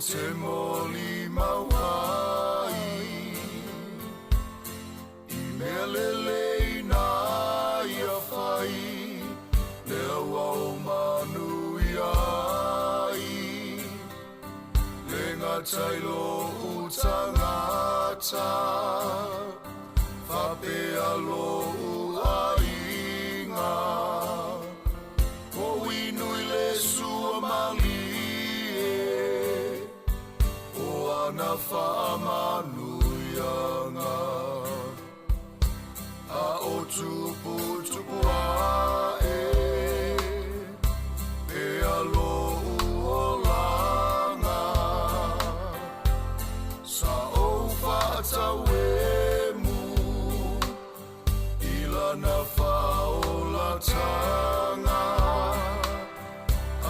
te molimau ai I mea lelei na ia fai Lea ua ou manuia ai Le gata i lou tagata Faapea lou aiga Ko inu i le sua malie O ana faamanuiaga A o tuputupu ae Pea lou olaga Sa ou faatauemu I lana faaolatanga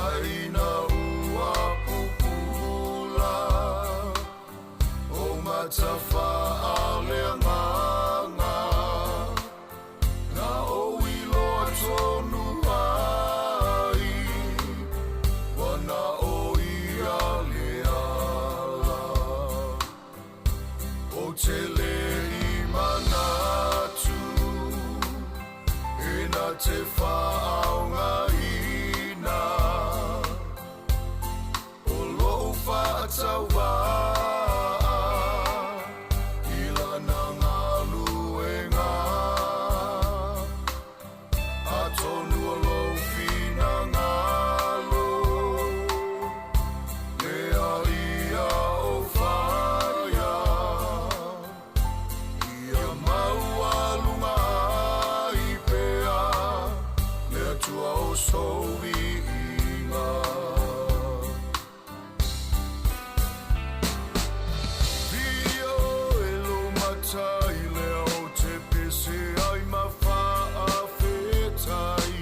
Ae ina ua pupula Ou mata faaleagaga Na ou iloa tonu ai Ua na o ia le ala Ou te le i manatu E na te faaaogaina O lou faatauvaa I lana galuega Atonu o lou finagalo Lea ia ou faia Ia maualuga ai pea Le Atua o sou viiga. Viia oe lou matai lea ou te pese ai ma faafetai.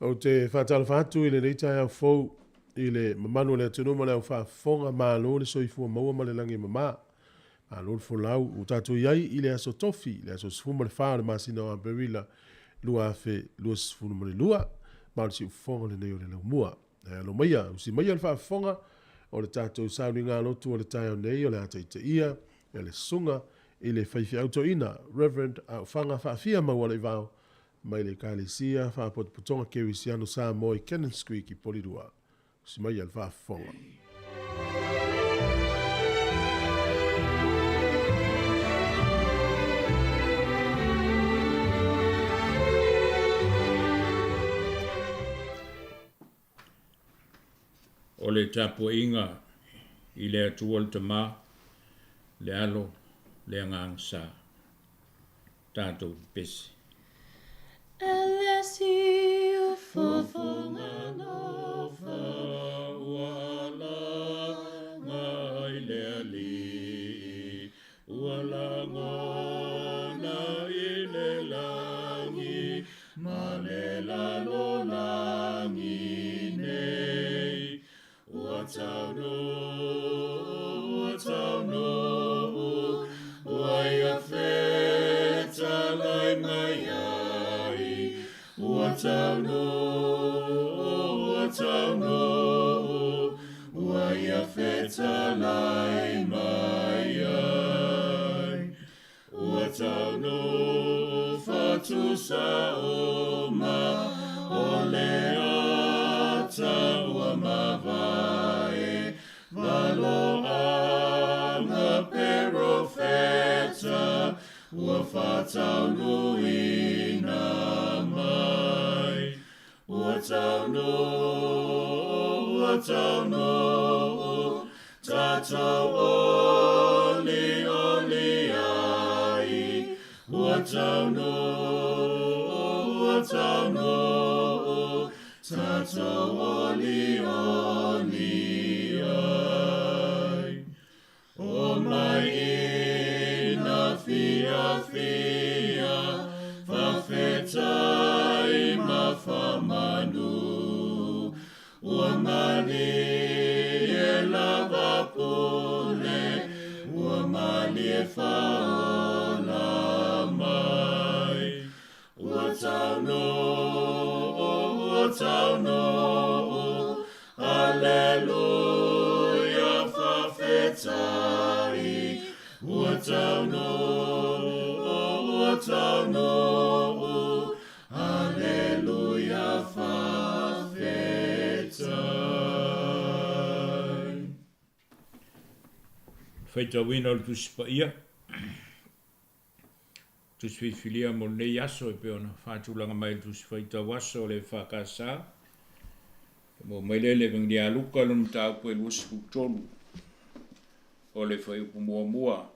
Ou te faatalofa atu i lenei taeao fou i le mamalu o le atunuu ma le au faafofoga, malo le soifua maua ma le lagi e mama. Malo le folau, ua tatou i ai i le aso Tofi, le aso 14 o le masina o Aperila 2022, ma o le siufofoga lenei o le laumua. Ae alo maia, usi maia le faafofoga o le tatou sauniga lotu o le taeao nei o le a taitaia e le Susuga i le Faifeau Toeaina, Reverend Aofaga Faafia Maualaivao, mai le Ekalesia Faapotopotoga Kerisiano Samoa i Cannons Creek i Porirua. Usi maia le faafofoga. O le tapuaiga i le Atua le Tama, le Alo, le Agaga Sa. Tatou pepesi. Fofoga lofa ua alaga i le Alii, ua lagona i le lagi ma le lalolagi nei. Ua taunuu, ua taunuu, ua ia fetalai mai ai. Ua taunuu, ua taunuu, ua ia fetalai mai ai. Ua taunuu fatusa uma o le ata ua mavae, valoaga perofeta ua faataunuuina mai. Ua taunuu, ua taunuu, tatou olioli ai. Ua taunuu, ua taunuu, tatou olioli ai. O mai ina fiafia, faafetai ma faamanu. Ua malie lava pule, ua malie faaola mai. Ua taunuu, ua taunuu, aleluia faafetai. Ua taunuu, ua taunuu, aleluia faafetai. Faitauina o le Tusi Paia, Tusi Filifilia mo lenei aso e pei ona faatulaga mai le Tusi Faitau Aso o le EFKS. E maua mai lea i le Evegelia a Luka lona mataupu e 23 o le fuaiupu muamua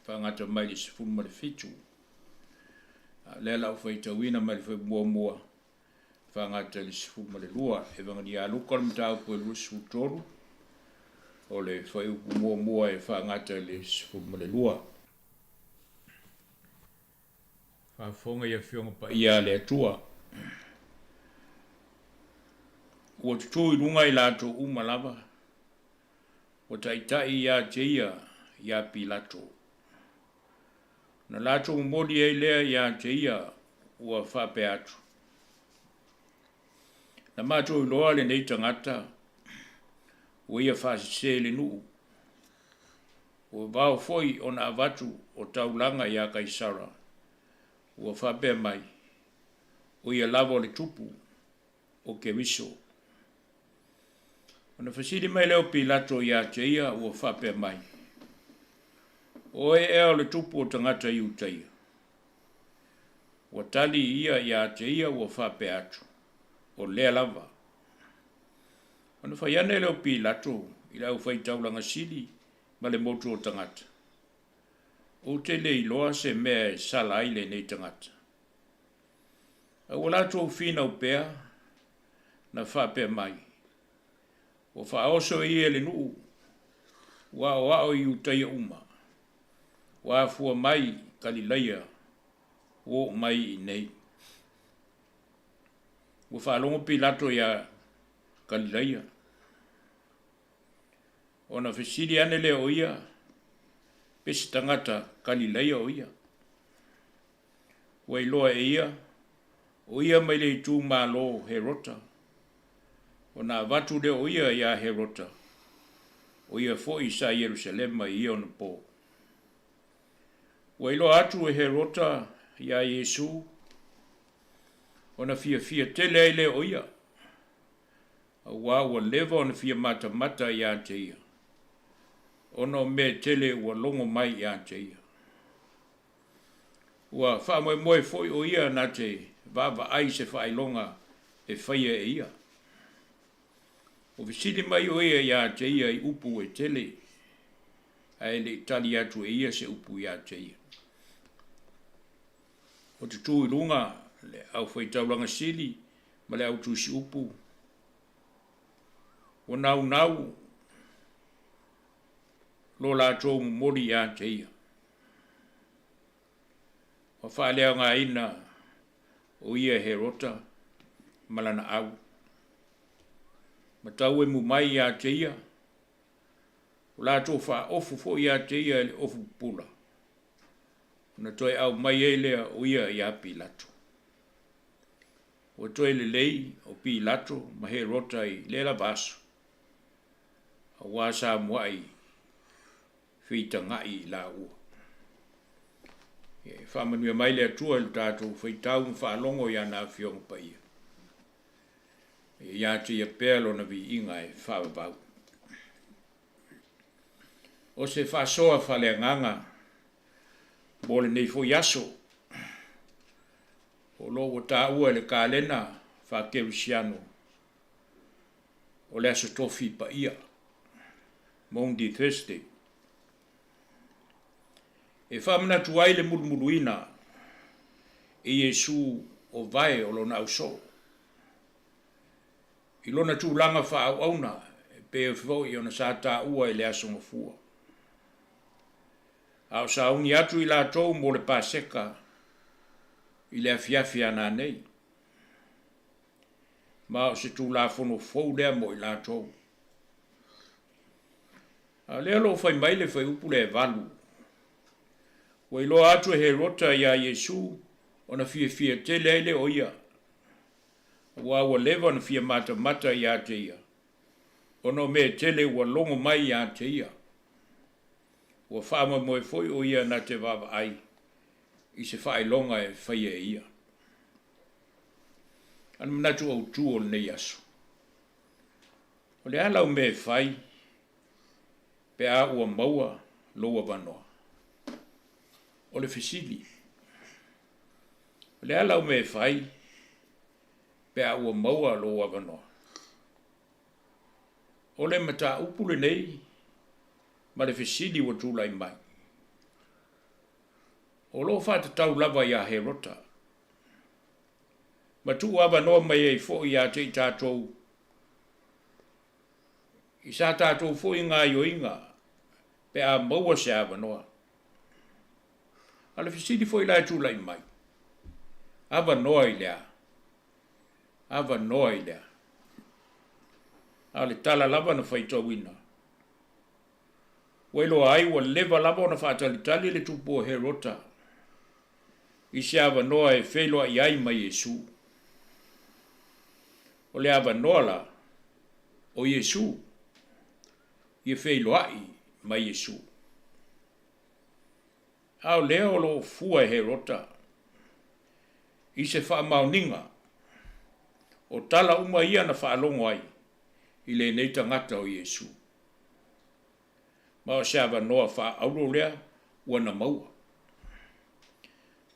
faagata mai le 17. A o lea la ua faitauina mai le fuaiupu muamua faagata i le 12. Evegelia a Luka le mataupu e 23 o le fuaiupu muamua e faagata i le 12. Faafofoga i Afioga Paia a le Atua. Ua tutū i luga i latou uma lava, ua taitai ia te ia iā Pilato. Ona latou momoli ai lea ia te ia ua faapea atu, Na matou iloa lenei tagata ua ia faasese i le nuu, ua vavao foi ona avatu o taulaga iā Kaisara, ua faapea mai, o ia lava o le tupu o Keriso. Ona fesili mai lea o Pilato ia te ia ua faapea mai, O oe ea o le tupu o tagata Iutaia? Ua tali ia ia te ia ua faapea atu, O lea lava. Ona fai ane lea o Pilato i le aufaitaulaga sili ma le motu o tagata, Ou te le iloa se mea e sala ai lenei tagata. A ua latou finau pea, na faapea mai, Ua faaoso ia e le nuu, ua aoao i Iutaia uma, ua afua mai Kalilaia, ua oo mai i inei. Ua faalogo Pilato iā Kalilaia. Ona fesili ane lea o ia, pe se tagata Kalilaia o ia. Ua iloa e ia, o ia mai le itumalo Herota. Ona avatu lea o ia iā Herota, o ia foi sa Ierusalema i ia ona po. Ua iloa atu e Herota iā Iesu, ona fiafia tele ai lea o ia, auā ua leva ona fia matamata iā te ia, ona o mea tele ua logo mai iā te ia. Ua faamoemoe foi o ia na te vaavaai i se faailoga e faia e ia. Ua fesili mai o ia iā te ia i upu e tele, ae le i tali atu e ia se upu iā te ia. O te tu i luga Le Aufaitaulaga Sili ma le Au Tusiupu, ua naunau lo latou momoli ia te ia. Ua faaleaogaina o ia e Herota ma lana au. Ma tauemu mai ia te ia, ua latou faaofu foi ia te ia i le ofu pupula, ona toe aumai ai lea o ia iā Pilato. Ua toe lelei o Pilato ma Herota i lea lava aso, auā sa mua'i feitaga'i i laua. E faamanuia mai le Atua i lo tatou faitau ma faalogo i ana Afioga Paia. Ia ia te ia pea lona viiga e faavavau. O se faasoa faaleagaga mo lenei foi aso, o lo o ua taua i le kalena faakerisiano o le Aso Tofi Paia, Maundy Thursday, e faamanatu ai le mulumuluina e Iesu o vae o lona ausoo. I lona tulaga faaauauna e pei foi ona sa taua i le Aso Gafua. A o sauni atu i latou mo le Paseka i le afiafi a nanei. Ma o se Tulafono fou lea mo i latou. A o lea o lo o fai mai le fuaiupu lea e 8, Ua iloa atu e Herota iā Iesu ona fiafia tele ai lea o ia, aua ua leva ona fia matamata ia te ia, ona o mea tele ua logo mai ia te ia. Ua faamoemoe foi o ia na te vaavaai i se faailoga e faia e ia. A o le manatu autu o lenei aso, o le a lau mea e fai pe a ua maua lou avanoa? O le fesili, o le a lau mea e fai pe a ua maua lou avanoa? O le mataupu lenei ma le fesili ua tulai mai, o lo o faatatau lava iā Herota, ma tuu avanoa mai ai foi ia te i tatou i sa tatou foi gaoioiga pe a maua se avanoa. A o le fesili foi la e tulai mai, avanoa i le a? Avanoa i le a? A o le tala lava na faitauina, ua iloa ai ua leva lava ona faatalitali le tupu o Herota i se avanoa e feiloai ai ma Iesu. O le avanoa la, o Iesu, ia feiloai ma Iesu. A o lea o lo o fua e Herota i se faamaoniga o tala uma ia na faalogo ai i lenei tagata o Iesu. Ma o se avanoa faaauro lea ua na maua.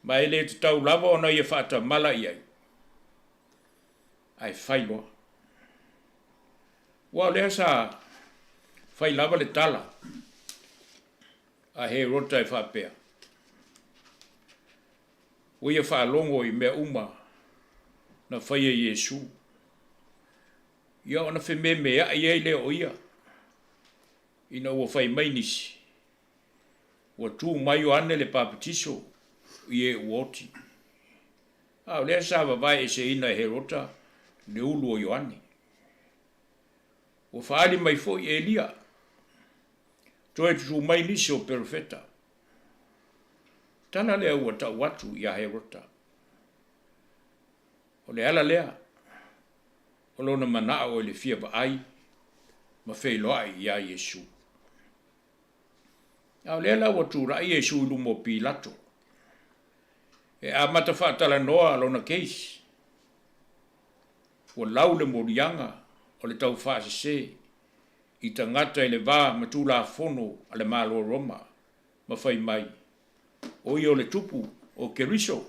Ma e le tatau lava ona ia faatamala i ai, ae fai loa. Ua o lea sa fai lava le tala a Herota e faapea, Ua ia faalogo i mea uma na faia e Iesu, ia ona fememeai ai lea o ia, ina ua fai mai nisi, Ua tu mai Ioane le Papatiso i e ua oti. A o lea sa vavae eseina e Herota le ulu o Ioane. Ua faaali mai foi Elia, toe tutū mai nisi o perofeta. Tala lea ua tau atu iā Herota. O le ala lea o lona manao i le fia vaai ma feiloai iā Iesu. A o lea la ua tulai Iesu i luma o Pilato e amata faatalanoa lona case. Ua lau le moliaga o le taufaasese i tagata i le va ma Tulafono a le Malo o Roma ma fai mai, O ia o le Tupu o Keriso?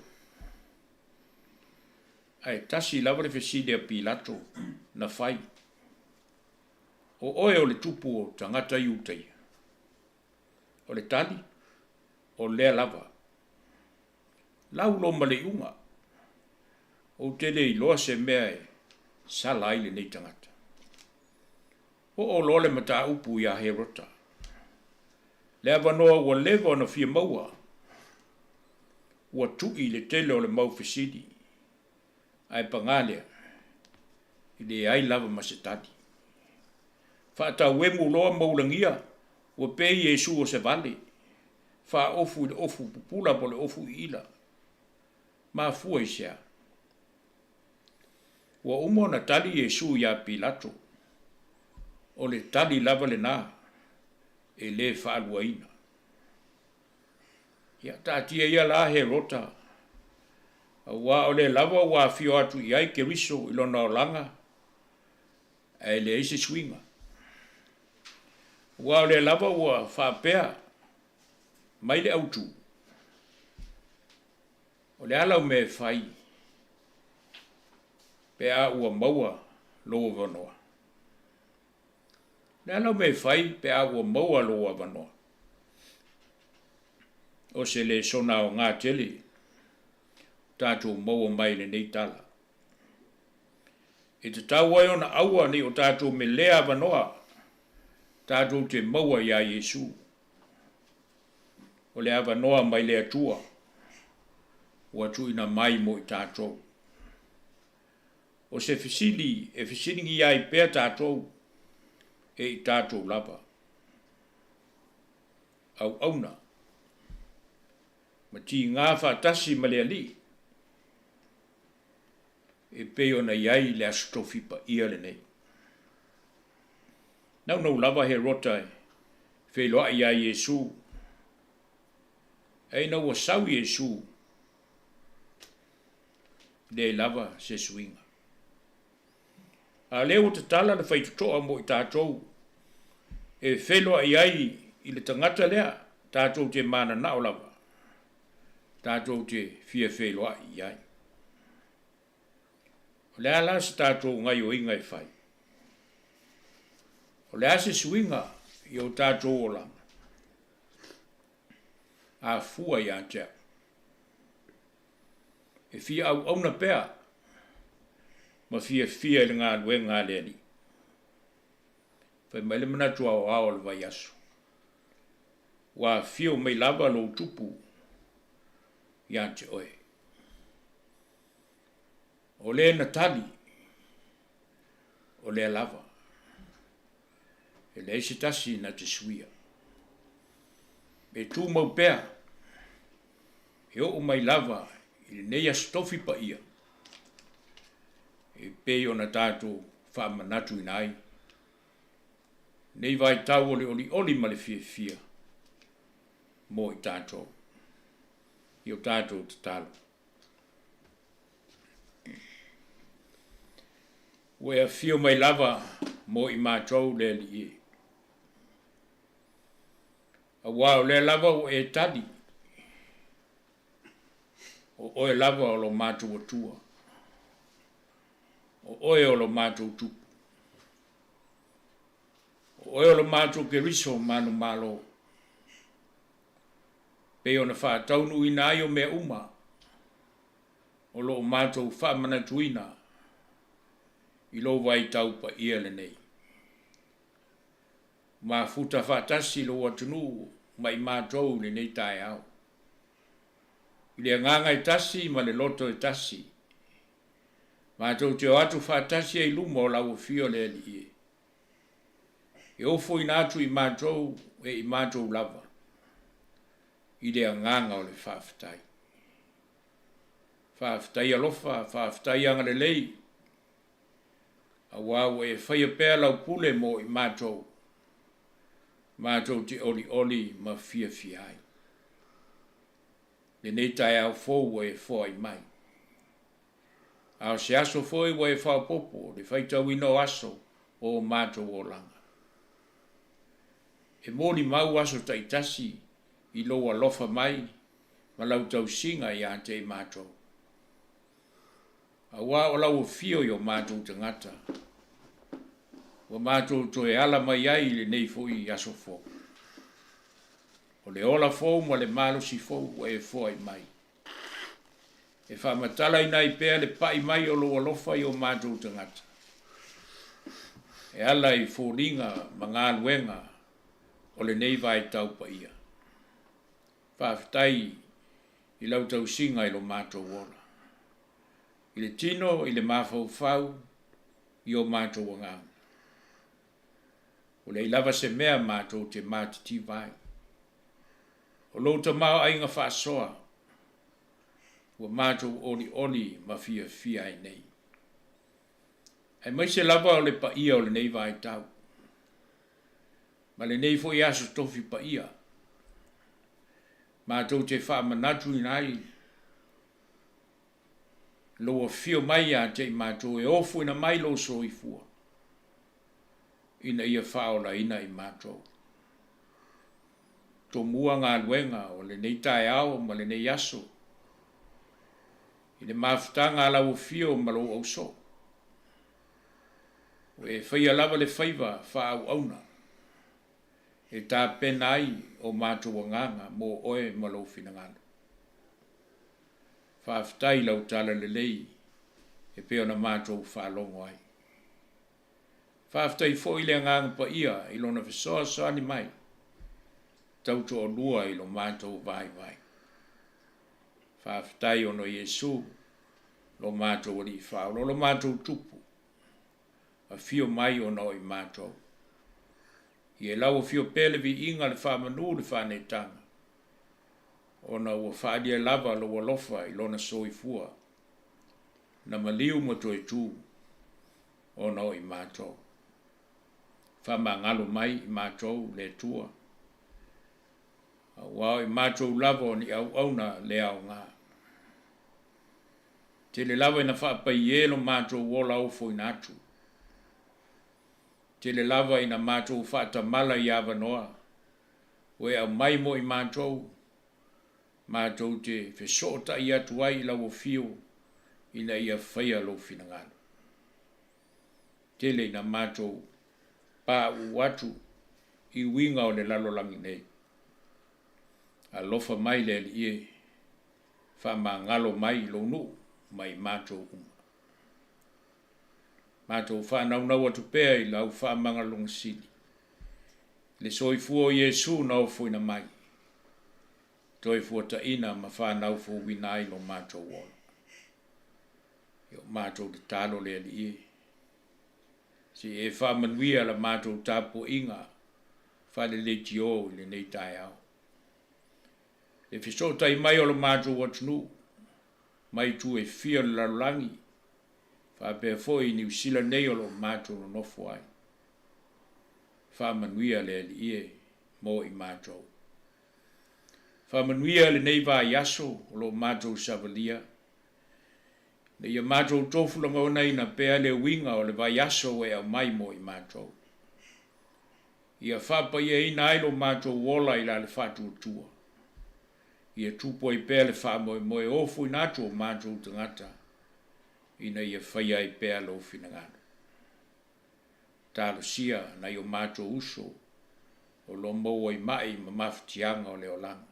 Ae tasi lava le fesili a Pilato na fai, O oe o le Tupu o tagata Iutaia? O le tali, O lea lava. Lau lo ma le iuga. Ou te le iloa se mea e sala ai lenei tagata. Oo loa le mataupu iā Herota. Le avanoa ua leva ona fia maua, ua tu'i le tele o le mau fesili, ae pagā lea, e leai lava ma se tali. Faatauemu loa ma ulagia, ua pei Iesu o se vale, faaofu i le ofu pupula po o le ofu iila. Mafua i se a? Ua uma ona tali Iesu iā Pilato, o le tali lava lenā e lē faaluaina. Ia, taatia ia la Herota, auā o lea lava ua afio atu i ai Keriso i lona olaga, ae leai se suiga. Aua o lea lava ua faapea mai le autū, O le a lau mea e fai pe a ua maua lou avanoa? O le a lau mea e fai pe a ua maua lou avanoa? O se lesona aoga tele tatou maua mai lenei tala. E tatau ai ona aua ne i o tatou melea avanoa tatou te maua iā Iesu. O le avanoa mai le Atua ua tuuina mai mo i tatou. O se fesili e fesiligia ai pea tatou e i tatou lava. Auauna ma tiga faatasi ma le Alii e pei ona i ai le Aso Tofi paia lenei. Naunau lava Herota e feiloai iā Iesu, ae ina ua sau Iesu, leai lava se suiga. A o lea ua tatala le faitotoa mo i tatou e feiloai ai i le tagata lea tatou te mananao lava tatou te fia feiloai i ai. O le a la se tatou gaioiga e fai? O le a se suiga i o tatou olaga? A fua ia te au. E fia auauna pea ma fiafia i le galuega a le Alii. Fai mai le manatu aoao o le vaiaso, ua afio mai lava lou tupu ia te oe. O le na tali, o lea lava. E leai se tasi na te suia. E tumau pea, e oo mai lava i lenei Aso Tofi paia, e pei ona tatou faamanatuina ai lenei vaitau o le olioli ma le fiafia mo i tatou i o tatou tatalo. Ua e afio mai lava mo i matou le Alii e. Aua o lea lava ua e tali, o oe lava o lo matou Atua, o oe o lo matou Tupu, o oe o lo matou Keriso manumalo, pei ona faataunuuina ai o mea uma o lo o matou faamanatuina i lou vaitau paia lenei. Mafuta faatasi lou atunuu ma i matou i lenei taeao. I le agaga e tasi ma le loto e tasi, matou te o atu faatasi ai i luma o lau afio le Alii e. E ofoina atu i matou e i matou lava i le agaga o le faafetai. Faafetai alofa, faafetai agalelei, auā ua e faia pea lau pule mo i matou, matou te olioli ma fiafia ai. Lenei taeao fou ua e foai mai. A o se aso foi ua e faaopoopo le faitauina o aso o o matou olaga. E molimau aso taitasi i lou alofa mai ma lau tausiga ia te i matou. Auā o lau afio i o matou tagata, ua matou toe ala mai ai i lenei foi aso fou. O le ola fou ma le malosi fou ua e foai mai. E faamatalaina ai pea le pai mai o lou alofa i o matou tagata, e ala i foliga ma galuega o lenei vaitau paia. Faafetai i lau tausiga i lo matou ola, i le tino, i le mafaufau, i o matou agaga. Ua leai lava se mea matou te matitiva ai. O lou tamaoaiga faasoa ua matou olioli ma fiafia ai nei. Aemaise lava o le paia o lenei vaitau, ma lenei foi aso tofi paia, matou te faamanatuina ai lou afio mai ia te i matou e ofoina mai lou soifua ina ia faaolaina i matou. Tomua galuega o lenei taeao ma lenei aso i le mafutaga a lau afio ma lou ausoo. Ua e faia lava le faiva faaauauna e tapena ai o matou agaga mo oe ma lou finagalo. Faafetai i lau tala lelei e pei ona matou faalogo ai. Faafetai foi i le Agaga Paia i Lona fesoasoani mai tautoalua i lo matou vaivai. Faafetai ona o Iesu, lo matou Alii Faaola, o lo matou Tupu, afio mai ona o i matou. Ia lau afio pea le viiga, le faamanu, le faaneetaga, ona ua faaalia lava lou alofa i Lona soifua na maliu ma toe tu ona o i matou. Faamagalo mai i matou le Atua, aua o i matou lava o ni auauna le aoga. Tele lava ina faapaie lo matou ola ofoina atu. Tele lava ina matou faatamala i avanoa ua e aumai mo i matou, matou te fesootai atu ai i lau afio ina ia faia lou finagalo. Tele ina matou pauu atu i uiga o le lalolagi nei. Alofa mai le Alii e, faamagalo mai lou nuu ma i matou uma. Matou faanaunau atu pea i lau faamagaloga sili, le soifua o Iesu na ofoina mai, toe fuataina ma fanau fouina ai lo matou ola. I o matou tatalo le Alii e, se i e faamanuia la matou tapuaiga faale-leitio i lenei taeao. Le fesootai mai o lo matou atunuu mai itu e fia o le lalolagi, faapea foi i Niu Sila nei o lo o matou nonofo ai. Faamanuia le Alii e mo i matou. Faamanuia lenei vaiaso o lo o matou savalia, ina ia matou tofu lagonaina pea le uiga o le vaiaso ua e aumai mo i matou. Ia faapaiaina ai lo matou ola i la le faatuatua. Ia tupu ai pea le faamoemoe ofoina atu o matou tagata ina ia faia ai pea lou finagalo. Talosia nai o matou uso o lo o maua i mai ma mafatiaga o le olaga.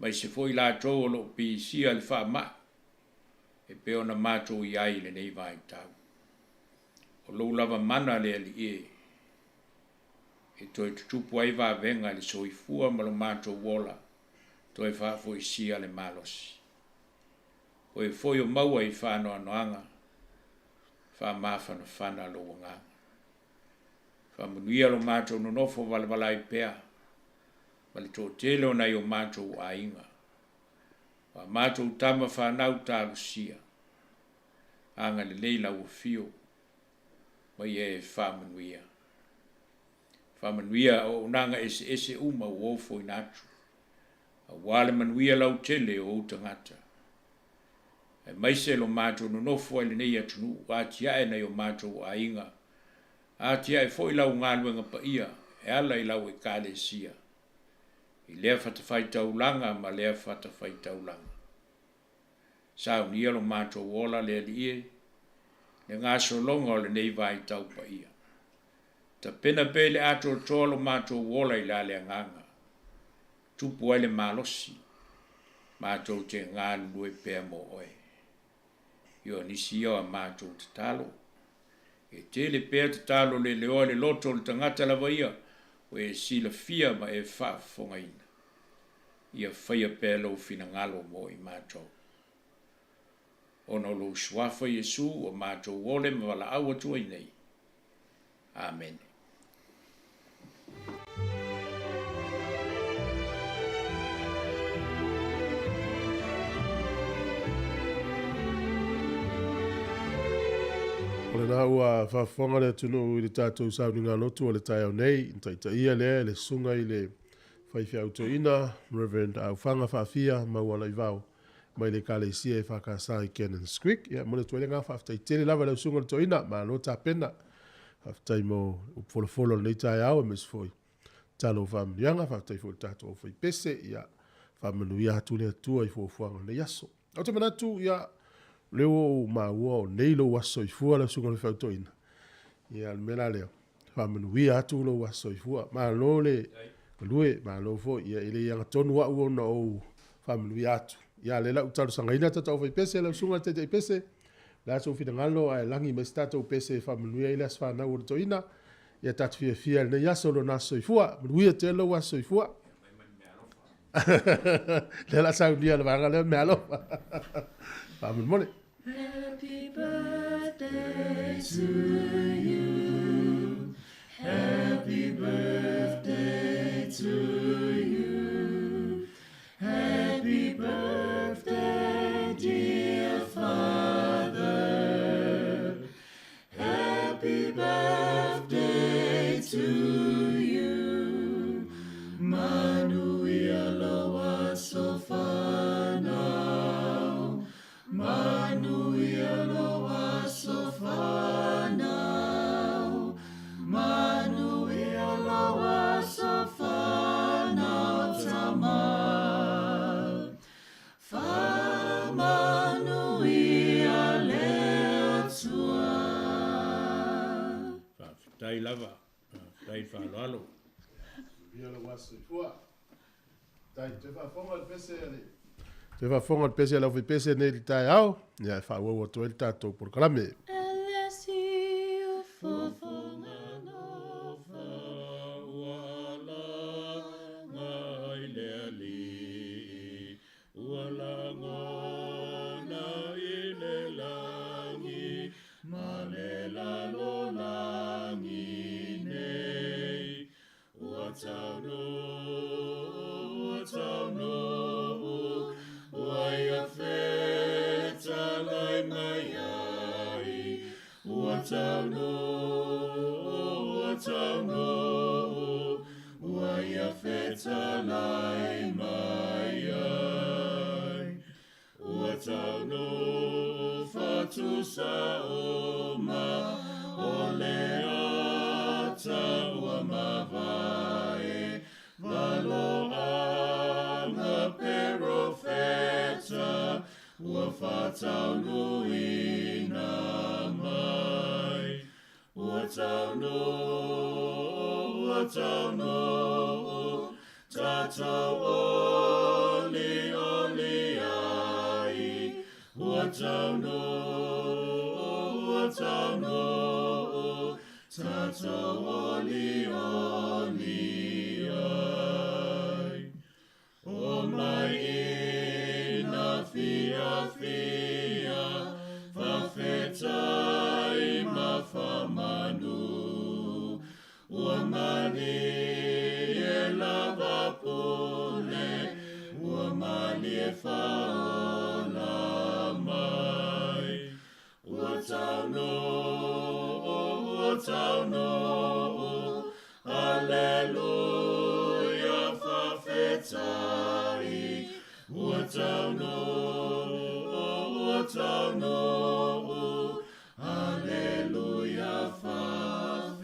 Maise foi latou o lo o pisia le faamai e pei ona matou i ai i lenei vaitau. O lou lava mana le Alii e, e toe tutupu ai vavega i le soifua ma lo matou ola, toe faafoisia le malosi. O e foi o maua i faanoanoaga, faamafanafana lou agaga. Faamanuia lo matou nonofo valavala ai pea ma le toatele o nai o matou aiga. O a matou tama fanau talosia, agalelei lau afio ma ia e faamanuia. Faamanuia auaunaga eseese uma ua ofoina atu, aua le manuia lautele o ou tagata. Aemaise lo matou nonofo ai lenei atunuu, atiae nai o matou aiga, atiae foi lau galuega paia e ala i lau Ekalesia, i lea fatafaitaulaga ma lea fatafaitaulaga. Saunia lo matou ola le Alii e, le gasologa o lenei vaitau paia. Tapena pea i le atoatoa lo matou ola i la le agaga, tupu ai le malosi. Matou te galulue pea mo oe. Ia o nisi ia o a matou tatalo. E tele pea tatalo leleoa i le loto o le tagata lava ia ua e silafia ma e faafofogaina. Ia faia pea lou finagalo mo i matou. Ona o lou Suafa Iesu ua matou ole ma valaau atu ai nei. Amene. O lena ua faafofoga le atunuu i le tatou sauniga lotu o le taeao nei, na taitaia lea e le susuga i le faifeau toeaina Reverend Aufaga Faafia Maualaivao mai le Ekalesia EFKS i Cannons Creek. Ia, momoli atu ai le agaga faafetai tele lava i lau susuga i le toeaina, malo tapena. Faafetai mo upu folafolo o lenei taeao aemaise foi tatalo o faamanuiaga. Faafetai foi i le tatou aufaipese, ia faamanuia atu le Atua i fuafuaga o lenei aso. Ou te manatu, ia, o lea ua ou maua o nei lou aso soifua lau susuga i le faifeau toeaina. Ia, o le mea la lea, faamanuia atu lou aso soifua. Malo le galue, malo foi. Ia, e le agatonu au ona ou faamanuia atu. Ia, lea la ou talosagaina tatou aufaipese, lau susuga i le taitaipese, o le a sou finagalo ae lagi mai se tatou pese e faamanuia ai le aso fanau o le toeaina. Ia tatou fiafia i lenei aso, lona aso soifua. Manuia tele lou aso soifua. Lea la saunia le vaega lea meaalofa. Faamolemole. Happy birthday to you. Happy birthday to you. Happy birthday, dear father. Happy birthday to you. Manuia lou aso fanau. Manuia lou aso fanau. Manuia lou aso fanau tama. Faamanuia le Atua. Faafetai lava. Faafetai le faaaloalo. Manuia lou aso soifua. Tai, toe faafofoga le pese a le toe faafofoga le pese a le aufaipese nei i le taeao, ia e faaauau atu ai le tatou polokalame. Ua lagona i le lagi ma le lalolagi nei. Ua taunuu, ua taunuu, ua ia fetalai mai ai. Ua taunuu, ua taunuu, ua ia fetalai mai ai. Ua taunuu fatusa uma o le ata ua mavae, valoaga perofeta ua faataunuuina mai. Ua taunuu, ua taunuu, tatou olioli ai. Ua taunuu, ua taunuu, tatou olioli ai. Omai ina fiafia, faafetai ma faamanu. Ua malie lava pule, ua malie faaola mai. Ua taunuu, ua taunuu, Aleluia, faafetai. Ua taunuu, ua taunuu, Aleluia, faafetai.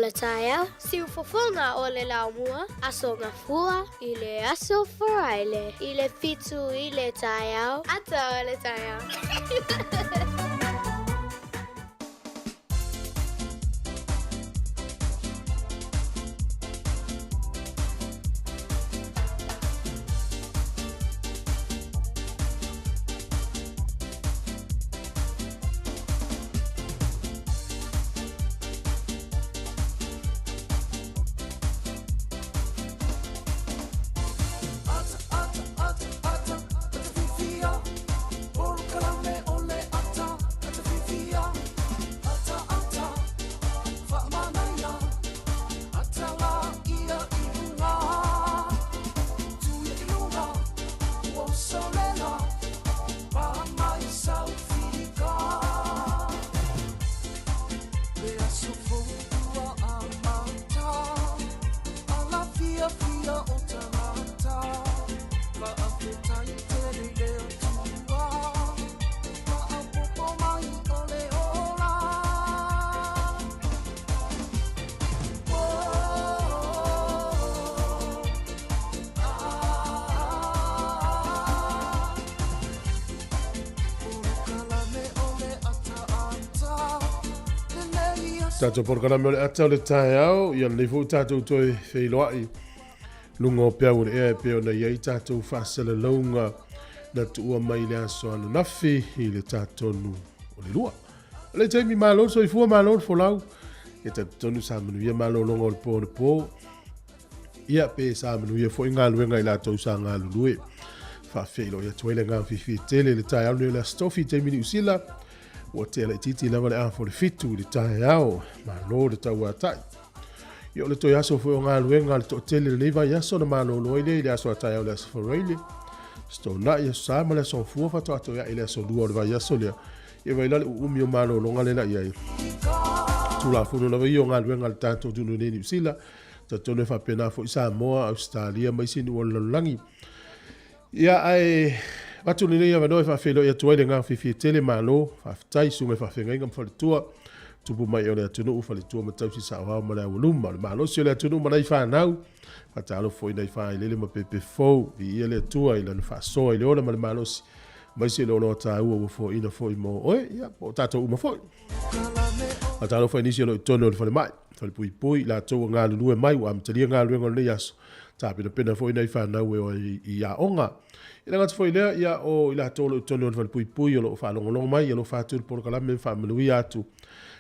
le taeao, siufofoga o le laumua, Aso Gafua i le Aso Faraile i le 7 i le taeao, ata o le taeao. Tatou polokalame o le ata o le taeao, ia lenei foi tatou toe feiloai luga o peau o le ea e pei ona i ai tatou faasalalauga na tuua mai le aso ananafi i le tatonu o le lua. O le taimi malo le soifua malo le folau, e talitonu sa manuia malologa o le po o le po. Ia, pe sa manuia foi galuega i latou sa galulue. Faafeiloai atu ai le agaga fiafia tele i le taeao lenei o le Aso Tofi i taimi Niu Sila. Ua tea laitiiti lava le afa o le 7 i le taeao. Malo le tauatai. Ia, o le toe aso foi o galuega a le toatele i lenei vaiaso na malolo ai lea i le aso a taeao le Aso Faraile. Aso Toonai, Aso Sa ma le Aso Gafua faatoa toe ae i le Aso Lua o le vaiaso lea. Ia vaai la le uumi o malologa lea la i ai. Tulafono lava ia o galuega a le tatou atunuu nei i Niu Sila. Talitonu e faapena foi Samoa, Ausetalia ma isi nuu o le lalolagi. Ia, ae avatu lenei avanoa e faafeiloai atu ai le agaga fiafia tele, malo, faafetai, susuga i faafeagaiga ma faletua, tupu mai o le atunuu, faletua ma tausi saoao ma le aualuma, o le malosi o le atunuu ma nai fanau, faatalofa foi i nai faaeleele ma pepe fou, viia le Atua i lana faasoa i le ola ma le malosi, aemaise le oloa taua ua foaiina foi mo oe, ia, po o tatou uma foi. Faatalofa i nisi o lo o i totonu o le falemai, falepuipui, i latou ua galulue mai, ua amatalia galuega o lenei aso, tapenapena foi nai fanau e o ai i aoga. E le gata foi i lea, ia, o i latou o lo o i totonu o le falepuipui o lo o faalogologo mai, alofa atu i le polokalame ma faamanuia atu.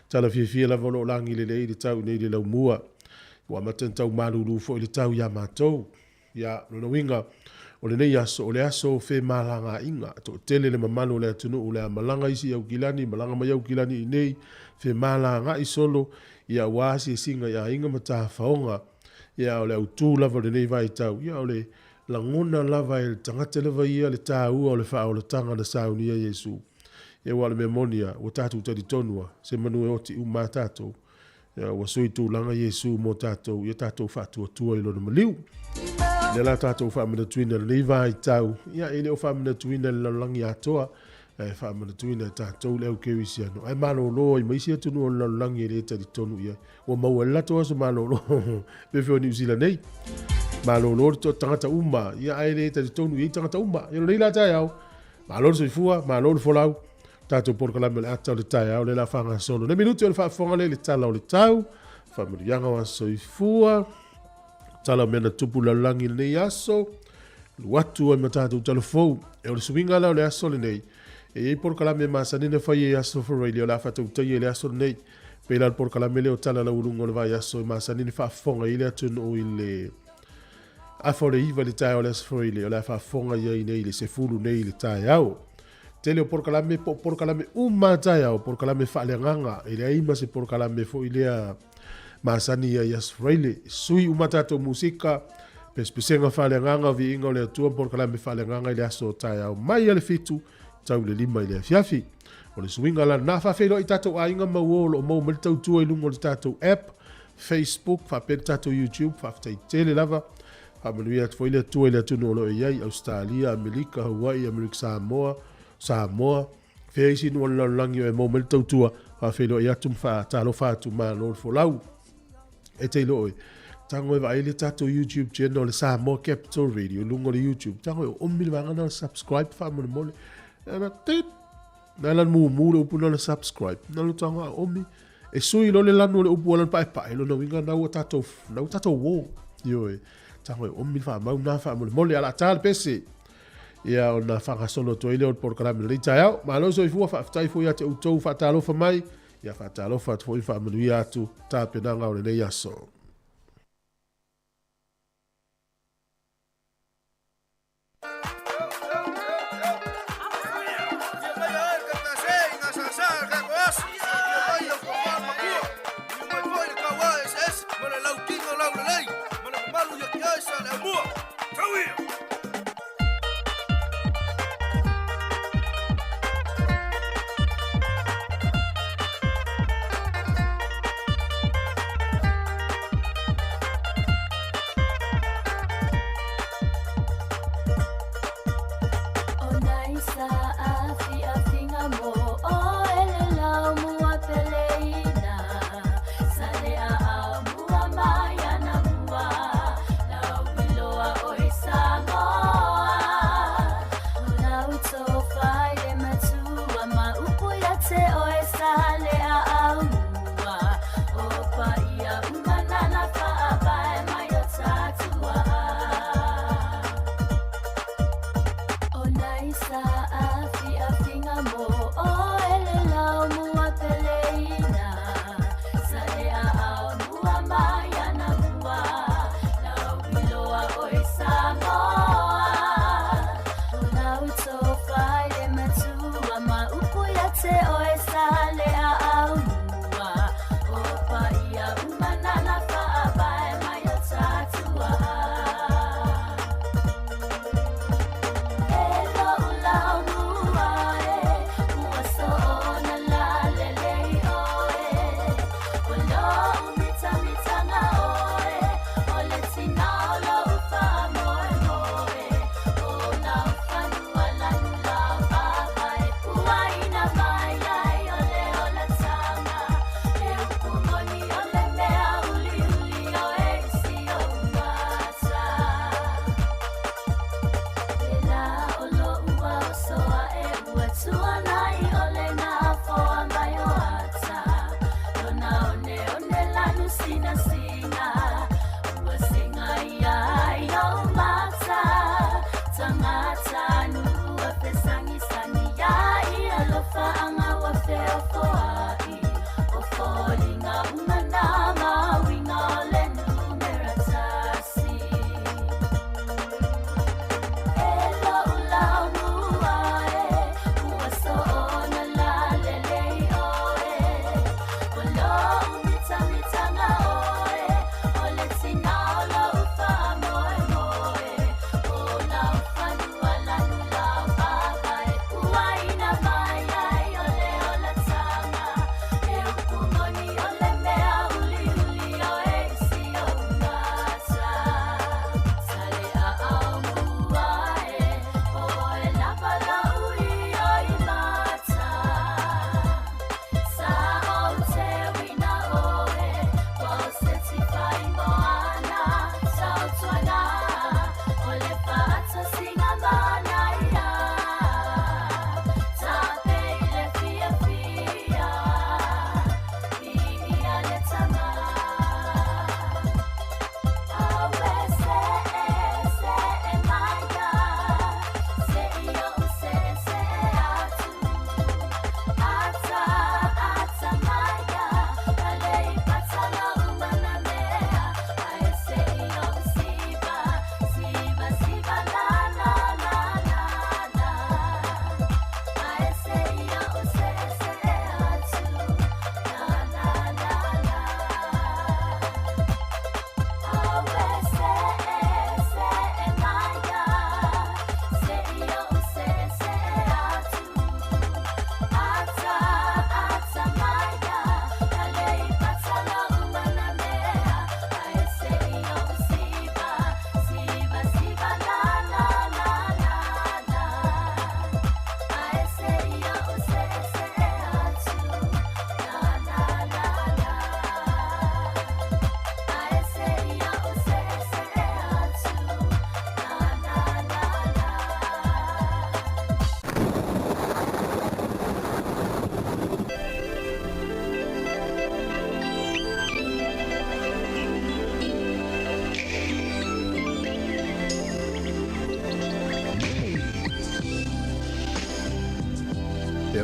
Tala fiafia lava o lo o lagi lelei le tau i nei le laumua. Ua amata ona tau malulu foi le tau iā matou. Ia, lona uiga, o lenei aso, o le aso o femalagaaiga. Toatele le mamalu o le atunuu o le a malaga isi i Aukilani, malaga mai Aukilani i inei, femalagaai solo, ia aua asiasiga i aiga ma tafaoga. Ia, o le autu lava o lenei vaitau, ia o le lagona lava e le tagata lava ia le taua o le faaolataga na saunia Iesu. Ia, aua o le mea moni lava, ua tatou talitonu lava, se manu e oti uma lava tatou. Ia, ua sui tulaga Iesu mo tatou, ia tatou faatuatua i lona maliu. Lea la tatou faamanatuina i lenei vaitau, ia e le o faamanatuina i le lalolagi atoa, ae faamanatuina e tatou le au kerisiano, ae malolo ai ma isi atunuu o le lalolagi e le talitonu i ai. Ua maua e le latou aso malolo, pe fea o Niu Sila nei. Malolo le tagata uma, ia ae le talitonu i ai tagata uma. Ia lenei la taeao, malo le soifua, malo le folau, tatou polokalame o le ata o le taeao lea la faagasolo. Le minute o le faafofoga lea i le tala o le tau, faamanuiaga o aso soifua, tala o mea na tupu lalolagi i lenei aso, alu atu ai ma tatou tala fou. E o le suiga la o le aso lenei, e i ai polokalame masani na fai i aso Faraile o le a faatautaia i le aso lenei. Pei la le polokalame lea o tala laualuga o le vaiaso e masani na faafofoga i ai le atunuu i le afa o le 9 i le taeao o le aso Faraile, o le a faafofoga i ai nei i le 10 nei i le taeao. Tele o polokalame po o polokalame uma a taeao, polokalame faaleagaga, e leai ma se polokalame foi lea masani ia i Aso Faraile. Sui uma tatou musika, pesepesega faaleagaga, viiga o le Atua ma polokalame faaleagaga i le aso o taeao mai a le 7 tau le 5 i le afiafi. O le suiga la lena, faafeiloai i tatou aiga ma uo o lo o maua mai le tautua i luga o le tatou app, Facebook, faapea le tatou YouTube, faafetai tele lava. Faamanuia atu foi le Atua i le atunuu o lo o i ai, Ausetalia, Amerika, Hawaii, Amerika Samoa, Samoa, fea isi nuu o le lalolagi o e maua mai le tautua, faafeiloai atu ma faatalofa atu, malo le folau. E te iloa oe, tago e vaai le tatou YouTube channel o le Samoa Capital Radio i luga o le YouTube, tago e oomi le vaega lena o le subscribe faamolemole. Ana tit! Na lanu mumu le upu na o le subscribe. Na lo tago a oomi. E sui loa le lanu o le upu ua lanu paepae, lona uiga na ua tatou, na ua tatou uo. Ioe, tago e oomi le faamau na faamolemole. A o le a ta le pese. Ia ona faagasolo atu ai lea o le polokalame i lenei taeao. Malo soifua, faafetai foi ia te outou faatalofa mai. Ia faatalofa atu foi ma faamanuia atu tapenaga o lenei aso.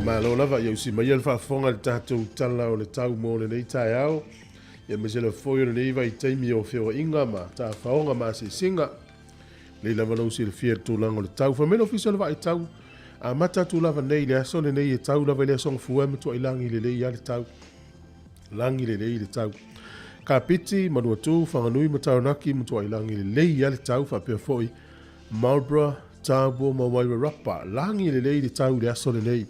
malo lava ia usi mai le faafofoga i le tatou tala o le tau mo lenei taeao, ia aemaise lava foi o lenei vaitaimi o feoaiga ma tafaoga ma asiasiga. Lelei lava lou silafia i le tulaga o le tau. Fai mai le Ofisa o le Vaai Tau, amata atu lava nei i le aso lenei e tau lava i le aso Gafua e matuai lagi lelei lava le tau. Lagi lelei le tau. Kapiti, Manuatu, Whanganui ma Taranaki, matuai lagi lelei lava le tau, faapea foi Marlborough, Taupo ma Wairarapa, lagi lelei le tau i le aso lenei.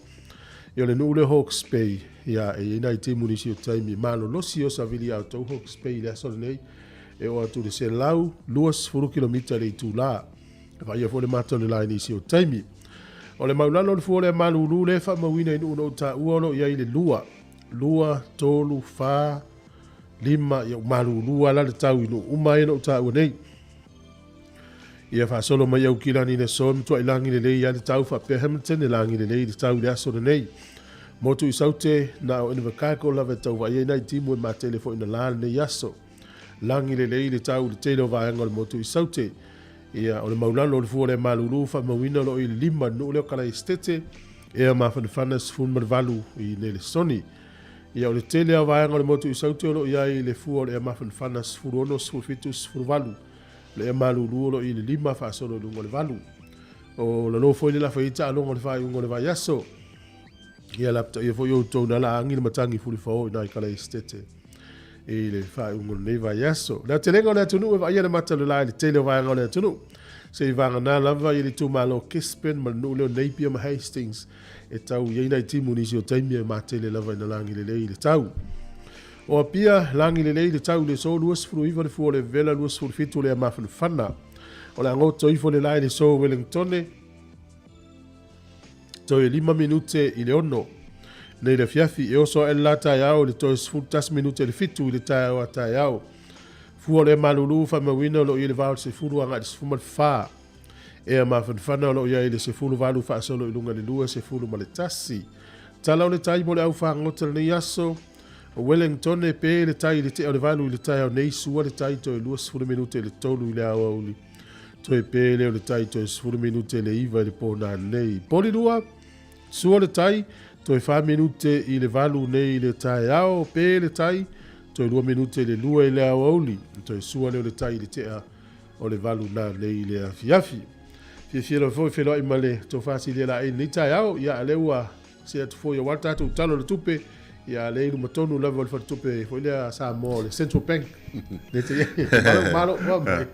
Ia o le nuu lea o Hawke's Bay, ia e i ai nai timu nisi o taimi malolosi o savili ia outou Hawke's Bay i le aso lenei, e oo atu i le 120 kilomita i le itula. E vaaia foi le mata o le la i nisi o taimi. O le maulalo o le fua o le malulu lea e faamauina i nuu na ou taua o lo o i ai le 2, 2, 3, 4, 5, ia ua malulu lava la le tau i nuu uma ia na ou taua nei. Ia faasolo mai Aukilani i le aso e matuai lagi lelei lava le tau faapea Hamilton e lagi lelei le tau i le aso lenei. Motu i Saute, na o Invercargill lava e tau vaai ai nai timu e matele foi na la lenei aso. Lagi lelei le tau i le tele o vaega o le motu i Saute. Ia, o le maulalo o le fua o le malulu faamauina o lo o i le 5 i le nuu lea o Kalaesetete, ea mafanafana 18 i Nelesoni. Ia, o le tele o vaega o le motu i Saute o lo o i ai i le fua o le ea mafanafana 16, 17, 18. Le ea malulu o lo o i le 5 faasolo i luga o le 8. O lalo foi le lafa i taaloga o le faaiuga o le vaiaso. Ia lapataia foi outou na laagi le matagi fulifao i nai Kalaesetete i le faaiuga o lenei vaiaso. Le aotelega o le atunuu e vaaia le mata o le la i le tele o vaega o le atunuu. Se i vagana lava i le itumalo o Gisborne ma le nuu lea o Napier ma Hastings e tau i ai nai timu nisi o taimi e matele lava ina lagi lelei le tau. O Apia, lagi lelei le tau i le aso 29 le fua o le vevela 27 le mafanafana. O le a goto ifo le la i le aso Wellingtone, toe 5 minute i le 6. Nei le afiafi, e oso ae le la taeao i le toe 11 minute i le 7 i le taeao a taeao. Fua o le malulu faamauina o lo o i le va o le 10 agai i le 14. Ea mafanafana o lo o i ai le 18 faasolo i luga i le 21. Tala o le tai mo le au fagota lenei aso. O Wellington e pe le tai i le tea o le 8 i le taeao nei, sua le tai toe 20 minute i le 3 i le aoauli. Toe pe lea o le tai toe 10 minute i le 9 i le pō nanei. Porirua, sua le tai, toe 4 minute i le 8 nei i le taeao, pe le tai, toe 2 minute i le 2 i le aoauli. Toe sua lea o le tai i le tea o le 8 nanei i le afiafi. Fiafia lava foi feiloai ma le tofa silia laei i lenei taeao, ia a lea ua see atu foi aua le tatou Tala o le Tupe, ia lea i luma tonu lava o le faletupe foi lea a Samoa o le Central Bank. Le te malo malo ua mai.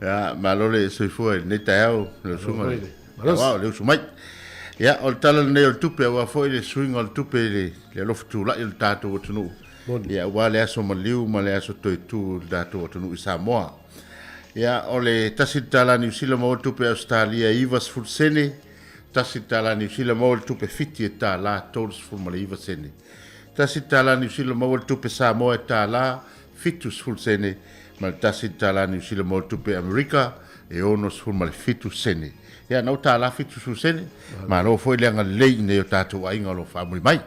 Ia, malo le soifua i lenei taeao, le usuga le. Malo le usu mai. Ia, o le tala lenei o le tupe, aua foi le suiga o le tupe i le, le alofa tulai o le tatou atunuu. Ia, aua le aso maliu ma le aso toe tu o le tatou atunuu i Samoa. Ia, o le $1 Niu Sila maua le tupe Ausetalia e 90 sene, $1 Niu Sila maua le tupe Fiti e $39 sene. $1 Niu Sila maua le tupe Samoa e $70 sene ma le $1 Niu Sila maua le tupe Amerika e 67 sene. Ia, na o $70 sene. Malo foi le agalelei i nei o tatou aiga o lo o faamuli mai.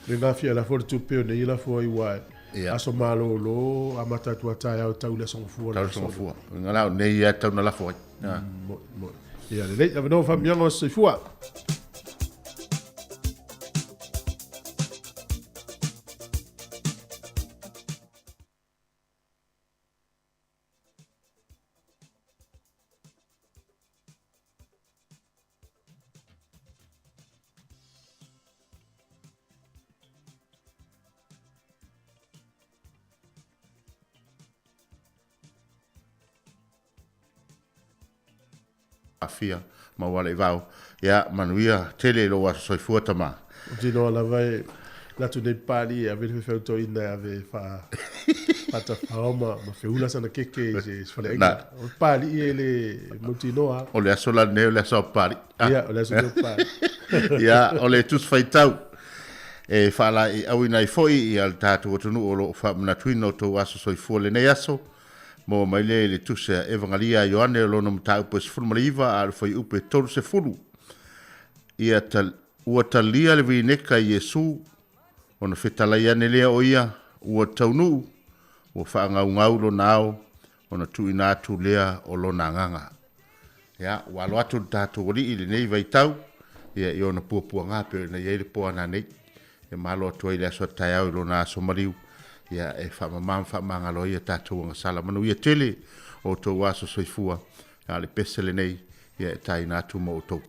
Le gafia lafo le tupe o nei lafo ai ua aso malolo amata atu a taeao tau le aso gafua. Tau le aso gafua. Nga la o nei ia tau na lafo ai. Mo, mo. Ia lelei, avanoa faamiaga o soifua. Afia ma ua le vao. Ia, manuia tele i lou aso soifua tama. Ou te iloa lava e latu nei pali e ave le fefeutoina e ave fa faatafao ma ma feula sana keke i se faleaiga. O le pali e le mautinoa. O le aso la lenei o le aso a Papalii. Ia, o le aso lea o Papalii. Ia, o le Tusi Faitau e faalaeiauina ai foi ia le tatou atunuu o lo o faamanatuina o tou aso soifua lenei aso. Maua mai lea i le Tusi a Evangalia a Ioane o lona mataupu e 19 a o le fuaiupu e 30. Ia ta, ua talia le vineka i Iesu, ona fetalai ane lea o ia, ua taunuu, ua faagaugau lona ao, ona tuuina atu lea o lona agaga. Ia, ua alo atu le tatou Alii i lenei vaitau, ia i ona puapuaga pei ona i ai le po ananei. E malo atu ai le aso a taeao i lona aso maliu, ia e faamama ma faamagalo ai a tatou agasala. Manuia tele o outou aso soifua, a o le pese lenei ia e taina atu mo outou.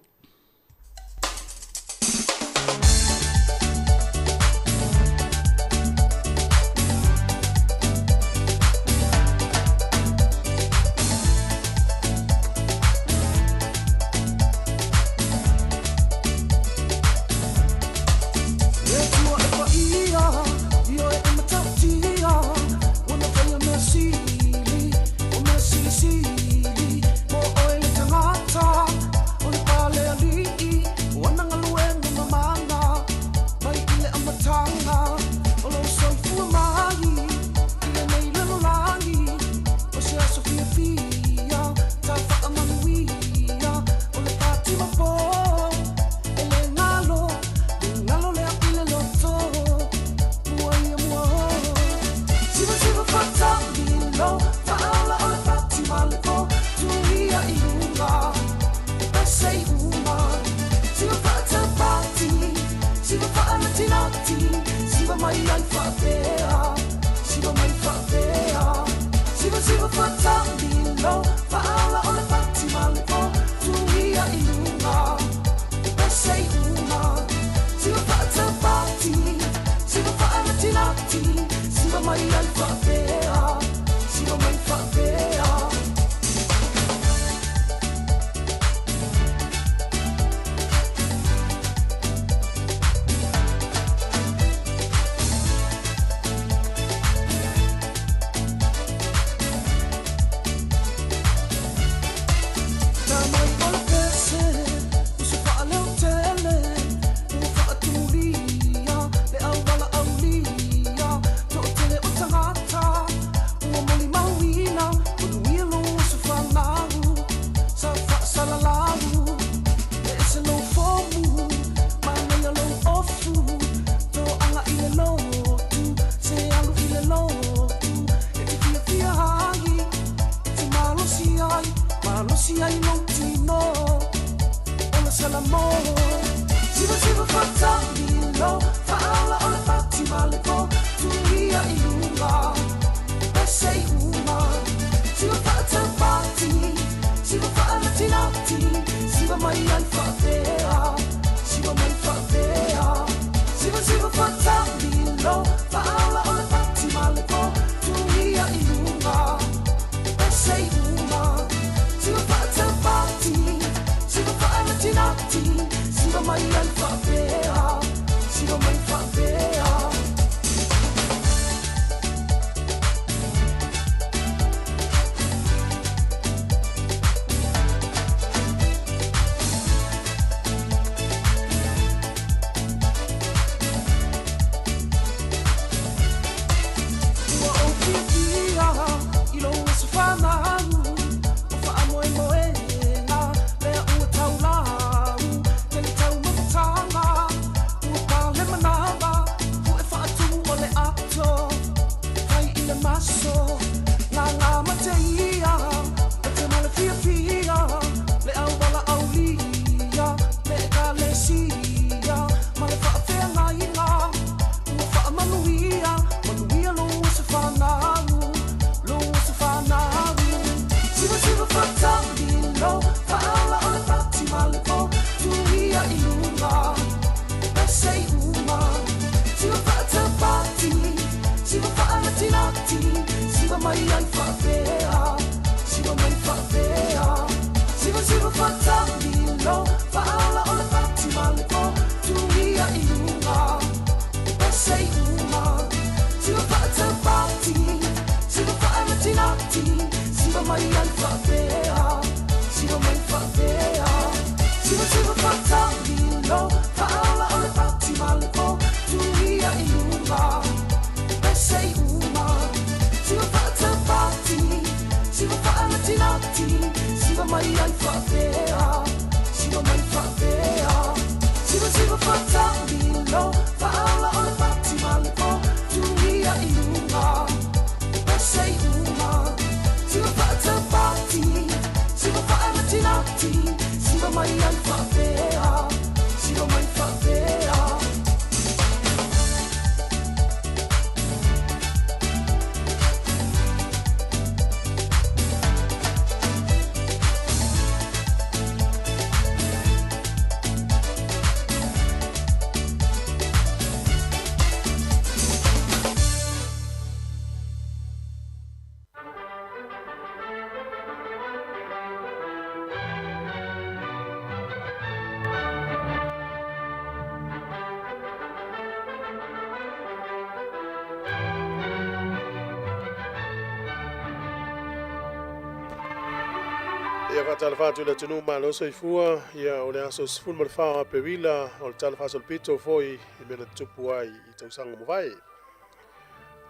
Ia faatalofa atu i le atunuu malo soifua, ia o le aso 14 o Aperila o le tala faasolopito foi i mea na tutupu ai i tausaga ua mavae.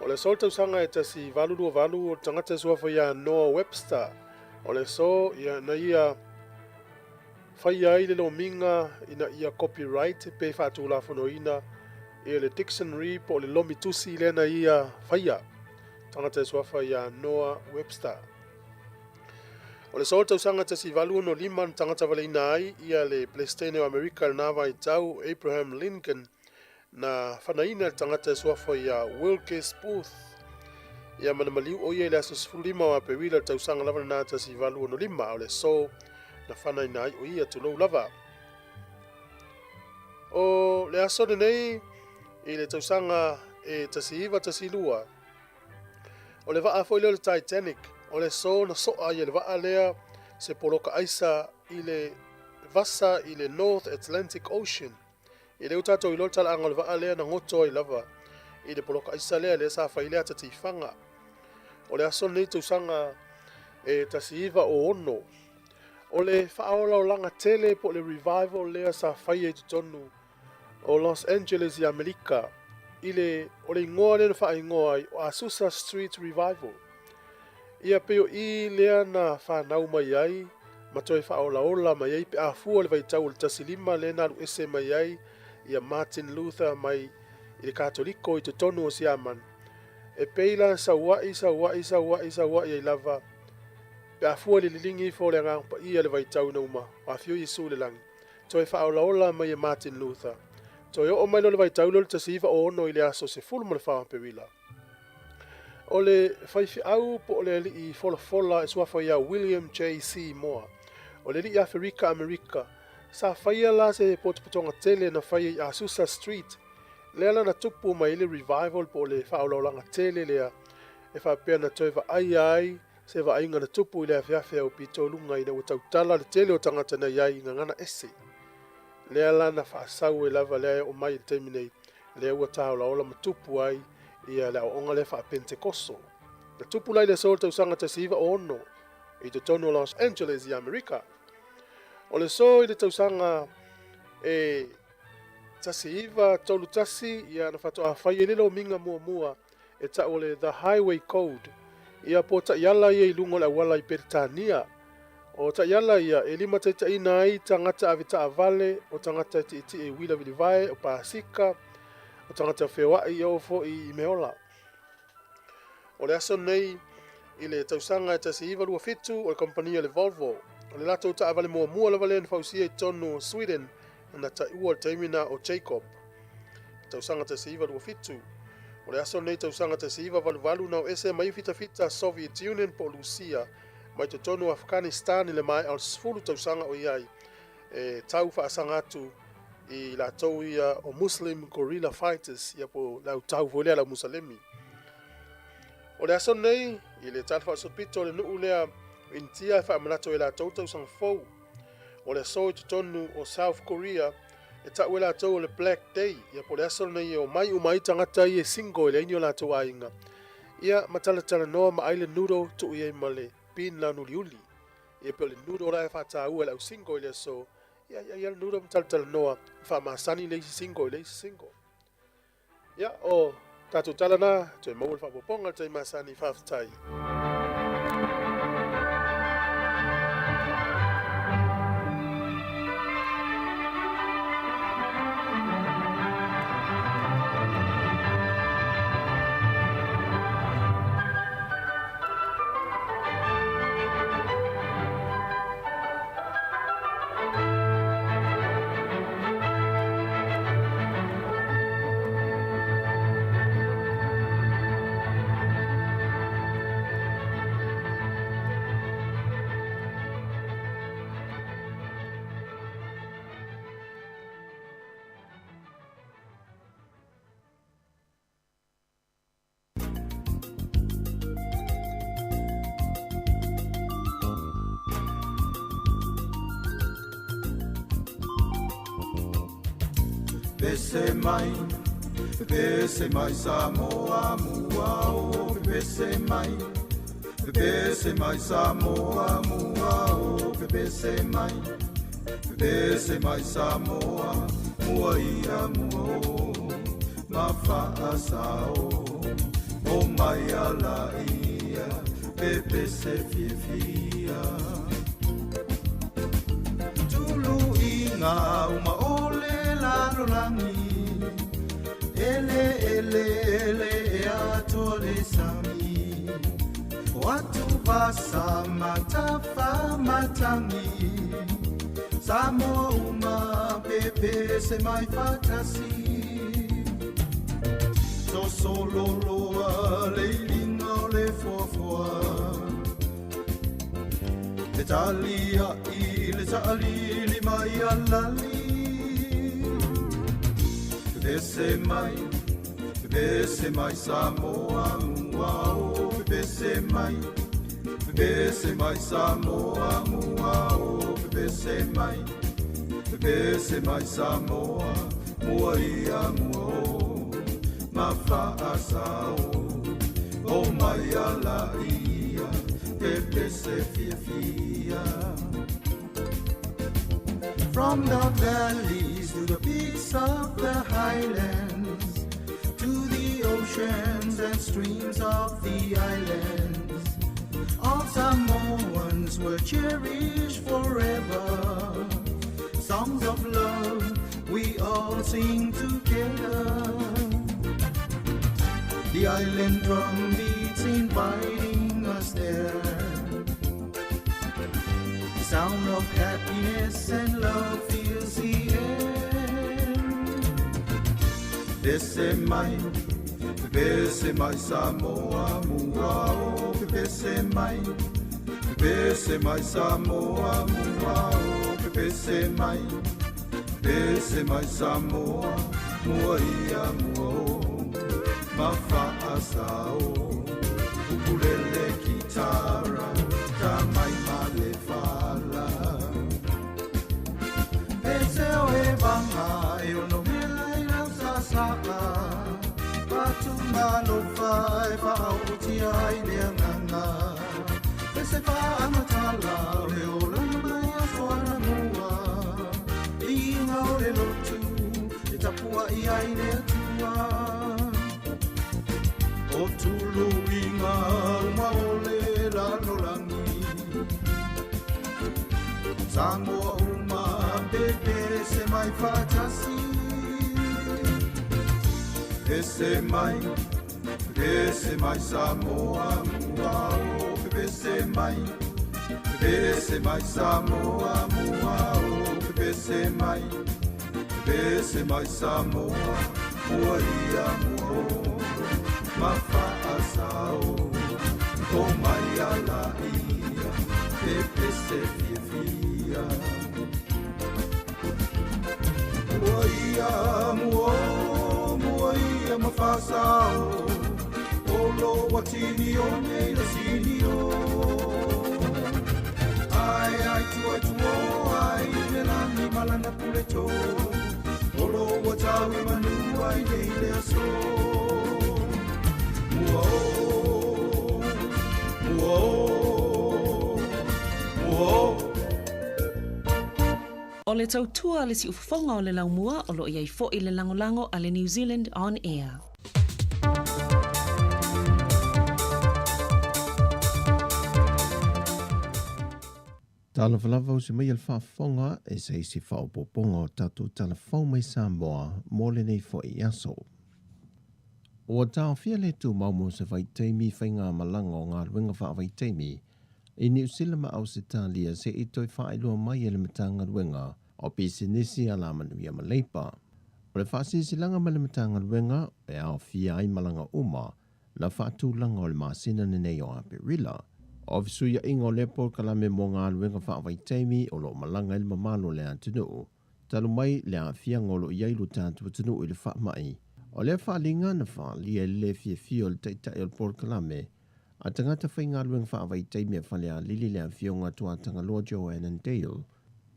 O le aso le tausaga e 1828 o le tagata e suafa ia Noah Webster. O le aso ia na ia faia ai le lomiga ina ia copyright pe faatulafonoina ia le dictionary po o le lomi tusi lea na ia faia. Tagata e suafa ia Noah Webster. O le aso tausaga 1865 na tagata valeina ai ia le Peresetene o Amerika i lena vaitau, Abraham Lincoln, na fanaina le tagata e suafa ia Wilkes Booth. Ia ma na maliu o ia i le aso 15 o Aperila le tausaga lava lena 1865, o le aso na fanaina ai o ia tulou lava. O le aso lenei i le tausaga e 1912, O le vaa foi lea o le Titanic, o le aso na soa ai e le vaa lea se poloka aisa i le vasa i le North Atlantic Ocean. E le o tatou iloa le talaaga o le vaa lea na goto ai lava i le poloka aisa lea, lea sa fai ai le ata tifaga. O le aso lenei tausaga e 1906, o le faaolaolaga tele po o le revival lea sa faia i totonu o Los Angeles i Amerika i le o le igoa lea na faaigoa ai o Azusa Street Revival. Ia pei o i lea na fanau mai ai ma toe faaolaola mai ai pe a fua le vaitau o le 15 lea na alu ese mai ai ia Martin Luther mai i le Katoliko i totonu o Siamani. E pei la saua'i, saua'i, saua'i, saua'i ai lava pe a fua i le liligi ifo o le Agaga Paia i le vaitau ina ua afio Iesu i le lagi. Toe faaolaola mai e Martin Luther. Toe oo mai loa le vaitau lea o le 1906 i le aso 14 o Aperila. O le faifeau po o le alii folafola e suafa ia William J. C. Moore, o le alii Aferika Amerika, sa faia la se potopotoga tele na faia i Azusa Street, lea la na tupu mai ai le revival po o le faaolaolaga tele lea e faapea na toe vaaia ai se vaaiga na tupu i le afeafe au pito luga ina ua tautala le tele o tagata na i ai i gagana ese. Lea la na faasau ai lava lea e oo mai i le taimi nei, lea ua tāolaola ma tupu ai ia le aoaoga lea faa-Pentekoso. Na tupu la i le aso o le tausaga 1906 i totonu o Los Angeles i Amerika. O le aso i le tausaga e 1931 ia na faatoa fai ai le lomiga muamua e tau o le The Highway Code, ia po o taiala ia i luga o le auala i Peretania. O taiala ia e limataitaiina ai tagata ave taavale, o tagata e tietie i uila vilivae, o pasika, o tagata feoai e oo foi i meola. O le aso nei i le tausaga e 1927 o le kamupani a le Volvo, o le latou taavale muamua lava lea na fausia i totonu o Sweden na taua i le taimi na o Jacob. Tausaga 1927. O le aso lenei tausaga 1988 na o ese mai fitafita Soviet Union po o Lusia mai totonu o Afghanistan i le maea o le 10 tausaga o i ai e tau faasaga atu i latou ia o Muslim Guerrilla Fighters ia po o le autau foi lea a le au Musalemi. O le aso lenei i le tala faasolopito o le nuu lea o Initia e faamanatu ai e latou le tausaga fou. O le aso i totonu o South Korea e tau e latou o le Black Day, ia po o le aso lenei e omai uma ai tagata ia e single e leai ni o latou aiga, ia ma talatalanoa ma ai le noodle tuu i ai ma le bean launuliuli. Ia pe o le noodle la e faataua e le au single i le aso, ia ai ai le noodle ma talatalanoa ma faamasani le isi single i le isi single. Ia, o tatou tala na, toe maua le faaopoopoga i le taimi masani, faafetai. Pese mai, pese mai Samoa mua o pese mai. Pepese mai Samoa mua o pepese mai Pepese mai Samoa mua ia mua o Ma faasao o mai ala ia Pepese fiafia Tulu inga uma ole lalolagi Ele ele ele e atoa le sami O atu vasa matafa matangi Samoa uma pepese mai fatasi Sosololoa le iliga o le foafoa Le taliai le taalili mai alali Pepese mai, pepese mai Samoa mua o Pepese mai, pepese mai Samoa mua o Pepese mai, pepese mai Samoa mua ia mua o Ma faasao o mai ala ia Pepese fiafia From the valleys to the peaks of the highlands, to the oceans and streams of the islands, all Samoans will cherish forever. Songs of love we all sing together. The island drum beats inviting us there. The sound of happiness and love fills the air. Pepese mai, pepese mai Samoa mua o Pepese mai, pepese mai Samoa mua o Pepese mai, pepese mai Samoa mua ia mua o Ma faasao ukulele kitara ta mai ma le fala E te o e vanga e ono mea i lau sasaa Fatumalofa e faaotia ai le agaga Pese faamatala o le olaga mai aso anamua Iga o le lotu e tapuai ai le Atua O tuluiga uma o le lalolagi Samoa uma pepese mai fatasi Pepese mai, pepese mai Samoa mua o Pepese mai, pepese mai Samoa mua o Pepese mai, pepese mai Samoa mua ia mua o Ma faasao o mai ala ia Pepese fiafia Mua ia mua o mua ia ma faasao O lo atini o nei le sini o Ai ai tua tua ai le lagi malana pule to O lo ua tau i manu ai nei le aso Mua o, mua o, mua o. O le tautua a le siufofoga o le laumua o lo o i ai foi le lagolago a le New Zealand On Air. Talofa lava usi mai le faafofoga e se isi faaopoopoga o tatou tala fou mai Samoa mo lenei foi aso. Ua taofia le tumau mo se vaitaimi faigamalaga o galuega faavaitaimi i Niu Sila ma Ausetalia se i toe faailoa mai e le Matagaluega o Pisinisi Alamanuia ma Leipa. O le faasilasilaga mai le Matagaluega e aofia ai malaga uma na faatulaga o le masina lenei o Aperila. O fesuiaiga o lea polokalame mo galuega faavaitaimi o lo o malaga ai le mamalu o le atunuu talu mai le aafiaga o lo o i ai lo tatou atunuu i le faamai. O lea faaaliga na faaalia i le le fiafia o le taitai o le polokalame a tagata faigaluega faavaitaimi a Falealili le afioga a Tuatagaloa Joanne Dale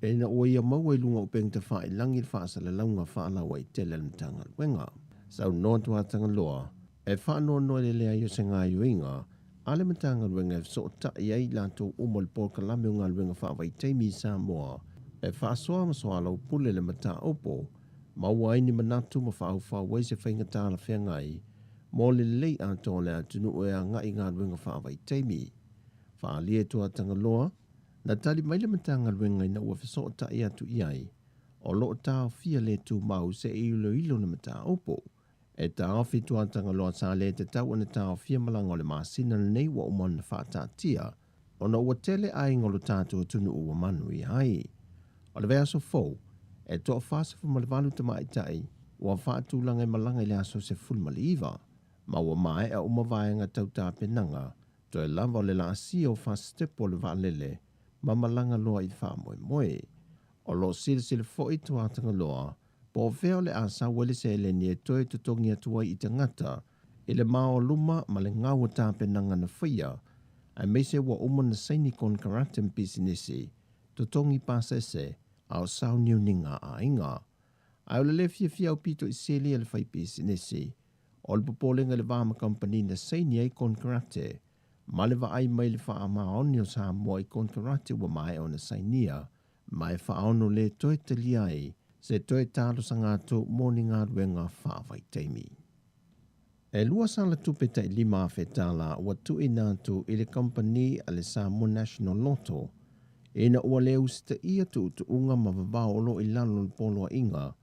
ina ua ia maua i luga o upega tafailagi le faasalalauga faalauaitele a le Matagaluega. Saunoa Tuatagaloa e faanoanoa i le leai o se gaoioiga a le Matagaluega e fesootai ai i latou uma o le Polokalame o Galuega Faavaitaimi i Samoa e faasoa ma soalaupule le mataupu, maua ai ni manatu ma faaufau ai se faiga talafeagai mo le lelei atoa o le atunuu e agai i galuega faavaitaimi. Faaalia e Tuatagaloa, na tali mai le Matagaluega ina ua fesootai atu i ai, o lo o taofia le tumau se i iloilo le mataupu. E taofi Tuatagaloa sa le tatau ona taofia malaga o le masina lenei ua uma ona faataatia, ona ua tele aiga o lo tatou atunuu ua manuia ai. O le vaiaso fou, e toa-48 tamaitai ua faatulaga e malaga i le aso 19, ma ua maea uma vaega tau tapenaga, toe lava o le laasia o fasitepu o le vaalele ma malaga loa i faamoemoe. O lo o silasila foi Tuatagaloa po o fea o le a sau ai le seleni e toe totogi atu ai i tagata i le maoaluma ma le gau o tapenaga na faia, aemaise ua uma ona saini konekarate ma pisinisi, totogi pasese, a o sauniuniga a aiga. Ae o le le fiafia aupito i seli a le faipisinisi, o le popolega i le va ma kamupani na saini ai konekarate, ma le vaai mai le faamaoni o Samoa i konekarate ua maea ona sainia, ma e faaono le toe talia ai se toe talosaga atu mo ni galuega faavaitaimi. E lua sala tupe tai $5,000 ua tuuina atu i le kamupani a le Samoa National Lotto ina ua le usitaia tuutuuga ma vavao o lo o i lalo o le poloaiga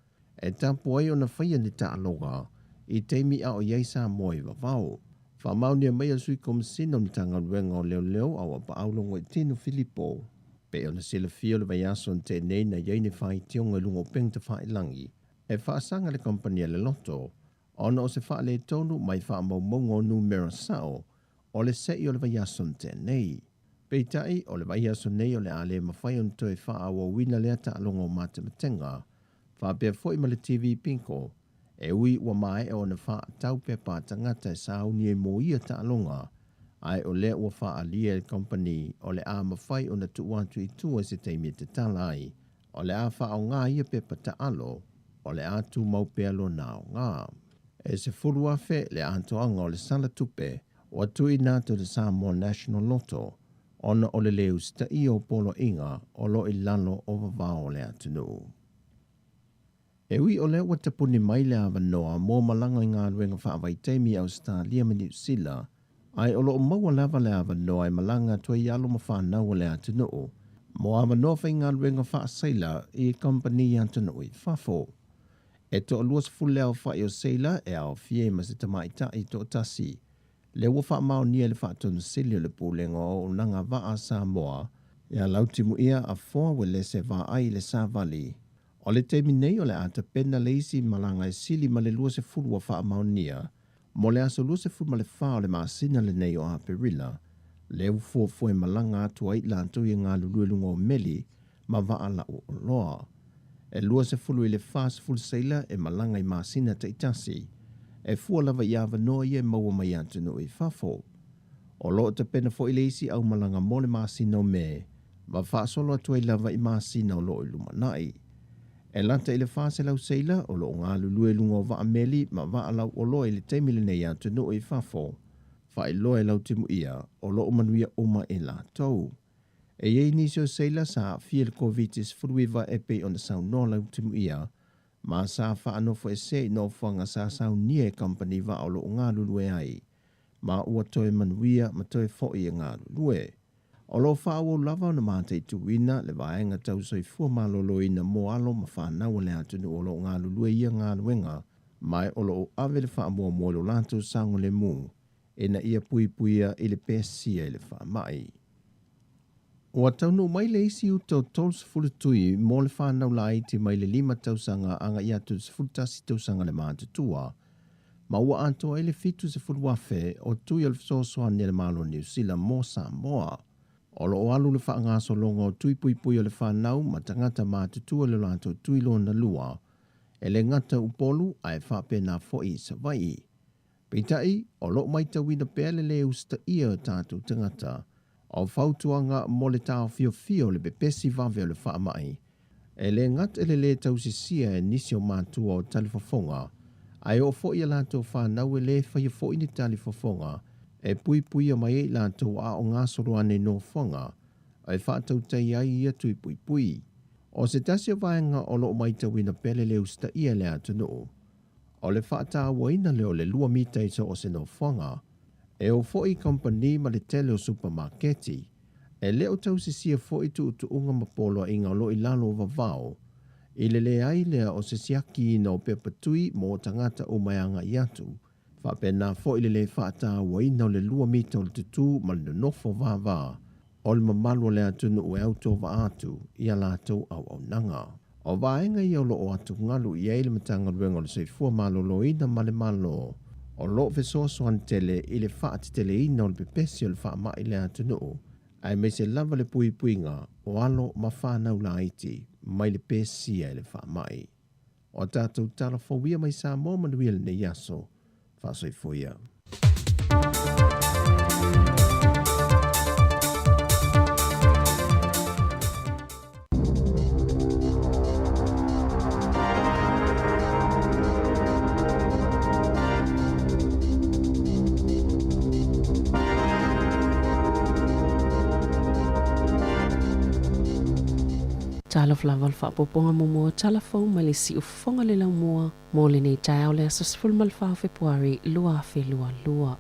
e tapu ai ona faia ni taaloga i taimi a o i ai Samoa i vavao. Faamaonia mai e le Sui Komesina o le Matagaluega o Leoleo a o Apaau Logoitino Filipo. Pei ona silafia o le vaiaso na tea nei na i ai ni faitioga i luga o upega tafailagi e faasaga le kamupani a le Loto ona o se faaletonu mai faamaumauga o numera sao o le se'i o le vaiaso na tea nei. Peitai, o le vaiaso nei o le a le mafai ona toe faaauauina lea taaloga o matematega, faapea foi ma le TV Bingo, e ui ua maea ona faatau pepa a tagata e sauni ai mo ia taaloga, ae o lea ua faaalia e le kamupani o le a mafai ona tuu atu i tua i se taimi e tatala ai, o le a faaaoga ia pepa taalo, o le a tumau pea lona aoga. E 10,000 le atoaga o le sala tupe ua tuuina atu i le Samoa National Lotto ona o le le usitaia o poloaiga o lo o i lalo o vavao o le atunuu. E ui o lea ua tapuni mai le avanoa mo malaga i galuega faavaitaimi i Ausetalia ma Niu Sila, ae o lo o maua lava le avanoa e malaga atu ai alo ma fanau a le atunuu mo avanoa faigaluega faaseila i kamupani atunuu i fafo. E toa-20 le aofai o seila e aofia ai ma se tamaitai toatasi, lea ua faamaonia e le Faatonusili o le Pulega o Auaunaga Vaa a Samoa ia Lautimuia Afoa Uelese Vaai i le Savali. O le taimi nei o le a tapena le isi malaga e sili ma le 20 ua faamaonia mo le aso 24 o le masina lenei o Aperila, lea ua fuafua e malaga atu ai i latou i galulue i luga o meli ma vaa lau oloa. E 20 i le 40 seila e malaga i masina taitasi, e fua lava i avanoa ia e maua mai atunuu i fafo. O lo o tapena foi le isi aumalaga mo le masina o Me, ma faasolo atu ai lava i masina o lo o i lumanai. E lata i le 400 seila o lo o galulue i luga o vaa meli ma vaa lauoloa i le taimi lenei i atunuu i fafo, faailoa e Lautimuia o lo o manuia uma i latou. E i ai nisi o seila sa aafia i le Koviti-19 e pei ona saunoa Lautimuia, ma sa faanofoesea i nofoaga sa saunia e kamupani vaa o lo o galulue ai, ma ua toe manuia ma toe foi e galulue. O lo o faaauau lava ona mataituina le vaega tau soifua maloloina mo alo ma fanau a le atunuu o lo o galulue i ia galuega, ma o lo o ave le faamuamua i lo latou saogalemu ina ia puipuia i le pesia i le faamai. Ua taunuu mai le isi uta o 30 tui mo le fanau laiti mai le lima tausaga agai atu i le 11 tausaga le matutua, ma ua atoa ai le 70,000 o tui o le fesoasoani a le Malo o Niu Sila mo Samoa. O lo o alu le faagasologa o tui puipui o le fanau ma tagata matutua i lo latou tui lona lua, e le gata i Upolu ae faapena foi i Savaii. Peitai, o lo o maitauina pea le lē usitaia o tatou tagata o fautuaga mo le taofiofia o le pepesi vave o le faamai, e le gata i le lē tausisia e nisi o matua o talifofoga, ae oo foi i a latou fanau e lē faia foi ni talifofoga e puipuia mai ai i latou a o gasolo ane i nofoaga e faatautai ai ia tui puipui. O se tasi o vaega o lo o matauina pea le lē usitaia e le atunuu, o le faatauaina lea o le lua mita i so o se nofoaga, e oo foi i kamupani ma le tele o supamaketi. E le o tausisia foi tuutuuga ma poloaiga o lo o i lalo o vavao, i le leai lea o se siakiina o pepa tui mo tagata uma e agai atu, faapena foi le lē faatauaina o le lua mita o le tutū ma le nonofo vava o le mamalu o le atunuu e autovaa atu i a latou auaunaga. O vaega ia o lo o atugalu i ai le Matagaluega o le Soifua Maloloina ma le Malo, o lo o fesoasoani tele i le faateteleina o le pepesi o le faamai i le atunuu, aemaise lava le puipuiga o alo ma fanau laiti mai le pesia e le faamai. O a tatou tala fou ia mai Samoa manuia lenei aso. Faasoifua ia. Talofa lava le faapopoga muamua o tala fou mai le siufofoga le laumua mo lenei taeao le aso 14 o Fepuari 2022.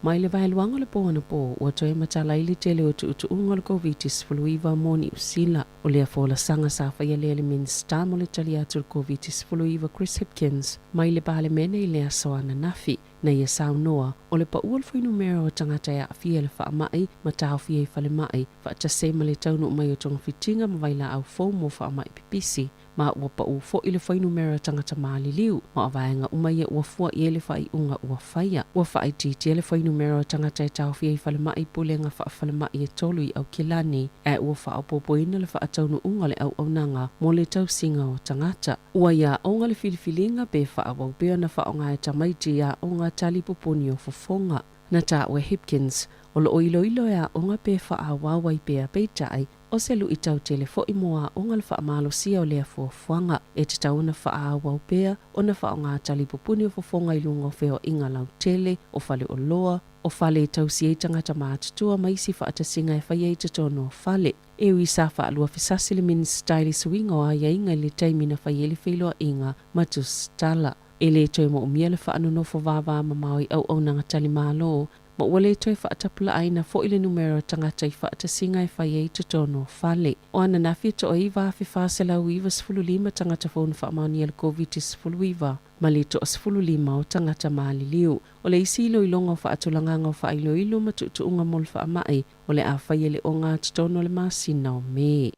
Mai le vaeluaga o le po anapo, ua toe matala ai le tele o tuutuuga o le Koviti-19 mo Niu Sila. O lea folasaga sa faia lea e le Minisita mo le tali atu i le Koviti-19 Chris Hipkins mai le Palemene i le aso ananafi. Na ia saunoa, o le pau o le fuainumera o tagata e aafia i le faamai ma taofia i falemai, faatasi ai ma le taunuu mai o togafitiga ma vailaau fou mo faamai pipisi, ma ua pau foi le fuainumera tagata maliliu, ma o vaega uma ia ua fua i ai le faaiuga ua faia. Ua faaitiitia le fuainumera o tagata e taofia i falemai i pulega faafalemai e tolu i Aukilani, ae ua faaopoopoina le faataunuuga o le auaunaga mo le tausiga o tagata. Ua i aoga le filifiliga pe faaauau pea ona faaaoga e tamaiti i aoga tali pupuni o fofoga. Na taua e Hipkins, o lo o iloilo e aoga pe faaauau ai pea peitai, o se luitau tele foi mo aoga le faamalosia o lea fuafuaga. E tatau ona faaauau pea ona faaaoga tali pupuni o fofoga i luga o feoaiga lautele, o faleoloa, o fale e tausi ai tagata matutua ma isi faatasiga e faia i totonu o fale. E ui sa faaluafesasi le Minisita i le suiga o aiaiga i le taimi na fai ai le feiloaiga ma tusitala. E le toe moomia le faanonofo vava mamao i auaunaga tali malo, ma ua le toe faatapulaaina foi le numera o tagata i faatasiga e fai ai i totonu o fale. O ananafi e toa-9,495 tagata fou na faamaonia i le Koviti-19, ma le toa-15 o tagata maliliu. O le isi iloiloga o faatulagaga o faailoilo ma tuutuuga mo le faamai, o le a faia i le ogatotonu o le masina o Me.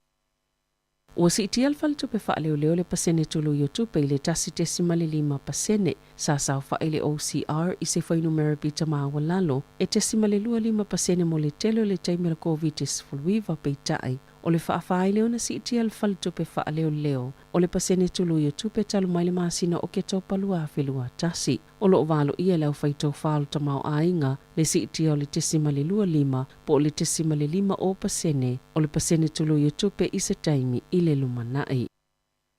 Ua siitia le Faletupe Faaleoleo le pasene tului o tupe i le 1.5%. Sa saofai le OCR i se fuainumera pita maualalo e 0.25% mo le tele o le taimi o le Koviti-19, peitai, o le faafa ai lea ona siitia le Faletupe Faaleoleo o le pasene tului o tupe talu mai le masina o Oketopa 2021. O lo o valoia e le aufaitofa o le tamaoaiga le siitia o le 0.25 po o le 0.50% o le pasene tului o tupe i se taimi i le lumanai.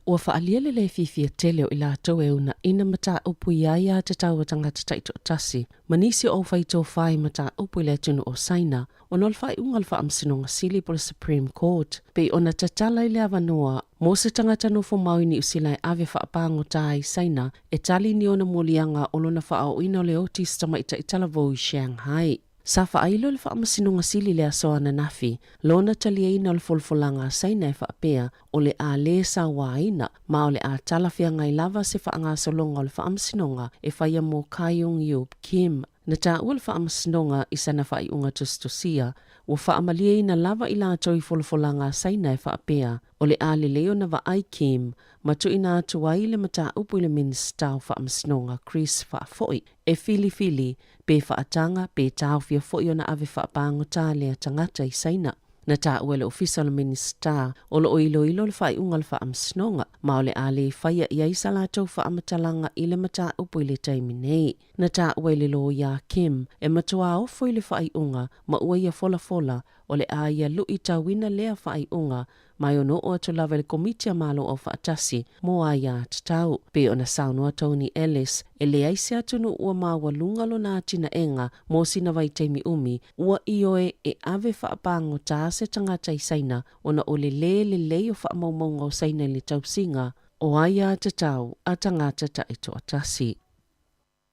Ua faaalia le lē fiafia tele o i latou e uunaina mataupu i aia tatau a tagata taitoatasi ma nisi o aufaitofa i mataupu i le atunuu o Saina ona o le faaiuga a le Faamasinoga Sili po o le Supreme Court pei ona tatala i le avanoa mo se tagata nofo mau i Niu Sila e ave faapagota ai i Saina e tali ni ona moliaga o lona faaooina o le oti se tamaitai talavou i Shanghai. Sa faailo e le Faamasinoga Sili le aso ananafi lona taliaina o le folafolaga a Saina e faapea o le a lē sauaina ma o le a talafeagai lava se faagasologa o le Faamasinoga e faia mo Kyung Yub Kim. Na taua le Faamasinoga i sana faaiuga tusitusia, ua faamalieina lava i latou i folafolaga a Saina e faapea o le a lelei ona vaai Kim ma tuuina atu ai le mataupu i le Minisita o Faamasinoga Chris Faafoi e filifili pe faataga pe taofia foi ona ave faapagota lea tagata i Saina. Na taua e le Ofisa o le Minisita o lo o iloilo le faaiuga o le Faamasinoga ma o le a le faia i ai sa latou faamatalaga i le mataupu i le taimi nei. Na taua e le loia a Kim e matuā ofo i le faaiuga ma ua ia folafola o le a ia luitauina lea faaiuga. Ma e ono oo atu lava i le Komiti a Malo Aufaatasi mo Aia Tatau. Pei ona saunoa Tony Ellis, e leai se atunuu ua maualuga lona atinaega mo sina vaitaimi umi, ua ioe e ave faapagota se tagata i Saina ona o le lē lelei o faamaumauga o Saina i le tausiga o aia tatau a tagata taitoatasi.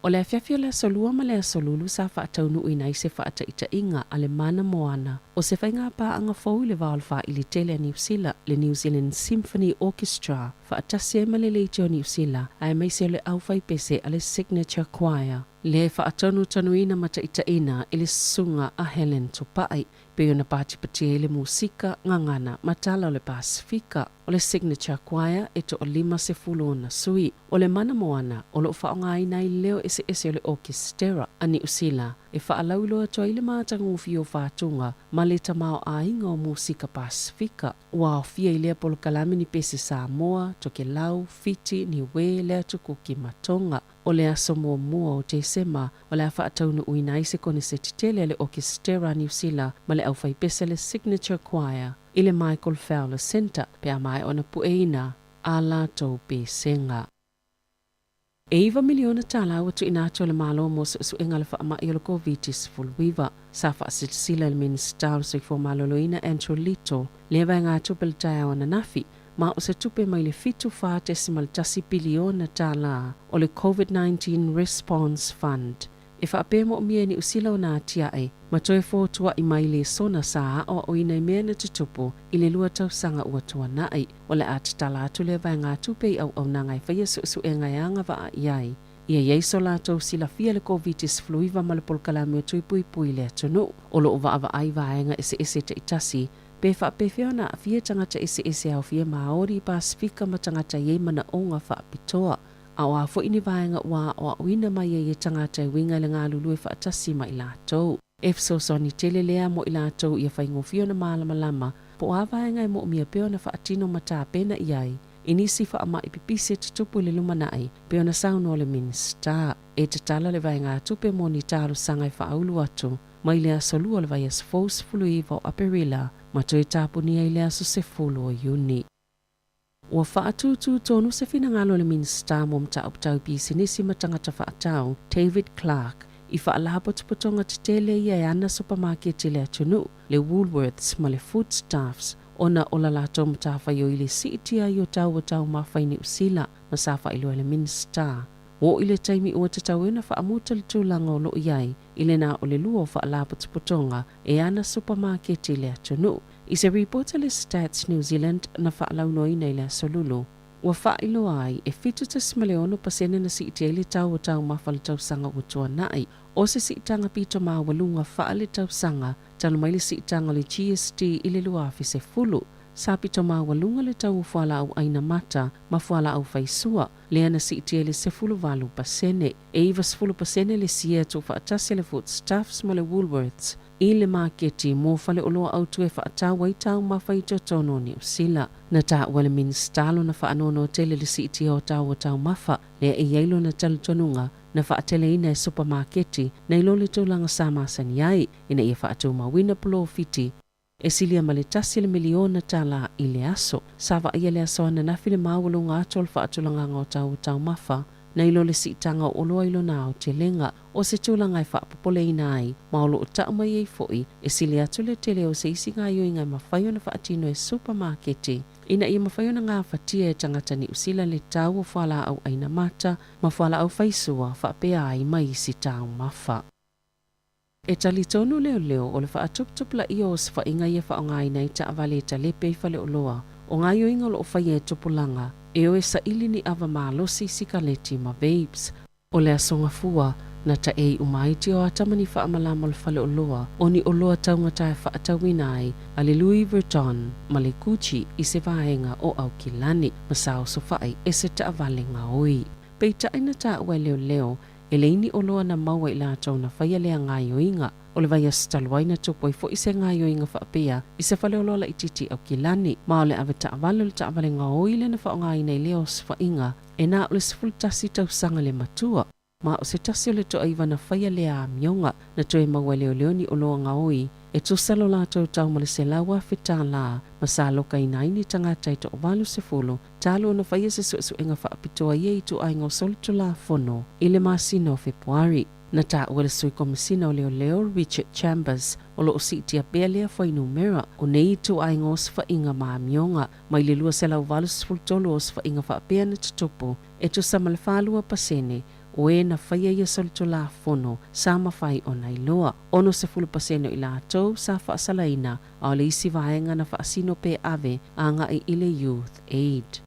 O le afiafi o le Aso Lua ma le Aso Lulu sa faataunuuina ai se faataitaiga a le Mana Moana o se faigapaaga fou i le va o le Faaili Tele a Niu Sila, le New Zealand Symphony Orchestra, faatasi ai ma le Leitio Niu Sila, aemaise o le aufaipese a le Signature Choir, le faatonutonuina ma taitaiina i le Susuga a Helen Tupai. Pei ona patipatia ai le musika, gagana ma tala o le Pasefika. O le Signature Choir e toa-50 ona sui. O le Mana Moana o lo o faaaogaina ai leo eseese o le okesitera a Niu Sila e faalauiloa atu ai le matagofie o Fatuga ma le tamaoaiga o musika Pasefika. Ua aofia i lea polokalame ni pese Samoa, Tokelau, Fiti, Niue, le Atu Kuki ma Tonga. O le aso muamua o Tesema, o le a faataunuuina ai se koneseti tele a le Okesitera a Niu Sila ma le aufaipese a le Signature Choir i le Michael Fowler Centre pe a maea ona pueina a latou pesega. E iva miliona tālā ua tuuina atu e le Malo mo suesuega o le faamai o le Koviti-19. Sa faasilasila e le Minisita o le Soifua Maloloina Andrew Little lea vaegatupe i le taeao ananafi, ma o se tupe mai le 74.1 piliona tālā o le Covid-19 Response Fund e faapea moomia e Niu Sila ona atiae ma toe fotuaʻi mai lesona sa aʻoaʻoina i mea na tutupu i le lua tausaga ua tuanaʻi. O le a tatala atu lea vaegatupe i auaunaga e faia suesuega e agavaa i ai ia i ai so latou silafia le Koviti-19 ma le polokalame o Tui Puipui i le atunuu. O lo o vaavaai vaega eseese taitasi Pe faapefea ona aafia tagata eseese aofia Māori, Pasifika ma tagata i ai manaoga faapitoa. A o a foi ni vaega ua aoaoina mai ai e tagata e uiga i le galulue faatasi ma i latou. E fesoasoani tele lea mo i latou ia faigofie ona malamalama po o a vaega e moomia pea ona faatino ma tapena i ai i nisi faamai pipisi e tutupu i le lumanai, pei ona saunoa le Minisita. E tatala le vaegatupe mo ni talosaga e faaulu atu mai le aso Lua o le vaiaso fou 19 o Aperila ma toe tapunia i le aso 10 o Iuni. Ua faatūtū tonu se finagalo a le Minisita mo Mataupu Tau Pisinisi ma Tagata Faatau, David Clark, i faalapotopotoga tetele ia e ana supamaketi i le atunuu, le Woolworths ma le Foodstuffs, ona o la latou matafaioi i le siitia ai o tau o taumafa i Niu Sila, ma sa faailoa e le Minisita. Ua oo i le taimi ua tatau ai ona faamuta le tulaga o lo o i ai i le na o le lua o faalapotopotoga e ana supamaketi i le atunuu. I se ripoti a le Stats New Zealand na faalauiloaina i le Aso Lulu, ua faailoa ai e 7.6 pasene na siitia ai le tau o taumafa i le tausaga ua tuanai. O se siitaga pito maualuga faaletausaga talu mai le siitaga o le GST i le 2010. Sa pito maualuga le tau o fualaau aina mata ma fualaau faisua, lea na siitia i le 18%. E 90% le siea tuufaatasi a le Foodstuffs ma le Woolworths i le maketi mo faleoloa autu e faatau ai taumafa i totonu o Niu Sila. Na taua e le Minisita lona faanoanoa tele i le siitia o tau o taumafa, lea e i ai lona talitonuga na faateleina e supamaketi nai lo le tulaga sa masani ai ina ia faatumauina polofiti e silia ma le tasi le miliona tālā i le aso. Sa vaaia le aso ananafi le maualuga atu o le faatulagaga o tau o taumafa nai lo le siitaga o oloa i lona aotelega, o se tulaga e faapopoleina ai ma o lo o tau mai ai foi e sili atu le tele o se isi gaoioiga e mafai ona faatino e supamaketi ina ia mafai ona gafatia e tagata Niu Sila le tau o fualaau aina mata ma fualaau faisua faapea ai ma isi taumafa. E talitonu leoleo o le faatuputupulaia o osofaiga ia faaaogaina ai taavale e talepe i faleoloa, o gaoioiga o lo o faia e tupulaga e o e saili ni ava malosi, sikaleti ma vapes. O le Aso Gafua, na taei uma ai tio ata ma ni faamalama o le faleoloa o ni oloa taugata e faatauina ai a le Louis Vuitton ma le Gucci i se vaega o Aukilani ma sa osofai e se taavale gaoi. Peitai na taua e leoleo e leai ni oloa na maua i latou na faia lea gaoioiga. O le vaiaso talu ai na tupu ai foi se gaoioiga faapea i se faleoloa laitiiti i Aukilani, ma o le ave taavale o le taavale gaoi lea na faaaogaina i lea osofaiga e na o le 11 tausaga le matua, ma o se tasi o le toaiva na faia lea amioga. Na toe maua e leoleo ni oloa gaoi. E tusa lo latou tau ma le $100,000 ma sa alokaina ai ni tagata e toa-80 talu ona faia se suesuega faapitoa i ia ituaiga o solitulafono i le masina o Fepuari. Na taua e le Sui Komesina o Leoleo Richard Chambers o lo o siitia pea lea fuainumera o nei ituaiga osofaiga ma amioga mai le 283 o osofaiga faapea na tutupu e tusa ma le 42% o e na faia ia solitulafono sa mafai ona iloa. 60% o i latou sa faasalaina a o le isi vaega na faasino pe ave agai i le Youth Aid.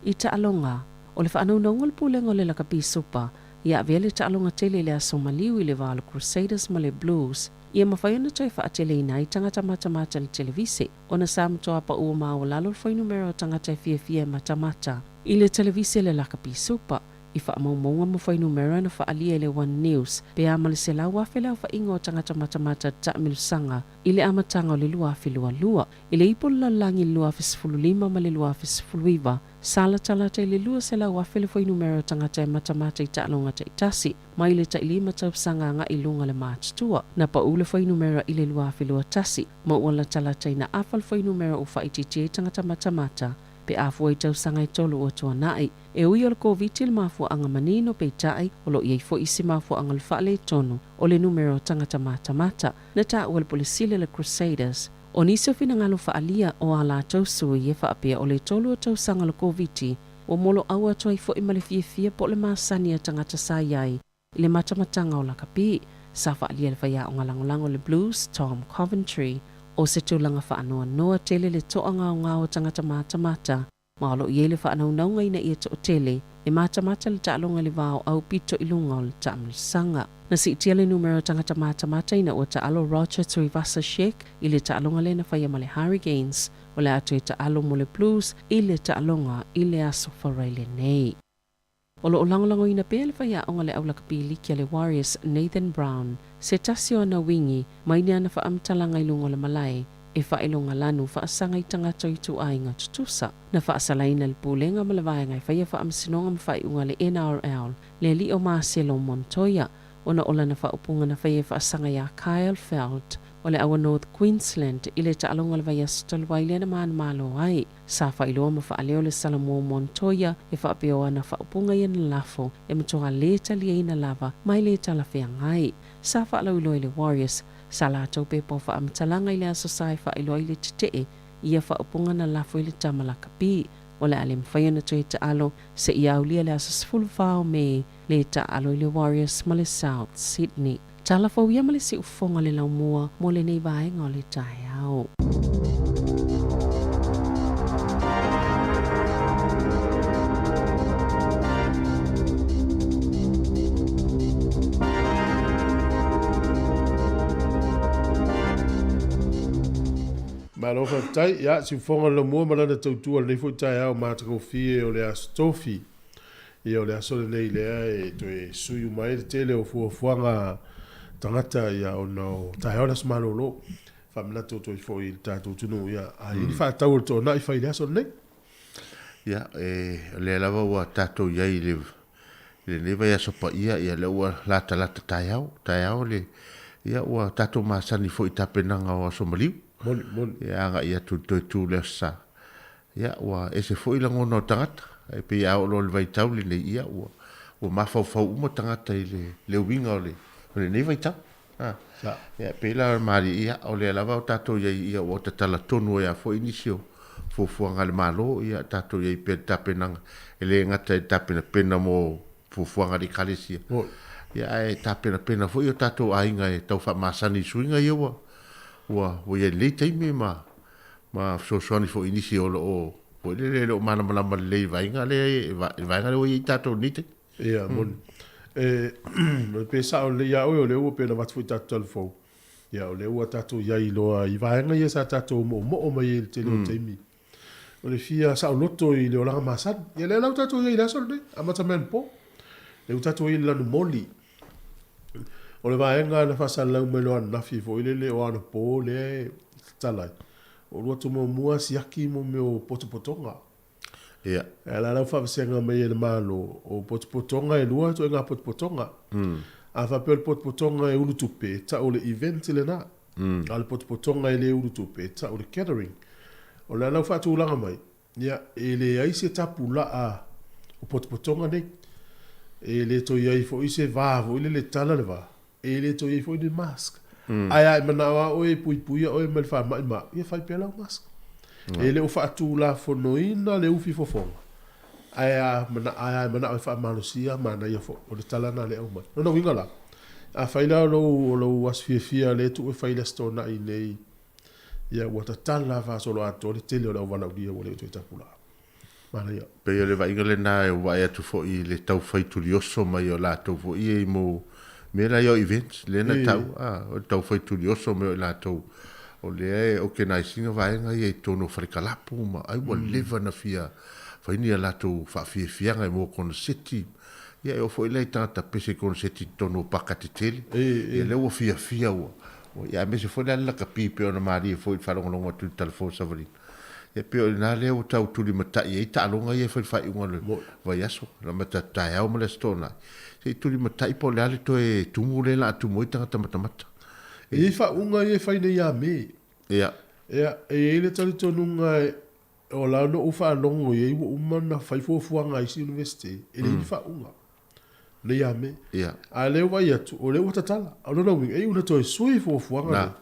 I taaloga, o le faanaunauga o le Pulega o le Lakapi Supa ia avea le taaloga tele i le aso maliu i le va o le Crusaders ma le Blues ia mafai ona toe faateleina ai tagata matamata i le televise ona sa matoa paua maualalo le fuainumera o tagata e fiafia e matamata i le televise le Lakapi Supa. I faamaumauga ma fuainumera na faaalia e le One News pe a ma le 100,000 le aofaiga o tagata matamata taamilosaga i le amataga o le 2022. I le ipu o le lalolagi i le 2015 ma le 2019, sa latalata i le 200,000 le fuainumera o tagata e matamata i taaloga taitasi, mai le tailima tausaga agai i luga le matutua. Na pau le fuainumera i le 2021, ma ua latalata ina afa le fuainumera ua faaitiitia ai tagata matamata pe a fua i tausaga e tolu ua tuanai. E ui o le Koviti le mafuaaga manino, peitai, o lo o i ai foi isi mafuaaga o le faaletonu o le numera o tagata matamata. Na taua e le Pule Sili o le Crusaders, o nisi o finagalo faaalia o a latou sui e faapea o le tolu o tausaga o le Koviti ua moloau atu ai foi ma le fiafia po o le masani a tagata sa i ai i le matamataga o lakapi. Sa faaalia e le faiaoga lagolago o le Blues, Tom Coventry, o se tulaga faanoanoa tele le toagaogao o tagata matamata ma o lo o i ai le faanaunauga ina ia toatele e matamata le taaloga i le va o aupito i luga o le taamilosaga. Na siitia le numera o tagata matamata ina ua taalo Roger Tuivasa-Sheck i le taaloga lea na faia ma le Hurricanes, o le a toe taalo mo le Blues i le taaloga i le Aso Faraile nei. O lo o lagolagoina pea le faiaoga le aulakapi liki a le Warriors Nathan Brown, se tasi o ana wingi mai ni ana faamatalaga i luga o le malae e faailoga lanu faasaga i tagata o ituaiga tutusa. Na faasalaina e le Pulega ma le Vaega e faia faamasinoga ma faaiuga a le NRL le alii o Marcelo Montoya ona o lana faaupuga na faia e faasaga iā Kyle Feldt o le aua North Queensland i le taaloga o le vaiaso talu ai lea na manumalo ai. Sa faailoa ma faaleo le Salamua Montoya e faapea o ana faaupuga ia na lafo e matua lē taliaina lava ma e lē talafeagai. Sa faalauiloa e le Warriors sa latou pepa o faamatalaga i le aso sa e faailoa ai le tetee i ia faaupuga na lafo i le tama lakapi. O le a le mafai ona toe taalo seia aulia le aso 14 o Me le taalo i le Warriors ma le South Sydney. Tala fou ia ma le siufofoga o le laumua mo lenei vaega o le taeao. Malo faafetai. Ia, siufofoga o le laumua ma lana tautua i lenei foi taeao matagofie o le Aso Tofi. Ia o le aso lenei lea e toe sui uma ai le tele o fuafuaga a tagata ia ona o taeao le aso malolo. Faamanatu atu ai foi i le tatou atunuu ia a i ai ni faatau o le toanai fai i le aso lenei. Ia, e, o lea lava ua tatou i ai i le, i lenei vaiaso paia, ia lea ua latalata taeao, taeao le, ia ua tatou masani foi i tapenaga o aso maliu. Moni, moni. Ia agai atu i le toe tu i le Aso Sa. Ia, ua ese foi lagona o tagata, e pei a oo loa i le vaitau lenei, ia, ua, ua mafaufau uma tagata i le, le uiga o le, o lenei vaitau. A. Sa. Ia, e pei la o le malie, ia, o lea lava o tatou i ai, ia, ua tatala tonu ai lava foi nisi o fuafuaga a le Malo, ia, tatou i ai pea i le tapenaga, e le gata i le tapenapena mo fuafuaga a le Ekalesia, ia, ae tapenapena foi o tatou aiga e tau faamasani i suiga ia ua, ua, ua i ai i lenei taimi ma, ma fesoasoani foi i nisi o lo o foi lele e le o malamalama lelei i vaega lea i le vaega lea ua i ai tatou i lenei taimi. Ia, moni. E, pe sao lelei ia oe, o lea ua pei ona avatu foi i tatou tala fou, ia, o lea ua tatou i ai loa i vaega ia sa tatou moomoo mai ai i le tele o taimi. O le fia saoloto i le olaga masani. Ia, lea la ua tatou i ai i le aso lenei, amata mai anapo. Lea ua tatou i ai i le lanu moli. O le vaega na faasalalau mai loa ananafi foi lele o anapo lea e tatala ai, o lua atu muamua siaki mo mea o potopotoga. Ia. E ala lau faavasega mai e le Malo, o potopotoga e lua ituaiga potopotoga. A faapea o le potopotoga e ulu tupe, e tau o le event lena. A o le potopotoga e le ulu tupe, e tau le gathering. O le ala ua faatulaga mai, ia, e leai se tapulaa o potopotoga nei. E le toe i ai foi se va foi lele e tala le va, e le toe i ai foi ni mask. Ae a e manao lava oe e puipuia oe mai le faamai ma au, ia fai pea lau mask. E le o faatulafonoina le ufi fofoga, ae a ae a e manao e faamalosia, manaia foi. O le tala lena lea e aumai. Lona uiga la, afai la o lou, o lou aso fiafia lea e tuu e fai i le Aso Toonai nei, ia ua tatala faasoloatoa le tele o le auvalaaulia ua le o toe tapulaa. Manaia. Pei o le vaaiga lena e vaai atu foi i le tau fai tulioso mai o latou foi ia i mo mea la ia o events lea na tau a o le tau fai tulioso mai o i latou o lea e organize ina vaega ia i totonu o fale kalapu ma ai ua leva na fia fai ni a latou faafiafiaga i mo koneseti ia e oo foi la i tagata pese i koneseti i totonu o paka tetele ia lea ua fiafia ua ia aemaise foi la le lakapi pei ona malie foi i le faalogologo atu i le talafua o Savalina. E pei o i ina lea ua tau tulimatai ai taaloga ia e fai i le faaiuga o le vaiaso, le amata atu taeao ma le Aso Toonai, se i tulimatai po o le a le toe tumu lea o le a tumu ai tagata matamata. E i ai faauuga ia e fai nei ia Me. Ia. Ia, e i ai le talitonuga o la na ou faalogo i ai ua uma ona fai fuafuaga a isi Iunivesite, e leai ni faauuga nei ia Me. Ia. A o lea ua vaai atu, o lea ua tatala. O lona uiga, e iu ina toe sui fuafuaga nei.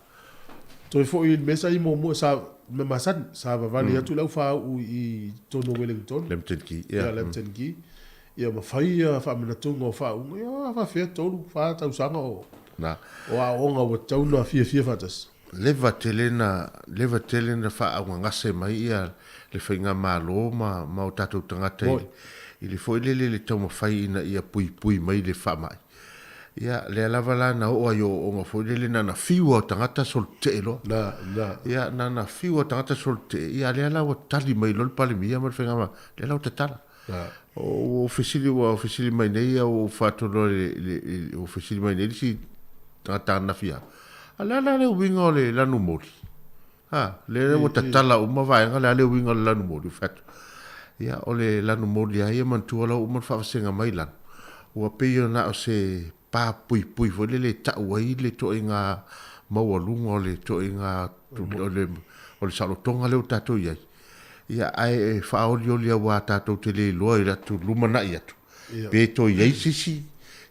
Toe foi i le mea sa i ai muamua, sa, mea masani, sa vavale atu le au faauu i totonu o Wellington. Lambton Quay, ia. Ia, Lambton Quay. Ia ma fai ia faamanatuga o faauuga, ia faafefea tolu, fa tausaga o, Na. o aoaoga ua tatau ona fiafia faatasi. Leva tele na, leva tele na faaaaugagase mai ia le faigamalo ma, ma o tatou tagata i, i le foi lele le taumafai ina ia puipui mai le faamai. Ia, lea lava la na oo ai i ooooga foi lele na na fiu lava o tagata solotetee loa. Na, na. Ia, na na fiu lava o tagata solotetee, ia lea la ua tali mai loa le Palemia ma le faigamalo, lea la ua tatala. Na. Ua ou fesili, ua fesili mai nei au, ua ou faatonu i le, ua fesili mai nei le isi tagata ananafi ia au, a o le a la le uiga o le lanu moli? Ha, lea ua tatala uma vaega, o le a le uiga o le lanu moli? Ou fai atu, ia, o le lanu moli lava ia manatua la ua uma ona faavasega mai lanu, ua pei na o se pa puipui foi lele e tau ai le ituaiga maualuga o le ituaiga o le, o le saolotoga lea ua tatou i ai. Ia, ae faaolioli aua tatou te le iloa i le atu lumanai atu, pe toe i ai se isi,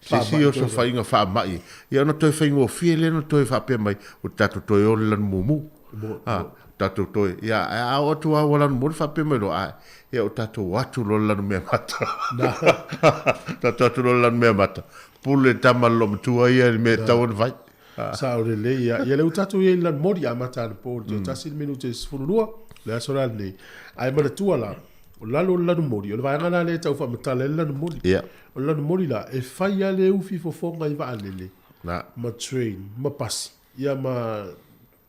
se isi osofaiga faamai, ia ona toe faigofie lea ona toe faapea mai, ua tatou toe o i le lanu mumu. A, tatou toe, ia, ae a oo atu lava ua lanu mumu, faapea mai loa, ae, ia ua tatou o atu loa i le lanu meamata. Tatou o atu loa i le lanu meamata, pule le tama a le loomatua ia i le mea e tatau ona fai. Sao lelei ia. Ia lea ua tatou i ai i le lanumoli amata anapo i le toe tasi le minute i le 12 le aso la lenei. Ae manatua la, o lalo o le lanumoli, o le vaega la lea e tau faamatala ai le lanumoli. Ia. O le lanumoli la, e fai lava le ufi fofoga i vaalele, Na. ma train, ma pasi, ia ma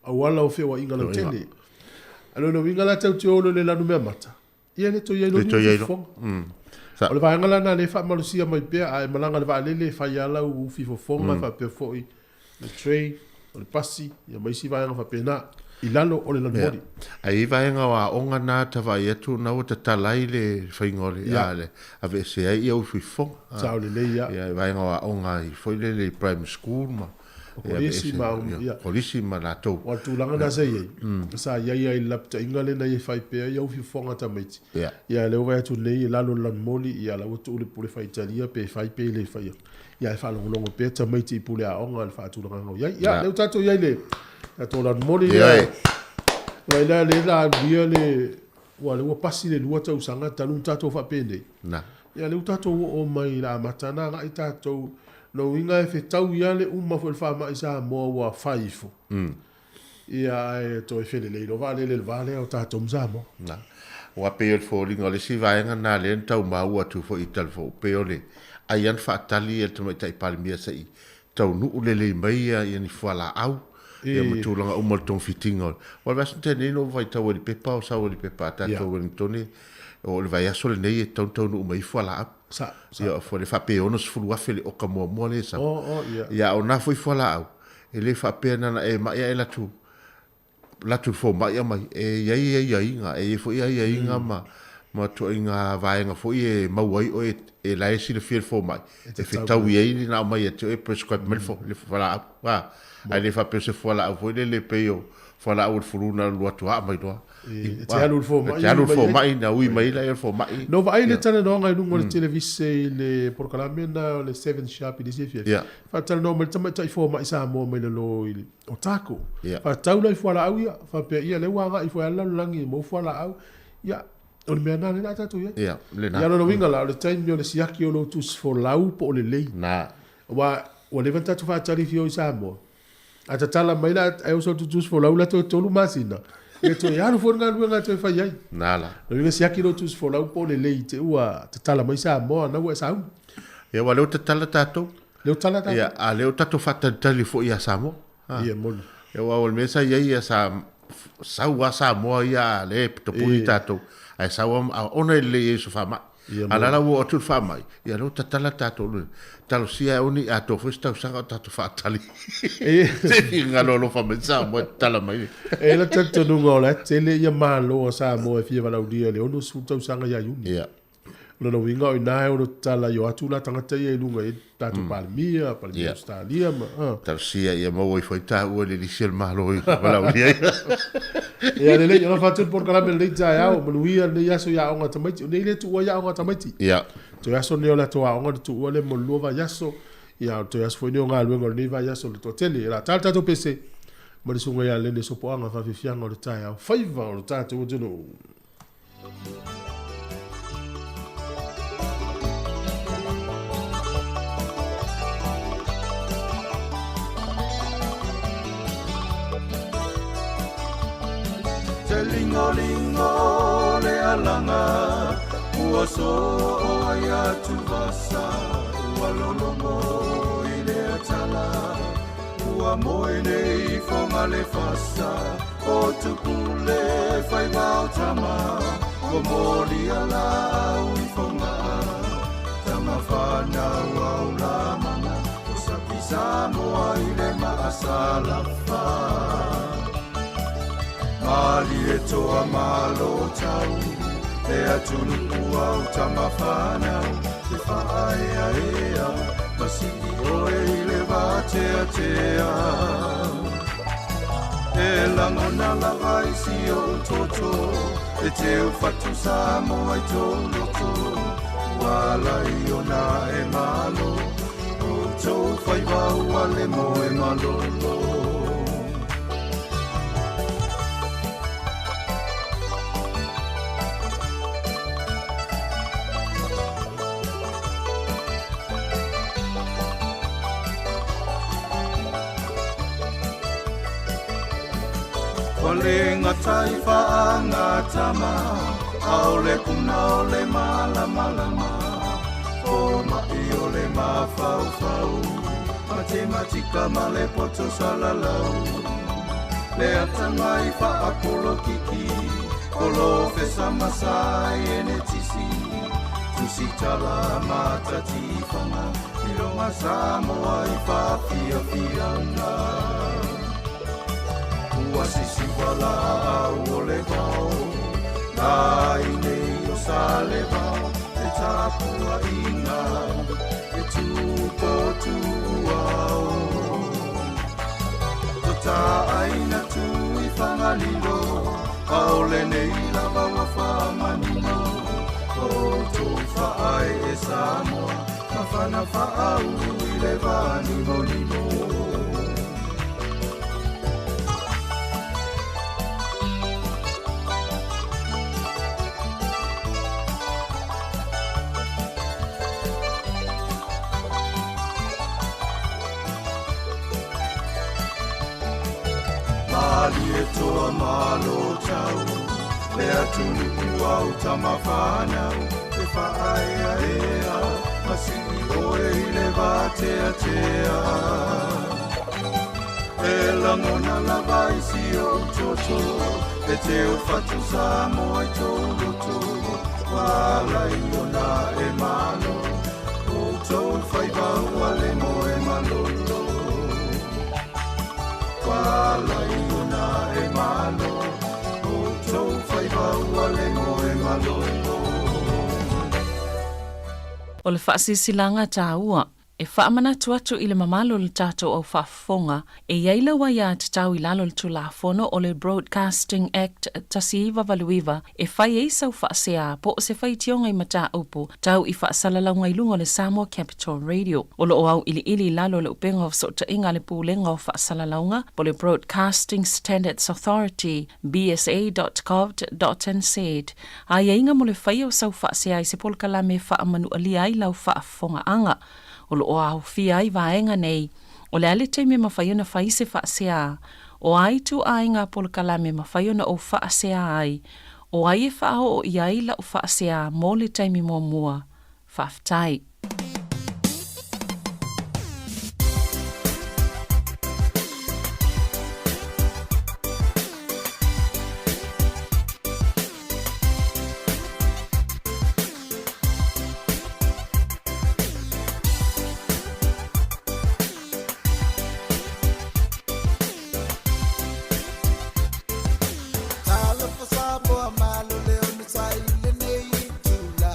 auala o feoaiga lautele. A o lona uiga la tatou te o loa i le lanumeamata, Ia le toe i ai loa ni fofoga. O le vaega la lena lea e faamalosia mai pea, a e malaga i le vaalele e fai lava lau ufi fofoga faapea foi le train, o le pasi, ia ma isi vaega faapena i lalo o le lanumoli. Ae i ai vaega o aoga na ta vaai atu na ua tatala ai le faiga o le aveese ai ia ufi fofoga. Sao lelei ia. Ia vaega o aoga foi lele i primary school ma O kolisi ma ia. Kolisi ma latou. O le tulaga lena sa i ai, sa i ai lava i le lapataiga lea na ia fai pea ia ufi fofoga tamaiti. Ia. Ia lea ua vaai atu nei i lalo o le lanumoli, ia la ua tuu le pule faitalia pe fai pe le faia. Ia ae faalogologo pea tamaiti i pule aoga i le faatulagaga o i ai. Ia lea ua tatou i ai i le tatou lanumoli lea. Vaai la lea la aluia le ua lea ua pasi le 2 tausaga talu ona tatou faapenei. Na. Ia lea ua tatou oo mai i le amata na agai tatou Lona uiga e fetaui lava le uma foi o le faamai i Samoa ua fai ifo. Ia ae toe felelei loa vaalele i le va lea o tatou ma Samoa. Na. Aua pei o le foliga o le isi vaega lena lea na tau maua atu foi i Talafou, pei o le ai lava na faatali e le Tamaitai Palemia se i taunuu lelei mai ia ni fualaau ia ma tulaga uma o le togafitiga o le... Aua o le vaiaso na tea nei na ou faitau ai i le pepa o sau ai i le pepa a tatou Ueligitone, o le vaiaso lenei e tatau ona taunuu mai ai fualaau. Sa, sa. Ia, foi le faapea e 60,000 le oka muamua lea e sau. Oh, oh, ia. Ia, o na foi fualaau, e le faapea na ona e mai ae latu, latu i le fomai aumai. E i ai aiaiga, e i ai foi aiaiga ma ma ituaiga vaega foi e maua ai oe e la e silafia le fomai e fetaui ai na aumai ia te oe e prescribe mai le fualaau a ae le faapea o se fualaau foi lele pei o fualaau o le fulu na alu atu lava aumai loa. E te alu i le fomai. E te alu i le fomai na ui mai ai lea i le fomai. Na ou vaai le talanoaga i luga o le televise i le polokalame lena o le Seven Sharp i le isi afiafi. Faatalanoa mai le tamaitai fomai Samoa mai lalo i Otago. Faatau la i fualaau ia, faapea ia lea ua agai ifo ai lava le lalolagi e maua fualaau. Ia, o le mea lena lea o le a tatou i ai. Ia, lena. Ia, o lona uiga la, o le taimi o le siaki o lou tusi folau po o lelei. Na. Aua ua leva ona tatou faatali fia o i Samoa. A tatala mai la ae oso atu tusi folau la toe 3 masina, ia toe alu foi le galuega e toe fai ai. Na la. Lona uiga siaki lou tusi folau po o lelei te ua tatala mai Samoa na ua e sauni. Ia, aua o lea ua tatala tatou. Lea ua tatala tatou. Ia, a o lea ua tatou faatalitali foi ia Samoa. Ia, e moni. Ia, aua o le mea sa i ai, ia sa sau lava Samoa ia a lea e tapuni tatou, ae sau lava, ona e lelei ai i se faamai. A o la la ua oo atu le faamai, ia lea ua tatala tatou, talosia e aua ne i atoa foi se tausaga o tatou faatali. Se i finagalo alofa mai Samoa e tatala mai. E i ai le talitonuga o la e tele ia Malo a Samoa e fia valaaulia i le 60 tausaga ia Iuni. Ia. O lona uiga o i ina e ono tatala ai o atu la tagata ia i luga i tatou Palemia, Palemia Ausetalia ma. Talosia ia maua ifo ai taua i le lisi o le Malo i valaaulia ia. Ia lelei, alofa atu le polokalame lenei taeao, manuia lenei aso i aoga a tamaiti. O nei le tuua i aoga a tamaiti. Ia. Toe aso lenei o le latou aoga na tuua lea mo le 2 vaiaso. Ia, o le toe aso foi lenei o galuega o lenei vaiaso le toatele. O le a ta le tatou pese ma le susuga ia Lene Sopoaga faafiafiaga o le taeao faiva o le tatou atunuu. Te lingolingo le alaga ua soo ai atuvasa ua lologo i le atala Ua moe nei i foga le fasa o Tupule faiva o tama Ua molia laau i fogaa Tama whanau au la mana O sapi Samoa i le maasalafa Malie toa malo tau Le atunuu au tama whanau Te whaaeaea Masii oe i le vāteatea E lagona lava i si ou toto E teu fatu Samoa i tou loto Ua ala i ona e malo O tou faiva ua le moe malolo. Ua le gata i faagatama, a o le puna o le malamalama, fomai o le mafaufau, matematika ma le poto salalau. Le atamai faapolokiki, polofesa ma saienetisi, tusitala matatifaga, iloga Samoa i faafiafiaga. Ua sisiva laau o le vao, la i nei o Salevao, le tapuaiga e tupotuao. To ta aina tu i Fagalilo, a o lenei lava ua faamanino. O tou faae e Samoa, mafana faaulu i le vanimonimo. Malie toa malo tau, le atunuu au tama whanau, e whaaeaea, masii oe i le vāteatea. E lagona lava i si ou toto, e teu fatu Samoa i tou loto, ua ala i ona e malo, o tou faiva ua le moe malolo. Ua ala i ona e malo, o tou faiva ua le moe malolo. O le faasilasilaga taua e faamanatu atu i le mamalu o le tatou au faafofoga e i ai lau aiatatau i lalo o le Tulafono o le Broadcasting Act 1989 e fai ai sau faasea po o se faitioga i mataupu tau i faasalalauga i luga o le Samoa Capital Radio. O lo o auiliili i lalo o le upega o fesootaiga a le Pulega o Faasalalauga po o le Broadcasting Standards Authority, bsa.govt.nz, aiaiga mo le faia o sau faasea i se polokalame e faamanualia ai lau faafofogaaga. O lo o aofia ai vaega nei, o le a le taimi e mafai ona fai se faasea, o a ituaiga polokalame e mafai ona ou faasea ai, o ai e faaoo i ai lau faasea mo le taimi muamua. Faafetai. Talofa Samoa malo le onosai i lenei itula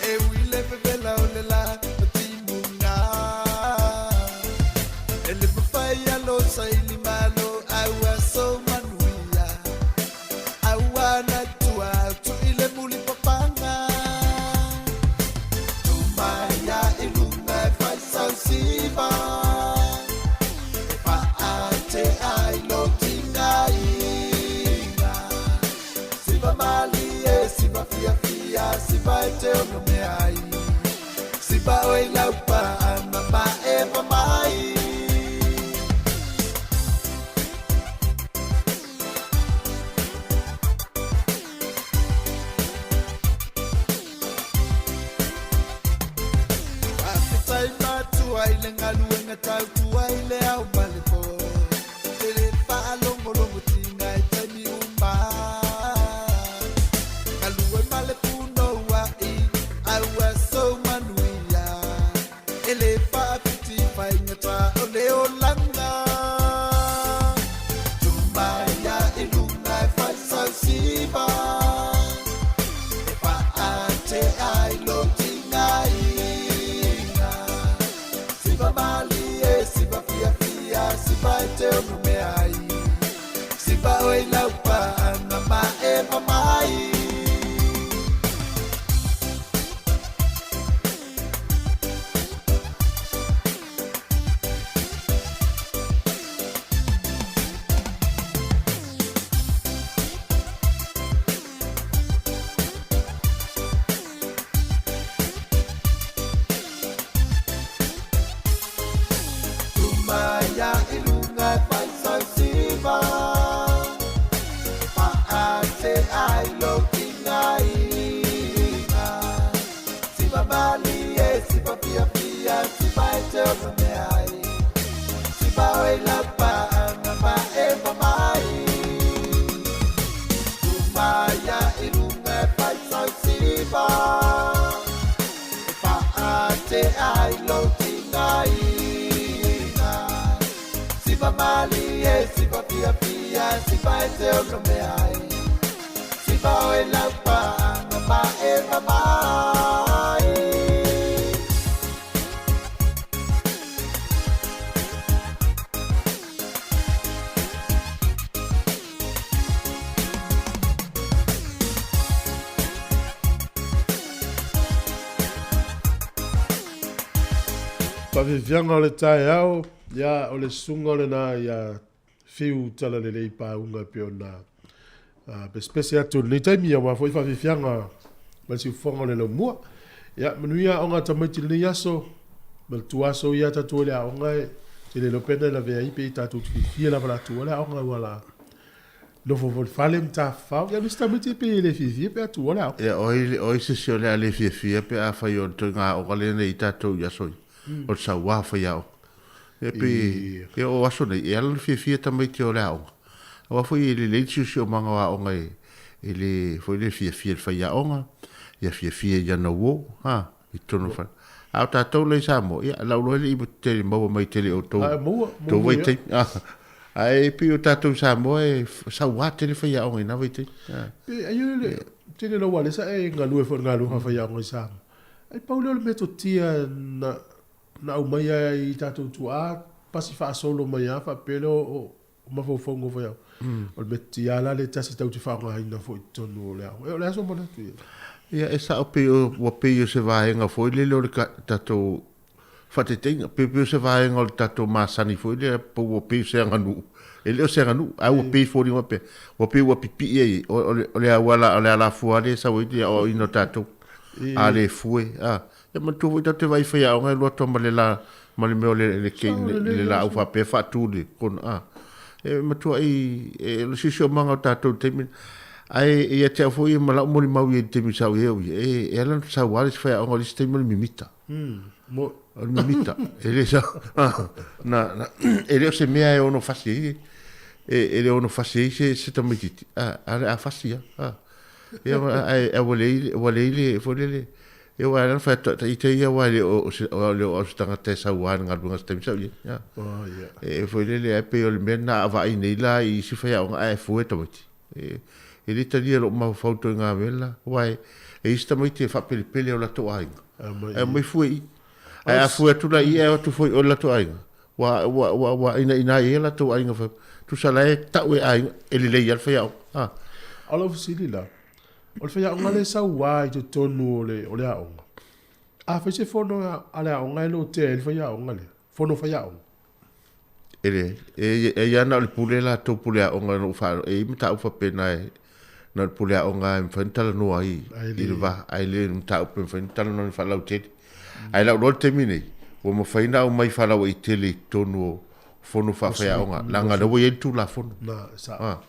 E ui le vevela o le la ma timuga E le mafai alo saili malo ai ua so manuia Ai ua na tua atu i le muli papanga Tumai i luga e fai sau siva E faatea i lo tigaiga Siva malie, siva fiafia, siva e te ono mea ai Siva oe i laupaanga ma eva mai. Faafetai matua i le galuega tautua i le ao ma le po. Te le faalogologo tiga i taimi uma. Galue ma le punouai, a ua sou manuia. E le faapiti faigata o le olaga. Tumai i luga e fai sau siva. E faatea i lou tigaiga. Siva malie, siva fiafia, siva e te ono mea ai. Siva oe i lau paaga ma eva mai. Tumai i luga e fai sau siva E faatea i lou tigaiga Siva malie, siva fiafia, siva e te ono mea ai Siva oe i lau paaga ma eva mai Tumai i luga e fai sau siva E faatea i lou tigaiga Siva malie, siva fiafia, siva e te ono mea ai Siva oe i lau paaga ma eva mai. Faafiafiaga o le taeao, ia, o le susuga lena ia Fiu Talalelei Pauga e pei ona pesepese atu i lenei taimi aua foi faafiafiaga ma le siufofoga o le laumua. Ia, manuia aoga a tamaiti i lenei aso, ma le tuaso ia tatou i le aoga e te le iloa pe na e lavea ai pe tatou te fiafia lava la tuua le aoga ua la nofo foi i le fale ma tafafao. Ia, nisi tamaiti e pei e le fiafia pe a tuua le aoga. Ia, o ai se isi o le a le fiafia pe afai o le ituaiga aoga lea na i ai tatou i aso ia, o le sauā faiaoga. Ia pei, ia o aso nei, e ala ona fiafia tamaiti o le aoga, aua foi e lelei le siosiomaga o aoga e, e le, foi le fiafia i le faiaoga, ia fiafia i ana uo, ha, i totonu o le fale. A o tatou la i Samoa, ia, lau loa e le i tele maua mai tele o tou, tou vaitaimi. Ae pei o tatou i Samoa e sauā tele faiaoga i na vaitaimi. Pe, ai o le, tele lau alesa e galue foi i le galuega faiaoga i Samoa. Ai pau lea o le metotia na na aumai ai i tatou tuaa pasi faasolo mai lava faapea lea o mafaufauga o faiaoga. O le metotia la lea tasi tatou te faaaogaina foi i totonu o le aoga. O le a sou manatu i ai? Ia, e sao pei o, ua pei o se vaega foi lele o le tatou faataitaiga, pei pei o se vaega o le tatou masani foi lea, po ua pei o se aganuu. E le o se aganuu, ae ua pei e foliga faapea, ua pei ua pipii ai, o le auala, o le alafua lea e sau ai le aoaoina o tatou. A le fue, a. Ia manatua foi tatou te vaai i faiaoga e alu atu lava ma le la, ma le mea o le, le, le laau faapea faatu i le kona, a. E matuai, e, o le siosiomaga o tatou i le taimi lena. Ae ia te au foi ia ma lau molimau i ai i le taimi sa ou i ai au ia, e, e ala ona sau lava le isi faiaoga o le isi taimi o le mimita. O le mimita. E le sa, na, na, e le o se mea e ono fasi ai, e, e le ono fasi ai se, se tamaitiiti, a, a o le a fasi lava, a. Ia, ae, ae ua leai, ua leai le, foi lele, ia aua e ala ona fai atu, ita ia aua e le o, o, le o se tagata e saua i le galuega i se taimi sa ou i ai. Oh, yeah. E foi lele, ae pei o le mea lena a vaai nei la i isi faiaoga ae fue tamaiti. E, e le talia e lou mafaufau toe ngā mea la, aua e, e isi tamaiti e faapelepele o latou aiga. Ae omai fue i. Ae a fue atu la i, ae o atu foi i o le latou aiga. Ua, ua, ua, ua inaina ai e latou aiga fai, tusa la e tau e aiga, e lelei lava le faiaoga. A. O lau fesili la, o le faiaoga lea e saua i totonu o le, o le aoga, a fai se fono a le aoga e lotea ai le faiaoga lea, fono faiaoga? E leai. E, e i ai na o le pule latou pule aoga na ou faalogo, e i ai mataupu faapena e, na o le pule aoga e mafai ona talanoa ai i le va, ae le o le mataupu e mafai ona talanoa ai faalautele. Ae i lau iloa i le taimi nei, ua mafai ona aumai faalauaitele i totonu o fono faafaiaoga, leaga o lea ua i ai le Tulafono. A,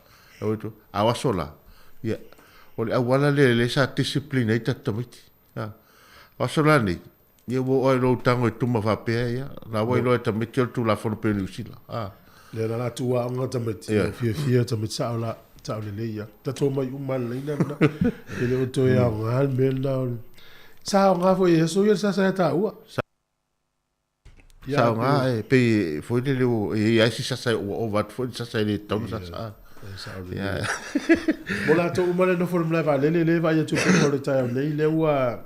a o aso la, ia, o le auala lea lea sa discipline ai tatou tamaiti. A, o aso la nei, ia ua oo lava i lou tago e tuma faapea, ia, la ua iloa e tamaiti o le Tulafono pei o Niu Sila. A. Lea la latou aoga tamaiti, ia fiafia tamaiti sao la, sao lelei ia. Tatou omai uma lelei na lena. E le o toe aoga le mea lena o le... Sa aoga foi e aso ia le sasa ia taua. Sa aoga e pei foi lele e i ai lava isi sasa ua ova atu foi le sasa e le tatau ona sasa. E sao lelei. Mo latou uma le nofo i le malae vaalele lea e vaai atu i pepa o le taeao nei, lea ua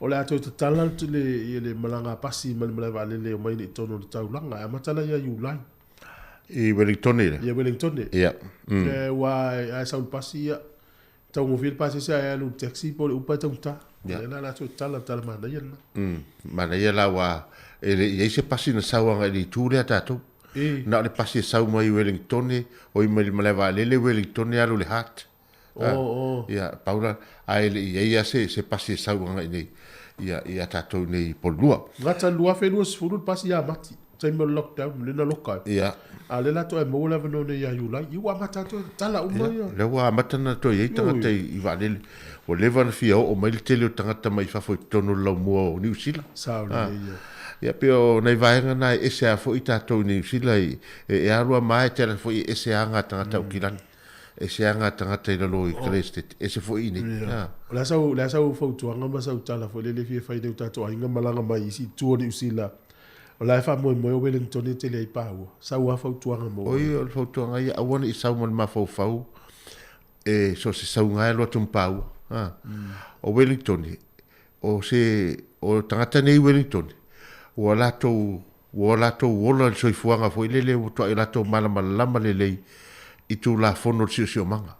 O le a toe tatala atu le, ia le malaga pasi mai le malae vaalele e omai nei i totonu o le taulaga. E amata la ia Iulai. I Wellingtone le? Ia Wellingtone. Ia. Mm. E, ua a e sau i le pasi, ia, taugofie le pasese ae alu i le taxi po o le upa e taugata. Ia. Lea la o le a toe tatala, tala manaia lena. Mm. Manaia la ua e le i ai se pasi na sau agai i le itu lea tatou. E. Na o le pasi e sau mai Wellingtone, oi mai le malae vaalele Wellingtone alu i le Hart. Oh, oh. Ia, pau la, ae le i i ai lava se, se pasi e sau agai nei ia, ia tatou nei i Polua. Gata 2020 le pasi ia Mati, taimi o le lockdown, lea na loka ai. Ia. A o lea la toe maua le avanoa nei ia Iulai, ia ua amata atu ai, tala uma ia. Ia, lea ua amata ona toe i ai tagata i, i vaalele. Ua leva ona fia oo mai le tele o tagata mai fafo i totonu o le laumua o Niu Sila. Sao lelei ia. Ia, pei o nai vaega na e ese lava foi tatou i Niu Sila i, e, e alu lava ma e te ala foi e ese lava ngā tagata Aukilani. Ese lava ngā tagata i lalo i Crested, ese foi i inei. Ia. O le a sau, le a sau fautuaga ma sau tala foi lele e fia fai nei o tatou aiga malaga mai i isi itu o Niu Sila. O la e faamoemoe o Wellington e tele ai paua. Sau lava fautuaga mo oe. Oi, o le fautuaga ia, aua ne i sau ma le mafaufau e so o se sauga e alu atu ma paua. Ha. O Wellington, o se, o tagata nei i Wellington, ua latou Ua latou ola i le soifuaga foi lele ua tuai latou malamalama lelei i Tulafono o le Siosiomaga.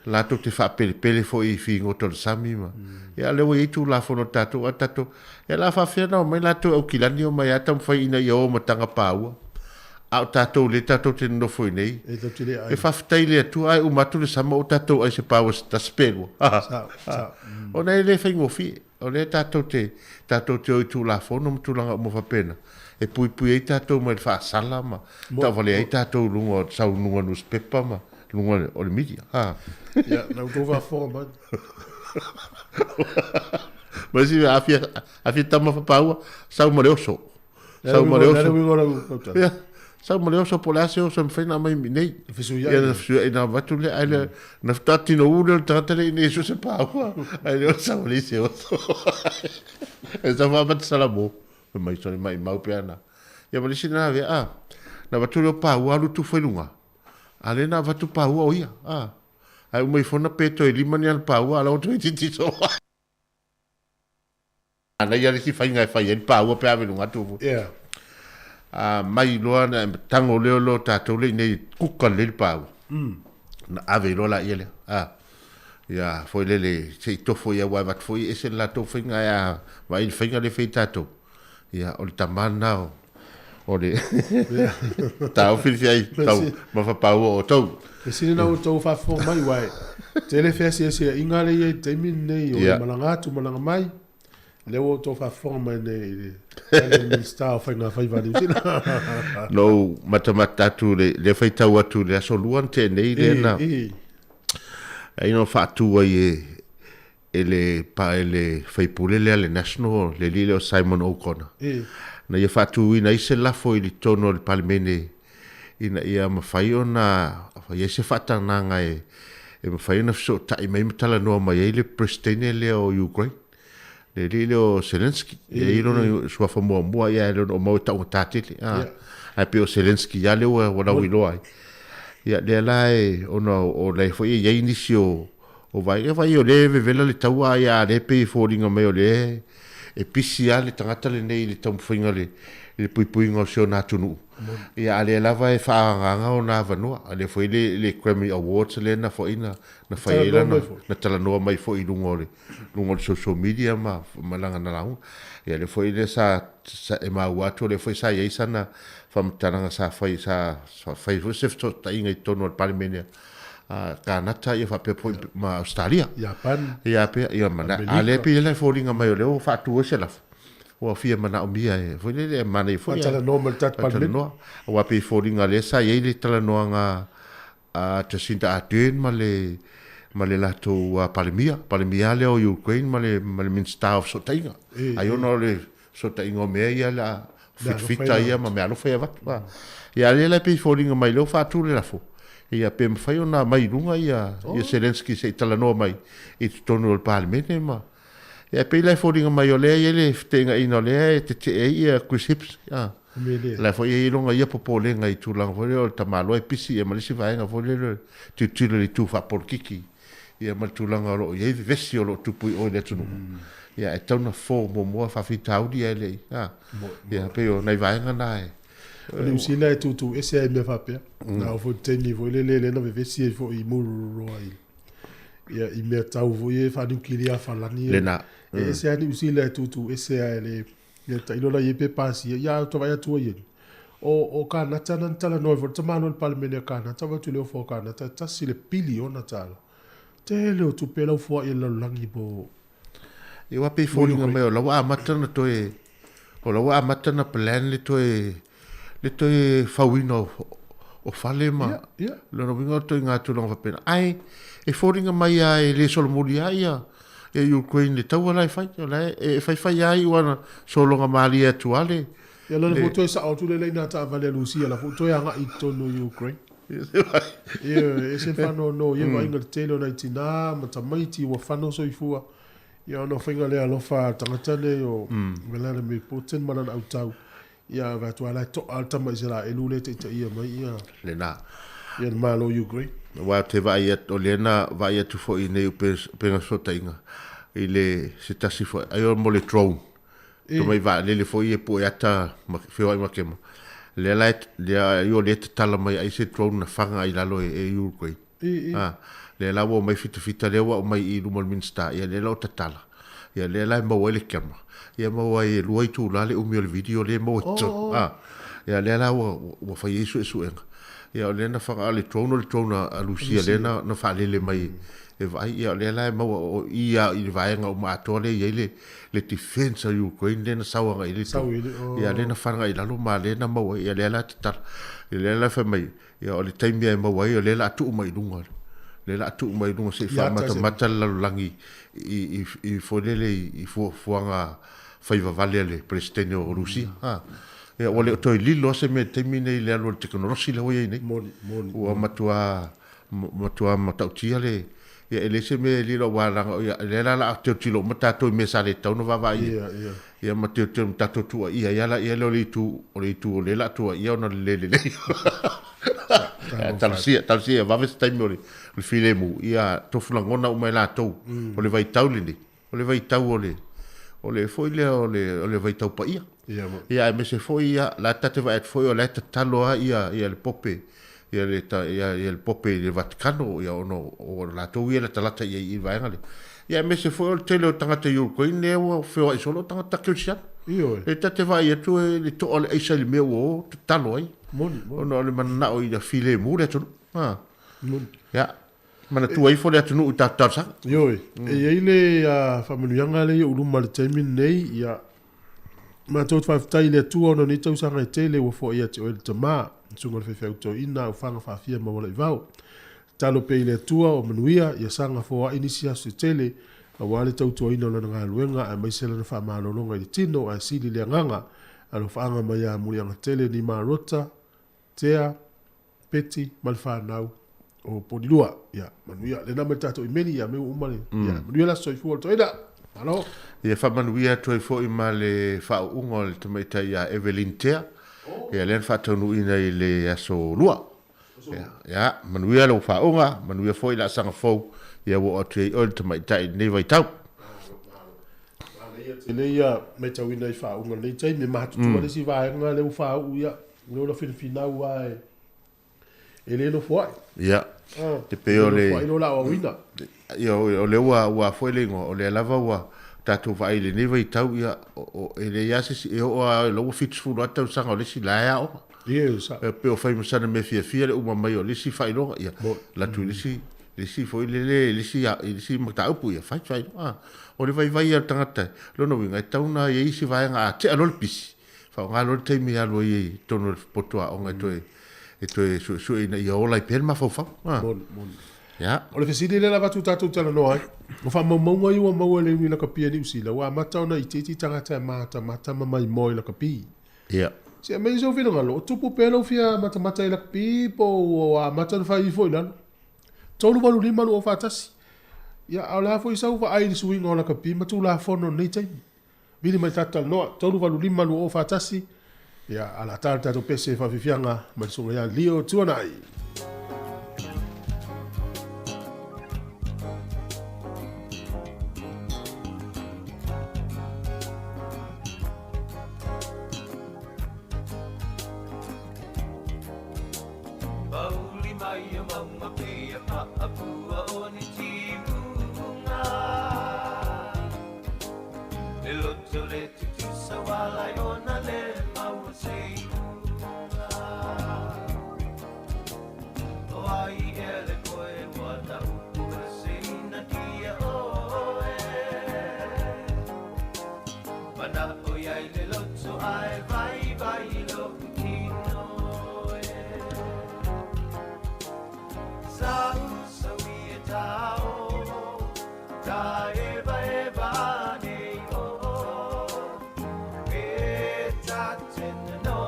Latou te faapelepele foi i figota o le sami ma. Ia a o lea ua i ai Tulafono a tatou, a tatou, ia o le a faafefea ona omai latou e Aukilani omai lava taumafai ina ia o ma taga paua. A o tatou lea tatou te nonofo i inei, e faafetai i le Atua ae uma atu le sama ua tatou ai se paua se tasi pe lua. Ona e le faigofie. O lea tatou te, tatou te o i Tulafono ma tulaga uma faapena, e puipui ai tatou mai le faasala ma tauvalea ai tatou i luga o sau luga o nusipepa ma luga o le media. Ha. Ia, na outou faafofoga mai. Ma isi mea, a fia, a fia tama fapaua, sau ma le oso. Sau ma le oso. Ia, sau ma le oso po o le a se oso e mafai ona aumai i inei. Fesuiai. Ia, na fesuiai na avatu lea, ae le, na faatoa tino u lea o le tagata lea ina ia sue se paua, ae le o sau le isi oso. E sau faamata Salamo, fai mai sole maimau pe ana. Ia ma le isi na ave, a, na avatu lea o paua alu tufa i luga, a lea na avatu paua o ia, a. Ae uma ifo na pe toe lima ni ana paua, a la ua toe titi soo. Manaia le isi faiga e fai ai le paua pe ave i luga atu foi. Yeah. A mai loa na tago lea o tatou lea i inei kuka lelei le paua. Na ave loa laia lea. A ia foi lele se i tofo ia aua e avatu foi e ese le latou faiga ae a vaai i le faiga lea e fai e tatou, ia o le tama lena o o le taofi le fiai tau mafapaua o outou. Mea sili na outou faafofoga mai aua e tele feasiasiaiga lea e i ai i le taimi lenei o le malaga atu malaga mai. Lea ua outou faafofoga mai nei i le tali a le Minisita o Faiga Faiva a Niu Sila. Na ou matamata atu i le faitau atu i le Aso Lua na tea nei lea na ai na faatu ai e le e le faipule lea le National le alii lea o Simon O'Connor. Na ia faatuina ai se lafo i totonu o le Palemene ina ia mafai ona fai ai se faatagaga e mafai ona fesootai mai ma talanoa mai ai le Peresetene lea o Ukraine, le alii lea o Zelenskyy. E i ai lona suafa muamua ia e le o maua e taugata tele, ae pei o Zelenskyy lava lea ua lauiloa ai. Ia lea la e, ona o la e foi e i ai nisi o vaega, vaai o lea e vevela le taua ae a lea e pei e foliga mai o lea e pisi lava le tagata lenei i le taumafaiga i le puipuiga o si ona atunuu. Ia a lea lava e faaagaaga ona avanoa, a lea foi le le Grammy Awards lea na foi na na fai ai lana na talanoa mai foi i luga o le luga o le social media ma ma lana lauga. Ia lea foi lea sa sa e maua atu o lea foi sa i ai sana faamatalaga sa fai sa fai foi se fesootaiga i totonu o le Palemene a Kanata ia faapea foi ma Ausetalia. Iapan. Ia pea ia ma a lea pei e foliga mai o lea ua faatu ai se lafo. Ua fia manaomia e foi lele e manaia foi. Faatalanoa ma le tatou Palemene. Faatalanoa. Aua pei e foliga lea sa i ai le talanoaga a Jacinda Ardern ma le ma le latou Palemia, Palemia lea o Ukraine ma le ma le Minisita o Fesootaiga. Ai ona o le fesootaiga o mea ia la fitafita ia ma meaalofa ia avatu. Ia a lea la e pei e foliga mai lea ua faatu le lafo, ia pe mafai ona aumai i luga ia ia Zelenskyy se i talanoa mai i totonu o le Palemene ma Ia e pei la e foliga mai o lea e i ai le feteenaiga o lea e tetee ai ia Chris Hibbs, a. O la foi e i ai lona ia popolega i tulaga foi lea o le tamaloa e pisi ia ma le isi vaega foi lea o le tilotilo i le itu faapolokiki ia ma le tulaga o lo o i ai vevesi o lo o tupu i o i le atunuu. Ia ae tatau ona fofo muamua faafitauli ae le i, a. Ia pei o nai vaega na e. O Niu Sila e tūtū ese ai i mea faapea. Na oo foi i le taimi foi lele lea na vevesi ai foi i Mururoa i ia, i mea tau foi e faaniukilia falani. Lena. E ese lava Niu Sila e tūtū ese lava e le, ia tailo la i ai pe pasia, ia a vaai atu ai e. O Kanata na talanoa ai foi le tamaloa i le Palemene a Kanata, vaai atu i le ofa o Kanata, e tasi le piliona tala. Tele o tupe lau foai e le lalolagi mo. Ia ua pei foliga mai o la ua amata ona toe, o la ua amata ona plan le toe, le toe fauina o fale ma, lona uiga o le toe tulaga faapena. Ae e foliga mai lava e le solomuli lava ia Ukraine i le taua la e fai. O la e faifai lava iu ana sologa malie atu lava le. Ia lona foi toe sao atu lea i nai taavale a Lusia la foi toe agai i totonu o Ukraine. Ioe, e ese le faanoanoa i ia vaaiga i le tele o nai tina ma tamaiti ua fano soifua. Ia ona o faiga le alofa a le tagata nei o Vladimir Putin ma lana autau. Ia vaai atu lava la e to'a le tama Isaraelu lea e taitaia mai ia Lena. ia le Malo o Ukraine. Aua ou te vaai atu, o lea na vaai atu foi i nei upega fesootaiga i le se tasi foi, ai o mo le drone. Tomai vaalele foi ia pue ata ma feoai ma kema. Lea la lea ai o lea tatala mai ai se drone na faga ai lalo e, e Ukraine. Ah, lea la ua omai fitafita lea ua aumai i luma o le Minista, ia lea la o tatala. Ia lea la e maua ai le camera. Ia maua ai e lua itula le umi o le video lea e maua i totonu. Ah, ia lea la ua ua fai ai suesuega. Ia o lea na faga le drone o le drone a Lusia lea na na faalele mai e vaai. Ia o lea la e maua o i lava i le vaega uma atoa lea e i ai le le defense a Ukraine lea na sau agai i le drone. Ia lea na faga i lalo ma lea na maua ai. Ia lea la tatala. Ia lea la fai mai Ia, o le taimi e maua ai, o lea o le a tuu mai i luga, lea o le a tuu mai i luga se i faamatamata le lalolagi i, i, i foi lele i fuafuaga faivavale a le Peresetene o Rusia. Ha. Ia, ua le o toe lilo lava se mea i le taimi lenei i le alu o le tekonolosi lea ua i ai nei. Moni, moni. Ua matua, matua matautia le, ia, e leai se mea e lilo aua leaga, ia, lea la o le a tilotilo uma tatou i mea sa le tatau ona vaavaai i ai. Ia, ia. Ia ma teuteu ma tatou tuuaia ai ala ia lea o le itu o le itu o lea la tuuaia ona le lelei. Talosia talosia ia vave se taimi o le o le filemu ia tofu lagona uma e latou o le vaitau lenei o le vaitau o le o le foi lea o le o le vaitau paia. Ia moni. Ia aemaise foi ia la ta te vaai atu foi o la e tatalo lava ia ia le Pope ia le ta ia ia le Pope i le Vatikano ia ona o latou ia e latalata i ai i le vaega lea. Ia aemaise foi o le tele o tagata i Ukraine lea ua feoai solo o tagata kerisiano. Ioe. E ta te vaai atu e le toa o le aisa i le mea ua o tatalo ai. Moni, moni. Ona o le mananao ina filemu le atunuu. Ha. Moni. Ia, manatua ifo le atunuu i tatou talosaga. Ioe, e i ai le faamanuiaga lea i ou luma i le taimi lenei, ia, matou te faafetai i le Atua ona o nei tausaga e tele ua foai ia te oe le Tama, le Susuga i le Faifeau Toeaina, Aufaga Faafia ma Ualaivao. Tatalo pea i le Atua o manuia, ia saga foai nisi aso se tele, aua le tautuaina o Lana galuega aemaise Lana faamalologa i le tino ae sili le agaga, alofaaga mai ia Muliagatele Nimarota, Tea, Peti ma le fanau o Polilua. Ia, manuia. Lena mai le tatou imeli, ia, mea ua uma le, ia, manuia le aso soifua o le toeaina. Malo. Ia faamanuia atu ai foi ma le faauuga o le tamaitai ia Evelyn Tea, ia lea na faataunuuina i le aso Lua. Ia, ia, manuia lou faauuga, manuia foi le asaga fou, ia ua oo atu ai oe le tamaitai i lenei vaitau. Manaia tele ia matauina i faauuga i lenei taimi, e matutua le isi vaega lea ua faauu, ia, lea ua finafinau lava e e le nofo ai. Ia, e pei o le. Nofo ai loa la aoaoina. Ia, o lea ua ua foi le igoa, o lea lava ua tatou vaai i lenei vaitau, ia, e leai lava se isi, e oo lava i lau 70 lava tausaga o le isi la e aoga. Ia, e sao. E pei o fai ma sana mea fiafia le uma mai o le isi faailoga, ia, alu atu i le isi, le isi foi lele, le isi, le isi mataupu, ia, fai faailoga. O le vaivai ia o le tagata, lona uiga, e tatau ona i ai isi vaega a tea loa le pisi, Faaaoga loa le taimi e alu ai i totonu o le poto aoga e toe e toe suesue ina ia ola ai pea le mafaufau. Moni, moni. Ia. O le fesili lea na avatu tatou talanoa ai, o faamaumauga ia ua maua e le iwi lakapi a Niu Sila, ua amata ona itiiti tagata e matamata ma maimoa i lakapi. Ia. Se aumai sou finagalo, o tupu pea lou fia matamata i lakapi po ua amata ona fai ifo i lalo? 385 241. Ia, a o le a foi sau vaai i le suiga o lakapi ma Tulafono i lenei taimi? Vili mai tatou talanoa, 385 241, ia, ala ta le tatou pese faafiafiaga mai le susuga ia Leo Tuanai. Mauli mai o maunga pei a paapua o ni timuga. Le loto le tutusa walai ona le maua seiuga. O ai ea le koe ua ta upu e seina dia oe. Mana'o iai le loto ae vaivai i lo'u tino e. Sau sau i e tao, ta eva eva nei o. E ta tena no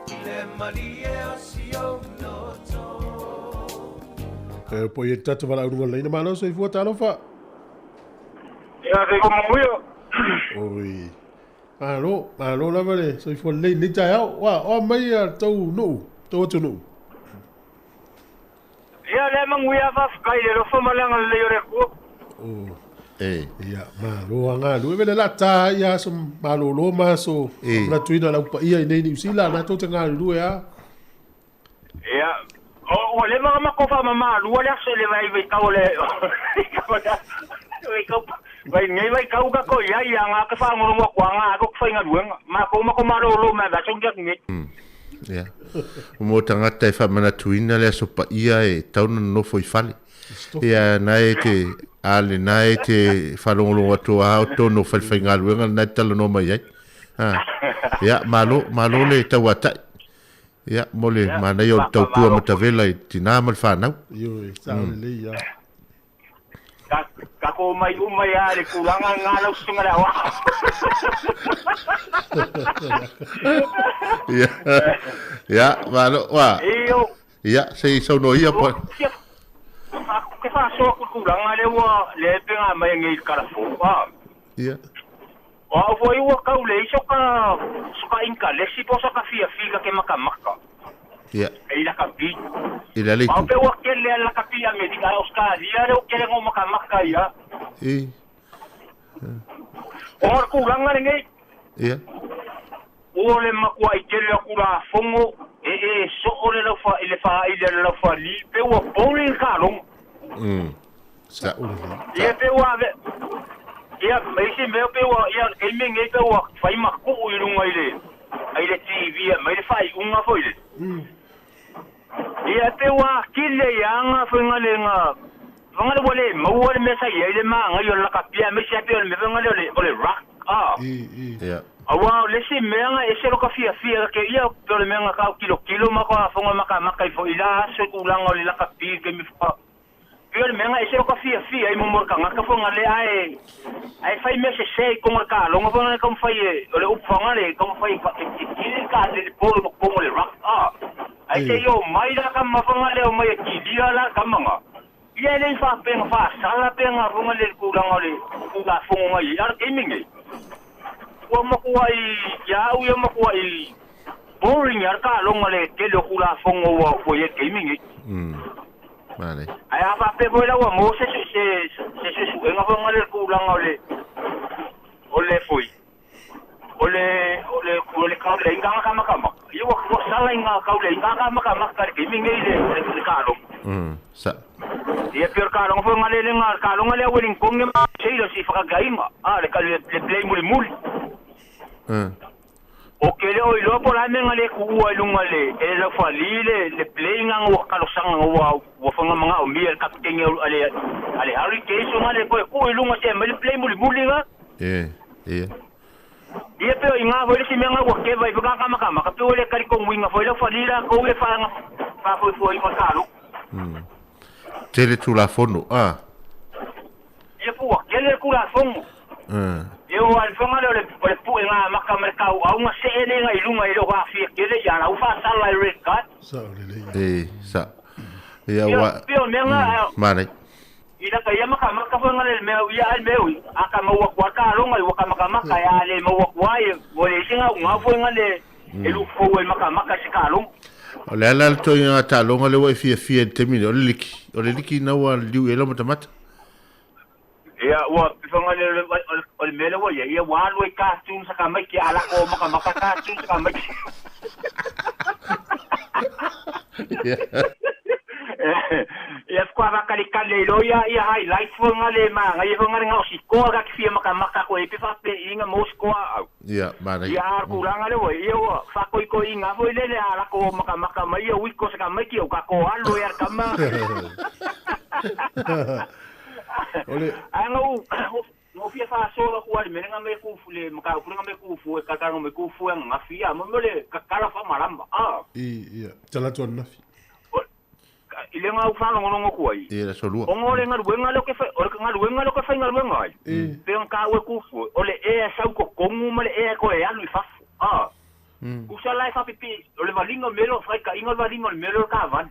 i le malie o si o loto. E po i e tata wala urunga leina malo soifua talofa. Ia, se i manuia. Oi. Malo, malo lava le soifua lelei lenei taeao. Ua, oa mai a tou nuu, tou atunuu. Ia, lea manuia faafetai i le alofa ma le agalelei o le Atua. Oh. E. Ia, malo a galue. Vele la ta ia aso malolo ma aso E. manatuina lau paia i nei Niu Sila, na tou te galulue a. Ia, o, ua leva ona matou faamamaluа le aso i le vai vaitau o le vaitau vai nei vaitau tatou i ai ia na te faalogologo atu a na alu atu faigaluega matou matou malolo mai le aso lenei nei. Ia. Mo tagata e faamanatuina le Aso Paia e tatau ona nonofo i fale. Ia na e te a lena e te faalogologo atu a o totonu o falefaigaluega lena e te talanoa mai ai. Ha. Ia, malo, malo le tauatai. Ia, mo le manaia o le tautua matavela i tinā ma le fanau. Ioe, sao lelei ia. Tatou omai uma ia i le tulaga lena lau susuga le aoao. Ia, ia, malo, wa. Io. Ia, se i saunoa ia po. Ke faasoa atu i le tulaga lea ua lea e pega mai nei i le kalafou, a. Ia. O au foi ua tau leai soka soka inkalesi po o soka fiafia ka ke makamaka. Ia. E i lakapi. I le ala Au itu. pe ua kele a lakapi i Amerika, Australia lea ua kele ngo makamaka ia. I. O le tulaga lenei. Ia. Ua le matuai tele o Tulafono e e soo le laufa i le faaili a le laufali pe ua boring le taaloga. Sa. Ia pe ua ave ia ma isi mea pe ua ia le taimi lenei pe ua fai ma tuu i luga i le i le TV mai le faaiuga foi le. Ia pe ua atili ai aga faigalega fagale ua le maua le mea sa i ai le magaia o le lakapi aemaise lava pei o le mea fagale o le o le rock a. Ia. Aua o le isi mea na ese lo ka fiafia ka ia pei o le mea na tau tilotilo ma ka afoga makamaka ifo i la aso i tulaga o le lakapi i le taimi fa Pei o le mea na ese o ka fiafia ai mo le tagata fagale ae ae fai mea sese i totonu o le taloga fagale taumafai e o le upu fagale e taumafai e kili le ka le polo i totonu o le rough a ae se i omai la tama fagale omai e kilia la tama na ia e le i faapea na faasala pe na fagale le tulaga o le Tulafono na i ai a o le taimi lenei ua matuai ia au ia matuai boring ia le taloga le tele o Tulafono ua i ai i le taimi lenei. Male. Ae a faapea foi la ua maua se se se suesuega foi lea i le tulaga o le o le foi o le o le o le kauleaiga na kamakamaka. Ia ua ua sala i ngā kauleaiga kamakamaka i le taimi lenei le le le taaloga. Sa. Ia pei o le taaloga foi lea le le taaloga lea a Wellington ma Sailors i Fakagaiga, a le le le play mulimuli. O ke le o iloa po o le a le mea na le tuua i luga le e le laufali le le play na ua talosaga na ua ua fagamanaomia e le kapiteni a le a le Hurricanes ona le toe tuu i luga se aumai le play mulimuli na. E, ia. Ia pei o iga foi le isi mea na ua keva ai foi ka kamakamaka pei ua le talitonuina foi laufali latou ia fa faafoefoeina o le taloga. Tele Tulafono, a. Ia po ua tele le Tulafono. Ia ua le faga lea o le o le puega amata ma le tauau na see lea i luga i le aafia tele ia la ua faasala e red card. Sao lelei. E, sa. Ia Ia ua. pei o le mea na Manaia. i lata ia makamaka foi na le mea ia a le mea ui a ka maua atu lava le taloga ua ka makamaka a le maua atu lava ia ua leai se gaugau foi na le e lufou ai makamaka i se taloga. O le a la le toeaina taaloga lea ua e fiafia i le taimi lenei? O le liki. O le liki na ua liliu i ai lau matamata. Ia, ua fanga le o le mea lea ua i ai, ia ua alu ai cartoon sa tamaiti a lako makamaka cartoon sa tamaiti. Ia faatoa faatalikali ai loa ia ia highlights foi nga le manaia foi nga le gaosikoa ka te fia makamaka atu ai pe faapeiina mo sikoa au. Ia, manaia. Ia a o le tulaga lea ua i ai, ia ua faatoitoiina foi lea le a lako makamaka mai ia uiko sa tamaiti au ka ko alu ai a le tama. O le Ae na ou na ou fia faasoa atu lava i le mea lea na aumai e le mataupu lea na aumai e Kufu e talatalanoa mai Kufu ananafi ia mo mea o le tatala faamalama a. I, ia, tala atu ananafi. I le na ou faalogologo atu ai, Ia, le aso lua. ona o le galuega lea ou te fai, o le galuega lea ou te faigaluega ai, pei ona taua e Kufu, o le ea e sau i totonu ma le ea e toe alu i fafo a. Tusa la e faapipii, o le valiga o le mea lea o le faitaiga o le valiga o le mea lea o le taavale.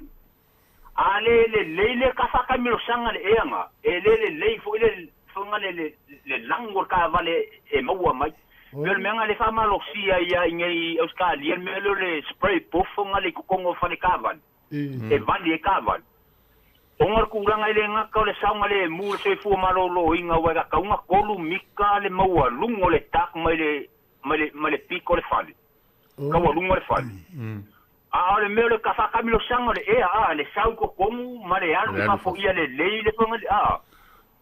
A le lelei le ka faataimilosaga le ea na, e le lelei foi le foga le le le lanu o le taavale e maua mai. Pei o le mea na le faamalosia ai ia i nei Ausetalia le mea lea o le spray booth foga le i totonu o fale taavale, e vali ai taavale. Ona o le tulaga e le gata o le saogalemu o le soifua maloloina aua e tatau ona 3 mita le maualuga o le duct mai le mai le mai le pito o le fale. Taualuga le fale. A o le mea o le faatamilosaga o le ea, a, le sau i totonu ma le alu i fafo ia lelei le fagali, a.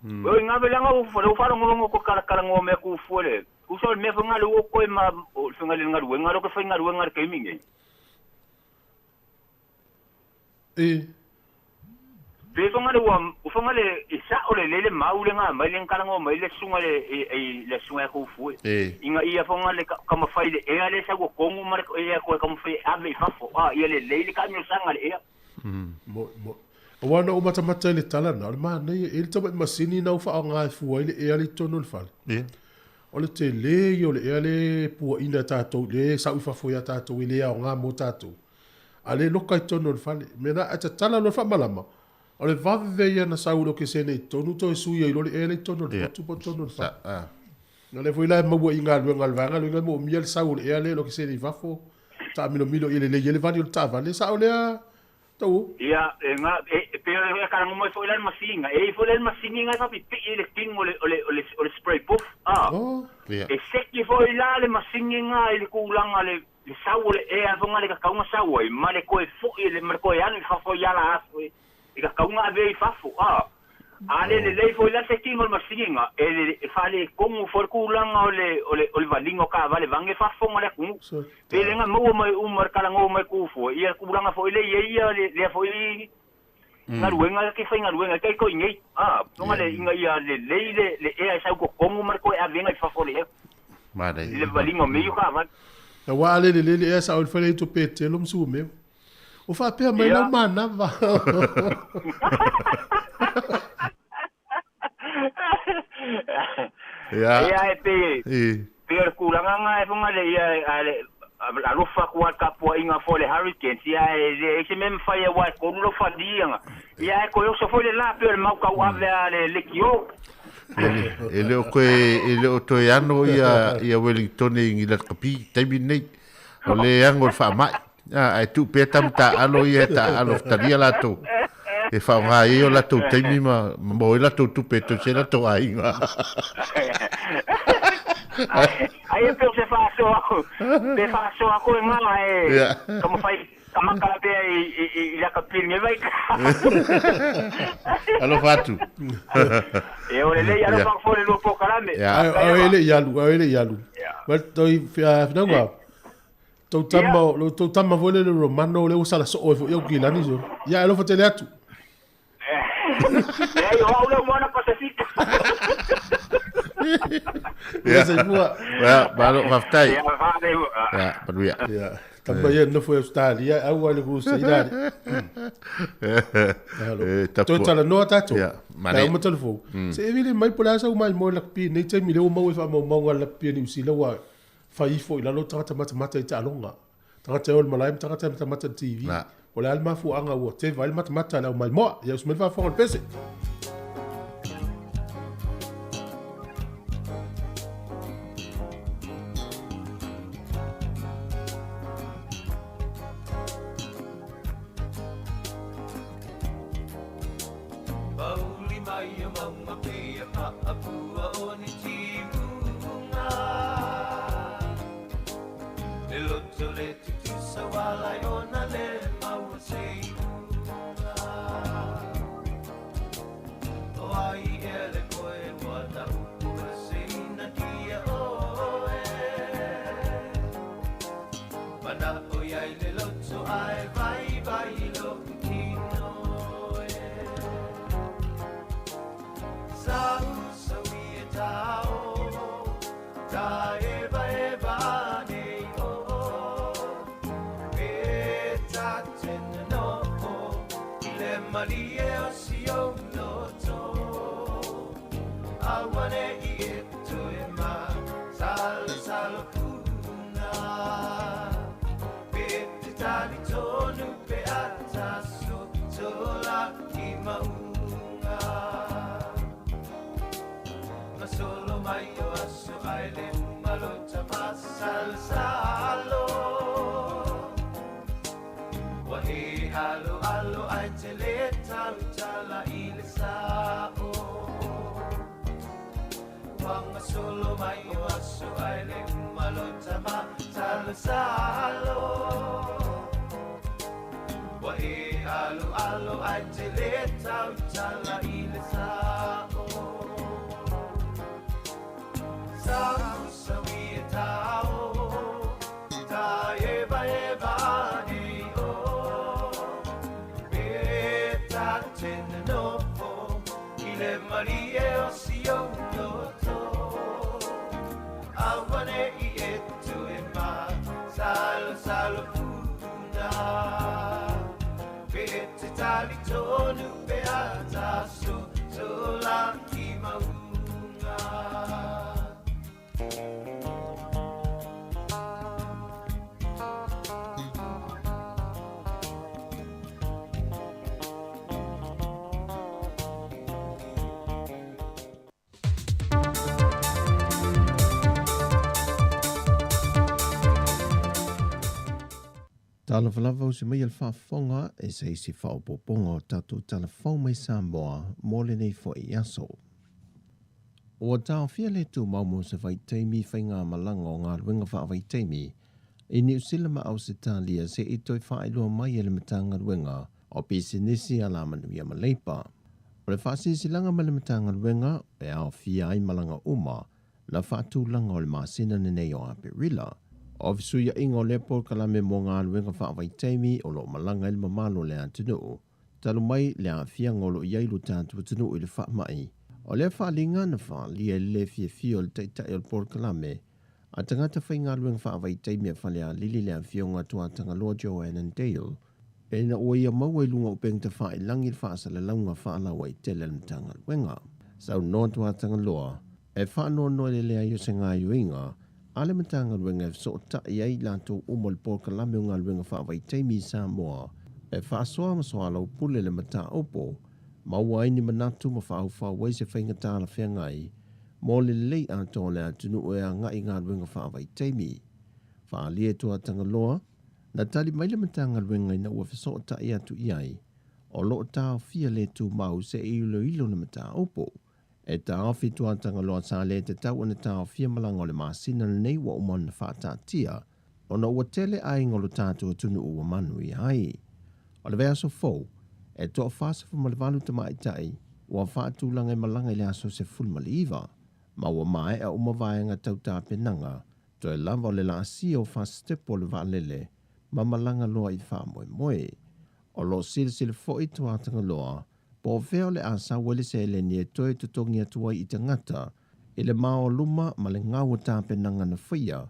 O i ngā velaga o le faalogologo ko kalakalanoa mea kufua le, usa o le mea fagali ua koe ma o le fagali le galuega lea o ke faigaluega i le taimi nei. E. Pe fagale ua fagale e sa'o lelei le mau le ga mai le kalanoa mai le susuga le e le susuga ia Kufue ina ia fagale taumafai le ea lea e sau totonu ma le ea toe taumafai e ave i fafo a ia lelei le taamilosaga le ea. Mo mo aua na ou matamata i le tala lena, o le manaia e i ai le tamai masini na ou faaaoga e fua ai le ea lea i totonu o le fale. O le tele ia o le ea lea e puaina e tatou, lea e sau i fafo ia tatou e le aoga mo tatou. A le loka i totonu o le fale. Mea na, ae tatala loa le faamalama, o le vave ia na sau i le okesene i totonu toe sui ai loa le ea lea i totonu o le potu po o totonu o le fale. Na lea foi la e maua i galuega a le vaega lea e moomia le sau o le ea lea i le okesene i fafo, taamilomilo ia lelei ai le vali o le taavale. Sao lea Tau. Ia, e nga, e, pei o le kalaga mai foi la le masini, e i ai foi la le masini na e faapipii i le tino o le, o le, o le, o le spray booth, a. Oh. E seki foi la le masini nga i le kulaga le le sau o le ea fonga le kakauga sau ai ma le koe fo'i le ma le koe alu i fafo i ala aso e i kakauga ave i fafo a a le lelei foi la sekiga o le masiniga e le e faaletogu foi le kulaga o le o le o le valiga o kaavale vage faafofoga le atunuu pe lega maua mai uma le talanoa mai kufua ia kulaga foi le ia ia le lea foi galuega ke faigaluega kai ko inei a tonga le inga ia lelei le le ea e sau totonu ma le koe avega i fafo le ea Manaia. i le valiga o mea ia o kaavale. Aua a le lelei le ea sa o le fale i to petelo ma sumeo. O faapea mai lau manava. Ia. Ia e pei E. pei o le tulaga na e fonga le ia a le alofa atu a le tapuaiga foi le hurricanes ia e leai se mea e mafai aua e tolu lau faliaga ia e toe oso foi le la pei o le mau tauave a le leitio. E le o toe e le o toe ano ia ia Wellington i ni lakapi taimi nei. O le ano o le faamai. Ah, ae tuu pea tama taaalo ia e taaalo talia latou. E faaaoga ai o latou taimi ma ma maua ai latou tupe e tausi ai latou aiga. Ai e pei o se faasoa pe faasoa koe ngā e taumafai tamaka pea i i i lakapi lenei vaitau. Alofa atu. E o lelei alofa atu foi le lua polokalame. Ai e le i alu, ai e le i alu. Ma toi finauga. Tou tama, lo tou tama foi le Romano le ua sala soo ai foi au kilani so. Ia alofa tele atu. Leai, o au lea ua ana Pasifika. Ia soifua. Ia, malo, faafetai. Ia, faafetai. Ia, manuia. Ia, tama ia nofo i Australia, au ai le kusaina. E, Toe tapua. talanoa tatou. Ia, La manaia. uma telefou. Se e vili mai po le a sau mai mo le lakapi nei taimi lea ua maua i faamaumauga a le lakapi a Niu Sila ua fai ifo i lalo tagata matamata i taaloga. Tagata e o i le malae ma tagata e matamata i le TV. Na. O le a le mafuaaga ua teva ai le matamata a le aumaimoa. Ia usu mai le faafofoga o le pese. Mauli mai o maunga pei a paapua o ni timuga. Le loto le tutusa wala i ona le maua se iuga. O ai e le koe ua ta upu e se ina dia oe. Mana o iai le loto ai vai vai lo kino e. Sau sau i e tao, ta eva eva nei o. E ta tena no o, i le malie o si o loto. Awane i e toe ma, salo salo puna. Pe te tali tonu pe ata so tola ki maunga. Masolo mai o aso ai le malota masal salo. Wa e alo alo ai te le tau tala i le sao. Wanga solo mai o aso ai le malota masal salo. Wa e alo alo ai te le tau tala i le sao. Sau sau i e tau, ta eva eva nei o. E ta tena no o, i le malie o si o loto. Awane i e tu e ma, salo salo puna. Pe te tali tonu pe ata so, so la ki maunga. Talofa lava usi mai le faafofoga e se isi faaopoopoga o tatou tala fou mai Samoa mo lenei foi aso. Ua taofia le tumau mo se vaitaimi faigamalaga o galuega faavaitaimi i Niu Sila ma Ausetalia se i toe faailoa mai e le Matagaluega o Pisinisi Alamanuia ma Leipa. O le faasilasilaga mai le Matagaluega e aofia ai malaga uma na faatulaga o le masina lenei o Aperila. O fesuiaiga o lea polokalame mo galuega faavaitaimi o lo o malaga ai le mamalu o le atunuu talu mai le aafiaga o lo o i ai lo tatou atunuu i le faamai. O lea faaaliga na faaalia i le le fiafia o le taitai o le polokalame a tagata faigaluega faavaitaimi a Falealili le afioga a Tuatagaloa Joanne Dale ina ua ia maua i luga o upega tafailagi le faasalalauga faalauaitele a le Matagaluega. Saunoa Tuatagaloa e faanoanoa i le leai o se gaoioiga a le Matagaluega e fesootai ai i latou uma o le polokalame o galuega faavaitaimi i Samoa e faasoa ma soalaupule le mataupu, maua ai ni manatu ma faaufau ai se faiga talafeagai mo le lelei atoa o le atunuu e agai i galuega faavaitaimi. Faaalia e Tuatagaloa, na tali mai le Matagaluega ina ua fesootai atu i ai, o lo o taofia le tumau se i iloilo le mataupu. E taofi Tuatagaloa sa le tatau ona taofia malaga o le masina lenei ua uma ona faataatia, ona ua tele aiga o lo tatou atunuu ua manuia ai. O le vaiaso fou, e toa-48 tamaitai ua faatulaga e malaga i le aso 19, ma ua maea uma vaega tau tapenaga, toe lava o le laasia o fasitepu o le vaalele ma malaga loa i faamoemoe. O lo o silasila foi Tuatagaloa po o fea o le a sau ai le seleni e toe totogi atu ai i tagata i le maoaluma ma le gau o tapenaga na faia,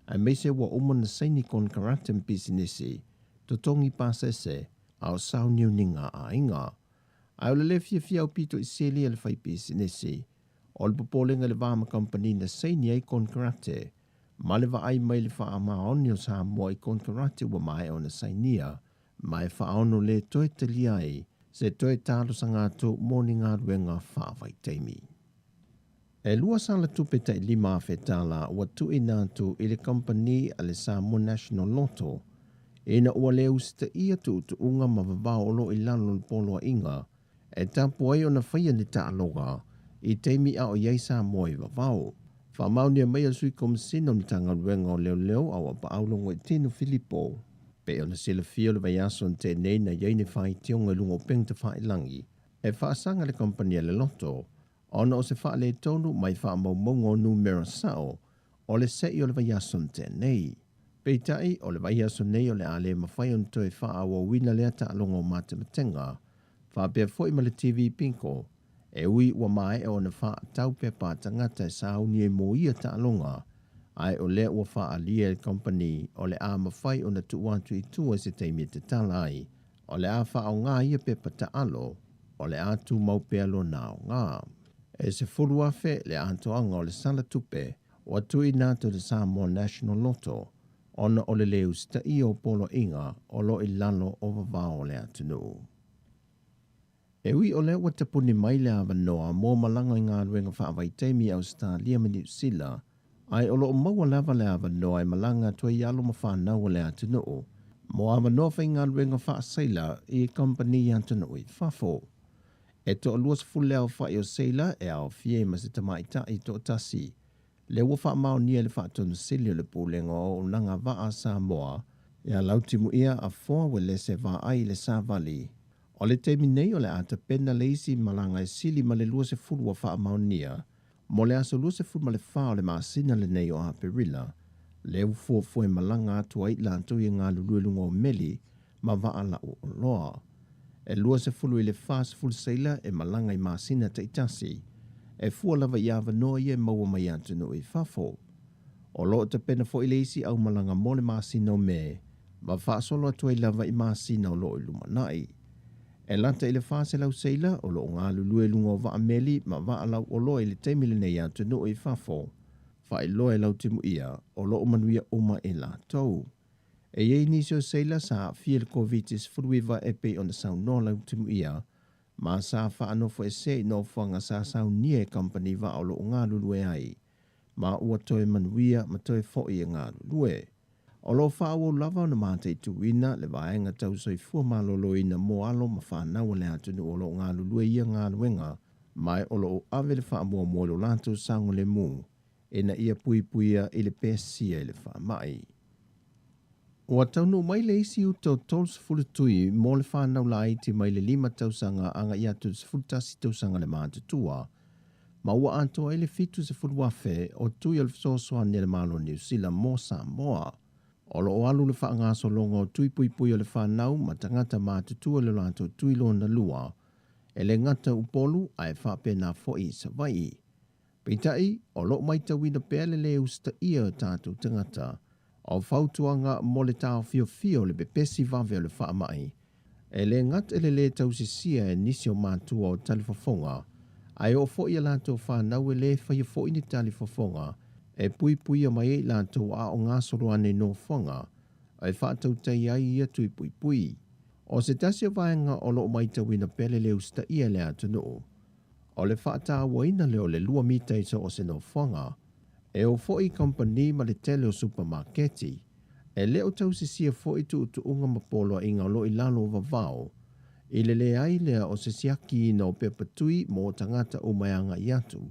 aemaise ua uma ona saini konekarate ma pisinisi, totogi pasese, a o sauniuniga a aiga. Ae o le le fiafia aupito i seli a le faipisinisi, o le popolega i le va ma kamupani na saini ai konekarate, ma le vaai mai i le faamaoni o Samoa i konekarate ua maea ona sainia, ma e faaono le toe talia ai se toe talosaga atu mo ni galuega faavaitaimi. E lua sala tupe tai $5,000 ua tuuina atu i le kamupani a le Samoa National Lotto ina ua le usitaia tuutuuga ma vavao o lo o i lalo o le poloaiga e tapu ai ona faia ni taaloga i taimi a o i ai Samoa i vavao. Faamaonia mai e le Sui Komesina o le Matagaluega o Leoleo Auapaau Logoitino Filipo, pei ona silafia o le vaiaso na tea nei na i ai ni faitioga i luga o upega tafailagi e faasaga le kamupani a le Loto ona o se faaletonu mai faamaumauga o numera sao o le se'i o le vaiaso na tea nei. Peitai, o le vaiaso nei o le a le mafai ona toe faaauauina lea taaloga o matematega, faapea foi ma le TV Bingo, e ui ua maea ona faatau pepa a tagata e sauni ai mo ia taaloga, ae o lea ua faaalia e le kamupani o le a mafai ona tuu atu i tua i se taimi e tatala ai, o le a faaaoga ia pepa taalo, o le a tumau pea lona aoga. E 10,000 le atoaga o le sala tupe ua tuuina atu e le Samoa National Lotto ona o le le usitaia o poloaiga o lo o i lalo o vavao o le atunuu. E ui o lea ua tapuni mai le avanoa mo malaga i galuega faavaitaimi i Ausetalia ma Niu Sila, ae o lo o maua lava le avanoa e malaga atu ai alo ma fanau a le atunuu mo avanoa faigaluega faaseila i kamupani atunuu i fafo. E toa-20 le aofai o seila e aofia ai ma se tamaitai toatasi, lea ua faamaonia e le Faatonu Sili o le Pulega o Auaunaga Vaa a Samoa ia Lautimuia Afoa Uelese Vaai i le Savali. O le taimi nei o le a tapena le isi malaga e sili ma le 20 ua faamaonia mo le aso 24 o le masina lenei o Aperila, lea ua fuafua e malaga atu ai i latou i galulue i luga o meli ma vaa lau oloa. E 20 i le 40 seila e malaga i masina taitasi, e fua lava i avanoa ia e maua mai atunuu i fafo. O lo o tapena foi le isi aumalaga mo le masina o Me ma faasolo atu ai lava i masina o lo o i lumanai. E lata i le 400 seila o lo o galulue i luga o vaa meli ma vaa lau oloa i le taimi lenei i atunuu i fafo, faailoa e Lautimuia o lo o manuia uma i latou. E i ai nisi o seila sa aafia i le Koviti-19 e pei ona saunoa Lautimuia, ma sa faanofoesea i nofoaga sa saunia e kamupani vaa o lo o galulue ai, ma ua toe manuia ma toe foi e galulue. O lo o faaauau lava ona mataituina le vaega tau soifua maloloina mo alo ma fanau a le atunuu o lo o galulue i ia galuega Ma o lo o ave le faamuamua i lo latou saogalemu ina ia puipuia i le pesia i le faamai. Ua taunuu mai le isi uta o 30 tui mo le fanau laiti mai le 5 tausaga agai atu i le 11 tausaga le matutua, ma ua atoa ai le 70,000 o tui o le fesoasoani a le Malo o Niu Sila mo Samoa. O lo o alu le faagasologa o tui puipui o le fanau ma tagata matutua i lo latou tui lona lua, e le gata i Upolu ae faapena foi i Savaii. Peitai, o lo o matauina pea le lē usitaia o tatou tagata o fautuaga mo le taofiofia o le pepesi vave o le faamai, e le gata i le lē tausisia e nisi o matua o talifofoga, ae oo foi i a latou fanau e lē faia foi ni talifofoga e puipuia mai ai i latou a o gasolo ane i nofoaga e faatautai ai ia tui puipui. O se tasi o vaega o lo o matauina pea le lē usitaia e le atunuu, O le faatauaina lea o le 2 mita i so o se nofoaga, e oo foi i kamupani ma le tele o supamaketi. E le o tausisia foi tuutuuga ma poloaiga o lo o i lalo o vavao, i le leai lea o se siakiina o pepa tui mo tagata uma e agai atu,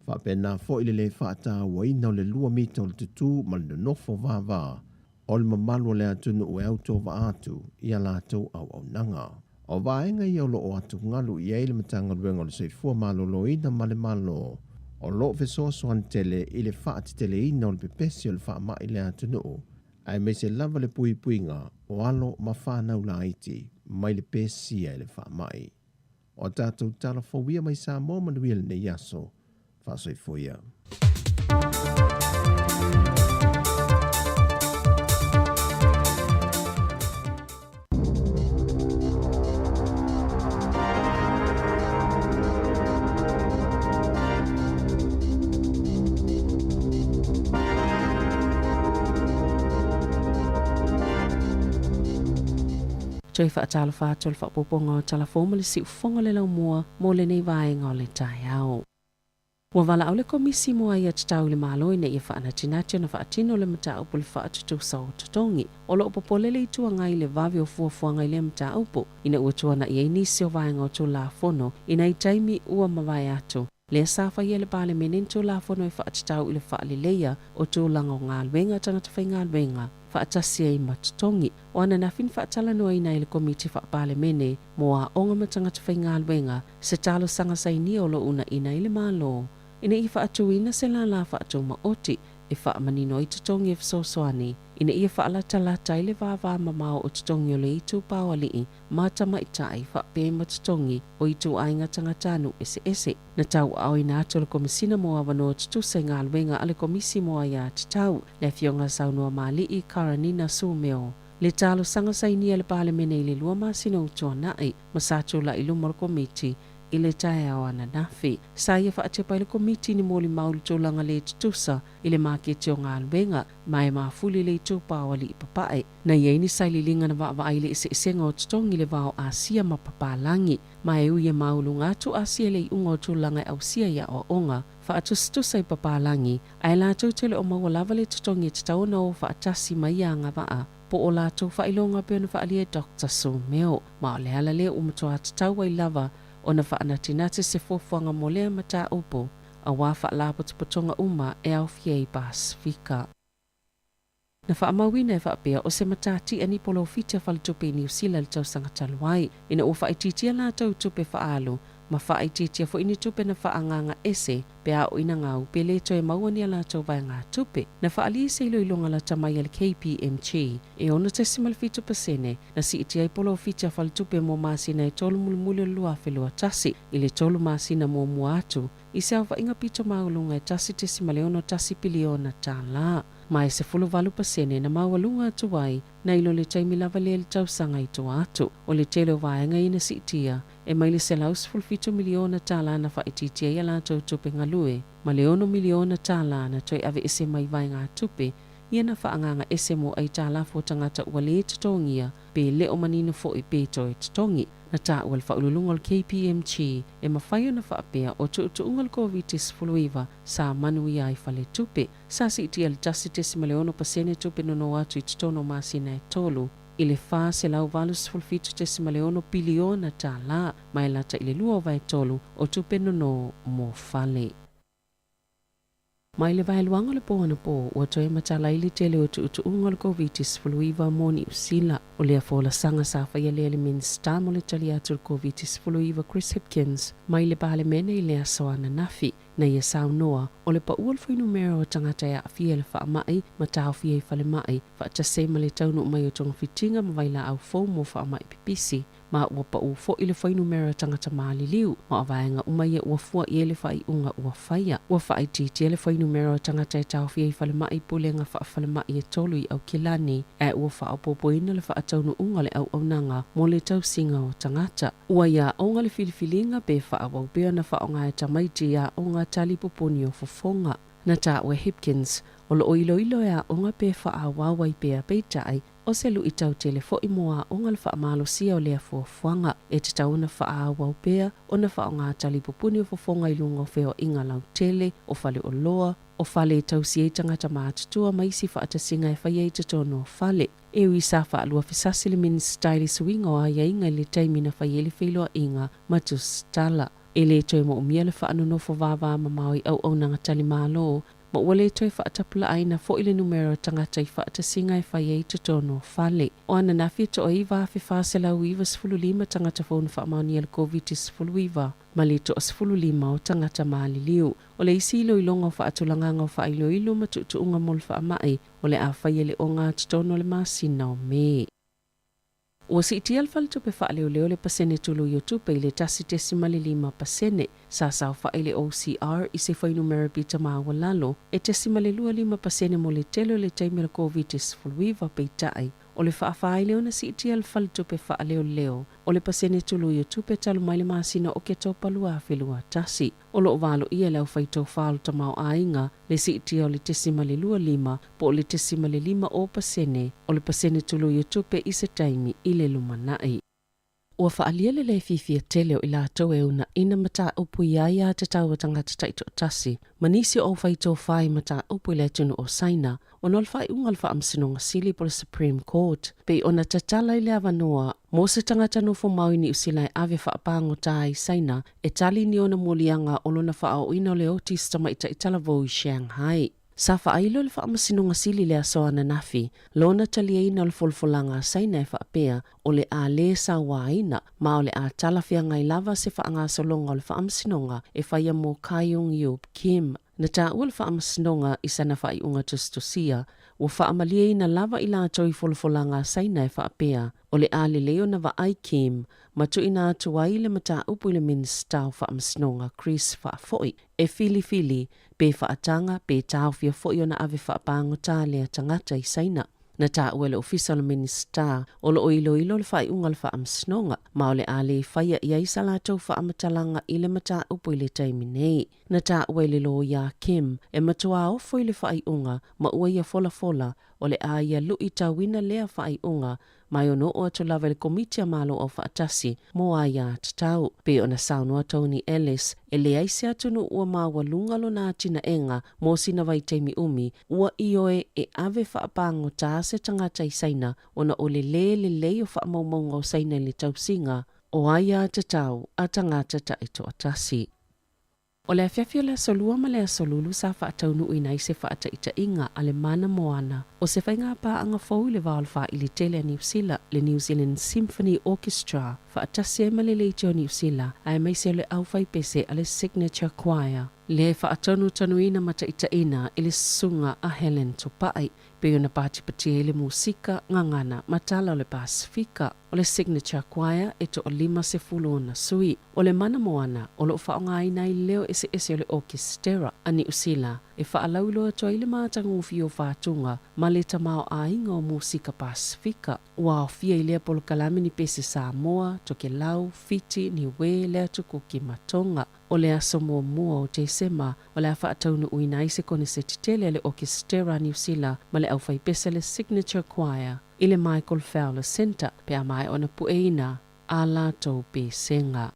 faapena foi le le faatauaina o le 2 mita o le tutū ma le nonofo vava o le mamalu o le atunuu e autovaa atu i a latou auaunaga. O vaega ia o lo o atugalu i ai le Matagaluega o le Soifua Maloloina ma le Malo, o lo o fesoasoani tele i le faateteleina o le pepesi o le faamai i le atunuu, aemaise lava le puipuiga o alo ma fanau laiti mai le pesia i le faamai. O a tatou tala fou ia mai Samoa manuia lenei aso. Faasoifua ia. Toe faatalofa atu le faaopoopoga o Tala Fou ma le Siufofoga o le Laumua mo lenei vaega o le taeao. Ua valaau le Komisi mo Aia Tatau i le Malo ina ia faanatinati ona faatino le mataupu i le faatutusa o totogi. O lo o popole le Itu Agai i le vave o fuafuaga i lea mataupu, ina ua tuana'i ai nisi o vaega o Tulafono i nai taimi ua mavae atu. Lea sa faia e le Palemene ni Tulafono e faatatau i le faaleleia o tulaga o galuega a tagata faigaluega faatasi ai ma totogi. O ananafi na faatalanoaina ai e le Komiti Faa-Palemene mo Aoga ma Tagata Faigaluega se talosaga sainia o lo o uunaina ai le Malo ina ia faatuina se lālā faatumaoti e faamanino ai totogi e fesoasoani ina ia faalatalata ai le vāvāmamao o totogi o le itupaoalii ma tamaitai faapea ma totogi o ituaiga tagatanuu eseese. Na tauaaoina atu e le Komesina mo Avanoa Tutusa i Galuega a le Komisi mo Aia Tatau, le Afioga Saunoamaalii Karanina Sumeo, le talosaga sainia e le Palemene i le 2 masina ua tuanai, ma sa tulai i luma o le Komiti i le taeao ananafi. Sa ia faatepa ai le Komiti ni molimau i le tulaga le tutusa i le maketi o galuega, ma e mafuli i le itupa o Alii Papae. Na i ai ni saililiga na vaavaai i le eseesega o totogi i le va o Asia ma Papalagi, ma e ui e mauluga atu Asia i le iuga o tulaga e ausia i aoaoga faatusatusa i Papalagi, ae latou te le o maua lava le totogi e tatau ona o faatasi ma ia agavaa po o latou faailoga pei ona faaalia e Doctor Sumeo. Ma o le ala lea ua matua tatau ai lava ona faanatinati se fuafuaga mo lea mataupu aua faalapotopotoga uma e aofia ai Pasefika. Na faamauina e faapea o se matatia ni polofiti a faletupe i Niu Sila i le tausaga talu ai, ina ua faaitiitia latou tupe faaalu ma faaitiitia foi ni tupe na faaagaaga ese pe a oo ina gau pe le toe maua ni a latou vaegatupe. Na faaalia i se iloiloga lata mai a le KPMG e 6.7 pasene na siitia ai polofiti a faletupe mo masina e tolu mulimuli o le 2021 i le tolu masina muamua atu i se aofaiga pito maualuga e $1.61 piliona. Ma e 18% na maualuga atu ai nai lo le taimi lava lea i le tausaga i tua atu. O le tele o vaega ia na siitia, e mai le $117 miliona na faaitiitia ai a latou tupe galue, ma le $6 miliona na toe aveese mai vaegatupe ia na faaagaaga ese mo aitalafu o tagata ua lē totogia pe le o manino foi pe toe totogi. Na taua e le Faauluuluga o le KPMG e mafai ona faapea o tuutuuga o le Koviti-19 sa manuia ai faletupe. Sa siitia i le 1.6% tupe nono atu i totonu o masina e tolu. i le $487.6 piliona tālā, ma e lata i le lua vaetolu o tupe nonō mo fale. Mai le vaeluaga o le po anapo, ua toe matala ai le tele o tuutuuga o le Koviti-19 mo Niu Sila. O lea folasaga sa faia lea e le Minisita mo le tali atu i le Koviti-19 Chris Hipkins mai le Palemene i le aso ananafi. Na ia saunoa, o le pau o le fuainumera o tagata e aafia i le faamai ma taofia i falemai, faatasi ai ma le taunuu mai o togafitiga ma vailaau fou mo faamai pipisi, ma ua pau foi le fuainumera tagata maliliu, ma o vaega uma ia ua fua i ai le faaiuga ua faia. Ua faaitiitia le fuainumera o tagata e taofia i falemai i pulega faafalemai e tolu i Aukilani, ae ua faaopoopoina le faataunuuga o le auaunaga mo le tausiga o tagata. Ua i aoga le filifiliga pe faaauau pea ona faaaoga e tamaiti i aoga tali pupuni o fofoga. Na taua e Hipkins, o lo o iloilo e aoga pe faaauau ai pea peitai, O se luitau tele foi mo aoga le faamalosia o lea fuafuaga. E tatau ona faaauau pea ona faaaoga tali pupuni o fofoga i luga o feoaiga lautele, o faleoloa, o fale e tausi ai tagata matutua ma isi faatasiga e faia i totonu o fale. E ui sa faaluafesasi le Minisita i le suiga o aiaiga i le taimi na fai ai le feiloaiga ma tusitala. E le toe moomia le faanonofo vavamamao i auaunaga talimalo ma ua le toe faatapulaaina foi le numera o tagata i faatasiga e fai ai i totonu o fale. O ananafi e 19,495 tagata fou na faamaonia i le Koviti-19 ma le 15 o tagata maliliu. O le isi iloiloga o faatulagaga o faailoilo ma tuutuuga mo le faamai o le a faia i le ogatotonu o le masina o Me. Ua siitia le Faletupe Faaleoleo le pasene tului o tupe i le 1.5%. Sa saofai le OCR i se fuainumera pita maualalo e 0.25% mo le tele o le taimi o le Koviti-19, peitai, o le faafa ai lea ona siitia le Faletupe Faaleoleo o le pasene tului o tupe talu mai le masina o Oketopa 2021. O lo o valoia e le aufaitofa o le tamaoaiga le siitia o le 0.25 po o le 0.50% o le pasene tului o tupe i se taimi i le lumanai. Ua faaalia le le fiafia tele o i latou e uunaina mataupu i aia tatau a tagata taitoatasi ma nisi o aufaitofa i mataupu i le atunuu o Saina ona o le faaiuga a le Faamasinoga Sili po o le Supreme Court pei ona tatala i le avanoa mo se tagata nofo mau i Niu Sila e ave faapagota ai i Saina e tali ni ona moliaga o lona faaooina o le oti i se tamaitai talavou i Shanghai. Sa faailo le Faamasinoga Sili i le aso ananafi lona taliaina o le folafolaga a Saina e faapea o le a lē sauaina ma o le a talafeagai lava se faagasologa o le faamasinoga e faia mo Kyung Yub Kim. Na taua le Faamasinoga i sana faaiuga tusitusia, ua faamalieina lava i latou i folafolaga a Saina e faapea, o le a lelei ona vaai Kim ma tuuina atu ai le mataupu i le Minisita o Faamasinoga Chris Faafoi e filifili pe faataga pe taofia foi ona ave faapagota lea tagata i Saina. Na taua e le Ofisa o le Minisita o lo o iloilo le faaiuga a le Faamasinoga ma o le a le faia i ai sa latou faamatalaga i le mataupu i le taimi nei. Na taua e le loia a Kim e matuā ofo i le faaiuga ma ua ia folafola o le a ia luitauina lea faaiuga ma e ono oo atu lava i le Komiti a Malo Aufaatasi mo Aia Tatau. Pei ona saunoa Tony Ellis, e leai se atunuu ua maualuga lona atinaega mo sina vaitaimi umi, ua ioe e ave faapagota se tagata i Saina ona o le lē lelei o faamaumauga o Saina i le tausiga o aia tatau a tagata taitoatasi. O le afiafi o le Aso Lua ma le Aso Lulu sa faataunuuina ai se faataitaiga a le Mana Moana o se faiga paaga fou i le va o le Faaili Tele a Niu Sila, le New Zealand Symphony Orchestra, faatasi ai ma le Leitio o Niu Sila, aemaise o le aufaipese a le Signature Choir, lea e faatonutonuina ma taitaiina i le susuga a Helen Tupai. Pei ona patipatia ai le musika, gagana ma tala o le Pasifika. O le Signature Choir e toa-50 ona sui. O le Mana Moana o lo o faaaogaina ai leo eseese o le okesitera a Niu Sila e faalauiloa atu ai le matagofie o fatuga ma le tamaoaiga o musika Pasifika. Ua aofia i lea polokalame ni pese Samoa, Tokelau, Fiti, Niue, le Atu Kuki ma Tonga. O le aso muamua o Tesema o le a faataunuuina ai se koneseti tele a le Okesitera a Niu Sila ma le aufaipese a le Signature Choir i le Michael Fowler Centre pe a maea ona pueina ā latou pesega.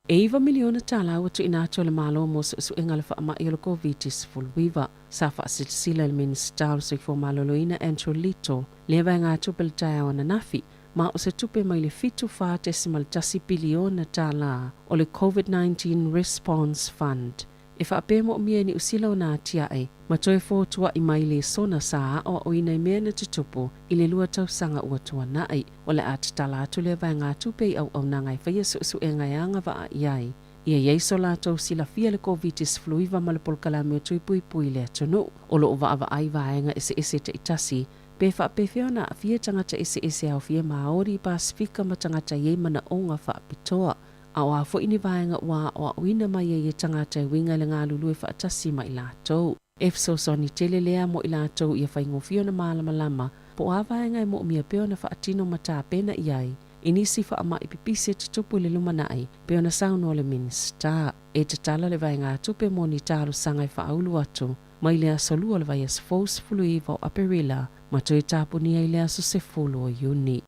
E $9 miliona ua tuuina atu e le Malo mo suesuega o le faamai o le Koviti-19. Sa faasilasila e le Minisita o le Soifua Maloloina Andrew Little lea vaegatupe i le taeao ananafi, ma o se tupe mai le $74.1 piliona o le COVID-19 Response Fund e faapea e moomia e Niu Sila ona atiae ma toe fotua'i mai lesona sa aoaoina i mea na tutupu i le 2 tausaga ua tuana'i. O le a tatala atu lea vaegatupe i auaunaga e faia suesuega e agavaa i ai ia i ai so latou silafia i le Koviti-19 ma le polokalame o Tui Puipui i le atunuu. O lo o vaavaai vaega eseese taitasi pe faapefea ona aafia tagata eseese aofia Māori, Pasefika ma tagata e i ai manaoga faapitoa. A o a foi ni vaega ua aoaoina mai ai e tagata e uiga i le galulue faatasi ma i latou. E fesoasoani tele lea mo i latou ia faigofie ona malamalama po o a vaega e moomia pea ona faatino ma tapena i ai i nisi faamai pipisi e tutupu i le lumanai, pei ona saunoa le Minisita. E tatala le vaegatupe mo ni talosaga e faaulu atu mai le aso 2 o le vaiaso fou 19 o Aperila ma toe tapunia i le aso 10 o Iuni.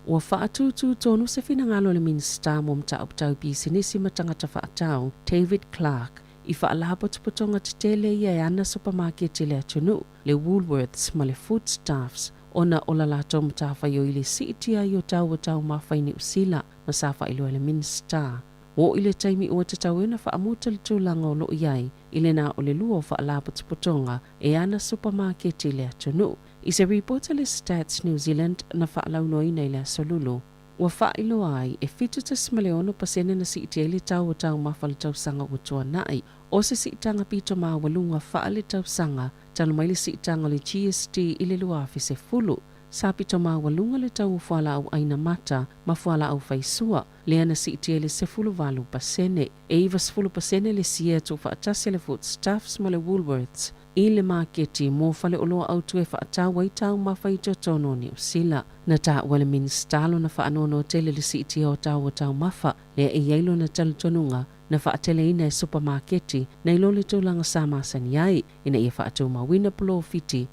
Ua faatūtū tonu se finagalo a le Minisita mo Mataupu Tau Pisinisi ma Tagata Faatau, David Clark, i faalapotopotoga tetele ia e ana supamaketi i le atunuu, le Woolworths ma le Foodstuffs, ona o la latou matafaioi i le siitia ai o tau o taumafa i Niu Sila, ma sa faailoa e le Minisita. Ua oo i le taimi ua tatau ai ona faamuta le tulaga o lo o i ai i le na o le lua o faalapotopotoga e ana supamaketi i le atunuu. I se ripoti a le Stats New Zealand na faalauiloaina i le Aso Lulu, ua faailoa ai e 7.6 pasene na siitia ai le tau o taumafa i le tausaga ua tuanai. O se siitaga pito maualuga faaletausaga talu mai le siitaga o le GST i le 2010. Sa pito maualuga le tau o fualaau aina mata ma fualaau faisua, lea na siitia i le 18%. E 90% le siea tuufaatasi a le Foodstuffs ma le Woolworths i le maketi mo faleoloa autu e faatau ai taumafa i totonu o Niu Sila. Na taua e le Minisita lona faanoanoa tele i le siitia o tau o taumafa, lea e i ai lona talitonuga na faateleina e supamaketi nai lo le tulaga sa masani ai ina ia faatumauina polofiti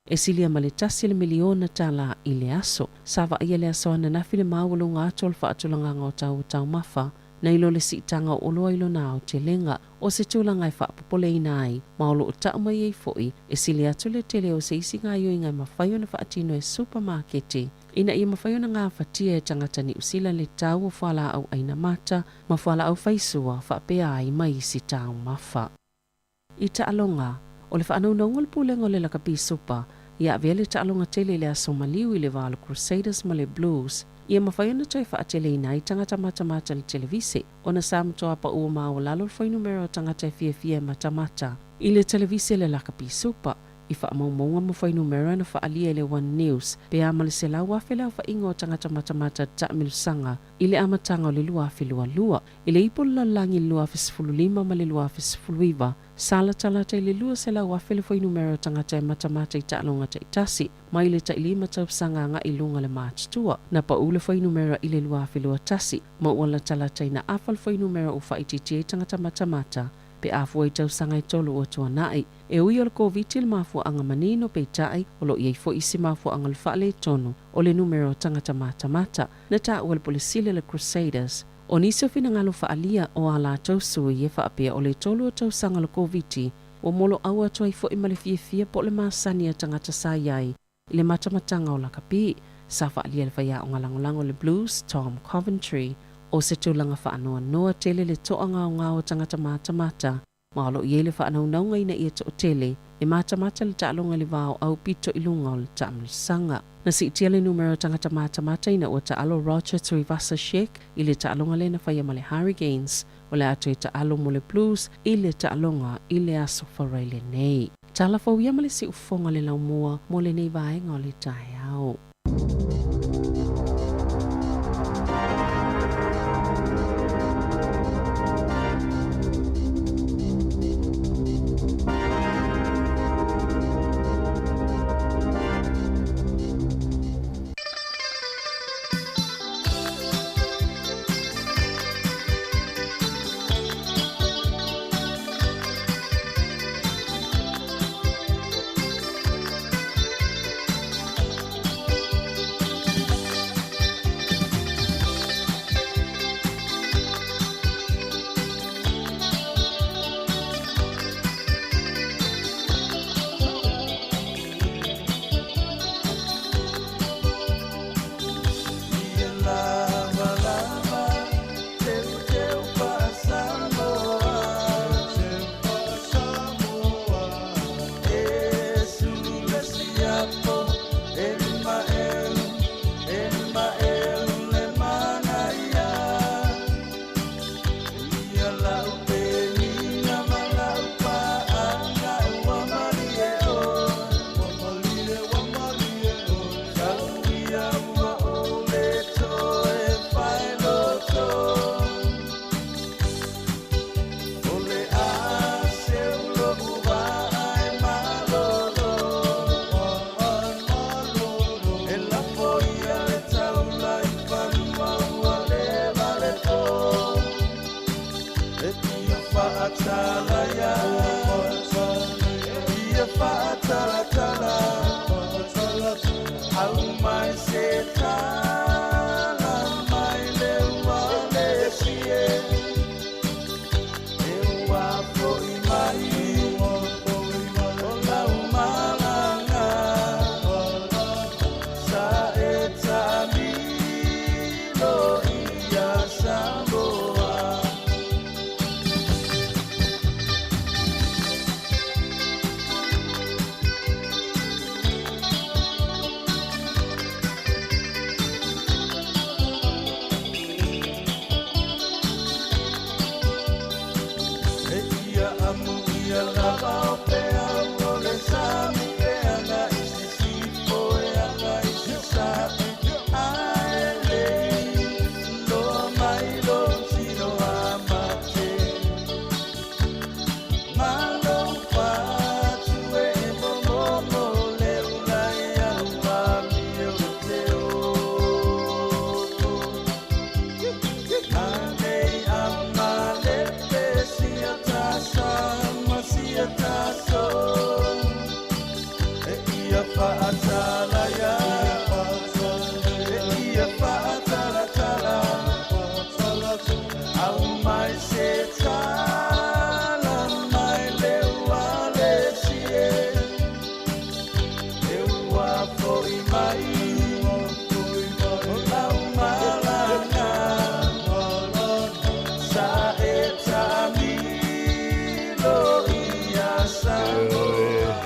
e silia ma le $1 miliona i le aso. Sa vaaia i le aso ananafi le maualuga atu o le faatulagaga o tau o taumafa nai lo le siitaga o oloa i lona aotelega, o se tulaga e faapopoleina ai ma o loo tau mai ai foi e sili atu le tele o se isi gaoioiga e mafai ona faatino e supamaketi ina ia mafai ona gafatia e tagata Niu Sila le tau o fualaau aina mata ma fualaau faisua faapea ai ma isi taumafa. I taaloga, o le faanaunauga o le Pulega o le Lakapi Supa ia avea le taaloga tele i le aso maliu i le va o le Crusaders ma le Blues ia mafai ona toe faateleina ai tagata matamata i le televise ona sa matua paua maualalo le fuainumera o tagata e fiafia e matamata i le televise le Lakapi Supa. I faamaumauga ma fuainumera na faaalia e le One News pe a ma le 100,000 le aofaiga o tagata matamata taamilosaga i le amataga o le 2022. I le ipu o le lalolagi i le 2015 ma le 2019, sa latalata i le 200,000 le fuainumera o tagata e matamata i taaloga taitasi, mai le tailima tausaga agai i luga le matutua. Na pau le fuainumera i le 2021, ma ua latalata ina afa le fuainumera ua faaitiitia ai tagata matamata pe a fua i tausaga e tolu ua tuanai. E ui o le Koviti le mafuaaga manino, peitai, o lo o i ai foi isi mafuaaga o le faaletonu o le numera o tagata matamata. Na taua e le Pule Sili o le Crusaders, o nisi o finagalo faaalia o a latou sui e faapea o le tolu o tausaga o le Koviti ua moloau atu ai foi ma le fiafia po o le masani a tagata sa i ai i le matamataga o lakapi. Sa faaalia e le faiaoga lagolago o le Blues, Tom Coventry, o se tulaga faanoanoa tele le toagaogao o tagata matamata ma o lo o i ai le faanaunauga ina ia toatele e matamata le taaloga i le va o aupito i luga o le taamilosaga. Na siitia le numera o tagata matamata ina ua taalo Roger Tuivasa-Sheck i le taaloga lea na faia ma le Hurricanes. O le a toe taalo mo le Blues i le taaloga i le aso Faraile nei. Tala fou ia ma le siufofoga le laumua mo lenei vaega o le taeao.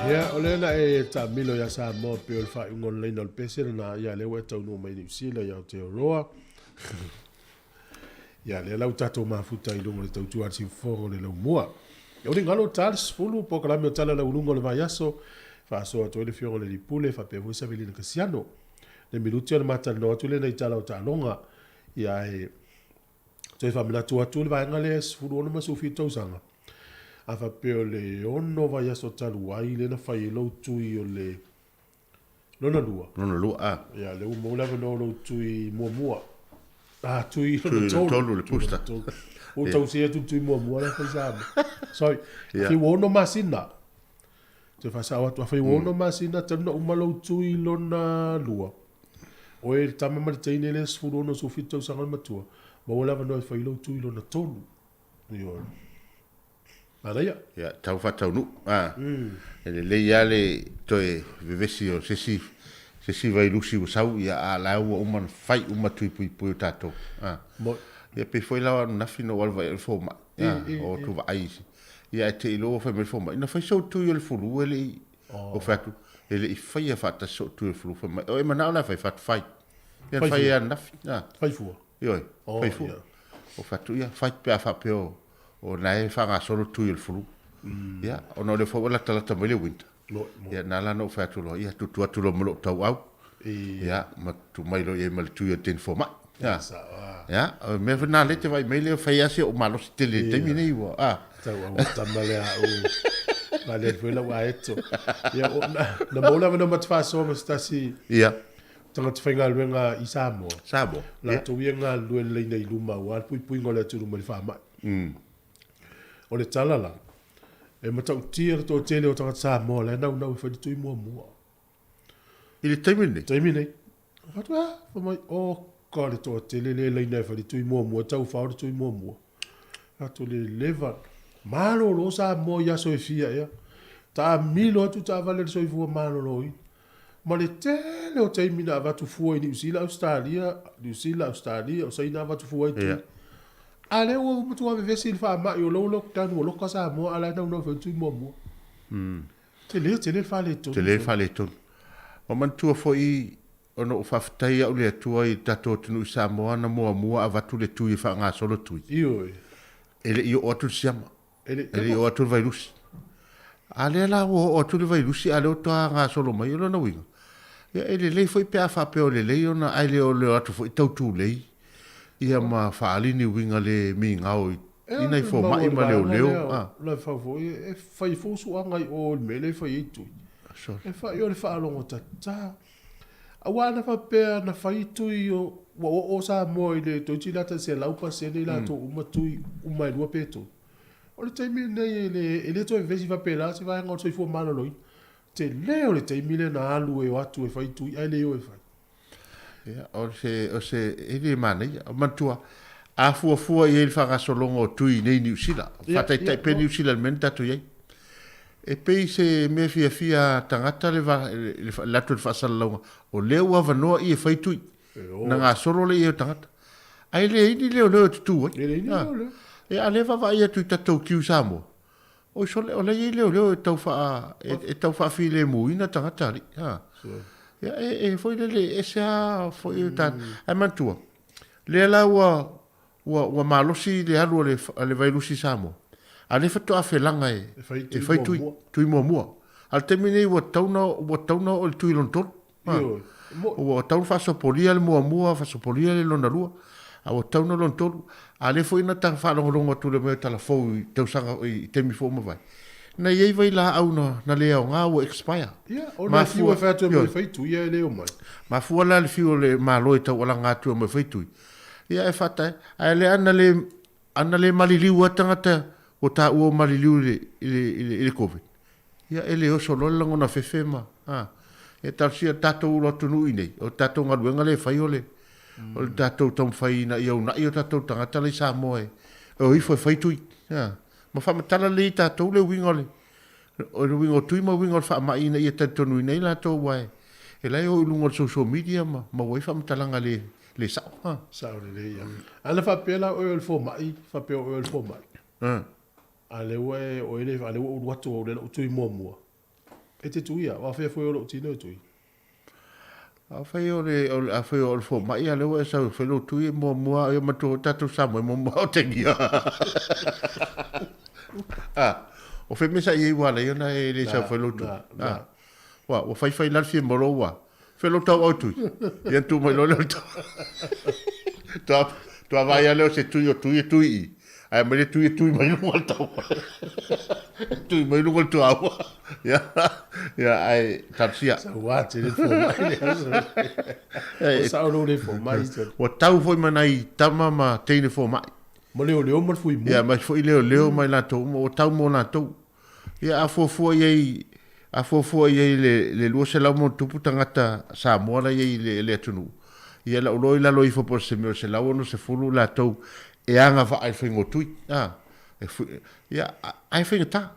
Ia, o lea na e taamilo ia Samoa pei o le faaiuga o le laina o le pese lena, ia lea ua e taunuu mai Niu Sila i Aotearoa. Ia, lea la ua tatou mafuta i luga o le tautua a le siufofoga o le laumua. Ia, o le galo ta le 10 polokalame o Tala Laualuga o le Vaiaso, faasoa atu ai le Afioga i le Alii Pule faapea foi Savelina Kasiano. Le minuti ona matalanoa atu lea nai tala o taaloga. Ia, ae toe faamanatu atu le vaega lea e 16 ma 17 tausaga. A faapea o le 6 vaiaso talu ai lea na fai ai lou tui o le lona lua. Lona lua, a. Ia, lea ua maua le avanoa o lou tui muamua. Ah, tui lona tolu. Tolu, le booster. Ua tausia atu le tui muamua la fai Samoa. Sorry. Yeah. Afai ua 6 masina. Toe faasao atu, afai ua 6 masina talu na uma lou tui lona lua. Oe le tama ma le teine lea 16 17 tausaga le matua, maua le avanoa e fai lou tui lona tolu. Ioe. Manaia. Ia, tau faataunuu. A, e lelei lava le toe vevesi o se isi, se isi vailusi ua sau, ia, a o la ua uma ona fai uma tui puipui o tatou. A, ia pei foi la o ananafi na ou alu vaai ai i le fomai, a, o atu vaai i, ia ae te i loa ua fai mai le fomai, na fai sou tui o le fulu e le i, ou fai atu, e le i faia faatasi sou tui o le fulu. Fai mai, o e manao la e fai, fai atu, fai. Ia na fai ai ananafi. A. Fai fua. Ioe, fai fua. Ou fai atu, ia, fai pe a faapea o, o na e faagasolo tui o le flu. Ia, ona o lea foi ua latalata mai le winter. Ia, na ala ona ou fai atu loa, ia, tutu atu loa ma lou tauau. Ia, ma tutu mai loa i ai ma le tui o le teine fomai. Ia, ia, o le mea foi lena lea e te vaai mai lea, fai lava si ou malosi tele i le taimi nei ua, a. Tauau o tama lea a ou. Vale atu foi lau aeto. Ia, o, na, na maua le avanoa ma te faasoa ma se tasi. Ia. Tagata faigaluega i Samoa. Samoa. Latou ia e galulue lelei nei i luma aua le puipuiga o le atunuu mai le faamai. O le tala la, e matautia le toatele o tagata Samoa la e naunau e fai le tui muamua. I le taimi lenei? Taimi lenei. Fai atu, ah, fai mai, oh, ka le toatele le laina e fai le tui muamua, tau fao le tui muamua. Atu le leva, malolo Samoa i aso e fia ea. Taamilo atu taavale a le soifua maloloina. Ma le tele o taimi na avatu fua i Niu Sila, Ausetalia, Niu Sila, Ausetalia, o Saina avatu fua ai tui. A lea ua matua vevesi i le faamai o lea ua lockdown ua loka Samoa a la e naunau e fai le tui muamua. Tele, tele le faaletonu. Tele le faaletonu. Ua manatua foi ona ou faafetai au i le Atua i le tatou atunuu i Samoa na muamua avatu le tui e faagasolo tui. Ioe. E le i oo atu le siama. E le i oo atu le vailusi. A lea la ua oo atu le vailusi a lea ua toa gasolo mai, o lona uiga, ia e lelei foi pe a faapea o lelei ona ae le o le o atu foi tau tulei ia ma faaali ni uiga le migao i i nai fomai ma leoleo. A. La fau foi e fai foi suaga i o i le mea lea e fai ai tui. E fai o le faalogo tatā. Aua ana faapea na fai tui o ua oo Samoa i le toeitiiti lata i le 100% i latou uma tui uma e lua pe tolu. O le taimi lenei e le, e le toe vevesi faapela se vaega o le soifua maloloina. Tele o le taimi lea na alu e o atu e fai tui ae le o e fai. Ia, o se, o se, e le manaia. Manatua, a fuafua i ai le faagasologa o tui i nei Niu Sila, faataitai pea Niu Sila i le mea na tatou i ai. E pei se mea fiafia tagata le, le, le, le atu i le faasalalauga, o lea ua avanoa i e fai tui, na gasolo lea i ai o tagata. Ae leai ni leoleo e tutū ai. E leai ni leoleo. Ia, a lea e vaavaai atu i tatou queue Samoa, oi sole, o la e i ai leoleo e tau faa, e tau faafilemuina tagata alii. Ha. Ia, e, e foi lele, e ese lava foi o ta, ae manatua, lea la ua, ua, ua malosi le alu a le, a le vailusi i Samoa. A o lea faatoa felaga e, E fai tui e fai tui, muamua. tui muamua. A o le taimi lenei ua tatau ona, ua tatau ona oo i le tui lona tolu. Ha. Ioe. Mo'i. Ua tatau ona faasopolia le muamua, faasopolia le lona lua, a ua tatau ona lona tolu. A o lea foi na ta faalogologo atu i le mea o tala fou i tausaga i taimi foi ua mavae, na i ai vailaau na, na le aoga ua expire. Ia, ona e fiu e fai atu e omai e fai tui ae le omai. Mafua la le fiu o le Malo e taualaga atu e omai e fai tui, ia e faatae. Ae o lea ana le, ana le maliliu lava tagata ua taua ua maliliu i le, i le, i le, i le Covid, ia e le oso loa le lagona fefe ma, a. Ia talosia tatou ulo atunuu i inei, o le tatou galuega lea e fai o le, o le tatou taumafai ina ia uunai o tatou tagata la i Samoa e, e o ifo e fai tui, a. Ma faamatala lelei e tatou le uiga o le, o le uiga o tui ma uiga o le faamai ina ia talitonuina ai latou aua e, e la e o i luga o le social media ma maua ai faamatalaga le, le sao, a. Sao lelei, ia. A na faapea la oe o le fomai, faapea o oe o le fomai. A lea ua e, oe le, a lea ua ou alu atu au lea lou tui muamua. E te tuia, aua fea foi o lou tino e tui. Afai o le, o le, afai o le fomai, a lea ua e sau e fai lou tui e muamua, ia matua foi tatou Samoa e muamua otegia. A, o fea mea sa i ai ua ala ai ona e le sau e fai lou tui? A, ua, ua faifai la le fia mo lou ua. Fea lou tauau tui? Ia tu mai loa lea o le tau. Toa, toa vaai lea o se tui o tui e tui i. Ae aumai le tui e tui mai luga o le taua. Tui mai luga o le tuaua. Ia, ia, ae talosia. Saua tele le fomai le aso. Ua sao lou le fomai. Ua tau foi ma nai tama ma teine fomai. Ma leoleo ma le fuimu. Ia, ma foi leoleo ma i latou uma, ua tau mo latou. Ia, a fuafua i ai, a fuafua i ai le, le 200 ma ona tupu tagata Samoa la i ai i le, le atunuu, ia lau loa i lalo ifo po o se mea o le 160 latou e agavaa i le faiga o tui, a, e fui, ia, ae faigata.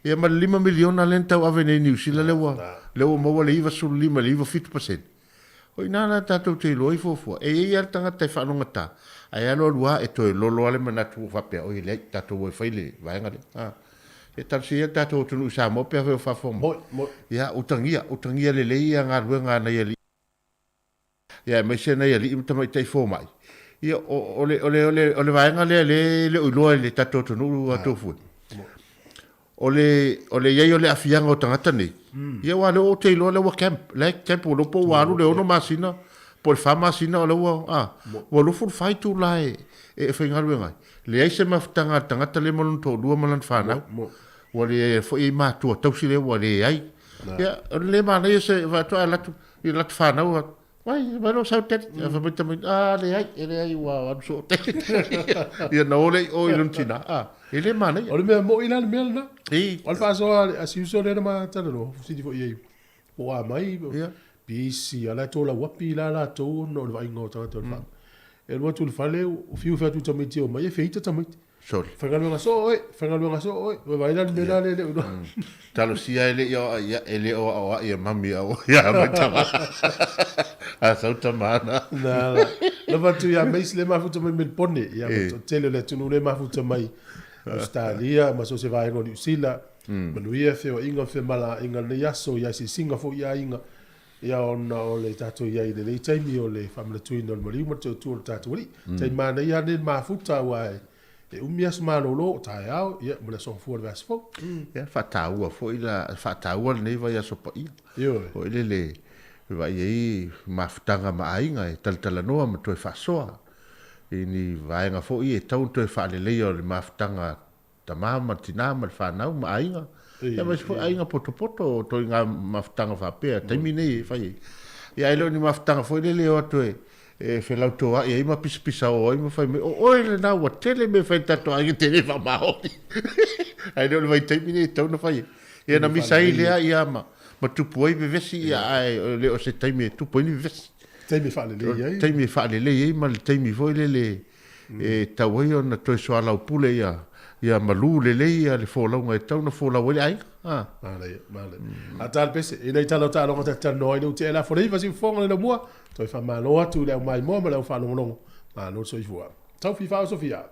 Ia ma le $5 miliona lea na tauave nei i Niu Sila lea ua, lea ua maua le 95 i le 97 pasene. O i ina la tatou te iloa ai fuafua, e i ai lava le tagata e faalogata, ae alualu lava e toe lolo lava le manatu ua faapea, oi e leai, tatou o e fai le vaega lea. A, e talosia ia le tatou atunuu i Samoa pe afai o faafofoga mai. Moi, moi. Ia, utagia, utagia lelei ia galuega a nai alii, ia aemaise nai alii ma tamaitai fomai. Ia, o, o le, o le, o le, o le vaega lea lea e le o iloa e le tatou atunuu a outou fue. O le, o le i ai o le aafiaga o tagata nei, ia aua o lea ou te iloa o lea ua camp, la e camp ua iloa po ua alu le ono masina po o le fa masina o lea ua, a, ua 24 itula e, e faigaluega ai. Leai se mafutaga a le tagata lea ma lona toalua ma lana fanau. Ua leai foi i matua tausi lea ua leai. Ia, o le le manaia se faatoa alu atu i lata fanau, Vai, vai lou sau tele. Mm. Fai mai tamaiti, ah, leai, e leai ua alu soo tele. Ia na o lea i o i lona tina. Ah, e le manaia. O le mea moi la le mea lena. I. O le faasoa a si uso lea na ma talanoa, fesili foi i ai, po o a mai, Ia. pisi, a la e tolau api la latou ona o le vaaiga o tagata o le faamai. E alu atu i le fale, fiu fai atu i tamaiti e omai, e feita tamaiti. Sorry. Faigaluega soo oe, faigaluega soo oe. Ua vaai la le mea la lea e le o iloa. Talosia e le i aoai ia, e le o aoai e mami au ia mai tama. A sau tama ana. Na, na. Lava atu ia Mace le mafuta mai Melbourne, ia ma toatele o le atunuu le mafuta mai Australia ma so o se vaega o Niu Sila. Manuia feoaiga ma femalagaaiga i lenei aso, ia asiasiga foi i aiga. Ia ona o le tatou i ai i lenei taimi o le faamanatuina o le maliu ma le toatua o le tatou Alii. Taimi manaia lava lenei i le mafuta aua e umi aso malolo o taeao ia ma le aso gafua o le vaiaso fou. Ia faataua foi la, faataua lenei vaiaso paia. Ioe. Foi lele e vaai ai mafutaga ma aiga e talatalanoa ma toe faasoa i ni vaega foi e tatau ona toe faaleleia o le mafutaga tama ma tina ma le fanau ma aiga, ia aemaise foi aiga potopoto o ituaiga mafutaga faapea, taimi nei e fai ai. Ia ae le o ni mafutaga foi lele e o atu e e felautoa'i ai ma pisapisao ai ma fai mai, o oe lena ua tele mea e fai i le tatou aiga e te le faamaoni. Ae le o le vaitaimi nei e tatau ona fai ai. Ia na misa ai lea ia ma ma tupu ai vevesi ia ae le o se taimi e tupu ai ni vevesi. Taimi e faalelei ai. Taimi e faalelei ai ma le taimi foi lele e tatau ai ona toe soalaupule ia, ia malu lelei ia le folauga e tatau ona folau ai le aiga. A. Manaia, manaia. A ta le pese, ina i tala o taaloga ta te talanoa ai le utea e lafo le iva siufofoga le laumua, toe faamalo atu i le aumaimoa ma le aufaalogologo. Malo le soifua. Taufi Faaosofia.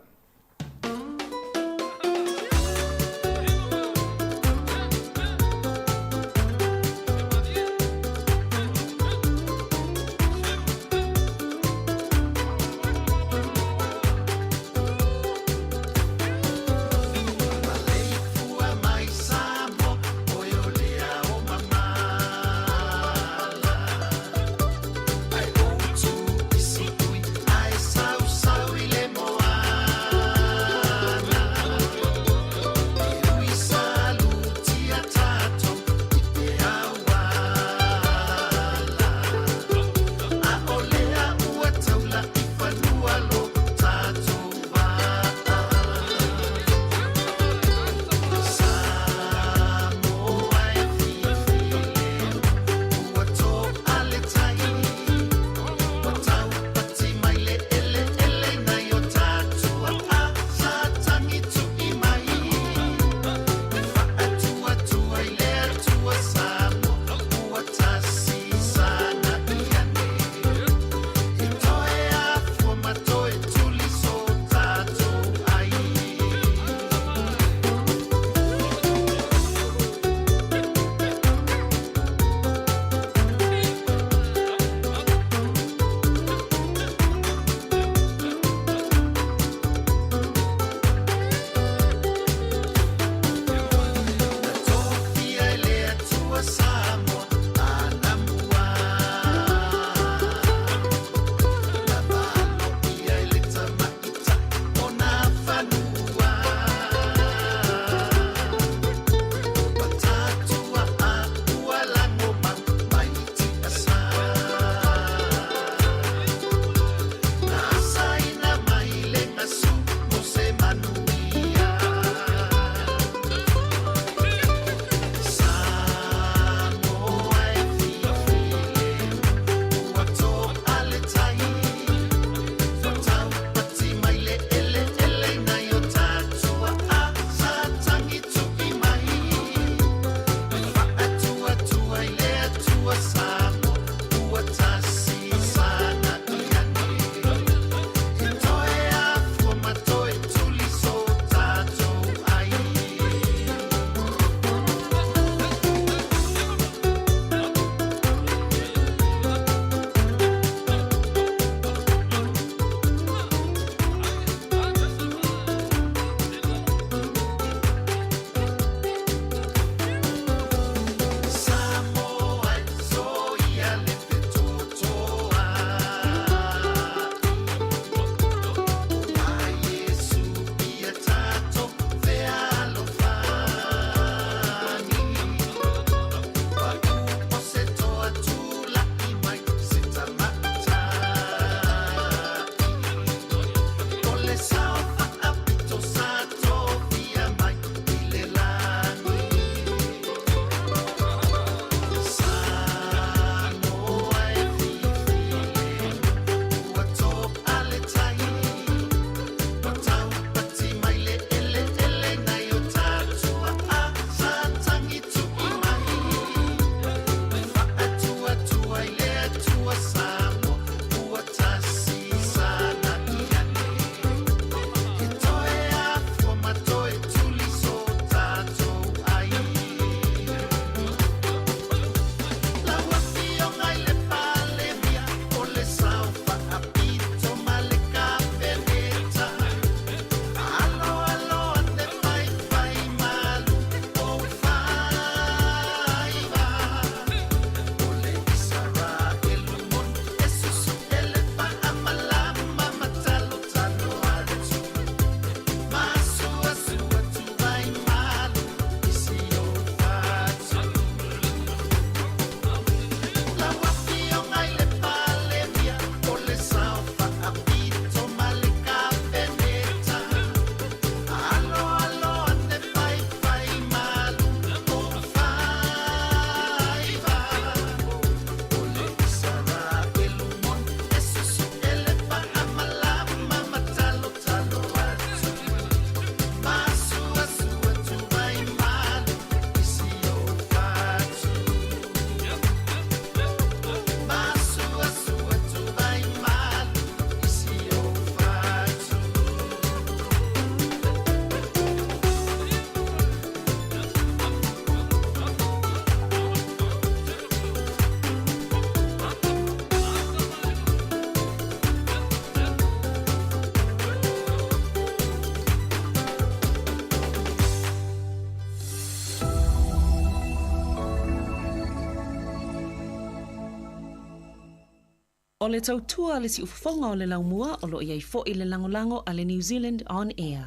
O le tautua a le siufofoga o le laumua o lo o i ai foi le lagolago a le New Zealand On Air.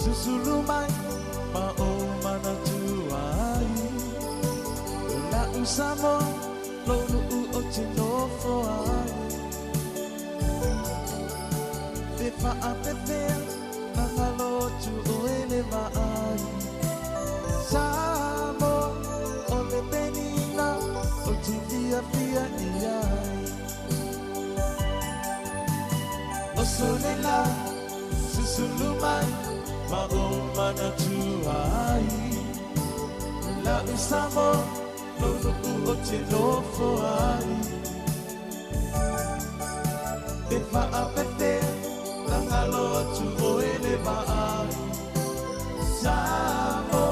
Susulu mai ma o manatu ai La usamo lo nuu o te nofo ai Te whaapepea na ngalo tu o ele vaai Samo o le penina o te fia fia i ai O solela susulu mai ma o manatu ai La usamo lo nuu o te nofo ai Te whaapepea na ngalo atu o ele vaai Samo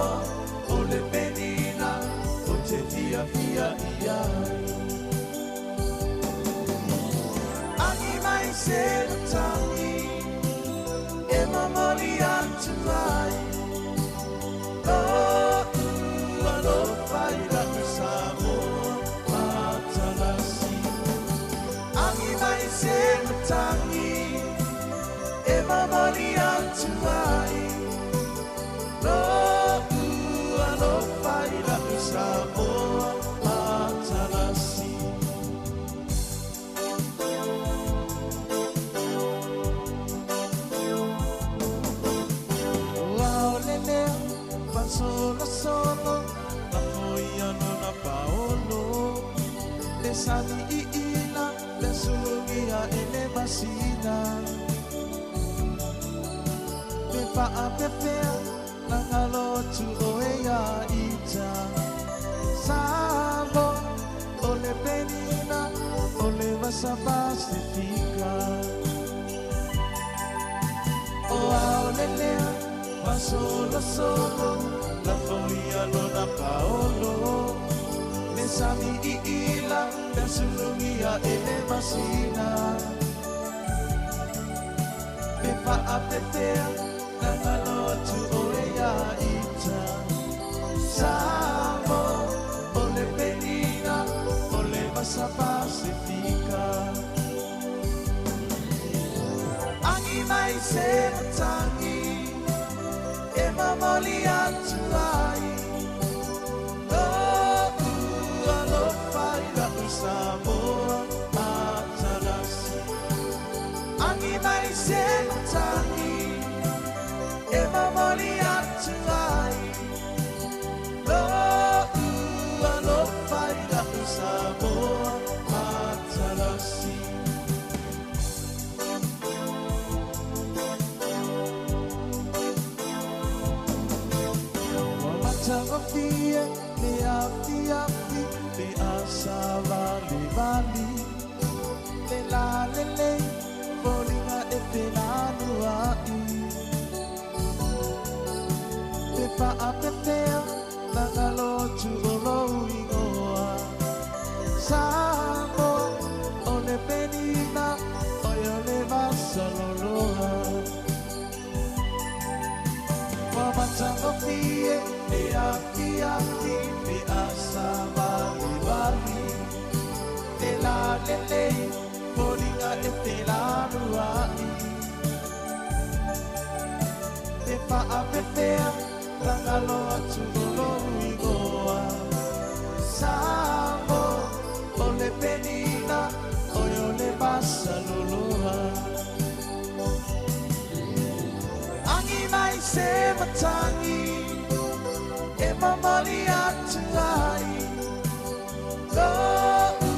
o le penina o te fia fia i ai Angi mai se matangi e momoli atu ai Lo'u alofa i la'u Samoa matalasi Angi mai se matangi e momoli atu ai Lo'u alofa i la'u Samoa matalasi Ua o le lea fasolosolo na foi ano na paolo Le sami i ila le sulugia e le masina Pe whaapepea na ngalo atu o e ia ita Samo o le penina o le vasa Pasifika O ao le lea fasolosolo la foi alo na paolo Le sami i ila le sulugia e le masina Pe whaapepea na ngalo atu o e ia ita Samo o le penina o le vasa Pasifika Angi mai se matangi e momoli atu ai Lo'u alofa i la'u Samoa matalasi Angi mai se matangi e momoli atu ai Lo'u alofa i la'u Samoa matalasi Ua matagofie le afiafi le asavalivali Le lalelei foliga e felanua'i Pe faapefea na galo atu o lou igoa Samoa o le penina oe o le vasaloloa Ua matagofie le afiafi le asavalivali Le lalelei foliga e felanua'i Pe faapefea na galo atu o lou igoa Samoa o le penina oe o le vasaloloa Angi mai se matangi e momoli atu ai Lo'u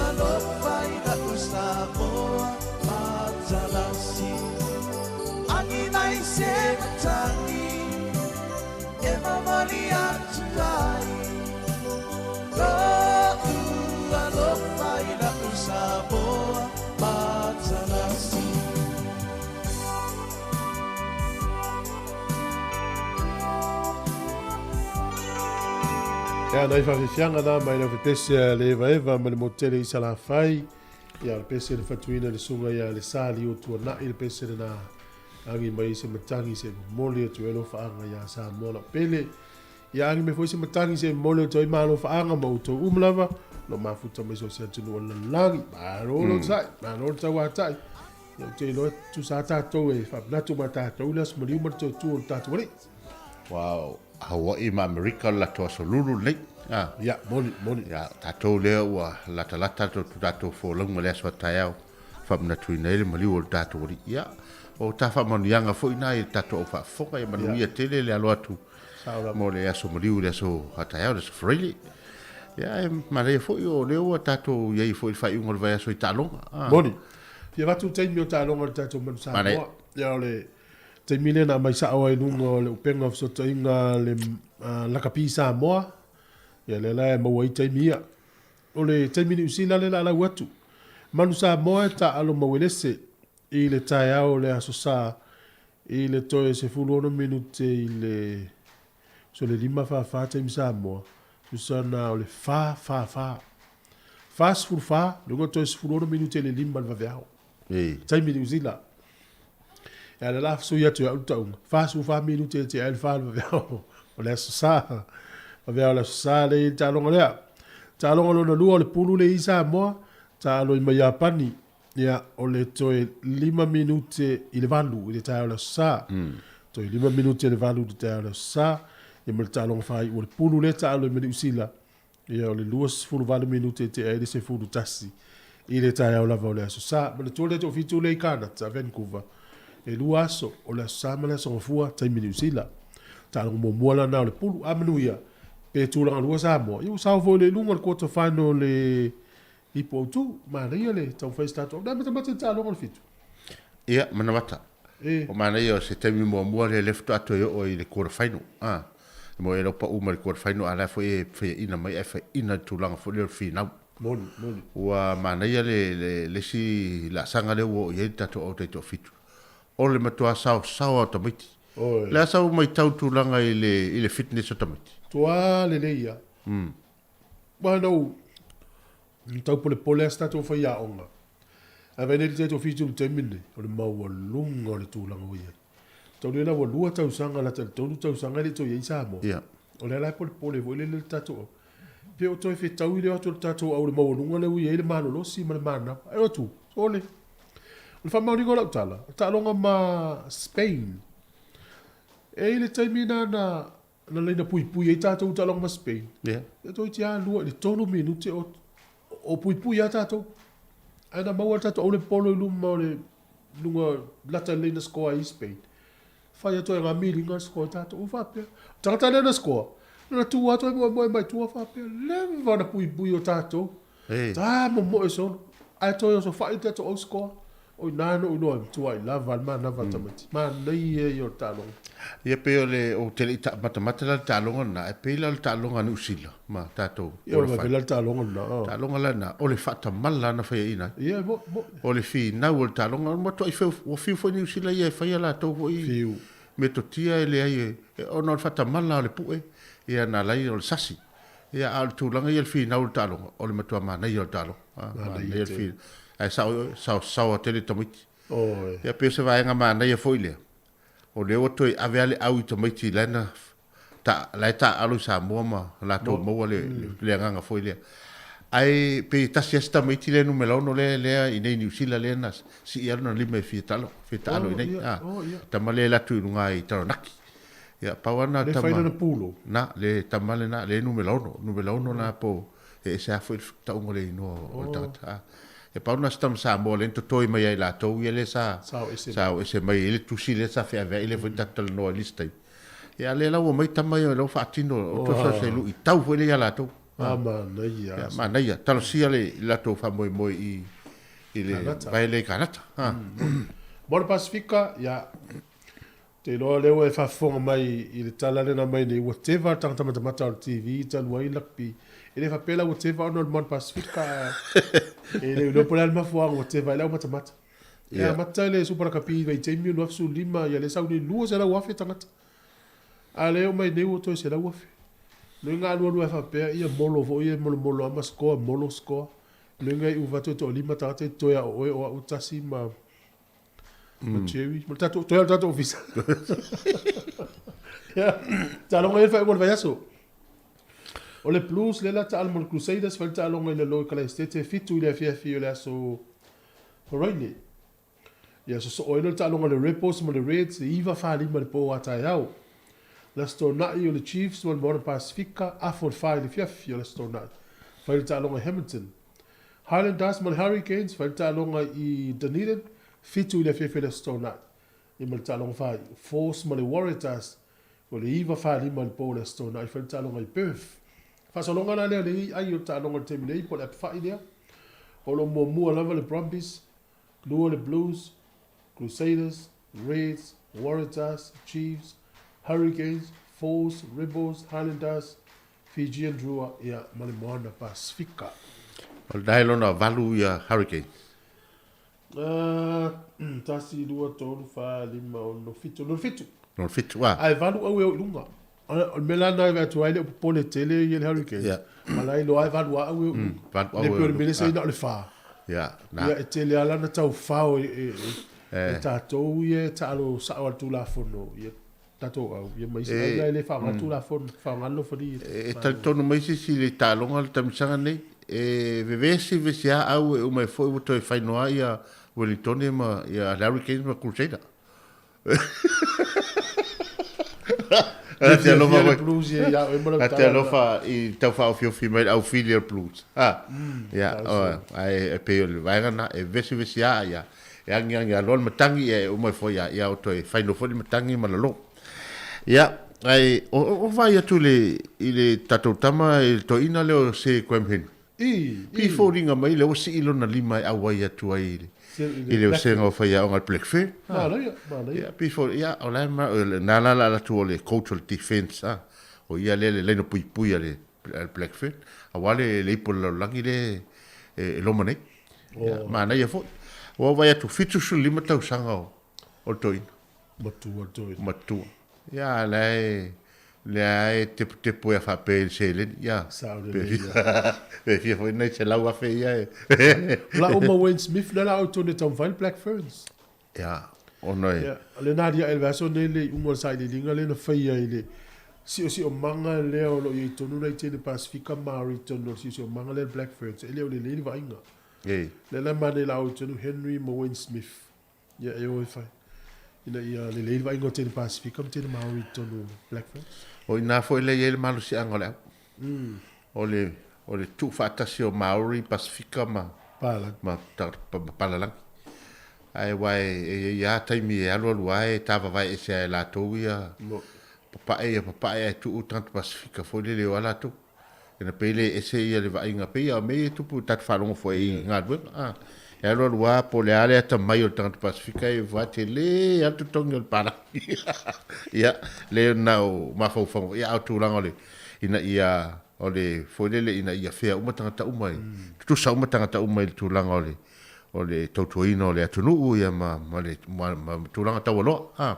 alofa i la'u Samoa matalasi Angi mai se matangi e momoli atu ai Lo'u alofa i la'u Samoa matalasi Ia, nai faafiafiaga na mai le aufepese a le Evaeva ma le motele i Salafai. Ia, o le pese na fatuina e le susuga ia Lesali o Tuanai, le pese lena agi mai ai se matagi se momoli atu ai alofaaga ia Samoa lau pele. Ia agi mai foi se matagi se momoli atu ai malofaaga ma outou uma lava o lo o mafuta mai so o se atunuu o le lalolagi. Malo le onosai, malo le tauatai. Ia ou te iloa e tutusa lava tatou e faamanatu ma tatou le aso maliu ma le toe tu o le tatou Alii. Wow. Hawaii ma Amerika o le latou aso lulu lenei. A. Ia, moni, moni. Ia, tatou lea ua latalata le tatou folauga i le aso a taeao, faamanatuina ai le maliu o le tatou Alii. Ia, o ta faamanuiaga foi na i le tatou au faafofoga, ia manuia tele le alo atu mo le aso maliu i le aso a taeao, le aso Faraile. Ia, ae manaia foi o lea ua tatou i ai foi i le faaiuga o le vaiaso i taaloga. Moni. Fia avatu le taimi o taaloga i le tatou Manu Samoa. Ia, o le taimi lea na aumai sao ai i luga o le upega o fesootaiga a le Lakapi Samoa, ia lea la e maua ai taimi ia. O le taimi Niu Sila lea o le a lau atu. Manu Samoa e taaalo ma Uelese i le taeao o le Aso Sa i le toe 16 minute i le so le 5:44 taimi Samoa, tusa na o le 4:44. 44, luga toe 16 minute i le 5 i le vaveao. Taimi Niu Sila. Ia lea la sui atu e au le tauga, 44 minute e tea ai le 4 i le vaveao o le Aso Sa. Vaveao o le Aso Sa lea e i ai le taaloga lea. Taaloga lona lua o le pulu lea i Samoa, taalo i mai Iapani. Ia, o le toe 5 minute i le 8 i le taeao o le Aso Sa. Toe 5 minute i le 8 i le taeao o le Aso Sa. Ia ma le taaloga faaiu o le pulu lea taalo i mai Niu Sila. Ia, o le 28 minute e tea ai le 11 i le taeao lava o le Aso Sa. Manatua le toafitu lea i Kanata, Vancouver, e lua aso, o le Aso Sa ma le Aso Gafua, taimi Niu Sila. Taaloga muamua la na o le pulu. A manuia, pe tulaga lua Samoa, ia ua sao foi le i luga o le quarter final o le ipu autu. Manaia le taumafai o se tatou. Na matamata i le taaloga o le fitu. Ia, manamata. O manaia o se taimi muamua lea lea faatoa toe oo i le quarter final. A, e moe lau pau mai le quarter final, a la foi e faiaina mai ae faiaina le tulaga foi lea o le finau. Moni, moni. Ua manaia le, le, le isi laasaga lea ua oo i ai le tatou au taitoafitu. O le matua saosaoa o tamaiti. Oi. Le a sau maitau tulaga i le, i le fitness o tamaiti? Tua lelei ia. Aua na ou taupolepole lava si tatou faiaoga. Ae vaai nei le taitoafitu i le taimi lenei, o le maualuga o le tulaga ua i ai. Tau lea la ua lua tausaga lata i le tolu tausaga e le i toe i ai Samoa. Ia. O lea la e polepole foi lele le tatou au. Pe o toe fetaui le o atu o le tatou au i le maualuga lea ua i ai le malolosi ma le manava. Ae o atu, sole. O le faamaoniga o lau tala, o taaloga ma Spain. E i le taimi na na na laina puipui ai tatou i taaloga ma Spain. Ia. E toeitiiti lava lua i le tolu minute o o puipui lava tatou. Ae na maua e le tatou au le polo i luma o le luga lata lelei na score ai Spain. Fai atu ai ngā miliga na score ai tatou. Ua faapea. O tagata lea na score, na tu atu ai moemoe mai tua faapea, leva na puipui o tatou. Hey. Tā momoe solo. Ae toe osofai le tatou au score. O i ina na ou iloa ai, matuai lava le manava a tamaiti. Manaia ia o le taaloga. Ia pei o le, ou te le i matamata la i le taaloga lena, ae pei la o le taaloga a Niu Sila ma tatou Ia o le vavela le taaloga lena. Taaloga la lena, o le faatamala na faiaina ai. Ia, mo, mo. O le finau o le taaloga, matuai fiu, ua fiu foi Niu Sila ia e faia latou foi Fiu. metotia e leai, ona o le faatamala o le pue, ia na ala ai o le sasi. Ia, a o le tulaga ia i le finau o le taaloga, o le matua manaia o le taaloga. Manaia le finau. Ae sao i oe, saosaoa tele tamaiti. Oi. Ia, pei o se vaega manaia foi lea, o lea ua toe ave lava le au i tamaiti la e na ta, la e taaalo i Samoa ma latou maua le, le agaga foi lea. Ae pei e tasi lava si tamaiti lea numera ono lea, lea i inei i Niu Sila lea na sii lava lona lima e fia taalo, fia taalo i inei. Tama lea e alu atu i luga i Taranaki. Ia, pau lava lena tama. Le fai lana pulo. Na, le tama lena, le numera ono, numera ono na po, e ese lava foi le tauga o le inoa o le tagata. A, e pau lena o se tama Samoa lea na totoe mai ia i latou ia lea sa, sa o ese mai i le tusi lea sa feaveai lea foi na tatou talanoa i le isi taimi. Ia, a lea la ua omai tama ia o la ua faatino, o toe fesoasoani luitau foi lea ia latou. A, manaia. Ia, manaia. Talosia le latou faamoemoe i, i le vae lea i Kanata. Mo le Pasifika, ia, Ou te iloa o lea ua e faafofoga mai i le tala lea na aumai nei, ua teva le tagata matamata o le TV talu ai lakapi. E le faapea la ua teva ona o le Moana Pasifika, e le iloa po o le a le mafuaaga ua teva ai le au matamata. E amata le Supa Lakapi i vaitaimi o 2015, ia lea sau nei 200,000 tagata. A lea e oo mai nei ua toe 100,000. Nui galua lua e faapea, ia molo foi e molomolo lava ma score, molo score. Le uiga i uva toe toalima tagata e totoe a o oe o a'u tasi ma ma Jerry ma le tatou toe a o le tatou ofisa. Ia, taaloga ia le faaiuga o le vaiaso. O le Blues lea la taalo ma le Crusaders fai le taaloga i lalo i Kalaesetete 7 i le afiafi o le aso Faraile. Ia sosoo ai loa le taaloga a le Rebels ma le Reds i 9:45 i le po a taeao. Le Aso Toonai o le Chiefs ma le Moana Pasifika, afa o le fa i le afiafi o le Aso Toonai. Fai le taaloga i Hamilton. Highlanders ma le Hurricanes, fai le taaloga i Dunedin, 7 i le afiafi o le Aso Toonai. Ia ma le taaloga faaiu, Force ma le Waratahs, o le 9:45 i le po o le Aso Toonai, fai le taaloga i Perth. Faasologa la lea o le ai o le taaloga i le taimi nei, po o le apefai lea. O lo o muamua lava le Brumbies, Lua le Blues, Crusaders, Reds, Waratahs, Chiefs, Hurricanes, Force, Rebels, Highlanders, Fijian Drua ia ma le Moana Pasifika. O le lona valu ia Hurricanes. Uh, tasi, lua, tolu, fa, lima, ono, fitu. Lona fitu. Lona fitu, ah. Ae valu au e o i luga. O le mea la lena e vaai atu ai, e le o popole tele ia le Hurricanes. Yeah. Ma la e iloa e valu lava au e o i luga. Valu au Le e pei o le o mea lea sa ah. i na o le fa. Yeah, na. Ia, e tele lava lana taufao e, e, e, e tatou ia e taalo sao a le Tulafono, ia tatou au, ia ma isi E, au la e le faaaoga le Tulafono, faaaoga le alofalia. E talitonu mai se isi i le taaloga le tamisaga nei, e vevesi vevesi lava au e uma ai foi ua toe fainoa ia Wellingtone ma ia le Hurricanes ma Crusader. Le Te alofa fiafia le mai. Blues ia ia oe ma lau A te tala alofa i tau faaofiofi mai le aufili o le Blues. Ha. Ia, o, ae e pei o le vaega lena, e vesivesi lava ia, e agiagi aloa le matagi, ia e uma ai foi ia, ia o toe faino foi le matagi ma lalo. Ia, ae o, o, o vaai atu i le, i le tatou tama i le toeaina lea o Sir Graham Henry. I, Pei i. foliga mai lea ua sii lona lima e auai atu ai i le, I i le le osega o faiaoga i le Black Fern. Ha. Manaia, manaia. Ia, pei foliga, ia, o la e ma, na la la atu o le coach o le defense, ha. O ia lea le laina puipui a le, a le Black Fern. Aua le, le ipu o le lalolagi le e, e loma nei. Ia, manaia foi. Ua vaai atu, 75 tausaga o, o le toeaina. Matua le toeaina. Matua. Ia, la e, lea e teputepu e faapea i le seleni. Ia, Sao pe lelei fia, ia. pe fia foi nai 100,000 ia e. La uma Wayne Smith lea la au tonu e taumafai le Black Ferns. Ia, ona e. Ia, lena alia e le vaiaso nei le iuga o le sailiiliga lea na faia i le siosiomaga lea o lo o i ai tonu nai teine Pasifika Maori tonu o le siosiomaga lea le Black Ferns. E le o lelei le vaaiga. Ei. Lea la e manaia la au tonu Henry ma Wayne Smith. Ia, e o e fai ina ia lelei le vaaiga o teine Pasifika ma teine Maori i totonu o Black Ferns. O ina foi lea e i ai le malosiaga o le au. O le, o le tuufaatasi o Maori, Pasifika ma, Palalagi. ma, ma, ma Palalagi. Ae aua e, e i ai lava taimi e alualu lava e tavavae ese ai e latou ia papae ia papae ae tuu tagata Pasifika foi lele e o lava latou. Ina pei le ese ia le vaaiga pei a o mea ia e tupu i tatou faalogo foi i galuega a. E alualu lava po o le a le atamai o le tagata Pasifika e ua tele lava le totogi o le palagi. Ia, le na o mafaufauga ia a o tulaga o le ina ia o le foi lele ina ia fea uma tagata uma i tutusa uma tagata uma i le tulaga o le o le tautuaina o le atunuu ia ma ma le ma, ma tulaga taualoa a.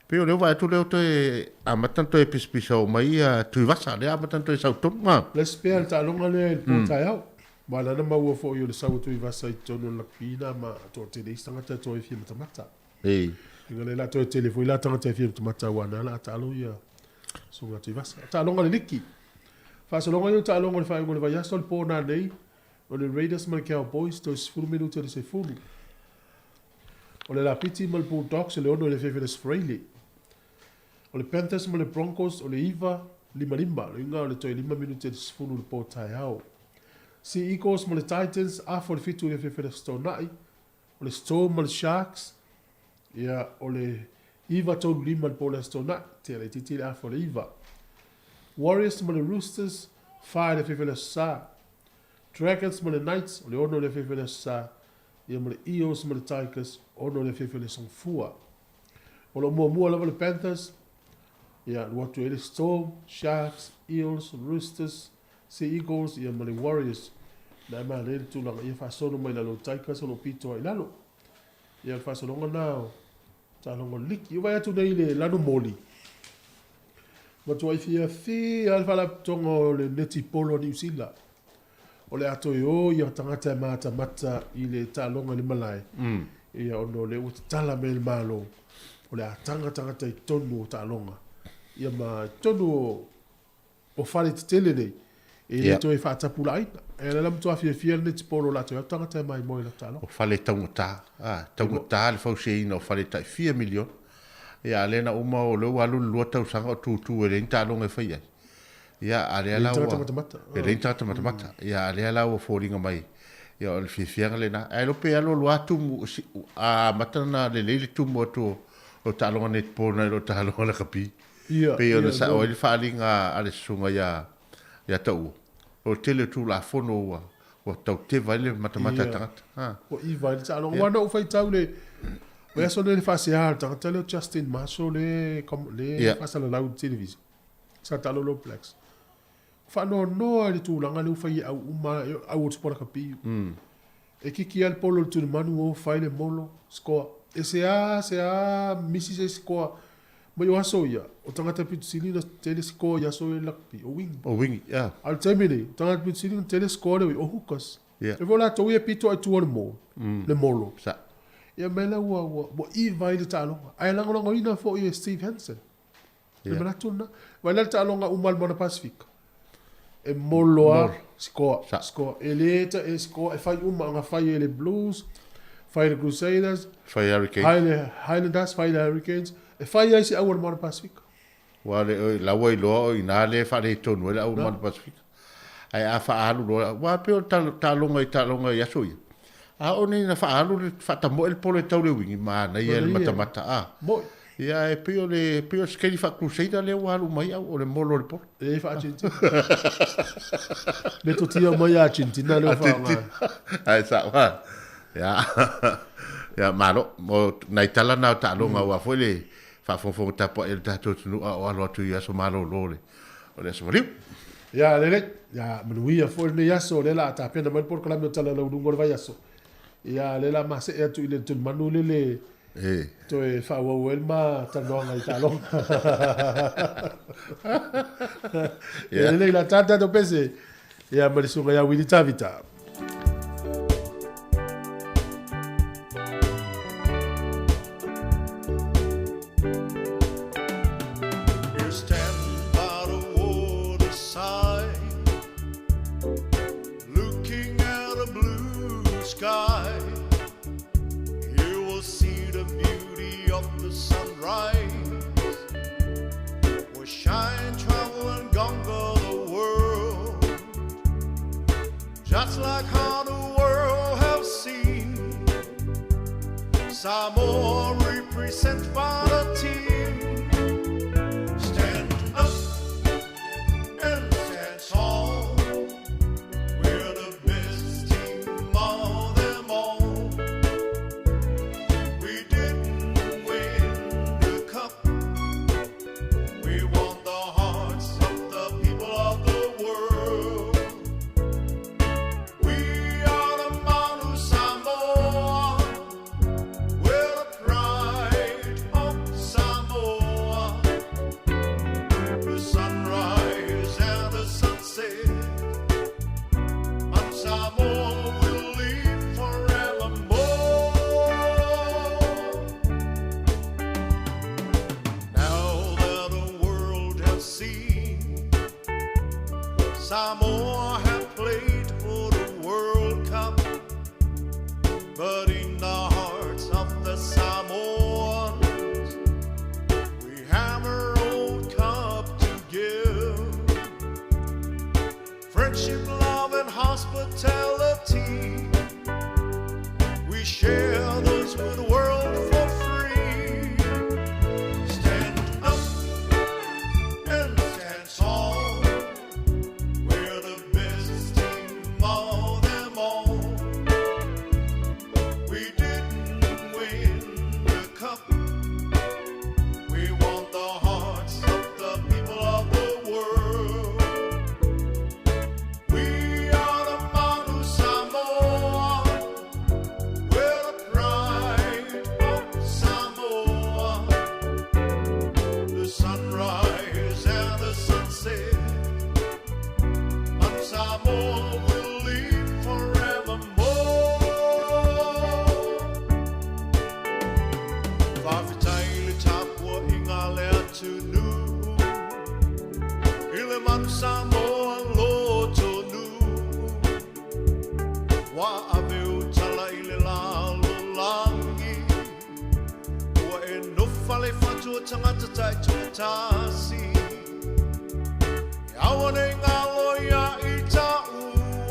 Pei o lea ua vaai atu lea ua toe amata ona toe pisapisao mai ia Tuivasa, lea amata ona toe sau tonu. Ha. Le spare le taaloga lea i le po taeao. Ma lana maua foi o le sau o Tuivasa i totonu o le lakupī na ma toatele isi tagata e toe fia matamata. Ei. Inga lea la toe tele foi la tagata e fia matamata aua na la a taalo ia susuga Tuivasa. Taaloga le liki. Faasologa ia o taaloga o le faaiuga o le vaiaso le po nanei o le Raiders ma le Cowboys toe 10 minute o le 10. O le Lapiti ma le Bulldogs o le 6 i le afiafi o le Aso Faraile. O le Panthers ma le Broncos o le 9, 5 5, le uiga o le toe 5 minute i le 10 i le po taeao. Sea Eagles ma le Titans, afa o le 7 i le afiafi o le Aso Toonai. O le Storm ma le Sharks, ia, o le 9, 3 5 i le po o le Aso Toonai, tea laitiiti le afa o le 9. Warriors ma le Roosters, 4 i le afiafi o le Aso Sa. Dragons ma le Knights, o le 6 i le afiafi o le Aso Sa. Ia ma le Eels ma le Tigers, 6 i le afiafi o le Aso Gafua. O lo o muamua lava le Panthers, ia alu atu ai le Storm, Sharks, Eels, Roosters, Sea Eagles ia ma le Warriors. Na e manaia le tulaga ia faasolo mai lalo o Tigers o lo o pito ai i lalo. Ia o le faasologa lena o taaloga o le liki. Ua vaai atu nei i le lanu moli. Matuai fiafia le faalapotopotoga o le netipolo a Niu Sila. O le a toe o ia tagata e matamata i le taaloga i le malae, ia ona o lea ua tatala mai e le Malo, o le a taga tagata i totonu o taaloga, ia ma i totonu o, o fale tetele nei, e le toe faatapulaaina. Ae o lea la matua fiafia le netibolo o le a toe o atu tagata e maimoa i latou taaloga. O fale taugata, a, taugata le fausiaina o fale tai fia miliona. Ia, a o lea na uma o lea ua alu le lua tausaga o tutu e leai ni taaloga e fai ai. Ia, a lea la ua... E leai ni tagata matamata. Ia, a lea la ua foliga mai, ia, o le fiafiaga lena. Ae iloa pe alu alu lava tumu, a amata ona lelei le tumu atu o taaloga netball nai lo taaloga lakapi. Ia, Pei ona sao ai le faaaliga a le susuga ia, ia Taua, o le tele o Tulafono ua, ua tauteva ai le matamata a tagata. Ha. Ua iva ai le taaloga. Aua na ou faitau le, o le aso lenei le faasea a le tagata lea o Justin Marshall le, le faasalalau i le televisa. Sa taalo All Blacks. Faanoanoa i le tulaga lea ua fai e au uma, au o le supa lakapi. E kiki lava le polo i le tulimanu o fai le molo, score. E seā, seā misi se score. Mai o aso ia, o tagata pito sili ona tele score i aso ia i le lakapi, o wing. O wing, yeah. A o le taimi nei, o tagata pito sili ona tele score le o hookers. Yeah. E foi latou ia pito ai tua le mo, le molo. Sa. Ia mea la ua, ua, ua iva ai le taaloga. Ae lagolagoina foi e Steve Hansen. Le manatu lena. Vaai la le taaloga uma a le Moana Pasifika. E molo a score, score. E le ta e score, e fai uma, aga fai e le Blues, fai e le Crusaders, fai Hurricanes. Fai le Highlanders, fai le Hurricanes. E fai ai se au a le Moana Pasifika. Ua le, la ua iloa o ina le faaletonu ai le au Moana Pasifika. Ae a faaalu loa, aua pei o le taaloga i taaloga i aso ia, a oo nei ina faaalu le faatamoe le polo e tau le uigi, manaia le matamata a. Moi. Ia ae pei o le pei o se kaini faa-crusader lea ua alu mai au, o le molo o le polo. E faa-Argentina. Metotia mai a Argentina lea ua faaaoga. Ae sao a. Ia. Ia malo, mo nai tala na o taaloga aua foi le faafogafoga tapuai a le tatou atunuu a o alo atu i aso malolo le o le aso maliu. Ia lelei, ia manuia foi lenei aso, o lea o le a tapena mai le polokalame o Tala Lauluga o le vaiaso. Ia o lea o le a masee atu i le tulimanu lele toe faaauau ai le ma talanoaga i taaloga. Ia lelei la tā tatou pese, ia ma le susuga ia Willie Tavita. Just like how the world have seen Samoa represent by the team Stand up and stand tall We're the best team of them all We didn't win the cup We won the hearts of the people of the world We are the Manu Samoa We're the pride of Samoa The sunrise and the sunset Manu Samoa will live forevermore Now that the world has seen Samoa have played for the World Cup But in the hearts of the Samoans We have our own cup to give Friendship, love and hospitality We share those with the world for free Stand up and stand tall We're the best team of them all We didn't win the cup We won the hearts of the people of the world We are the Manu Samoa tua tangata tai tua tasi. E awa nei ngā loia i ta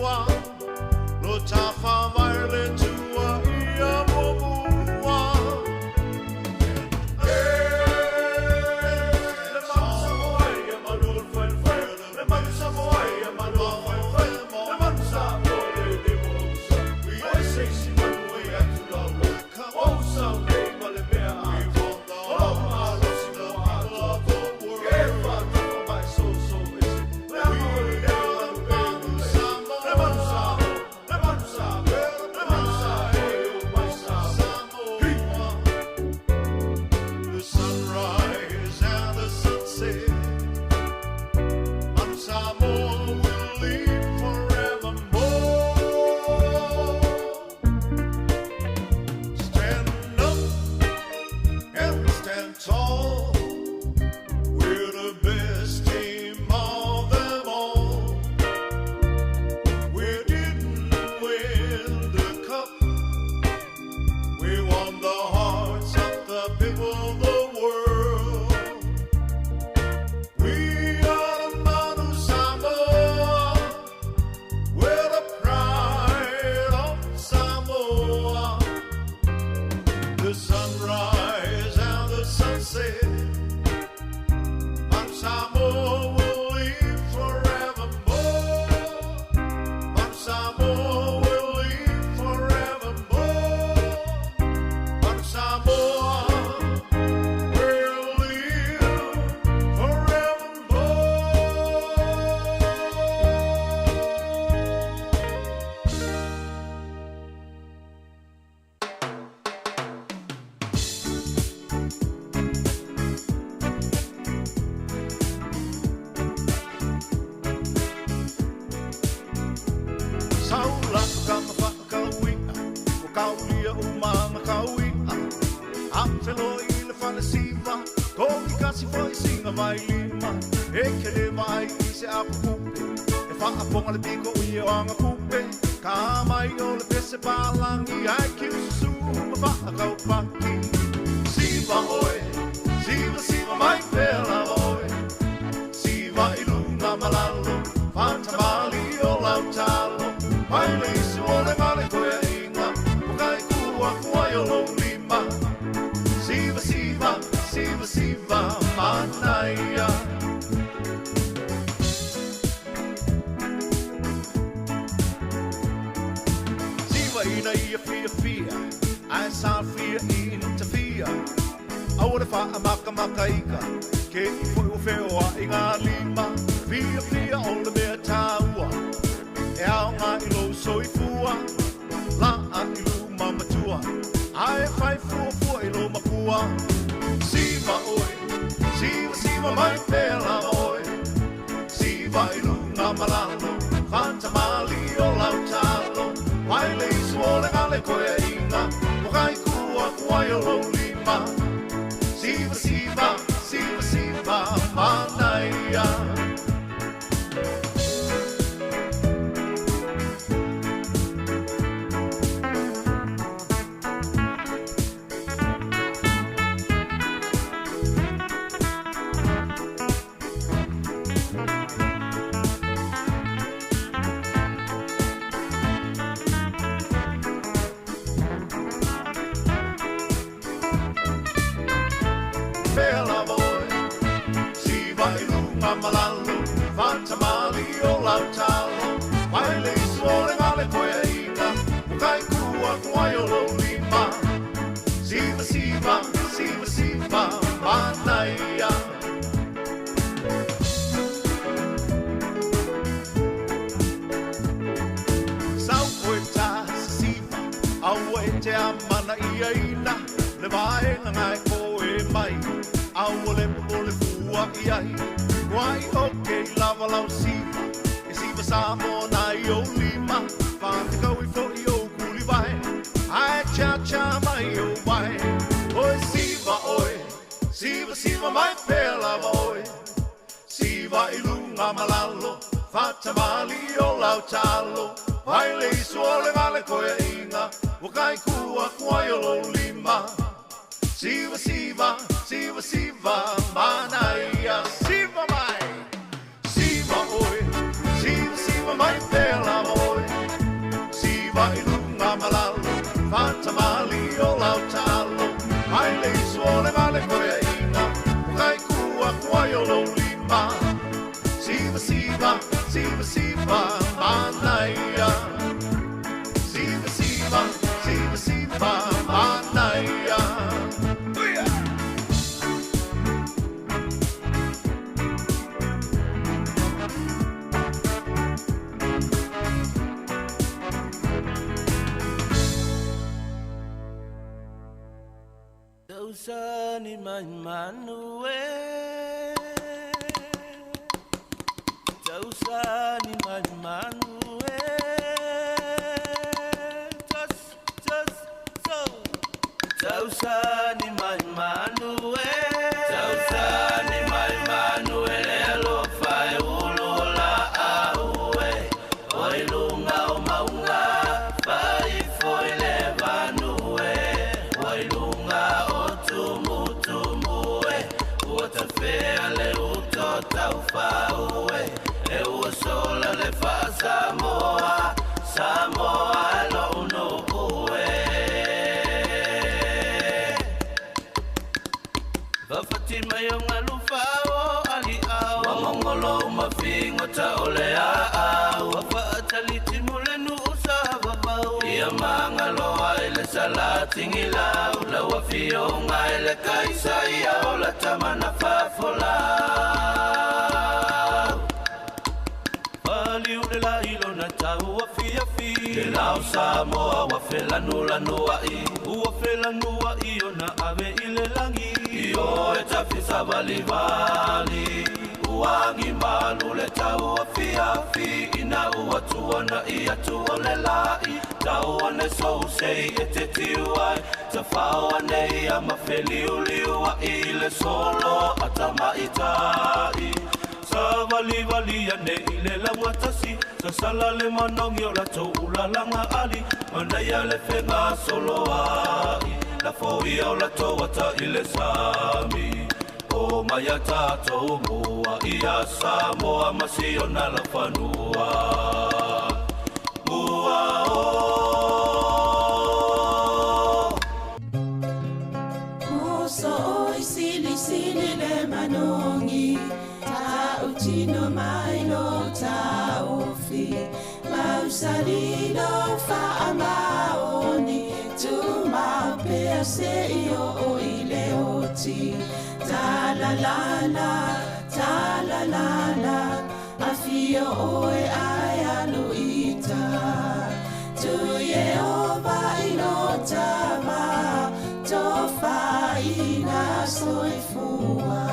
ua, lo ta whawai le tua ia mo mua. Le manu Samoa ia manu o le whai le manu Samoa ia manu o le whai le manu Samoa le le mo usa. Oi se isi manu e atu lau o usa nei ma le mea atoa. O lau malosi mo atoa ke whatafa mai so so ese. Le ama o le manu e lulei. Le manu Samoa, le manu Samoa, le manu Samoa e o mai Samoa. The sunrise and the sunset, Manu Samoa will live forevermore. Stand up and stand tall. We're the best team of them all. We didn't win the cup. We won the hearts of the people of the world. We are the Manu Samoa. We're the pride of Samoa. The sunrise and the sunset, Manu Samoa will live forevermore. Manu Samoa will live forevermore. Manu Samoa will live forevermore. Sau lako ka mawhaakauia, o kaulia o manga kauia. A whelo i le whale siva, ko ki kasi fo i singa vai lima. E kele vai i se aku kupe, e whaaponga le piko i o anga kupe. Ka mai o le pese palangi, ai ki ususu ma whaakaupaki. Siva oe, siva siva mai pela oe. Siva i lunga malalo, whantamali o lau talo. Mai le isu o le ngale koe inga, o kai kua kua i o lou lima. Siva, siva, siva, siva, manaia. Siva ina ia fia fia, ai sa fia ina ta fia. Aua le wha maka maka ika, ke i fui o wheoa i ngā lima. Fia fia o le mea tāua, e ao ngā i lou soifua. La a i lu matua, ai whai fua fua i lo makua. Siva oe, siva siva mai pela oe. Siva i lunga malalo, whantamali o lau talo. Mai le isu o le ngale koe inga, o kai kua kua i o lou lima. Siva, siva, siva, siva, manaia. Pela oe, siva i lunga malalo, whantamali o lau talo. Mai le isu o le ngale koe inga, o kai kua kua i o lou lima. Siva, siva, siva, siva, manaia. Sau koe tā siva, aua e te amana ia ina, le vaenga ngai koe mai, aua le po le fua i ai. Kuai o ke lava lau siva, e siva Samoa nai o lima, whantakau i fo i o kuli vai, ai cha cha mai o vai. Oi siva oe, siva siva mai pela oe, siva i lunga malalo, whatamali o lau talo. Vai le isu o le ngale koe inga, o kai kua kua i o lou lima. Siva siva, siva siva, manaia, siva mai. Siva oe, siva siva mai pea lava oe. Siva i luga ma lalo, faatamali o lau taalo. Mai le isu o le vale koeaʻiga, ua kaiku aku ai o lou lima. Siva siva, siva siva, manaia. Siva siva, siva siva, manaia. Tausani mai manu e Tausani mai manu e Tas, tas, so Tausani mai manu e Tausani mai manu e le alofa e ulu la au e Oi lunga o maunga Fai foi le vanu e Oi lunga o tumu tumu e Ua tafea le uto taufau e E ua sola le fa Samoa Samoa lo unu e Vafati mai o ngalu fao ali au Wamongolo mafingo ta ole a au Wafaatali mule nu usa vavau Ia mangaloa ile salati ngilau Laua fionga ile kaisa ia ola tamana fafolau Fali ule la ilo na tau wa fia fi Le lau Samoa wa felanu lanu ai Ua felanu ai o na ave ile langi Io e tafisa vali vali Uangi malu le tau wa fia fi Ina ua tuana i atu o le lai Tau ane sou sei e te tiuai Tafao ane ia mawheliuliu ai le solo atama itai Sa vali vali ane i le lagatasi Sa sala le manongi o latou ulalanga ali Manaia le fega solo ai La foi o latou ata i le sami O mai a tatou mua ia Samoa ma siona la fanua Mua o Moso oi sili sili le manongi Ta utino mai lo taofi Mausali lo faamaoni Tu maupea se i o i le oti Ta la la la, ta la la la Afio oe ai aluita Tu Yehova i lo tava Tofaina soifua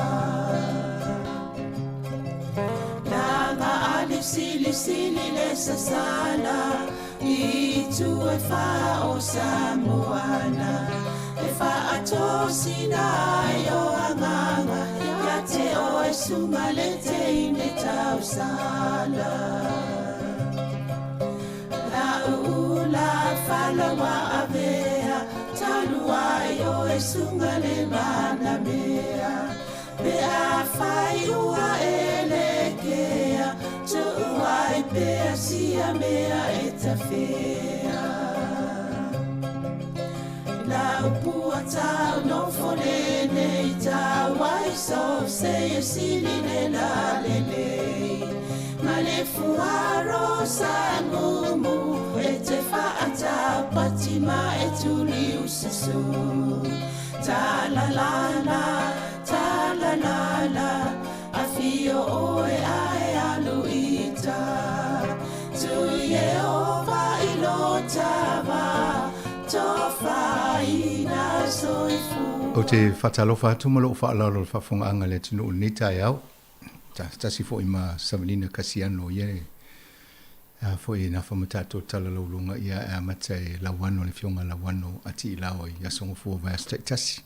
Langa ali sili sili le sasala I tu e fa o Samoana E fa atosina ai o anganga Ia te o e sunga le te ine tausala La ula falawa avea Talu ai o e sunga le mana mea Pe a fai ua e le kea Tu'u ai pea sia mea e tafea La upua tau no fole nei tau ai so se e sili le la le le Ma le fuaro sa ngumu e te whaata patima e tuli ususu Ta la la la, ta la la la Afio oe ae aluita Tu Yehova i lo tava Tofaina soifua Ou te faatalofa atu ma lou faaaloalo i le faafofogaaga a le atunuu i lenei taeao. Tasi foi ma Savalina Kasiano ia e a foi e nafa ma tatou talalauluga ia e amata e Lauano le afioga Lauano Atiilao i Aso Gafua vaiaso taitasi.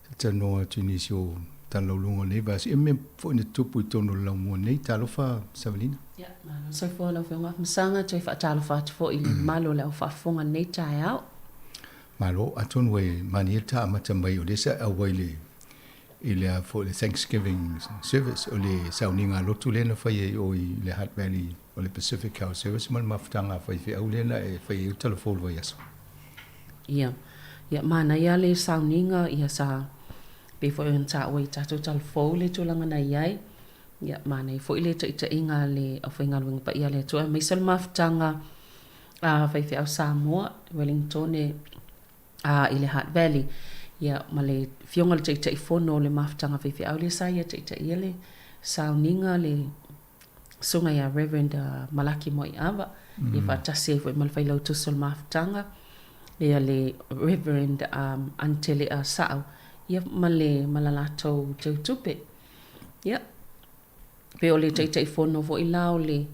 Sa talanoa atu i nisi o talalauluga o lenei vaiaso ia mea foi na tupu i totonu o le laumua nei. Talofa Savalina. Ia, malo soifua lau Afioga. Masaga toe faatalofa atu foi i le mamalu o le au faafofoga i lenei taeao. Malo, atonu e manaia le ta amata mai o lea sa e auai le i le a foi le Thanksgiving service o le sauniga a lotu lea na fai ai o i le Hutt Valley o le Pacific House Service ma le mafutaga a faifeau lea na e fai ai le tala fou o le vaiaso. Ia, ia manaia le sauniga ia sa pei foi ona taua i tatou tala fou le tulaga na i ai. Ia manaia foi le taitaiga a le aufaigaluega paia a le Atua aemaise o le mafutaga a faifeau Samoa Wellingtone a i le Hutt Valley ia ma le afioga i le Taitaifono o le mafutaga faifeau lea sa ia taitaia le sauniga le Susuga ia Reverend Malaki Moaiava ia faatasi ai foi ma le Failautusi o le mafutaga ia le Reverend Antelea Sa'u ia ma le ma la latou teutupe. Ia pei o le Taitaifono foi la o le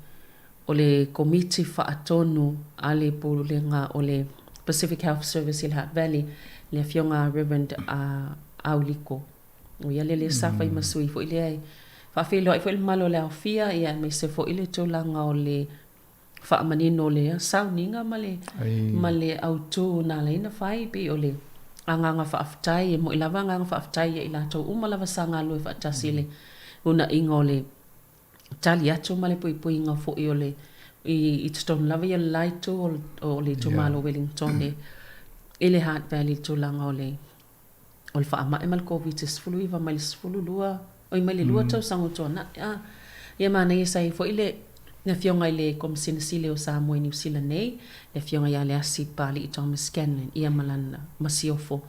o le Komiti Faatonu a le Pulega o le Pacific Health Service i le Hutt Valley, le Afioga a Reverend Auliko. O ia lea lea sa fai ma sui foi lea e faafeiloai foi le mamalu o le aofia, ia aemaise foi le tulaga o le faamanino o le sauniga ma le, ma le autu na ala ai ona fai, pei o le agaga faafetai, e moi lava agaga faafetai ia i latou uma lava sa galulue faatasi i le uunaiga o le tali atu ma le puipuiga foi o le i totonu lava ia o le la itu o le itumalo Wellington i le Hutt Valley i le tulaga o le o le faamai ma le Koviti-19 mai le 12 oi mai le 2 tausaga ua tuanai a. Ia manaia sa i ai foi le le afioga i le Komesina Sili o Samoa i Niu Sila nei, le afioga ia Leasi Papalii Thomas Scanlan ia ma lana masiofo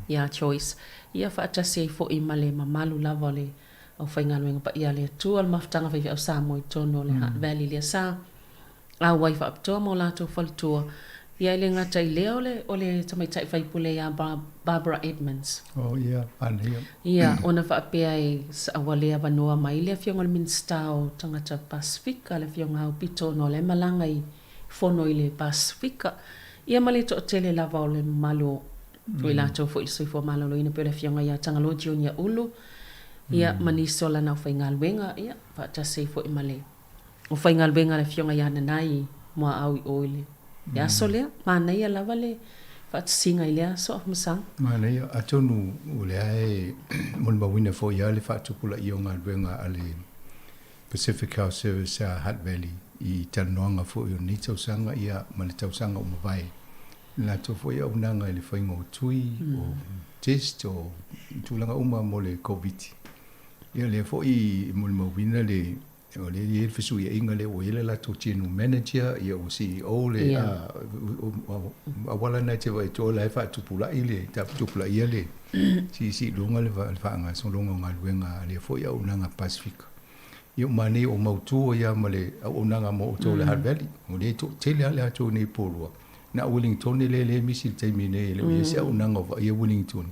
ia Joyce, ia faatasi ai foi ma le mamalu lava o le aufaigaluega paia a le Atua, le mafutaga faifeau Samoa i totonu o le Hutt Valley lea sa auai faapitoa ma o latou faletua. Ia e le gata i lea o le, o le tamaitai faipule ia Barbara Edmonds. Oh, ia, manaia. Ia, ona faapea e, ua le avanoa mai le afioga i le Minisita o Tagata Pasefika, le afioga Aupito, ona o la e malaga i fono i le Pasefika. Ia ma le toatele lava o le mamalu o o i latou foi i le soifua maloloina pei o le afioga ia Tagaloa Junior Ulu, ia ma nisi o lana aufaigaluega, ia, faatasi ai foi ma le aufaigaluega a le afioga ia Nanai Muaau i o i le aso lea. Manaia lava le faatasiga i lea aso Afamasaga. Manaia, atonu o lea e molimauina foi lava le faatupulaia o galuega a le Pacific Health Service a Hutt Valley i talanoaga foi o lenei tausaga ia ma le tausaga ua mavae. I latou foi auaunaga i le faiga o tui, o test, o tulaga uma mo le Koviti. Ia lea foi e molimauina le o lea e i ai le fesuiaiga lea ua i ai le latou general manager, ia ua CEO le auala lena e te vaai atu o la e faatupula'i le taputupulaia le siisii i luga le faagasologa o galuega a lea foi auaunaga Pasefika. Ia ua manaia ua mautu ai lava ma le auaunaga mo outou i le Hutt Valley. O lea e toatele lava le latou nei Porirua. Na o Wellingtone lea lea e misi i le taimi nei, e le o i ai se auaunaga o vaaia Wellingtone.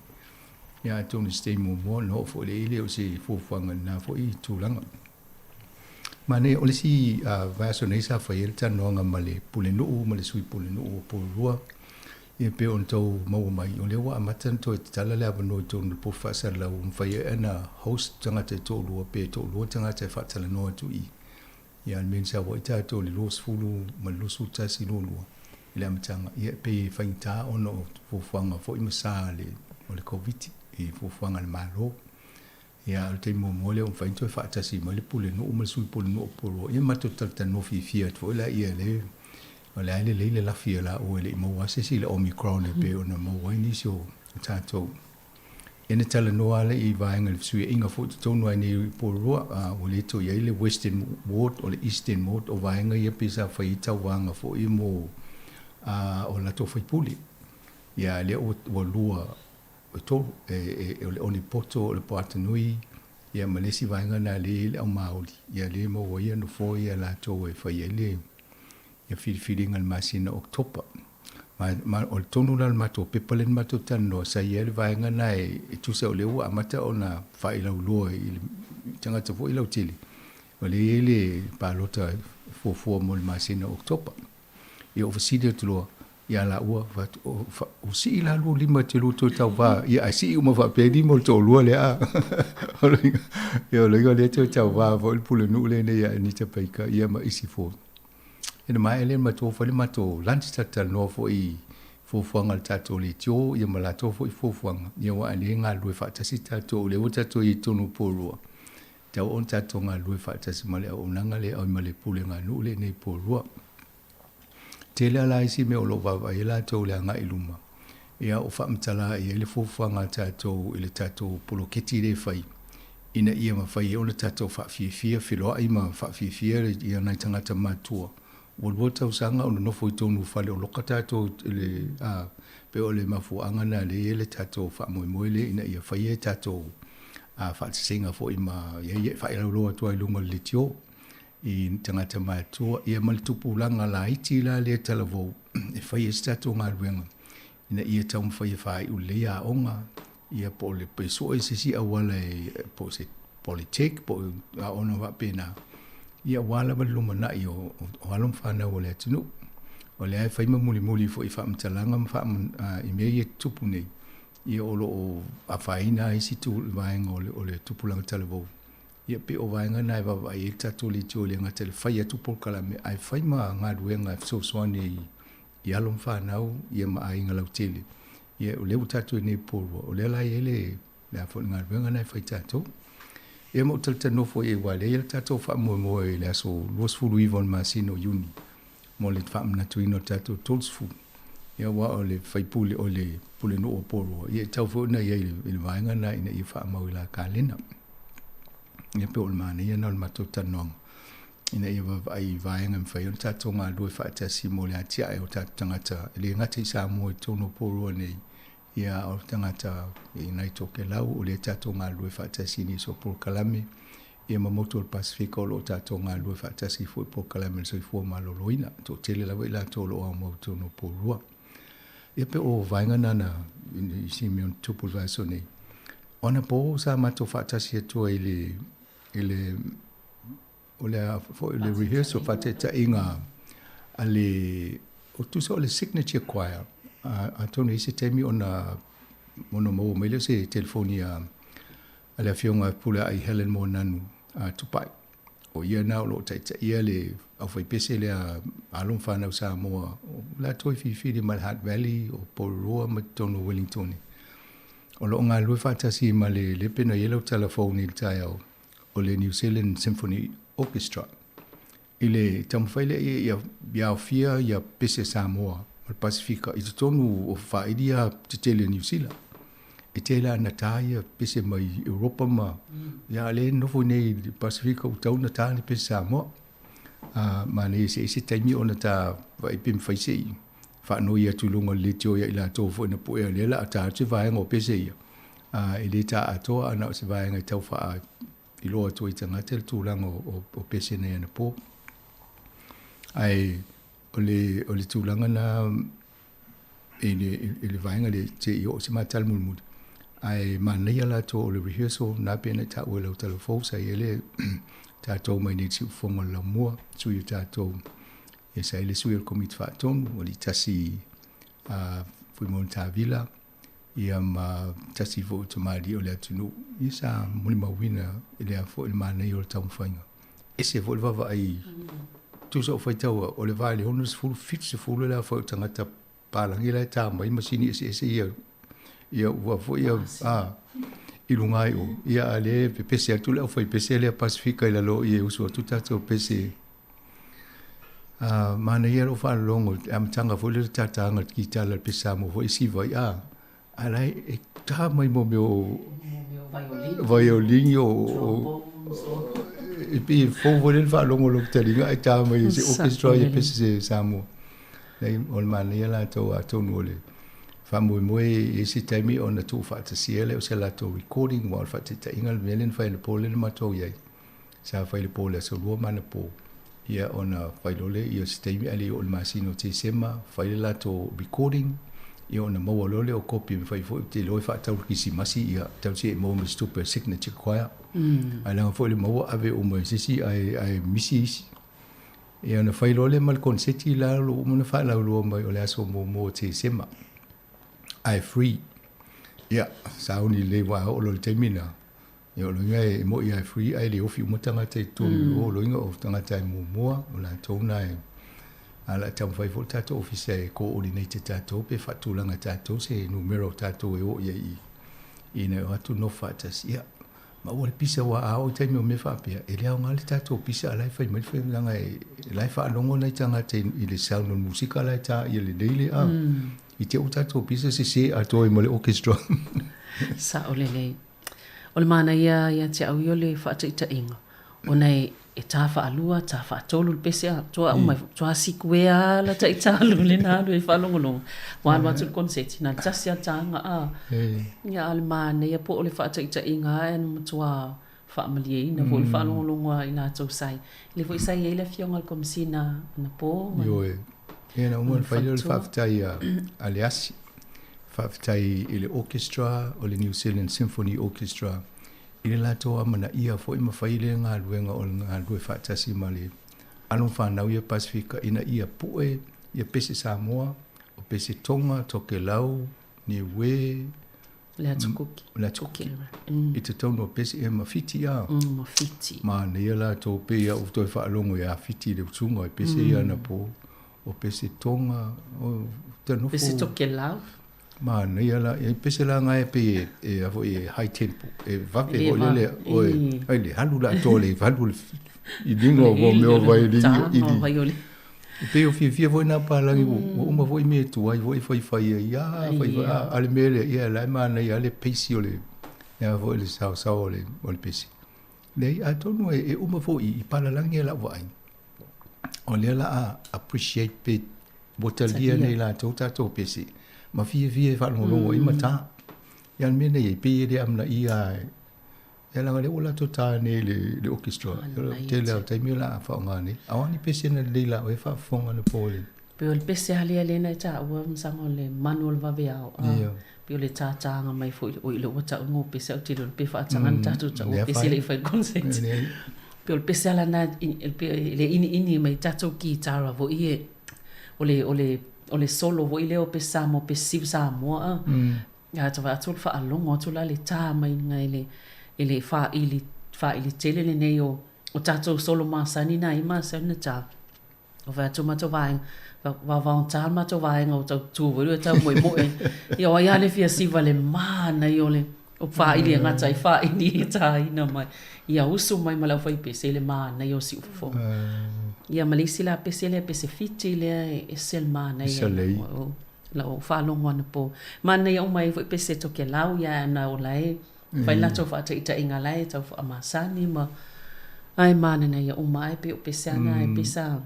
Ia atonu i se taimi muamua ona oo foi lea i le o se fuafuaga i lena foi tulaga. Manaia, o le isi vaiaso nei sa fai ai le talanoaga ma le Pulenuu ma le Sui Pulenuu o Porirua, ia pei ona outou maua mai, o lea ua amata ona toe tatala le avanoa i totonu o le potu faasalalau ua mafai ai ona host tagata e toalua pe toalua tagata e faatalanoa atu i i. Ia a o le mea na sau ai tatou i le 20 ma le 21, 22 i le amataga, ia e pei e faigata ona o fuafuaga foi ma sa o le Koviti i fuafuaga a le Malo. Ia, o le taimi muamua lea ua mafai ona toe faatasi mai le Pulenuu ma le Sui Pulenuu o Porirua, ia matou talatalanoa fiafia atu foi laia le, o lea e lelei le lafi a laua e le i maua lava se isi i le Omicron e pei ona maua ai nisi o tatou. Ia na talanoa lava i vaega i le fesuiaiga foi i totonu lava i nei i Porirua, a ua le toe i ai le Western Ward o le Eastern Ward, o vaega ia pei sa fai ai tauvaga foi mo a o latou faipule. Ia, lea ua lua e tolu, o le Onipoto, o le Poatanui, ia ma le isi vaega lena lea e i ai le aumāoli, ia lea e maua ai nofoa ia latou e fai ai le ia filifiliga i le masina o Oketopa. Ma, ma o le tonu la o le matou pepa lea na matou talanoa, sa i ai le vaega lena e, e tusa o lea ua amata ona faailaulua i le tagata foi lautele, o lea e i ai le palota e fuafua mo le masina o Oketopa. Ia ou fesili atu loa, ia laua, fai atu, o, fa, o sii la lua lima e te lua toe tauvā, ia ae sii uma faapea lima o le toalua lea a. O le uiga, ia o le uiga o lea e toe tauvā foi le pulenuu lenei ia Anita Baker, ia ma isi foi. Ia na maea lea ona matou fai le matou lunch, talatalanoa foi i fuafuaga a le tatou leitio ia ma latou foi fuafuaga, ia aua a le galulue faatasi tatou, o lea ua tatou i ai i totonu o Porirua, e tatau ona tatou galulue faatasi ma le auaunaga lea oi ma le pulega a nuu lea i inei i Porirua. Tele lava la isi mea o lo o vaavaai ai latou i le agai i luma, ia o faamatala i ai le fuafuaga a tatou i le tatou poloketi lea e fai, ina ia mafai ai ona tatou faafiafia, feloai ma faafiafia ia nai tagata matutua Ua lua tausaga o nonofo i totonu o fale o loka tatou i le, a, pei o le mafuaaga lena lea e i ai le tatou faamoemoe lea ina ia faia e tatou a faatasiga foi ma ia ia e faailoiloa atu ai i luga o le leitio i tagata matutua ia ma le tupulaga laiti la lea talavou e fai ai se tatou galuega ina ia taumafai e faaiu lelei aoga ia po o le pe sue se isi auala e po o se polytech po o aoga faapena ia aua lava le lumanai o, o alo ma fanau o le atunuu. O lea e fai ma mulimuli foi i faamatalaga ma faa, i mea ia e tutupu nei, ia o lo o afaina ai isi tu, vaega o le, o le tupulaga talavou. Ia pei o vaega na e vaavaai ai le tatou leitio e le gata i le fai atu polokalame ae fai ma galuega e fesoasoani ai i alo ma fanau ia ma aiga lautele. Ia o lea ua tatou i nei Porirua, o lea la e i ai le, le a foi le galuega lena e fai tatou. Ia ma ou talatalanoa foi i ai aua o lea e i ai le tatou faamoemoe i le aso 29 o le masina o Iuni mo le faamanatuina o le tatou 30. Ia aua o le faipule o le pulenuu o Porirua, ia e tatau foi ona i ai i le vaega lena ina ia faamau i la kalena. Ia pei o le manaia lena o le matou talanoaga ina ia vaavaai i vaega e mafai ai ona tatou galulue faatasi mo le atiae o tatou tagata e le gata i Samoa i totonu o Porirua nei, ia o tagata i nai Tokelau, o lea tatou galulue faatasi i nisi o polokalame, ia ma motu o le Pasefika o lo o tatou galulue faatasi foi i polokalame o le soifua maloloina. E toatele lava i latou o lo o aumau i totonu o Porirua. Ia pei o vaega na na i si mea na tupu i le vaiaso nei. O anapo sa matou faatasi atu ai i le i le o le a foi le rehearsal faataitaiga a le o tusa o le signature choir atonu e i ai se taimi ona ona maua mai lea o se telefoni a a le afioga Pulea'i Helen Moananu a Tupai o ia na o lo o taitaia le aufaipese lea a alo ma fanau Samoa o latou e filifili mai le Hutt Valley o Porirua ma totonu o Wellington o lo o galulue faatasi ma le lea pei ona i ai lau tala fou nei i le taeao o le New Zealand Symphony Orchestra i le taumafai lea ia, ia aofia ia pese Samoa ma le Pasifika i totonu o faili ia tetele Niu Sila. E tele lava ina ta ia pese mai Europa ma ia a lea e nofo nei i le Pasifika ua tatau ona ta ni pese Samoa. A manaia se i se taimi ona ta vaai pe mafai se i faanoi atu i luga o le leitio ia i latou foi na puea lea la a ta atu se vaega o pese ia. A e le ta atoa a na o se vaega e tau faa iloa atu ai i tagata le tulaga o, o, o pese nei anapo. Ae o le, o le tulaga na i le, i le vaega le te i oo se matala mulimuli. Ae manaia latou o le rehearsal na pei ona e taua i lau tala fou sa i ai le tatou mai nei i le siufofoga o le laumua, sui o tatou ia sa i ai le sui o le komiti faatonu, o alii tasi a Fuimaono Tavila, ia ma tasi foi o tamalii o le atunuu, ia sa molimauina i le a foi le manaia o le taumafaiga. Ese foi le vaavaai, tusa o faitau au, o le va i le 60, 70 le aofai o tagata palagi la e ta mai masini eseese ia, ia ua foi ia, a, i luga ai o, ia a lea e pepese atu le aufaipese lea Pasefika i lalo i e usu atu tatou pese. A, manaia lou faalologo i le amataga foi lea o le tātāga o le kitara le pese Samoa foi e siva ai, a, a la e tā mai mo mea o vaiolini o, e pei e fou foi lea le faalogo o lou taliga ae tā mai e se orchestra ia pese se Samoa. Leai, o le manaia latou atonu o le faamoemoe i isi taimi ona tuufaatasia lea o se latou recording aua o le faataitaiga le mea lea na fai anapo lea na matou i ai. Sa fai i le po o le aso Lua ma anapo, ia ona fai loa lea ia o se taimi ae le i oo i le masina o Tesema, fai le latou recording, ia ona maua loa lea o kopi e mafai foi, ou te iloa e faatau i le Kerisimasi, ia tau se i maua ma se tupe a Signature Choir. Ae leaga foi le maua ave uma e se isi ae, ae misi isi. Ia ona fai loa lea ma le koneseti la o lo o uma ona faalauiloa mai o le aso muamua o Tesema, ae free. Ia, sauni lelei aua a oo loa i le taimi lena, Ia o loiga e moi lava e free ae le ofi uma tagata i totonu o loiga o tagata e muamua, o latou na e. A o le a taumafai foi le tatou Ofisa e coordinate e tatou pe faatulaga e tatou se numera o tatou e oo i ai i i ina e o atu nofo faatasi. Ia, ma aua le pisa aua a oo i taimi o mea faapea, e le aoga le tatou pisa a o la e fai mai le fai leaga e la e faalogo nai tagata i le sound o le musika la e ta ia lelei le a. I te i ua tatou pisa sese atoa ai ma le orchestra. Sao lelei. O le manaia ia te au ia o le faataitaiga, ona e e tā faalua, tā faatolu le pese atoa uma, toa sikuea la taitalu le na alu e faalogologo, ua alu atu le koneseti, na o le tasi lava le taga a. Ia a o le manaia po o le faataitaiga lava e matua faamalieina foi le faalogologo a i latou sa i. Lea foi sa i ai le afioga i le Komesina anapo ma Ioe. Ia na uma ona fai lea o le faafetai a le asi. Faafetai i le orchestra o le New Zealand Symphony Orchestra i le latou amanaia foi ma fai lea galuega o le galulue faatasi ma le alo ma fanau ia Pasefika ina ia pue ia pese Samoa, o pese Tonga, Tokelau, Niue, Le Atu Kuki. Le Atu Kuki. I totonu o pese ia ma Fiti a. Ma Fiti. Manaia latou pei a ua toe faalogo ia Fiti le usuga i pese ia anapo. O pese Tonga, o te nofo. Pese Tokelau. Manaia la, e pese la ngai pe e a foi e high tempo, e vave foi le le, oi, ai le halu la atoa le halu le i luga o mea o vaiolini i. E pei o fiafia foi nā palagi ua uma foi mea e tuai foi faifai ai, a faifai a, a le mea lea, ia la e manaia lava le pace o le, le a foi le saosao o le, o le pese. Leai, atonu e uma foi i palalagi e lau vaai, o lea la a appreciate pe ua talia nei latou tatou pese ma fiafia e faalogologo ai ma ta. Ia le mea nei e pei e le amanaia ia leaga o lea ua latou ta nei i le orchestra. O le tele lava o taimi o le a faaaoga nei. A o a ni pese na lelei la oe faafofoga anapo i le. Pei o le pese lava lea lea na e taua masalo o le manu o le vaveao a. Pei o le tātāga mai foi oi lea ua tau ngo pese au tele o le pe faataga na tatou taua pese le i fai le concert. Pei o le pese ala na le iniini mai tatou kitara foi e o le o le o le solo foi lea o pese Samoa pese siva Samoa a. Ia ata vaai atu o le faalogo atu la le tā mai i le i le faaili faaili tele lenei o o tatou solo masani na i masani na tā. O fai atu matou vaega, vavaogata le matou vaega o tau tu foi lea tau moemoe. Ia o ai lava le fia siva le manaia o le o faaili e gata ai faaili e tāina mai. Ia usu mai ma le aufaipese i le manaia o Siufofoga. Ia ma le isi la pese lea, pese Fiti lea e ese le manaia. Lau faalogo anapo. Manaia uma ai foi pese Tokelau ia ana o la e Fai latou faataitaiga la e tau faamasani ma ae mananaia uma ae pei o pese ana ae pesa.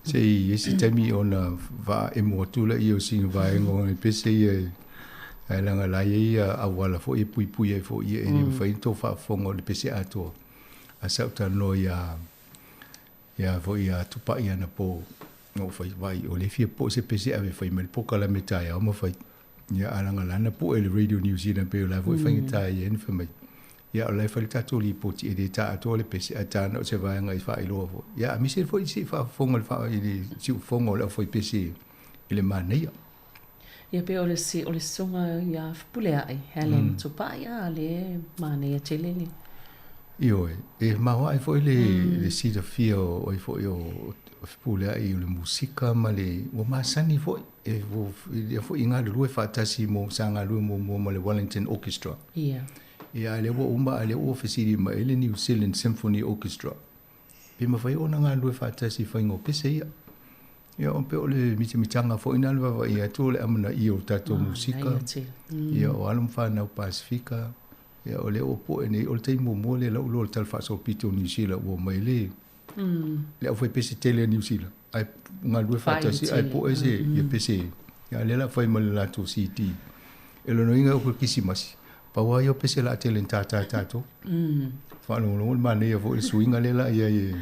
Se i isi taimi ona faaemo atu laia o sina vaega o pese ia ae leaga la e i ai auala foi e puipui ai foi ia e le mafai ona tou faafofoga o le pese atoa. Ae sa ou talanoa ia ia foi ia Tupai anapo na ou fai vaai o lea e fia poe se pese ave e fai mai le polokalame taeao ma fai. Ia a leaga la na pue le Radio New Zealand pei o la foi faigata ai ia na fai mai. Ia o la e fai le tatou lipoti e le ta atoa le pese ae ta na o se vaega i faailoa foi. Ia a misi foi se i faafofoga le faa i le siufofoga o le aufaipese i le manaia. Ia pei o le si o le susuga ia Fepuleai, Helen Tupai a le manaia tele le. Ioe, e maoae foi le le silafia o ai foi o Fepuleai o le musika ma le ua masani foi. E lea foi i galulue faatasi mo sa galulue muamua ma le Wellington Orchestra. Ia. Ia, a lea ua uma, a lea ua fesili mai ai le New Zealand Symphony Orchestra, pe mafai ona galulue faatasi i faiga o pese ia. Ia, o pei o le mitamitaga foi lena le vaavaai atu o le amanaia o tatou musika, ia, o alo ma fanau Pasefika, ia, o lea ua poe nei, o le taimi muamua lea lau iloa o le Tala Faasolopito o Niu Sila ua omai le le aufaipese tele a Niu Sila ae galulue faatasi ae poe se ia pese ia lea la fai ma le latou CD e lonoina o Kerisimasi pau lava ia o pese la tele na tātā tatou faalogologo le manaia foi le suiga lea la ia e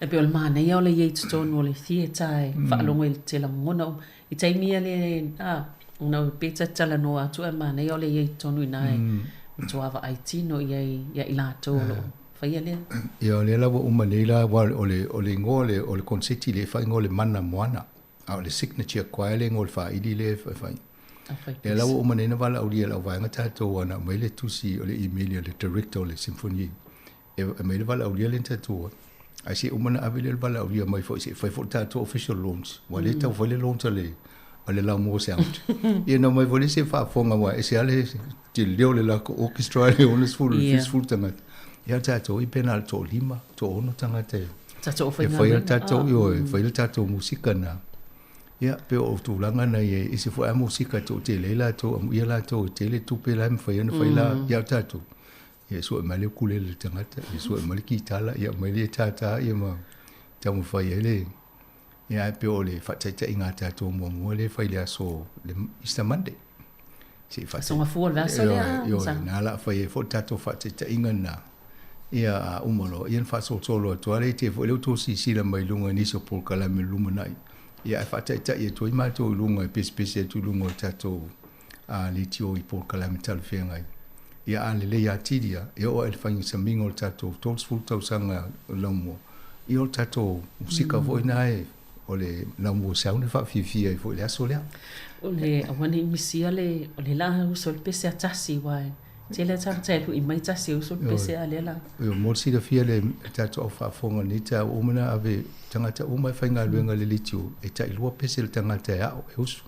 E pei o le manaia o le i ai i totonu o le theatre e faalogo i te lagona uma. I taimi ia le, a, ona o pe ta talanoa atu ae manaia o le i ai i totonu i ina e matua vaai tino i ai ia i latou o lo o faia lea. Ia o lea la ua uma nei la aua o le o le igoa o le o le konseti lea e faaigoa o le Mana Moana a o le signature choir le igoa o le faaili lea e fai. Lea la ua uma nei na valaaulia e lau vaega tatou ana aumai le tusi o le email a le director o le symphony e aumai le valaaulia lea na tatou ai. Ae se i uma ona ave lea o le valaaulia mai foi se i fai foi le tatou official launch. Ua le tau fai le launch a le a le Laumua Sound. Ia na omai foi le isi e faafofoga aua e ese lava le tele o le latou orchestra i le 60 i le 70 tagata. Ia o tatou pe na o le toalima, toaono tagata e e faia le tatou, ioe, e faia le tatou musika lena. Ia, pei o tulaga na ia, e ese foi lava musika e toatele ai latou, amuia latou e tele tupe la e mafai ona fai la, ia o tatou, ia e sue mai le ukulele i le tagata, ia sue mai le kitala, ia aumai le tātā ia ma taumafai ai le, ia ae pei o le faataitaiga a tatou muamua lea e fai i le aso, le Easter Monday. Se i Aso Gafua o le vaiaso lea. Ioe, na la fai ai foi le tatou faataitaiga lena. Ia, a uma loa, ia ona faasolosolo atu lava lea, te foi lea ua outou silasila mai i luga i nisi o polokalame i le lumanai. Ia ae faataitai atu ai matou i luga e pesepese atu i luga o le tatou leitio i polokalame talafeagai. Ia a lelei atili lava, e oo lava i le faigasamiga o le tatou 30 tausaga o le laumua, ia o le tatou musika foi lena e o le laumua sound e faafiafia ai foi i le aso lea. O le aua ne i misia le, o le la uso le pese a tasi aua e tele a tagata e lui mai tasi e uso le pese a lea la. Ioe, mo le silafia le tatou au faafofoga i lenei taeao, ua uma ona ave tagata uma e faigaluega i le leitio, e tailua pese le tagata e ao e usu.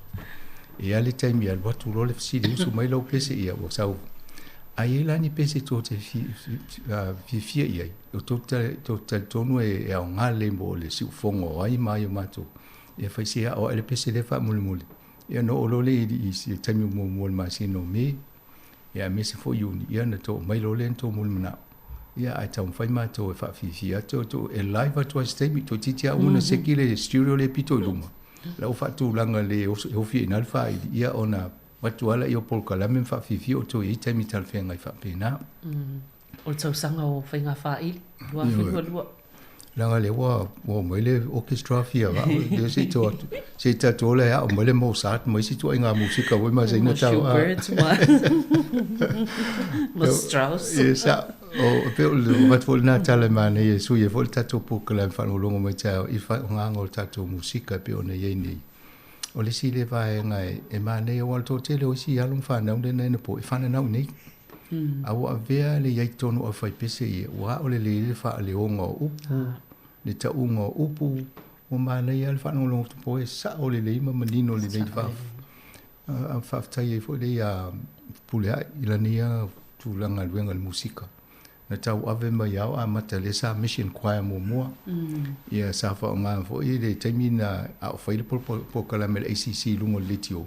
E i ai le taimi e alu atu loa le fesili, usu mai lau pese, ia ua sau. A i ai la ni pese tou te fiafia i ai, o tou talitonu e aoga lelei mo le siufofoga o ai ma ai o matou, ia fai se ao ae le pese lea faamolemole. Ia ona oo loa lea i le taimi muamua o le masina o Me, ia aemaise foi Iuni, ia ona tou aumai loa lea ni tou mulimanao. Ia ae taumafai matou e faafiafia atu outou, e live atu lava i se taimi, toeitiiti lava uma ona seki le studio lea pito i luma, la ua faatulaga lelei e ofi ai i ina le faili, ia ona avatu lava lea o polokalame ma faafiafia outou e i ai taimi talafeagai faapena. O le tausaga o faiga faili, 2022. Leaga lea ua omai le orchestra fia vao, lea se i to atu, se i tatou ola e ao mai le Mozart ma isi ituaiga musika foi masani na tau. Schubert ma, ma Strauss. Ia sa, o pei o le avatu foi lena tala e manaia e sui ai foi le tatou polokalame faalogologo mai taeao i le faaigogaga o le tatou musika e pei ona i ai nei. O le isi lea vaega e manaia aua o le toatele o isi alo ma fanau lea na po e fananau i nei. A ua avea le i ai tonu o aufaipese ia, ua ao lelei ai le faaleoga o upu, le tauga o upu, ua manaia lava le faalogologo atu po e sao lelei ma manino lelei le faafetai ai foi lea ia Fepuleai i lana ia tulaga galuega i le musika. Na tauave mai ao amata lea sa Mission Choir muamua. Ia sa faaaoga foi le taimi na a o fai le polokalame a le ACC i luga o le leitio.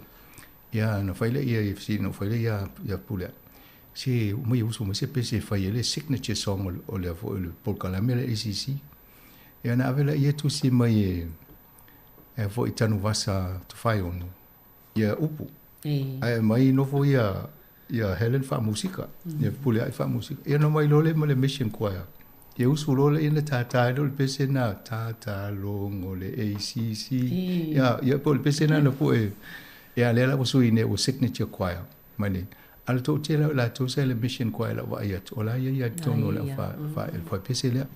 Ia na fai lea ia fesili na fai lea ia ia Puleai. Se uma ia uso mai se pese e fai ai le signature song o le foi o le polokalame a le ACC. Ia na ave lea ia tusi mai e e foi Tanuvasa Tofaeono ia upu. Ae aumai nofo ia ia Helen faamusika, ia Fepuleai faamusika. Ia ona omai loa lea ma le Mission Choir. Ia usu loa lea na tātā ai loa le pese na tātā logo le ACC. Ia, ia po o le pese na na pue. Ia lea la ua sui nei ua Signature Choir. Mai le, a le toatele o i latou sa i le Mission Choir lau vaai atu, o la ia ia totonu o le au fa, pese lea.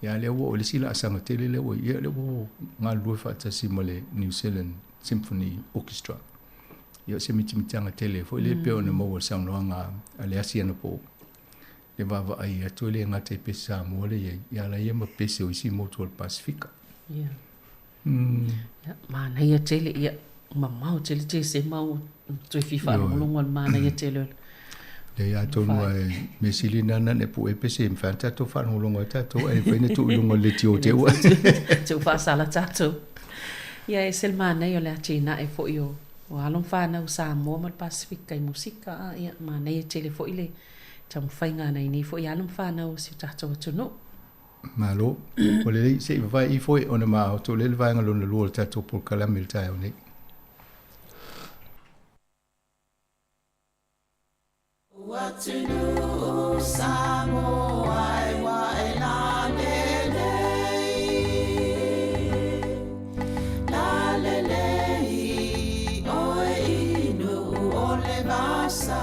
Ia lea ua oo i le isi laasaga tele lea ua i ai, ia lea ua galulue faatasi ma le New Zealand Symphony Orchestra. Ia o se mitimitiaga tele foi lea pei ona maua i le saunoaga a le asi anapo, le vaavaai atu e le gata i pese Samoa lea e i ai, ia a la ia ma pese o isi motu o le Pasefika. Ia. Ia, manaia tele, ia, mamao tele Tesema ua toe fia faalogologo i le manaia tele o le Leai, atonu lava e mea sili lena na ona e pue pese e mafai ona tatou faalogologo ai tatou ae mafai ona tuu i luga o le leitio te ua. Te ua faasala tatou. Ia, e ese le manaia o le atinae foi o o alo ma fanau o Samoa ma le Pasefika i musika, a ia, manaia tele foi le taumafaiga a nai nei foi alo ma fanau o si o tatou atunuu. Malo. Ua lelei, se i vavae ifo e ona maoto lea le vaega lona lua o le tatou polokalame i le taeao nei. Atunuu Samoa e ua e lalelei, lalelei oe i nuu o le vasa.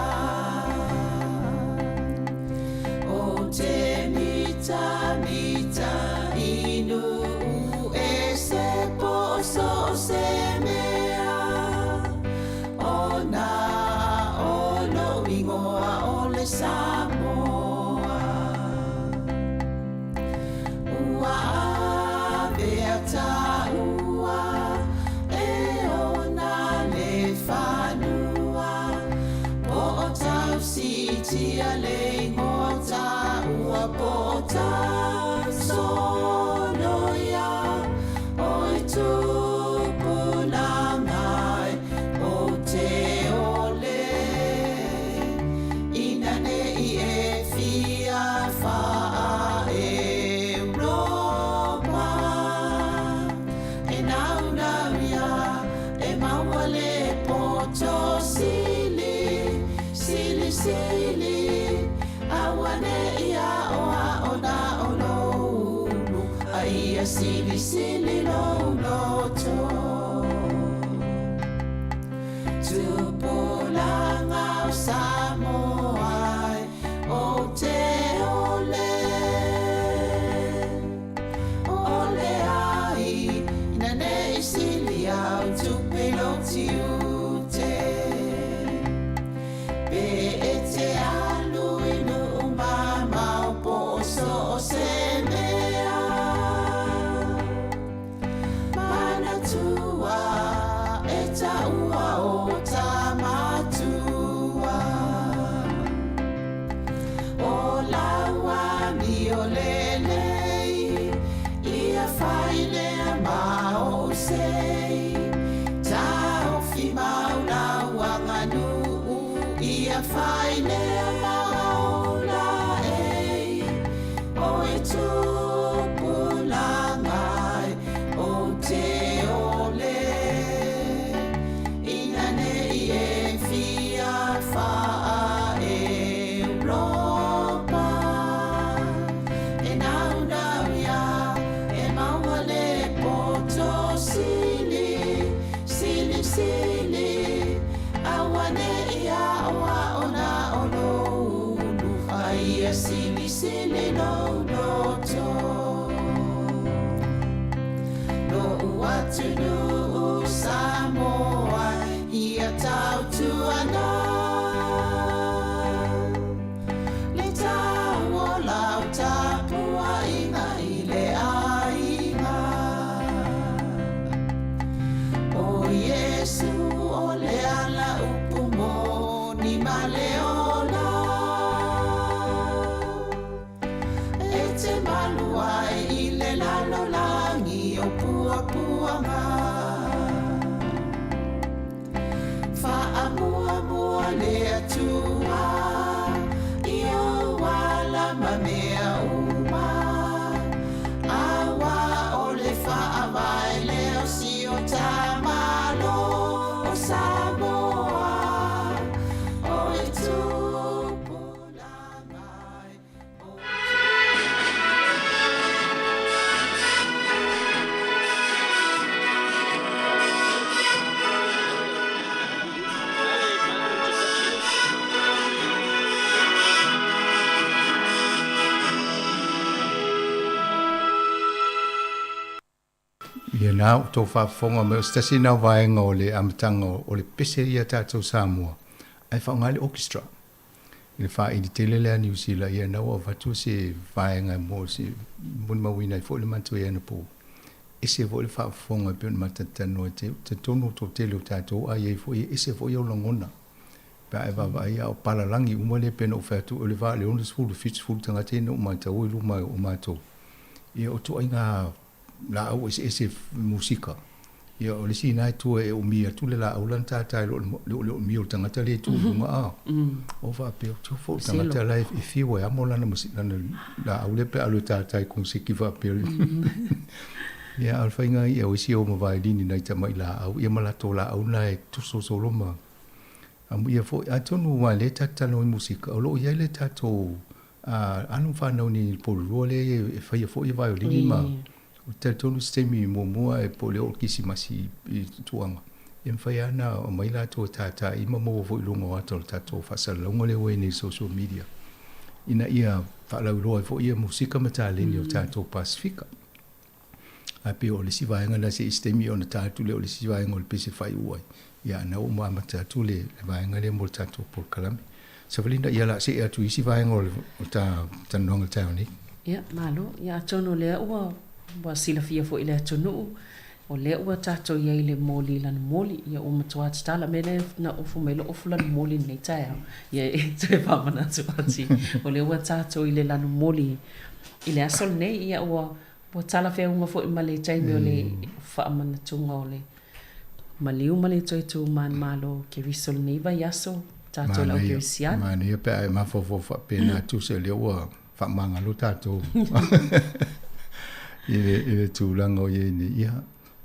O te mitamita i nuu e se po so o se mea. Ona o lou ingoa o le Samoa. tia le igoa taua po o Tasoloia Oi tupulaga e ou te ole Ina ne i e fia faa-Europa E naunau ia e maua le poto sili Sili sili aua ne i aoao na o lou ulu A ia silisili lou loto Tupulaga o Samoa e ou te ole Ole ai ina ne i sili au tupe i lou tiute Pe e te alu i nuu mamao po o so o se mea Manatua e taua o Tamatua O lau amio lelei Ia fai lea ma ou sei Taofi mau lau aganuu Ia fai lea ma ou laei Oe tupulaga e ou te ole Ina ne i e fia faa-Europa E naunau ia e maua le poto sili Sili sili aua ne i aoao na o lou ulu A ia silisili lou loto Lo'u atunuu Samoa ia tautuana Le tau o lau tapuaiga i le aiga O Iesu o le ala upu moni ma le ola E te malu ai i le lalolagi o puapuaga Faamuamua le Atua i ou ala ma mea uma Aua o le faavae lea o si o ta Malo o Samoa Oe tupulaga e o Ia na o tou faafofoga mai o se tasi lena o vaega o le amataga o le pese ia tatou Samoa ae faaaoga le orchestra i le faaili tele lea a Niu Sila ia na ua avatu se vaega mo se molimauina ai foi le matou i anapo ese foi le faafofoga e pei ona matatanoa te talitonu o toatele o tatou a i ai foi e ese foi ou lagona pe a e vaavaai a o palalagi uma lea pei ona ou fai atu o le va i le 60 70 tagata ia na ou matau i luma o matou ia o ituaiga laau eseese musika. Ia, o le isi lena e tua e umi atu le laau la na tata i lo le umi o le tagata lea e tu i luga a. O faapea, o te fo tagata la e fiu e amo lana lana laau lea pe a alu e tata i koniseki faapea. Ia, a o le faiga ia o isi e o ma vailini nai tamai laau, ia ma latou laau na e tosolosolo ma amuia foi. Atonu aua o lea e ta te talanoa i musika, o lo o i ai le tatou A alo ma fanau nei i le polulua lea e faia foi vaiolini ma ou te talitonu se taimi muamua e po o le oo kisimasi i tuaga e mafai lava ona aumai latou e tātā i ma maua foi i luga o ata o le tatou faasalalauga lea ua i ai nei social media ina ia faalauiloa ai foi ia musika ma taleni o tatou Pasifika. Ae pei o le isi vaega lena se i se taimi ona ta atu lea o le isi vaega o le pese faaiu ai, ia na ua amata atu le vaega lea mo le tatou polokalame. Savalina, ia o le a see atu i isi vaega o le ta talanoaga i le taeao nei. Ia, malo. Ia, atonu o lea ua, ua silafia foi e le atunuu O lea ua tatou i ai i le moli lana moli, ia ua matua tatala mea lea na ofo mai lou ofu lana moli i lenei taeao, ia e toe faamanatu atu, o lea ua tatou i le lana moli i le aso lenei, ia ua ua talafeauga foi ma le taimi o le faamanatuga o le maliu ma le toe tu manumalo Keriso lenei vaiaso, tatou le au Kerisiano. Manaia pe a e mafaufau faapena tusa o lea ua faamagalo tatou i le, i le tulaga o i ai nei. Ia,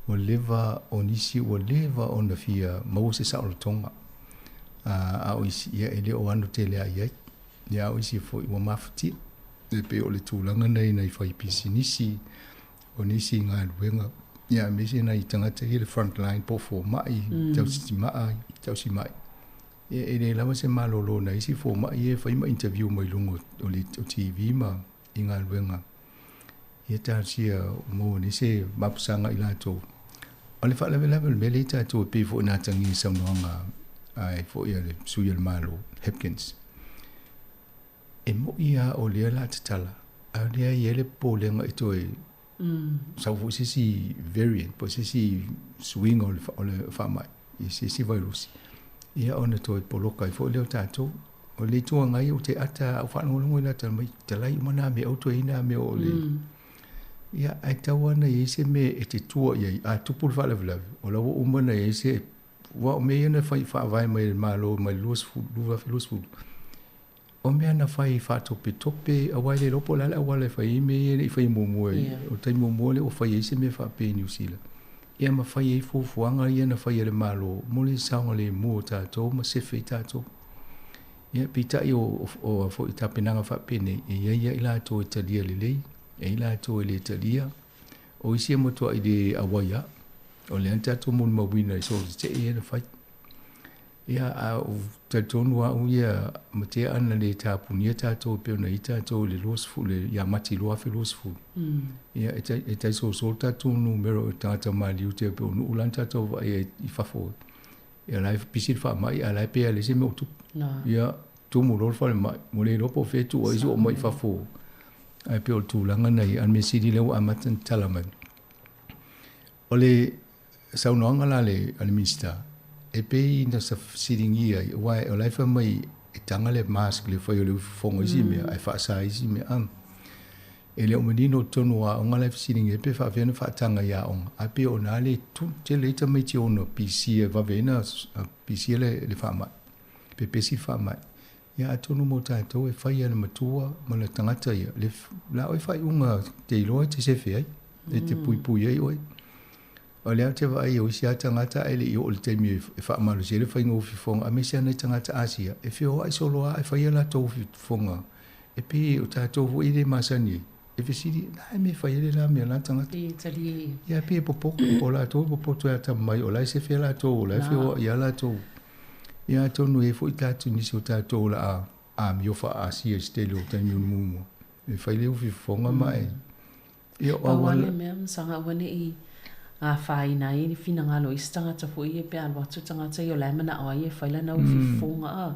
ua leva o nisi ua leva ona fia maua se saolotoga, a o isi, ia, e le o ano tele lava i ai. Ia, a o isi foi ua mafatia. E pei o le tulaga lena i nai faipisinisi, o nisi galuega, ia, aemaise nai tagata ia i le front line po o fomai, tausimaa, tausimai. Ia e le lava se malolo nai isi fomai ia e fai ma interview mai luga o le TV ma i galuega. Ia talosia ua maua nei se mapusaga i latou. O le faalavelave o le mea lea i tatou e pei foi ona atagia i saunoaga ai foi a le sui o le Malo, Hipkins. E moi lava o lea o le a tatala, a o lea e i ai le popolega e toe sau foi se isi variant po o se isi suiga o le faamai i se isi vairusi, ia ona toe poloka ai foi lea o tatou. O le Itu Agai ou te ata au faalogologo i lata mai, talai uma nā mea, aua toe i ai nā mea o le... Ia, ae tatau lava ona i ai se mea e te tua i ai, a tupu le faalavelave, o la ua uma ona i ai se... Aua o mea ia na fai faavae mai e le Malo mai le 20, 2020, O mea na fai faatopetope aua e le iloa po o le a le auala e fai ai mea ia e le i faia muamua. O le taimi muamua lea ua fai ai se mea faapea i Niu Sila, ia ma fai ai fuafuaga ia na fai e le Malo mo le saogalemu o tatou ma sefe ai tatou. Ia, peitai o, o, o foi tapenaga faapenei, e i ai lava i latou e talia lelei, e i ai latou e le talia. O isi e matuai le auai lava. O lea na tatou molimauina i so o se tee ia na fai. Ia, a ou talitonu lava au ia, ma tea ana le tapunia tatou e pei ona i ai tatou i le 20, le, ia Mati 2020. Ia, e tai, e tai sosolo tatou numera o tagata maliu te pei o nuu la na tatou vaai ai i fafo. Ia, la e pisi le faamai, ae la e pei lava e leai se mea o tupu. Ia, tumu loa le falemai, ua le iloa po o fea e tuu ai si oo mai i fafo. Ae pei o le tulaga na i ai, a o le mea sili lea ua amata ona tatala mai. O le saunoaga la a le Minisita, e pei na fesiligia ai, aua o la e fai mai e taga le mask i le fai o le uifofoga i isi mea, ae faasa i isi mea. A, e le o manino i totonu o aoga la e fesiligia ai pe faapefea ona faataga i aoga, ae pei o i ina le tele ai tamaiti e ono pisia e vave ai ona pisia le faamai, pepesi le faamai. Ia atonu mo tatou e fai e le matua ma le tagata ia, le la oe faaiuga te iloa e te sefe ai, e te puipui ai oe. O lea ou te vaai o isi lava tagata ae le i oo i le taimi e faamalosi ai le faiga o ufifoga, aemaise lava nai tagata Asia, e feoai solo lava e fai a latou ufifoga. E pei o tatou foi e le masani ai, e fesili, na e mea e fai ai le la mea la tagata. Pei e talie ia. Ia, pei e popoto, o latou e popoto e atamamai, o la e sefe latou, o la e feoai lava latou. Ia atonu e i ai foi tatou nisi o tatou o le a amio faa-Asia i se tele o taimi o le muamua e fai le ufifofoga ma e ia o Pau lava le mea masaga aua ne i afaina ai le finagalo o isi tagata foi ia pe a alu atu tagata ia o la e manao ai e fai lana ufifofoga a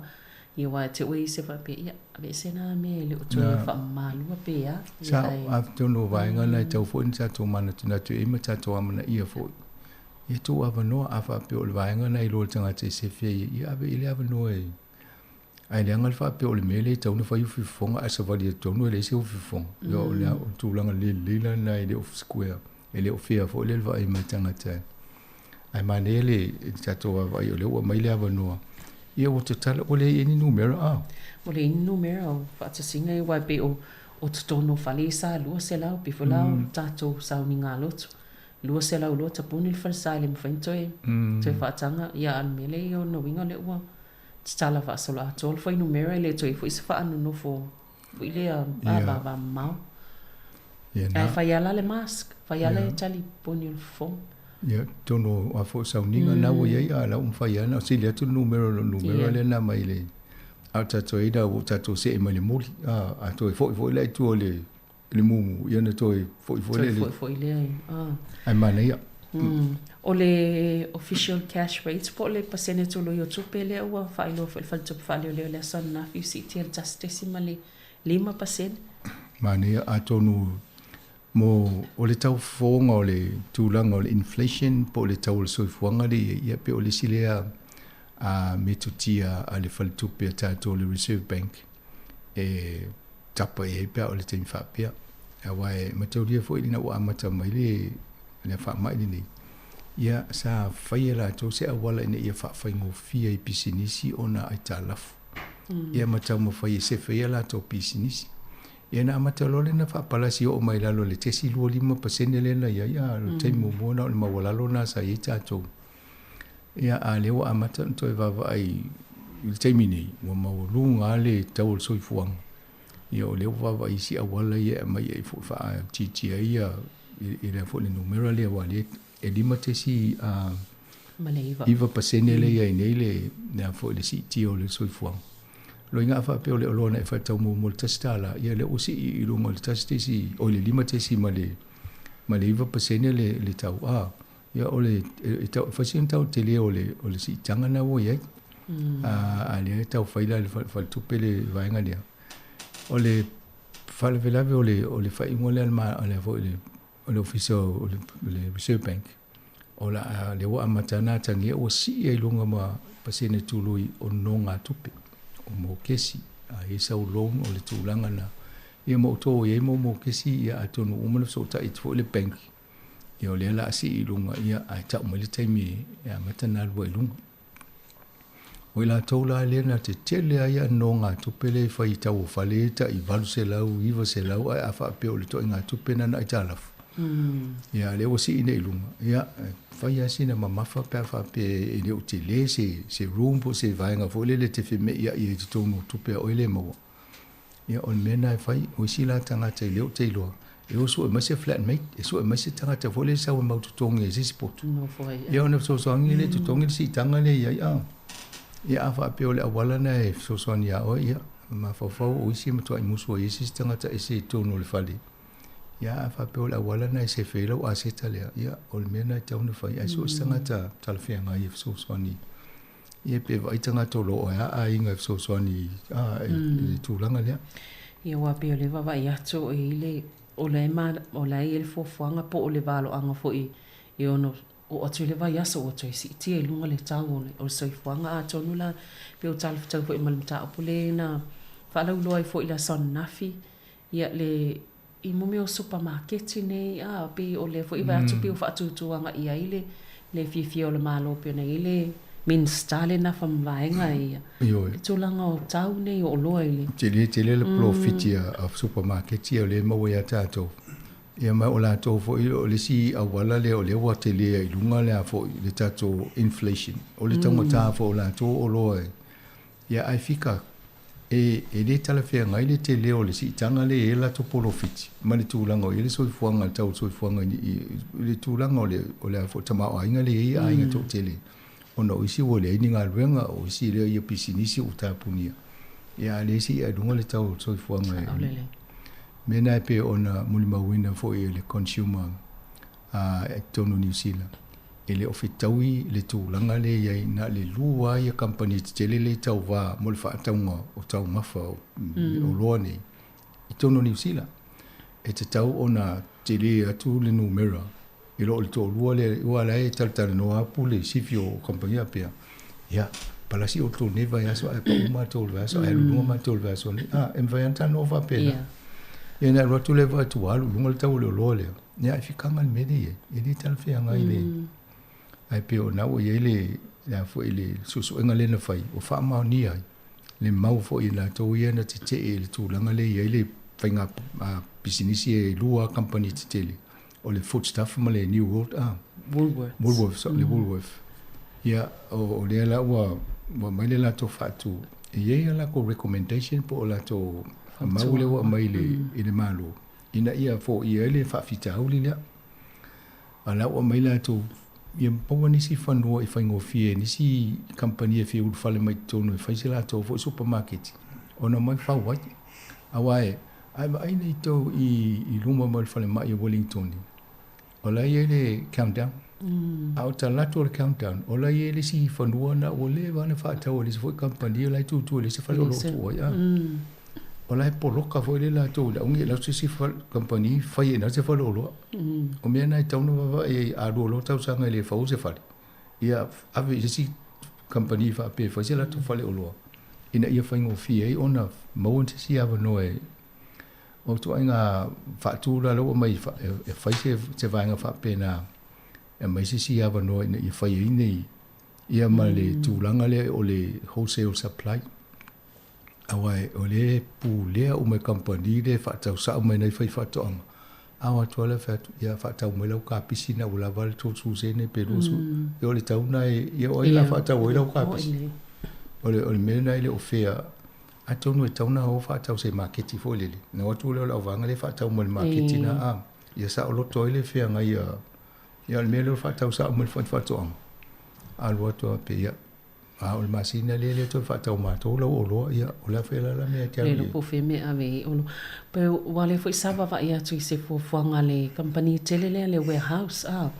ia aua te oe isi e faapea ia aveese na mea e le o toe faamamalua pe a ia Sa ae atonu o vaega na e tatau foi ona tatou manatunatu i ai ma tatou amanaia foi. Ia tuu avanoa, a faapea o le vaega lena e iloa e le tagata e sefe ai, ia ave i ai le avanoa e... Ae leaga le faapea o le mea lea e tatau ona fai ufifofoga ae savali atu tonu e leai se ufifofoga. Ia o le tulaga le lelei la lena e le o square, e le o fair foi lea le vaai mai tagata. Ae manaia le tatou vaavaai o lea ua aumai le avanoa. Ia ua tatala, ua leai ni numera a? Ua leai ni numera o faatasiga ia aua e pei o totonu o fale ia sa 200 pei foi la o tatou sauniga lotu. 200 loa tapuni le falesa e le mafai ona toe toe faataga. Ia a o le mea lea ia o lona uiga o lea ua tatala faasoloatoa le fuainumera e le toe i ai foi se faanonofo foi lea a vavamamao. Ae fai lava la le mask, fai lava le tali poni o le fofoga. Ia, totonu o a foi sauniga na ua i ai, a o la ua mafai lava ona sili atu le numera o le numera lea na aumai i le, a o tatou ai la ua tatou see mai le moli, a toe foi foi la i tua o le le mumu, ia ona toe foi foi lea. Toe foi foi lea, ah. Ae manaia. O le official cash rates po o le pasene tului o tupe lea ua faailoa foi e le Faletupe Faaleoleo i le aso ananafi ua siitia i le 1.5%. Manaia, atonu Mo o le tau fofoga o le tulaga o le inflation po o le tau o le soifuaga lea e i ai, ia pe o le isi lea a metotia a le faletupe a tatou le Reserve Bank e tapa i ai pe a o le taimi faapea. Aua e mataulia foi ina ua amata mai le le faamai lenei, ia sa fai e latou se auala ina ia faafaigofie i pisinisi ona aitalafu. Ia ma taumafai e sefe ai a latou pisinisi. Ia na amata loa lea ona faapalasi oo mai lalo i le 0.25% lea na i ai, a o le taimi muamua na o le maualalo lena sa i ai tatou. Ia a o lea ua amata ona toe vaavaai i le taimi nei, ua maualuga lava le tau o le soifuaga. Ia o lea ua vaavaai i isi auala ia e aumai ai foi e faaitiitia ai ia i le foi le numera lea aua o lea e 5.9% lea e i ai nei le le foi le siitia o le soifuaga. Loiga a faapea o le oloa na e faatau muamua i le $1, ia lea ua sii i luga o le 1, oi le 5.9% le le tau. A, ia o le e tau fai sina tau tele o le o le siitaga lena ua i ai. A lea e tau fai la e le faletupe le vaega lea. O le faalavelave o le o le faaiuga lea a le foi le o le Ofisa o le Reserve Bank, o la a lea ua amata ona atagia ua sii ai i luga ma pasene tului o nonogatupe, o mokesi, a i ai sau loan o le tulaga lena. Ia ma outou o i ai mau mokesi, ia atonu ua uma ona fesootai atu foi le bank, ia o lea o le a sii i luga, ia ae tau mai le taimi e amata ona alu ai i luga. O i latou la lea na te tele ai a nonogatupe lea e fai i tau o fale e tai 800, 900 ae a faapea o le ituaiga tupe lena na aitalafu. Ia a lea ua sii nei i luga, ia e fai lava sina mamafa pe a faapea e le o tele se, se room po o se vaega foi lele e te feme'ia'i ai i totonu o tupe a oe lea e maua. Ia o le mea lena e fai, o isi la tagata e le o te iloa, e o sue mai se flatmate, e sue mai se tagata foi lea e sau e mau totogi ai se isi potu. Ia ona fesoasoani lea e totogi le siitaga lea i ai a. Ia a faapea o le auala lena e fesoasoani ia oe, ia mafaufau o isi e matuai musu ai e se isi tagata ese i totonu o le fale. Ia a faapea o le auala lena e sefe ai lau aseta lea, ia o le mea lena e tatau ona fai, ae sue se tagata talafeagai e fesoasoani. Ia pe vaai tagata o lo o ea aiga e fesoasoani i le tulaga lea. Ia aua pei o le vaavaai atu i le o la e o la e i ai le fuafuaga po o le valoaga foi e ono oo atu i le vaiaso ua toe siitia i luga le tau o le soifuaga. Atonu la pei o talafetau foi ma le mataupu lea na faalauiloa ai foi i le aso ananafi, ia le i mo mea o supamaketi nei, a, pei o lea foi e vaai atu pei ua faatutuaga i ai le le fiafia o le Malo pei ona i ai le Minisita lea nafa ma vaega ia. Ioe. Le tulaga o tau nei o oloa i le. Tele tele le polofiti a supamaketi ia o lea e maua ia tatou. Ia ma o latou foi o le isi auala lea o lea ua tele ai i luga le a foi le tatou inflation. O le taugata foi o latou oloa e Ia ae fika, e, e le talafeagai le tele o le siitaga lea e i ai le latou polofiti ma le tulaga o i ai le soifuaga, le tau o le soifuaga i, i, i le tulaga o le, o le a foi tamaoaiga lea e i ai aiga toatele. Ona o isi ua leai ni galuega, o isi lea ia pisinisi ua tapunia. Ia a o lea e sii i luga le tau o le soifuaga e, mea na e pei ona molimauina foi e le consumer a i totonu o Niu Sila, e le o fetaui le tulaga lea e i ai, na o le lua lava ia kamupani tetele lea e tauva mo le faatauga o taumafa o oloa nei i totonu o Niu Sila. E tatau ona tele atu le numera i lo le toalua lea, aua o la e talatalanoa lava pule i sifi o kamupani faapea, ia, palasi outou i lenei vaiaso ae pau matou i le vaiaso ae alu i luga matou i le vaiaso nei. A, e mafai lava ona talanoa faapena. Ia ona alu atu lea vaai atu ua alu i luga le tau o le oloa lea. Ia ae fikaga le mea lea e i ai, e le talafeagai le ae pei o lena ua i ai le le a foi le suesuega lea na fai, ua faamaonia ai le mau foi a latou ia na tetee i le tulaga lea e i ai le faiga pisinisi e lua lava kamupani tetele, o le Foodstuff ma le New World, ah, Woolworths. Woolworths, le Woolworth. Ia, o, o lea la ua, ua aumai le latou faatu. E i ai a latou recommendation po o latou mau lea ua aumai i le, i le Malo, ina ia foia ai le faafitauli lea. A o la ua aumai latou, ia maua nisi fanua i faigofie e nisi kamupani e fia ulufale mai totonu e fai se latou foi supamaketi, ona omai fau ai. Aua e, a e vaai nei tou i, i luma mai o le falemai o Wellington, o la e i ai le countdown. A o talaatu o le countdown, o la e i ai le isi fanua na ua leva ona faatau e le isi foi kamupani o la e tutu e le isi fale o lo o tuu ai. A. O la e poloka foi le latou i le auga e lau se isi kamupani fai ai i ina se faleoloa. O mea na e tatau ona vaavaai ai, a lua loa tausaga e le fau se fale, ia ave i se isi kamupani faapea e fai se latou faleoloa ina ia faigofie ai ona maua se isi avanoa e o ituaiga faatu la lea ua aumai e fai se vaega faapena e aumai se isi avanoa ina ia fai ai nei ia ma le tulaga lea o le wholesale supply. Aua o lea e pulea uma e kamupani lea e faatau sao mai nai faifaatoaga, a o atu lava lea fai atu, ia faatau mai lau kapisi ina ua lava le 30 sene pe 20, ia o le tau lena e, ia o ai o le a faatau ai lau kapisi? O le, o le mea lena e le o fair. Atonu e tatau ona o faatau i se maketi foi lele, ona o atu lea o le auvaega lea e faatau mai i le maketi lena, a, ia saoloto ai le feagai a, ia o le mea lea o le faatau sao mai i le faifaatoaga, alu atu lava pei, ia, A o le masina lea lea toe faatau matou lau oloa, ia o le a fea la la mea e te alu i ai? Le iloa po o fea mea e ave ai oloa. Pe ua lea foi sa vaavaai atu i se fuafuaga a le kamupani tele lea le warehouse a.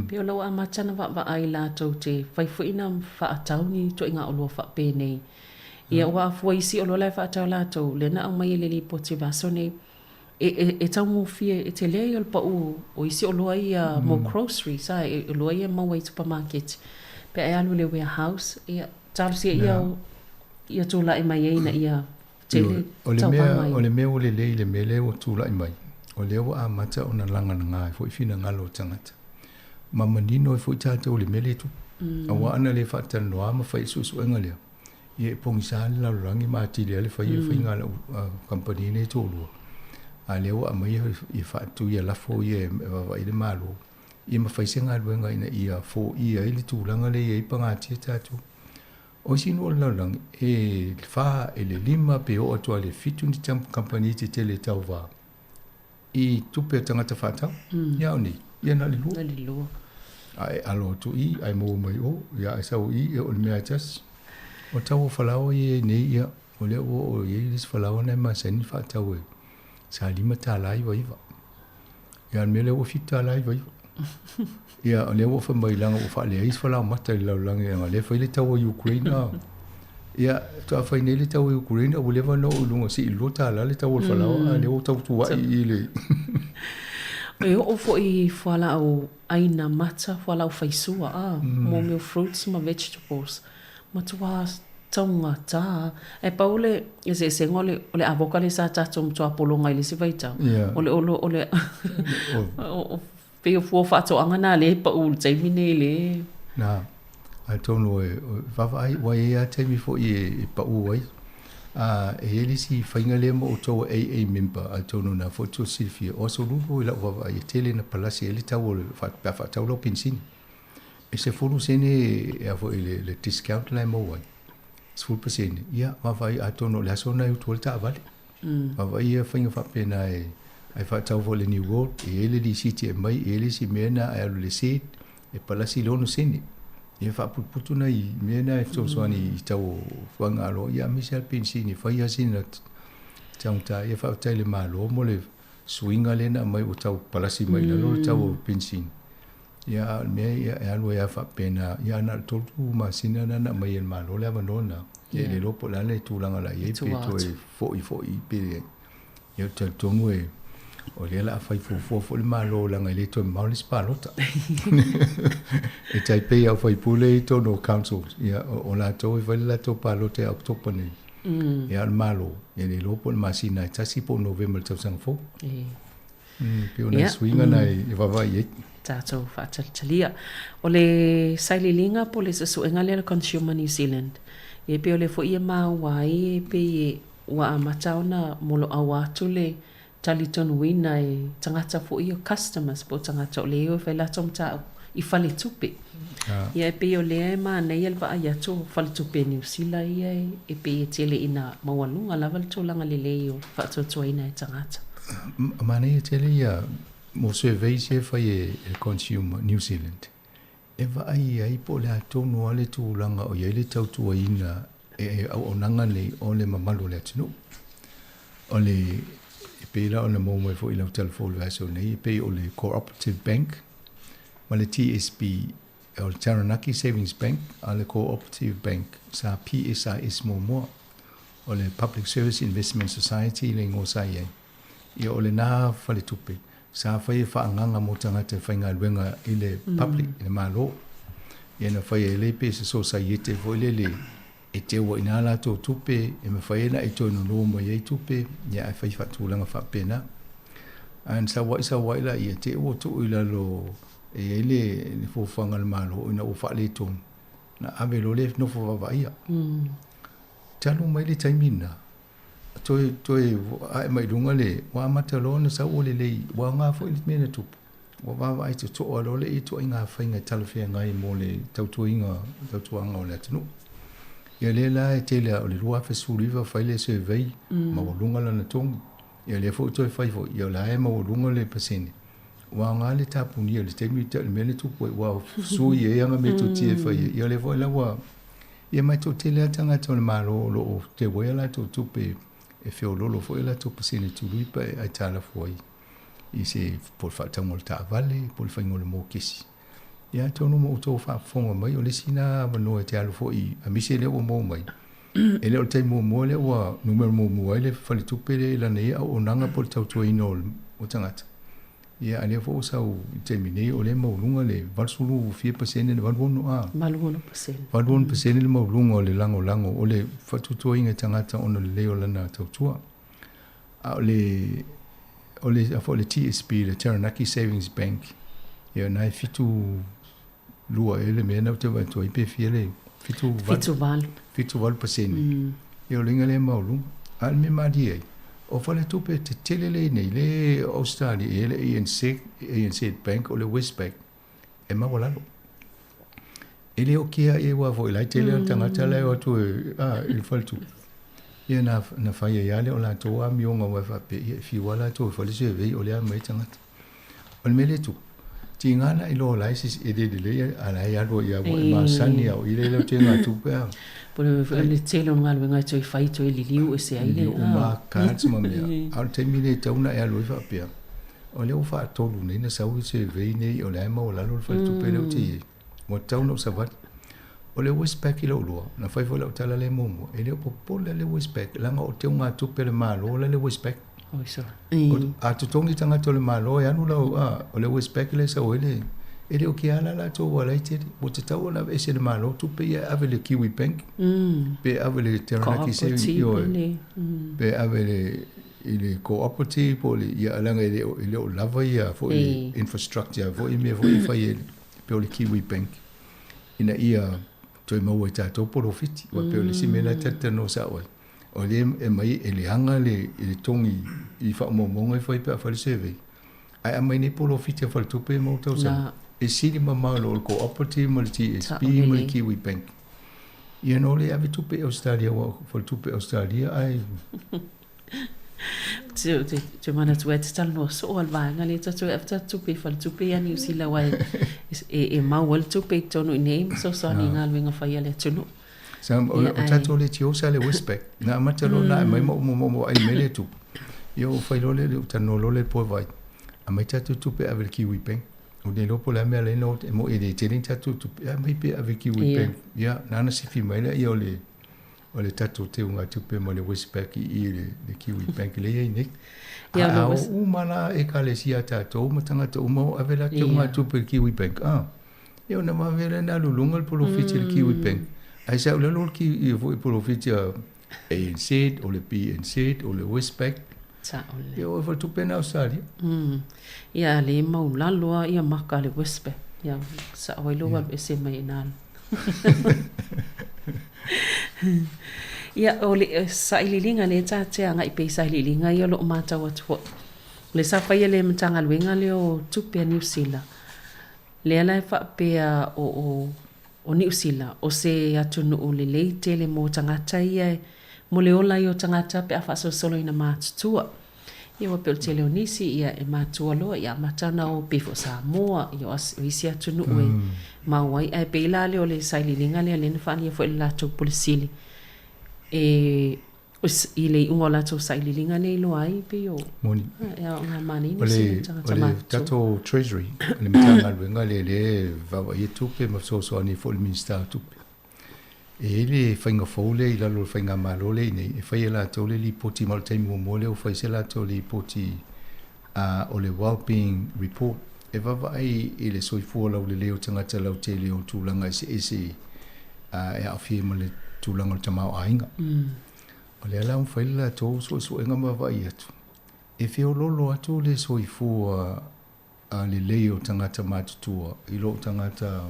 Pei o la ua amata ona vaavaai latou te fai foi na faatau ni ituaiga oloa faapenei. Ia ua afua isi oloa la e faatau latou, lea na aumai e le lipoti vaiaso nei, E taugofie, e tele ia o le pau o isi oloa ia mo groceries, a, e oloa ia e maua i supamaketi. Pe a e alu i le warehouse, ia, talosia ia ia tulai mai ai ina ia tele tauvaga ia. O le mea ua lelei i le mea lea ua tulai mai, o lea ua amata ona lagalaga ai foi finagalo o tagata. Ma manino ai foi tatou i le mea lea e tupu. Aua ana le faatalanoa ma fai i le suesuega lea, Ia e pogisa le lalolagi ma atili ai le fai o faiga a lau kamupani nei toalua, a lea ua aumai ia faatu ia lafo ia e vaavaai le Malo, ia ma fai se galuega ina ia foia ai le tulaga lea e i ai pagatia tatou. O isi nuu o le lalolagi, e fa, e le lima pe oo atu lava i le fitu ni kamupani tetele e tauva i tupe a tagata faatau. Ia a o nei, ia na o le lua. Na o le lua. A e alo atu i, ae maua mai o, ia ae sau i, ia o le mea e tasi. O tau o falaoa ia i nei, ia, o lea ua oo i ai le isi falaoa na e masani faatau e sa $5.99. Ia o le mea lea ua $7.99. Ia o lea ua fai mai leaga ua faaleai isi falaoamata i le lalolagi leaga o lea e fai le taua i Ukraine. Ia, faatoa fai nei le taua i Ukraine ua leva ona oo i luga sii $2 le tau o le falaoa a o lea ua tau tuai i le E oo foi i fualaau ʻaina mata, fualaau faisua, a, mō mea o fruits ma vegetables, matua taugata. Ae pau le eseesega o le, o le avoka lea sa tatou matua pologa i le isi vaitau, o le olo, o le pei o fua o faatoaga na lea e pau i le taimi nei le... Na, atonu e vaavaai, ua i ai lava taimi foi e pau ai. A, e i ai le isi faiga lea mo outou o AA member, atonu o lena foi tou te silafia, o Aso Lulu i lau vaavaai e tele ina palasi ai le tau o le, pe a faatau lau penisini. E 10 sene e a foi le, le discount la e maua ai, 10%, ia vaavaai atonu o le aso lena e utu ai le taavale. Vaavaai ia faiga faapena e ai faatau foi le New World, e i ai le lisiti e aumai, e i ai le isi mea na e alu i le seed, e palasi i le 6 sene. Ia faaputuputu nai mea na e fesoasoani i tau o fuagaloa, ia aemaise lava le penisini e fai lava sina taugata. Ia faafetai i le Malo mo le suiga lea na aumai ua tau palasi mai i lalo le tau o penisini. Ia a o le mea ia e alu ai lava faapena, ia ae na o le 3 masina lena na aumai e le Malo le avanoa lena. Ia e le iloa po o le a le tulaga o le a i ai pe toe foi foi pe leai. Ia ou te talitonu e o lea o le a fai fuafua foi le Malo leaga e le toe mamao le isi palota. E tai pei lava o faipule i totonu o councils, ia o latou e fai le latou palota ia October nei. Ia a o le Malo, e le iloa po o le masina e tasi po o Novema i le tausaga fou. Pei o nai suiga na e vaavaai i ai. Tatou faatalitalia. O le sailiiliga po o le suesuega lea a le Consumer New Zealand, ia pei o lea foi e maua ai e pei ua amata ona moloaua atu le talitonuina e tagata foi ia, customers po o tagata o lea e o e fai latou mataupu i faletupe. Ia e pei o lea e manaia le vaai atu o faletupe Niu Sila ia e pei e tele ina maualuga lava le tulaga lelei o faatuatuaina e tagata. Manaia tele ia mo surveys ia e fai e Consumer New Zealand e vaai ai po o le a tonu lava le tulaga o i ai le tautuaina e auaunaga nei o le mamalu o le atunuu. O le e pei la ona maua mai foi i lau tala fou i le vaiaso nei, e pei o le Cooperative Bank ma le TSB, o le Taranaki Savings Bank a le Cooperative Bank sa PSIS muamua. O le Public Service Investment Society le igoa sa i ai. Ia o lena faletupe sa fai e faaagaga mo tagata e faigaluega i le public, i le Malo. Ia na fai ai le pe se sosaiete foi lele e teu ai i ina latou tupe e mafai ai ona e toe nono mai ai tupe, ia ae fai faatulaga faapena. Ae na sau ai sau ai laia, te i ua tuu i lalo e i ai le le fuafuaga a le Malo ina ua faaletonu, na ave loa lea nofo vaavaaia. Talu mai le taimi lena, toe toe ae mai i luga le, ua amata loa ona sau ua lelei, ua aoga foi le mea na tupu, ua vaavaai totoa loa le ituaiga faiga e talafeagai mo le tautuaina, tautuaga o le atunuu. Ia lea la e tele lava, o le 2019 fai le survey, maualuga lana togi. Ia lea foi ua toe fai foi, ia o la e maualuga le pasene. Ua aoga le tapunia i le taimi le mea na tupu ai, ua sui ai ana metotia e fai ai. Ia lea foi la ua Ia ma e toatele lava tagata o le Malo o lo o teu ai a latou tupe e feoloolo foi a latou pasene tului pe a aitalafu ai i se po o le faatauga o le taavale po o le faiga o le mokesi. Ia atonu ma outou faafofoga mai o le isi lena avanoa e te alu foi aemaise lea ua maua mai. E le o le taimi muamua lea ua numera muamua ai le faletupe lea i lana ia auaunaga po o le tautuaina o tagata. Ia, a lea foi ua sau i le taimi nei, o lea e maualuga le 80 fia pasene, le 86 a? 86%. 86% le maualuga o le lagolago o le faatuatuaina e tagata ona o le lelei o lana tautua. A o le, o le, a foi o le TSB, le Taranaki Savings Bank, ia na e 72 ea le mea na ou te vaai atu ai pe fia le 78. 78 pasene. Ia o le uiga lea e maualuga. A o le mea malie ai, o faletupe tetele lea i nei, le Ausetalia, e i ai le ANZ, ANZ Bank, o le Westpac, e maualalo. E le o kea i ai aua foi la e tele lava tagata la e o atu e, a, i le faletupe. Ia na, na fai ai lava lea o latou amioga aua e faapea, ia e fiu lava latou e fai le survey o le a mai ai tagata. O le mea lea e tupu, tiga na iloa o la e e le lelei a la e alu ai lava ua e masani a o i lea lau tegatupe a. Po o le tele o galuega e toe fai toe liliu ese ai le. Liliu uma cards ma mea. A o le taimi lea e tatau ona e alu ai faapea, o lea ua faatolu nei na sau le survey nei o la e maualalo le faletupe lea ou te i ai. Ua tatau ona ou savali. O le Westpac i lou iloa, na fai foi lau tala lea muamua, e le o popole le Westpac, leaga o teugatupe a le Malo la le Westpac. Oi sora. A totogi tagata o le Malo e alu lau, a, o le Westpac lea e sau ai le, e le o ke ala latou ua lai tele. Ua tatau ona aveese e le Malo tupe ia e ave i le Kiwi Bank, pe ave i le Taranaki Savings, ioe, pe ave i le, i le cooperative po o le, ia leaga e le o, e le o lava ia foi le infrastructure foi mea foi e fai e pei o le Kiwi Bank ina ia toe maua e tatou polofiti. Aua pei o le isi mea lea ta te talanoa sao ai, o lea e aumai e leaga le togi i faamaumauga e fai pe a fai le survey, ae aumai nei polofiti a faletupe ia mau tausaga, e sili mamao i lo le cooperative ma le TSB ma le Kiwi Bank. Ia na o le ave tupe i Ausetalia aua o faletupe Ausetalia ae Te manatu ai te talanoa soo a le vaega lea tatou e ave tatou tupe i faletupe ia Niu Sila aua e mau ai le tupe i totonu i inei ma fesoasoani i galuega fai a le atunuu. Sa, o, o tatou leitio sa le Westpac. Na amata loa na aumai ma uma ma vaai mai le tupe. Ia ou fai loa lea, ou talanoa loa lea i le poe vaai. Aumai tatou tupe e ave i le Kiwi Bank. Ou le iloa po o le a mea la e na e moni e le tele ni tatou tupe. Ia aumai pea e ave i le Kiwi Bank. Ia, na ona sifi mai lea o le o le tatou teugatupe ma le Westpac i i le, le Kiwi Bank lea e i ai nei. Ia, A, o uma la ekalesia a tatou ma tagata uma o ave la teugatupe i le Kiwi Bank. Ah. Ia ona vave lea ona alu i luga le polofiti a le Kiwi Bank. Ae sa ou lalo le Kiwi, ia foi polofiti a ANZ, o le BNZ, o le Westpac. Sao lelei. Ia o faletupe na Australia. Ia le maulalo lava ia maka a le Westpac. Ia sao ai lou alu ese mai i ina. Ia o le sailiiliga lea ta te agai pea i sailiiliga ia o lo o matau atu foi. O le sa faia le Matagaluega lea o Tupe a Niu Sila, lea la e faapea o o o Niu Sila o se atunuu lelei tele mo tagata ia mo le ola ia o tagata pe a faasolosolo ina matutua. Ia ua pei o le tele o nisi ia e matua loa ia amata ona o pei foi o Samoa ia o isi atunuu e mau ai. Ae pei la lea o le sailiiliga lea lea na faaalia foi e le latou Pule Sili e i le iuga o latou sailiiliga lea iloa ai pei o Moni. E aoga manaia Niu Sila i tagata matutua. O le tatou Treasury, o le Matagaluega lea lea e vaavaaia tupe ma fesoasoani ai foi i le Minisita o Tupe. E i ai le faiga fou lea i lalo o le faigamalo lea i inei, e fai e latou le lipoti ma o le taimi muamua lea ua fai se latou lipoti a o le Wellbeing Report e vaavaai i le soifua laulelei o tagata lautele o tulaga eseese a e aafia ai ma le tulaga o le tamaoaiga. O lea la ua fai le latou suesuega ma vaavaai atu, e feoloolo atu le soifua a lelei o tagata matutua i lo tagata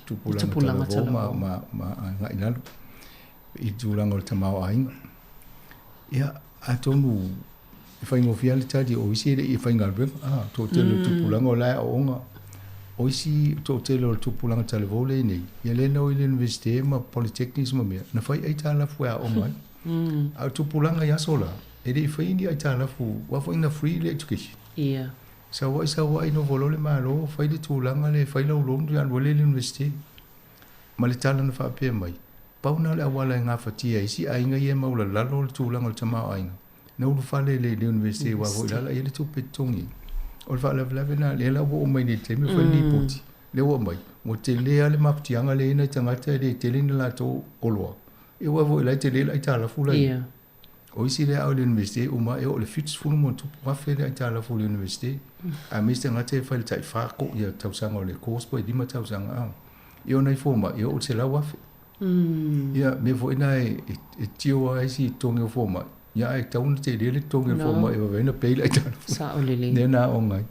tupulaga talavou ma, ma, ma agai i lalo i tulaga o le tamaoaiga. Ia, atonu e faigofie lava le tali o isi e le i faigaluega, a, toatele o tupulaga o la e aooga. O isi toatele o le tupulaga talavou lea i nei, ia lea na o i le Universite ma Polytechnics ma mea, na fai aitalafu e aooga ai. A o tupulaga i aso la, e le i faia ni aitalafu, aua foi na free le education. Ia. Sau ai sau ai nofo loa le Malo, fai le tulaga lea, fai lau loan alu ai lea i le Universite. Ma le tala na faapea mai, pau na o le auala e gafatia ai isi aiga ia e maulalalo le tulaga o le tamaoaiga, na ulufale i le Universite aua foi la la i ai le tupe totogi. O le faalavelave lena, lea la ua oo mai nei i le taimi o fai le lipoti, lea ua aumai, ua tele lava le mafatiaga lea e i ai nai tagata e le tele ni latou oloa, ia aua foi o la e tele le aitalafu la e i ai. O isi lea au i le Universite uma e oo i le 70 ma ona tupu afe le aitalafu o le Universite. Aemaise tagata e fai le tai fa ia tausaga o le course po o le 5 tausaga a. Ia o nai fomai e oo i le 100,000. Ia mea foi na e tio lava isi totogi o fomai, ia ae tatau ona tele le totogi o le fomai e vave ai ona pay le aitalafu. Sao lelei. Lea na aoga ai.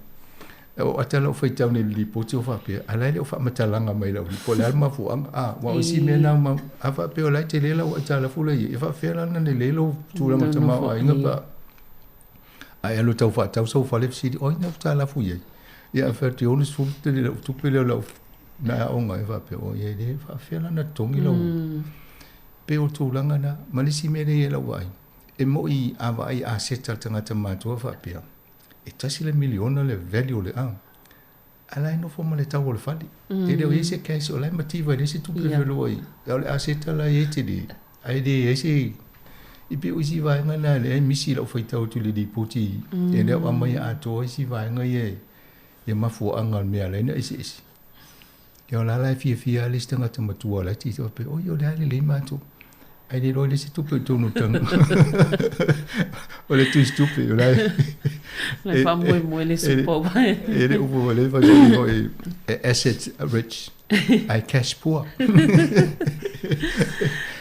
O ata lau faitau nei i le lipoti o faapea, a o la e le o faamatalaga mai i lau po o le a le mafuaaga. A, aua o isi mea na, a faapea o la e tele lau aitalafu la e i ai, e faapefea la ona lelei lou tulaga o le tamaoaiga pe a a e alu e tau faatau sou fale fesili, o ai na aitalafu i ai? Ia ae fai atu, e 60 tele lau tupe lea o lau na e aoga ai faapea, o ia e le faapefea la ona totogi lau... Pei o le tulaga lena. Ma le isi mea lea e i ai lau vaai, e moni a vaai i aseta a le tagata matutua faapea, e tasi le miliona le value o le a, a la e nofo ma le tau o le fale. E le o i ai se cash, o la e mativa e leai se tupe feoloai. A o le aseta la e i ai tele, ae le i ai se... E pei o isi vaega na lea e misi i lau faitau atu i le lipoti, e le o aumaia atoa isi vaega ia e mafuaaga o le mea e ala ai ona eseese. Ia o la la e fiafia lava le isi tagata matua la e tilotilo faapea, oi o le a lelei matou. Ae le iloa e leai se tupe i totonu o le taga. O le tusitupe, o la e... La e faamoemoe le supo mai. E le upu foi lea fai mai e asset rich, ae cash poor.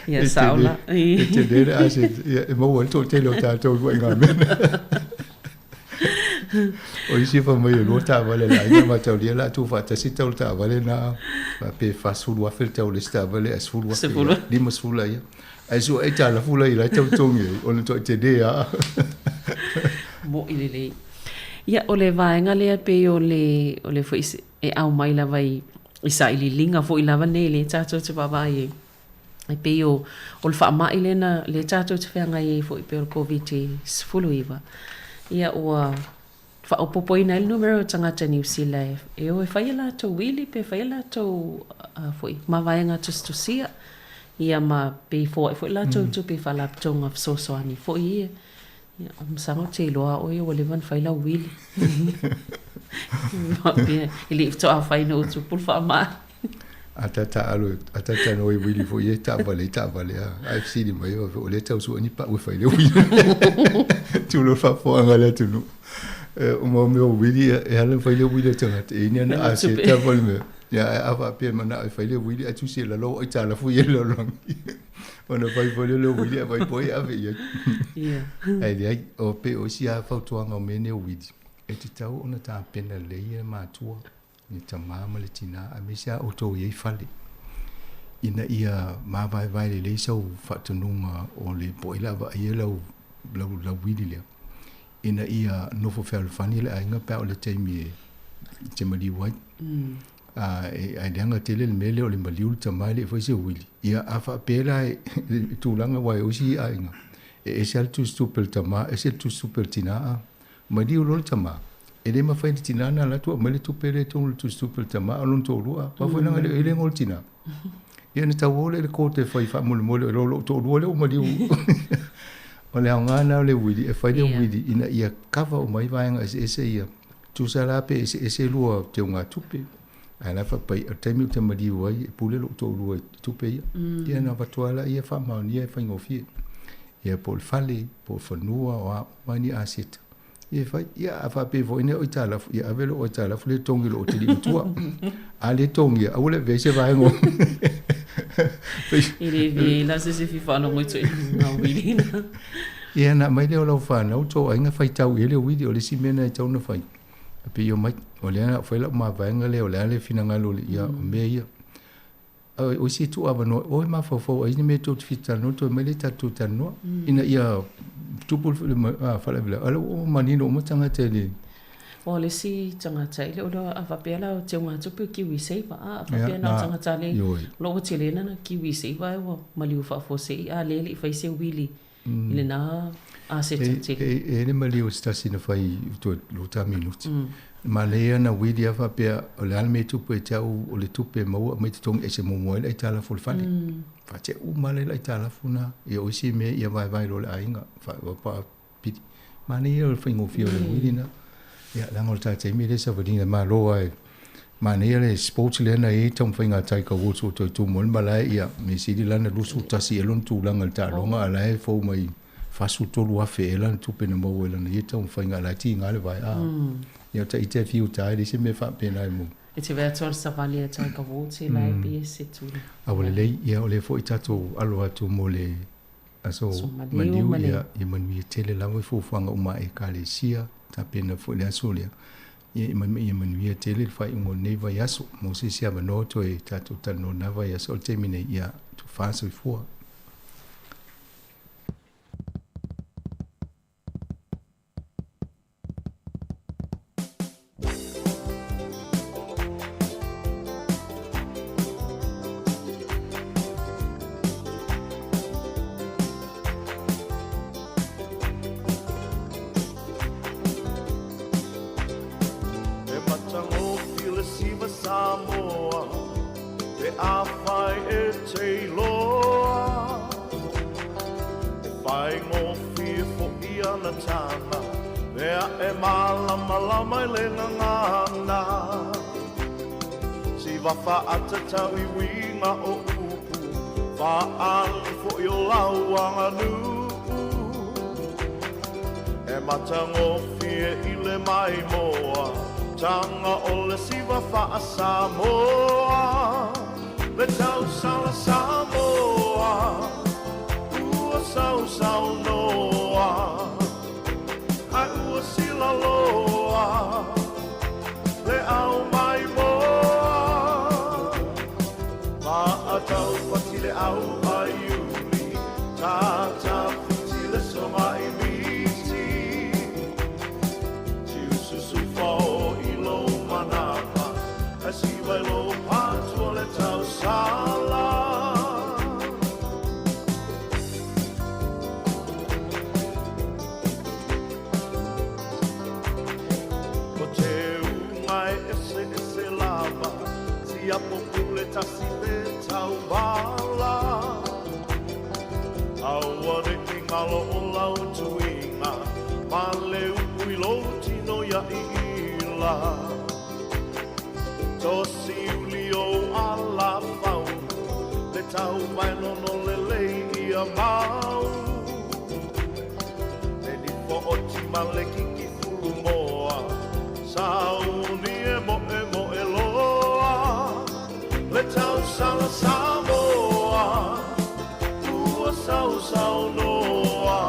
Ia sao la. E tele le asset, ia e maua ai le toatele o tatou i ituaiga mea. O isi fai mai e lua taavale a le aiga mataulia la tuufaatasi tau le taavale na pe 40,000 le tau o le isi taavale ae 10,000 50 la ia ae sue aitalafu la ia la e tau totogi ai ona toai tele lava. Mo'i lelei. Ia o le vaega lea pei o le o le foi e aumai lava i i sailiiliga foi lava nei lea tatou te vaavaai ai. E pei o, o le faamai lea na, lea tatou te feagai ai foi pei o le Koviti-19, ia ua faaopoopoina ai le numera o tagata Niu Sila e, e o e fai a latou wili pe fai a latou uh, foi mavaega tusitusia, ia ma pe i foai foi latou mm. tupe i faalapotopotoga fesoasoani foi ia. Ia, masalo ou te iloa oe ua leva ona fai lau wili. Faapea, e le i faatoa fai ina ua tupu le faamai. A ta taalo, a ta talanoa i wili foi ia, taavale i taavale a. Ae fesili mai, o lea e tau sue ni pau e fai le wili. Tulou le faafofoga a le atunuu. O mea o wili, e ala ona fai le wili a le tagata, e i ai ni ana aseta po o le mea. Ia, ae a faapea e manao e fai le wili, ae tusi e lalo o aitalafu i ai le lalolagi. Ona fai foi lea o le wili, ae fai po e ave i ai. Ae leai, o pei o isi lava fautuaga o mea nei o wili, e tatau ona tapena lelei e matua le tama ma le tina, aemaise lava outou e i ai fale, ina ia mavaevae lelei sau faatonuga o le po o ai o le a vaaia lau, lau, lau wili lea, ina ia nofo fealofani le aiga pe a o le taimi e te maliu ai. A, e, ae leaga tele le mea lea o le maliu le tama e le i fai se wili. Ia, a faapea la i le tulaga aua e o isi aiga, e ese lava le tusitupe a le tama, ese le tusitupe a le tina, a Maliu loa le tama, e le mafai e le tina ona alu atu aumai le tupe lea i totonu o le tusitupe a le tama a o lona toalua. Aua foi leaga e le o i ai le igoa o le tina. Ia ona tau o lea i le court e fai faamolemole o lou toalua lea ua maliu. O le aoga lena o le uili, e fai le uili ina ia cover uma ai vaega eseese ia. Tusa la pe eseese lua teugatupe. Ae la e faapai, o le taimi ou te maliu ai, e pule lou toalua i tupe ia. Ia ona avatu lava lea faamaonia e faigofie. Ia po o le fale, po o le fanua, o a uma ni aseta, ia e fai. Ia a faapea foi nei o aitalafu, ia ave lou aitalafu lea e togi i lou atalii matua. A le togia, aua le avea ai se vaega o E le vela se se fia faalogo i toeaiga uili na. Ia ona aumai lea o lau fanau, tou aiga faitau i ai le uili, o le isi mea lena e tatau ona fai. E pei omai, o lea na fai lau mavaega lea, o le a le finagalo o le, ia, o mea ia. O isi e tuu avanoa, o e mafaufau ai ni mea tou te fia talanoa, toe aumai lea tatou talanoa, ina ia tupu le faalavelave, a o lea ua manino uma tagata i le... O le isi tagata, e le o le a faapea la o teugatupe o Kiwi Saver, a faapea na o tagata le, o lo ua tele na Kiwi Saver ai ua maliu faafuasei, a lea e le i fai se uili i lena aseta tele. E i ai le maliu o se tasi na fai i toe lua minuti. Manaia ia na wili lava faapea o le a le mea e tupu ia te au o le tupe e maua aumai totogi ese muamua ai le aitalafu o le fale. Faatea uma lava le aitalafu na ia o isi mea ia vaevae loa le aiga faapili. Manaia ia o le faigofie o le wili na. Ia leaga o le ta taimi lea savaliga e malo lava e Manaia le sports lea na i ai taumafaiga a Tiger Woods ua toe tumu ai le malae, ia mea sili lana 21 ea lona tulaga i le taaloga a la e fou mai 43,000 ea lana tupe na maua i lana ia taumafaiga a la e tiga le vae. A ia o ta ita e fiu ta e leai se mea faapena e mo. E te vaai atu a le savali a Tiger Woods e la e pei e se tulaga. A ua lelei, ia o lea foi tatou alo atu mo le Aso maliu ia, ia manuia tele lava i fuafuaga uma a Ekalesia, tapena foi le aso lea, ia ia manuia tele le faaiuga o lenei vaiaso. Mo se isi avanoa toe tatou talanoa i lena vaiaso, o le taimi nei, ia tofa soifua. E matagofie le siva Samoa pe afai e te iloa E faigofie foi ana taga mea e malamalama i le gagana Siva faatatau i uiga o upu faaali foi o lau aganuu E matagofie i le maimoa taga o le siva faa-Samoa Le tausala Samoa ua sausaunoa Ae ua silaloa le au maimoa Maataupati le au a Iuli Tatawhiti le soga i miti Tiususu fao i lou manava Ae siva i lou patua le tausala. Ko te unga e eseese lava, Siapo pule tasi te tauvala. Aua ne i ngalo o lau tuiga, Ma le upu i lou tino ia iila. Tosi uli ou ala fauna, Le tauvae nono lelei ia mau. Le nifo o tima le kiki fulu moa, Sauni e moemoe loa, Le tausala Samoa, Ua sausaunoa,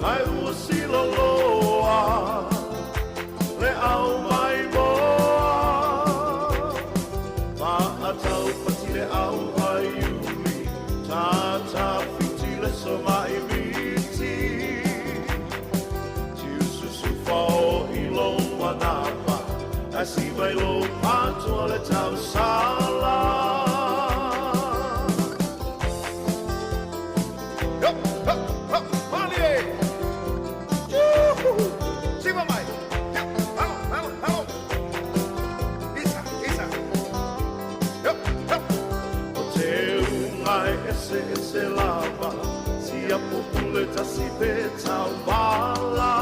Ae ua siloloa, Le au maimoa, Maataupati le au a Iuli, Tatawhiti le soga i miti, Tiususu fao i lou manava, Ae siva i lou patoa le tausala. O te unga e eseese lava, Siapo pule tasi pe tauvala.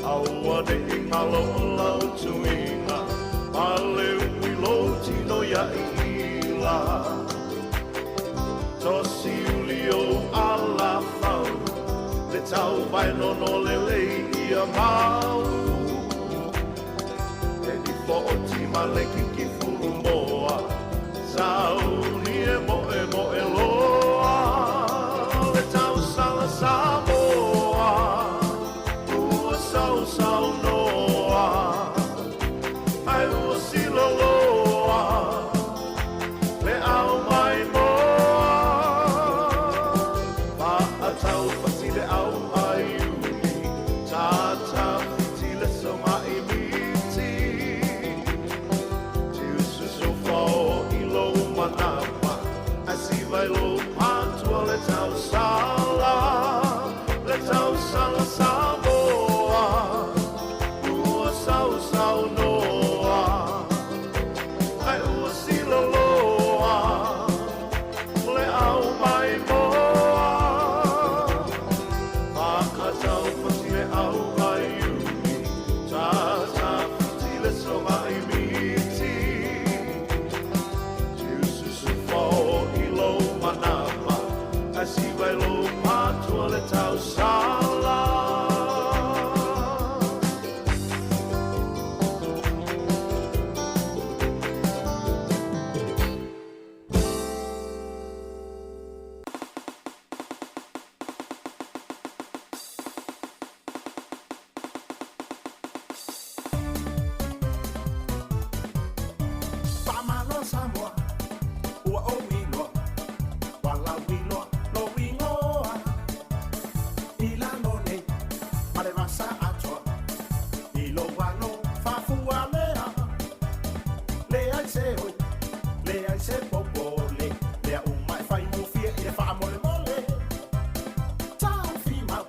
Aua ne i ngalo o lau tuiga, Faenono lelei ia mau E nifo o tima le kikifulu moa Sauni e moe moe loa Le tausala Samoa Ua sau sau noa Ai ua siloloa Le au mai moa Paatau pati le au ai uli Tata fiti le songa i miti Tiusu sofao i lou manapa Asi vai lou patua le tausala Le tausala Samoa Ua sau sau noa Ai ua siloloa Le au mai moa Pakatau pati le au ai uli Tata fiti le songa i miti Tiusu fao i lou manapa Asi vai lou patua le tausala. Faamalo Samoa, ua ou iloa, walau iloa lou igoa. I lalo nei, ma le vasa atoa, i lou alo faafualea. Leai se oi, leai se popole, lea uma e faigofie i le faamolemole. Taofimau,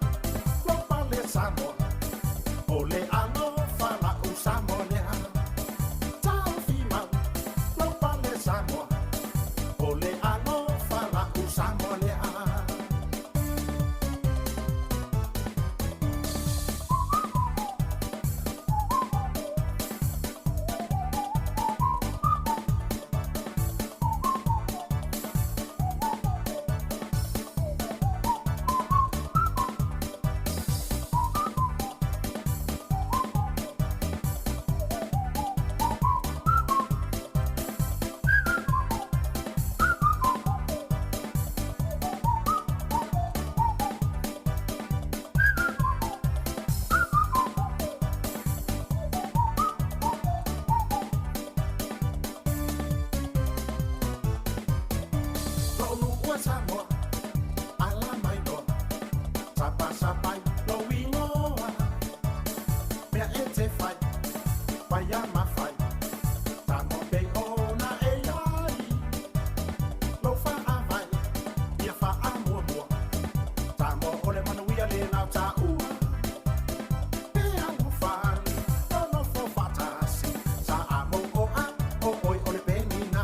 lou pale Samoa, o le alofa la'u Samoa lea. Taofimau, lou pale Samoa, o le alofa la'u Samoa lea. Lo'u nuu Samoa, ala mai loa, sapasapai lou igoa. Mea e te fai, paia mafai, tago pei ona e ai. Lou faavae, ia faamuamua, Samoa o le manuia le lau taua. E alofani, nonofo faatasi, sa a mou o a, o oi o le penina.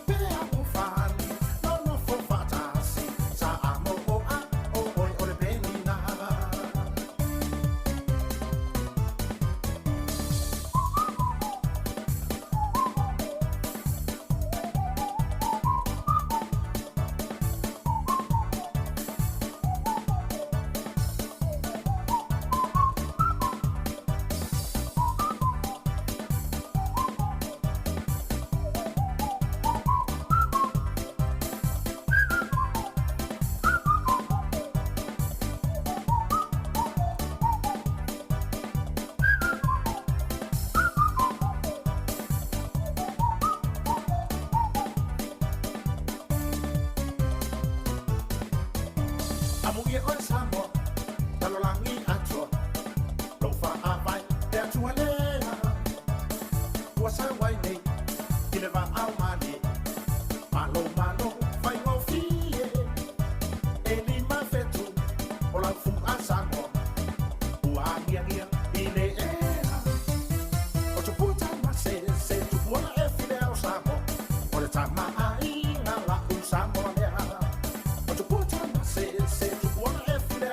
Pe alofani, nonofo faatasi, sa a mou o a, o oi o le penina. Amuia oe Samoa, lalolagi atoa, lou faavae le Atua lea. Ua sau ai nei i le vaao malie, malo malo faigofie. E 5 fetu o lau fu'a Samoa, ua agiagia i le ea. O tupua tamasese, tupuola e file ao Samoa, o le tamaaiga la'u Samoa lea. O tupua tamasese, tupuola e file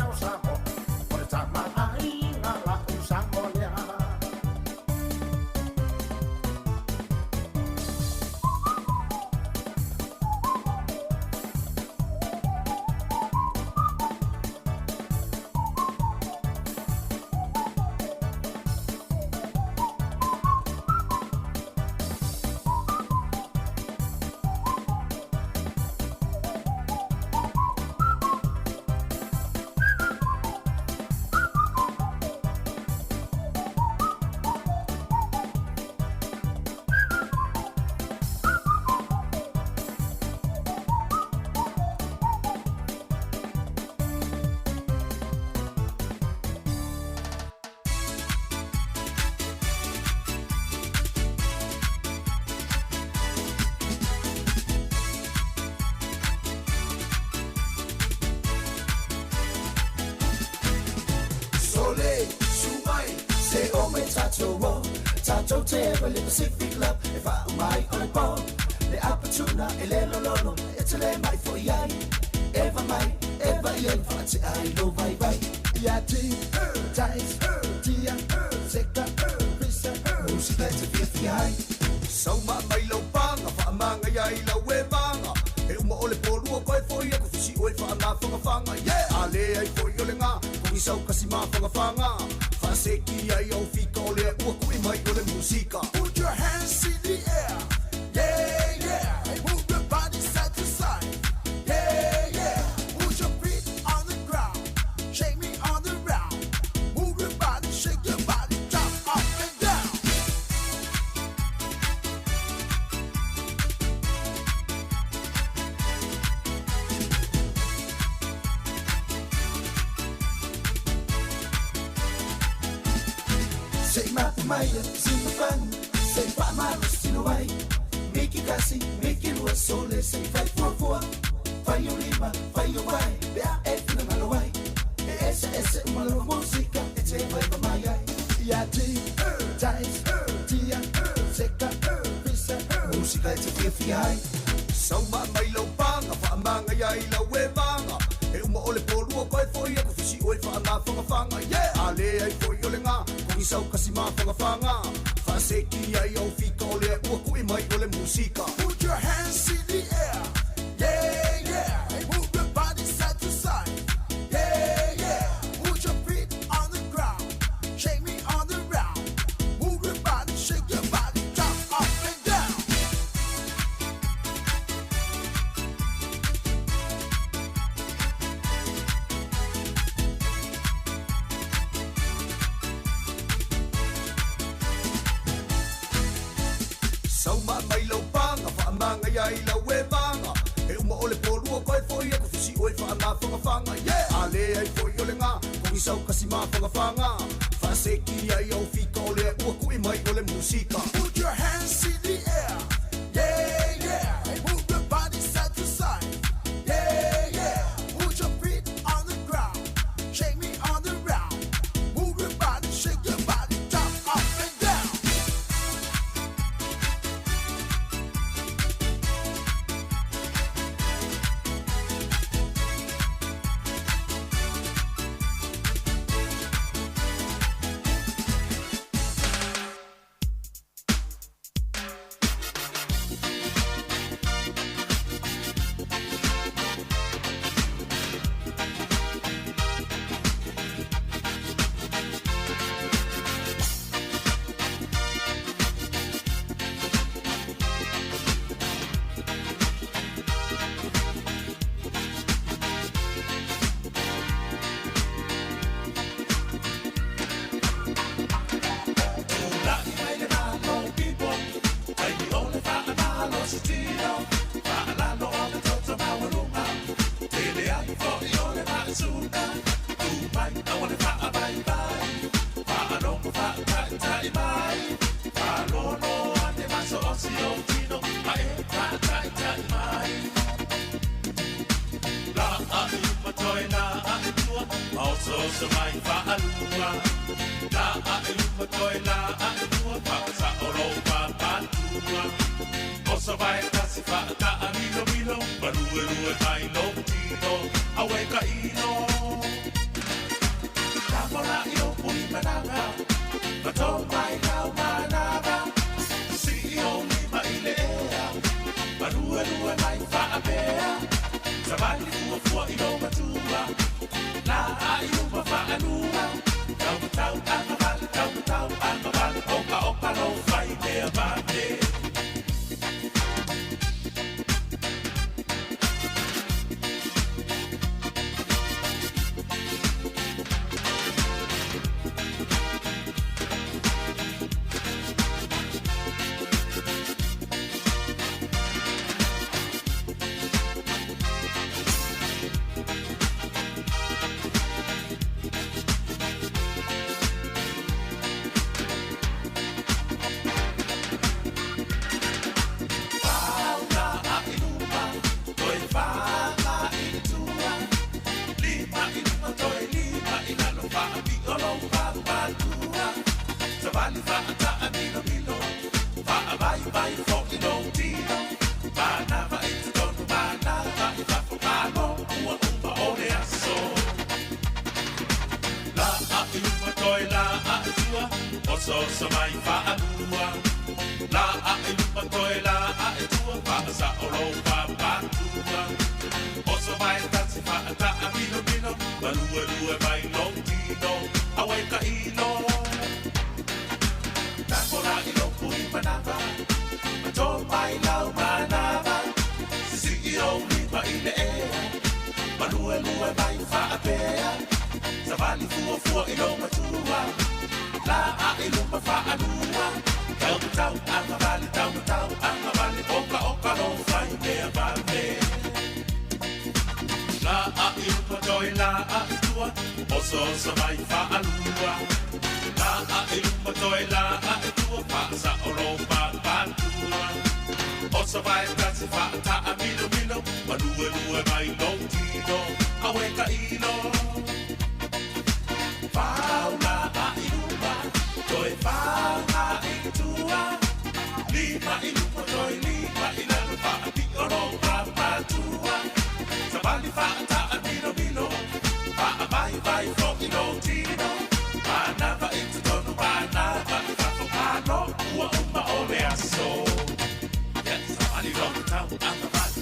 Tatou te ewa le Pacific Love E wha mai o le pō Le apatuna e le lololo E te le mai fo iai Eva mai, eva i en wha te ai lo vai vai Ia ti, tais, tia, seka, pisa Musika e te fia fia ai Sauma mai lau panga, whaamanga ia i lau e vanga E uma o le pōlua koe foi aku fisi oe whaamawhangawhanga Yeah! A le ai foi o le ngā, kongi sau kasi mawhangawhanga Whaaseki ai au fika o le ua kui mai o le musika Put your hands in the air Yeah, yeah Move your body side to side Yeah, yeah Put your feet on the ground Shake me on the round Move your body, shake your body Jump up and down Sei mapu maia, si mapanu, sei whaamalo sino ai. Miki kasi, miki lua sole, sei fai fua fua. Fai o lima, fai o vai, pea e fina malo ai. E ese ese umalo musika, e te vai pa mai ai. Ia ti, tais, tia, seka, pisa, musika e te fia fia ai. Sauma mai lau panga, whaamanga ia i lau e vanga. E uma o le pōlua koe foi aku fisi oe whaamawhangawhanga Yeah! A le ai foi o le ngā, kongi sau kasi mawhangawhanga Whaaseki ai au fika o le ua kui mai o le musika Put your hands in the air Yeah, yeah Move your body side to side Yeah, yeah Put your feet on the ground Shake me on the round Move your body, shake your body Jump up and down Sauma mai lau panga, whaamanga ia i lau e vanga. E uma o le pōlua koe foi aku fisi oe whaamawhangawhanga Yeah! A le ai foi o le ngā, kongi sau kasi mawhangawhanga Whaaseki ai au fika o le ua kui mai o le musika Put your hands in the air Yeah, yeah Move your body side to side Yeah, yeah Put your feet on the ground Shake me on the round Move your body, shake your body Jump up and down lo papatua. Oso vai tasi whaata'a mino mino, malue lue mai lo tino, awe ka ilo. Takola i lo pui manava, ma tō mai lau manava. Sisi i o lima i le ea, malue lue mai whaapea. Savali fua fua i lo matua, la a i luma whaalua. Tau tau anga vali, tau tau anga vali, oka oka lo whai mea vale. La a i upa toi la a i tua, oso oso mai whaalua. La a i upa toi la a i tua, whaasa o lo papatua. Oso vai tasi whaata'a mino mino, malue lue mai lo tino, awe ka ilo. Whau la a i luma, toi whau a i tua. Lima i lupa toi lima i lalo, whaapi o lo papatua. Savali whaata'a mino mino, whaa vai vai fo i lo tino. Manava i totonu, manava i fafo, malo ua uma o le aso. Yes, savali lo tau anga vali.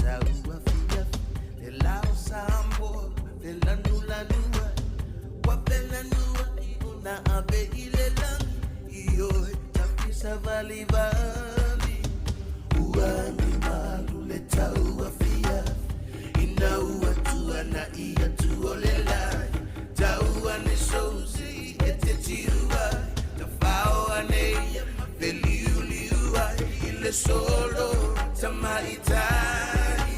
Tau afiafi le lao Samoa felanulanu ai ua felanuai ona ave i le lagi ioe tafisavalivali ua agi malu le tau afiafi ina ua tuana'i atu o le lai tau ane sousi e te tiu ai tafao ane ia ma feliuliu ai i le solo tamaitai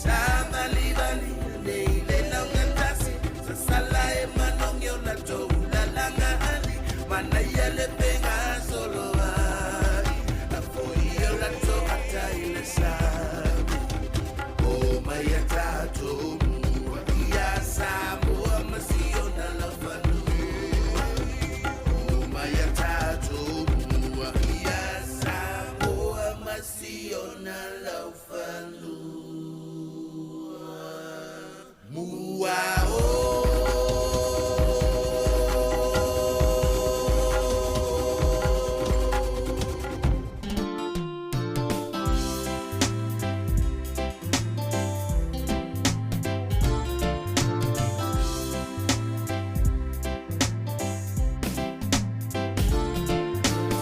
savalivali ane i le laugatasi sasala e manogi o latou lalagaali manaia le pegasolo ai lafoia o latou ata i le sami o mai a tatou mua ia Samoa ma siona laufanua o mai a tatou mua ia Samoa ma siona laufanua mua o.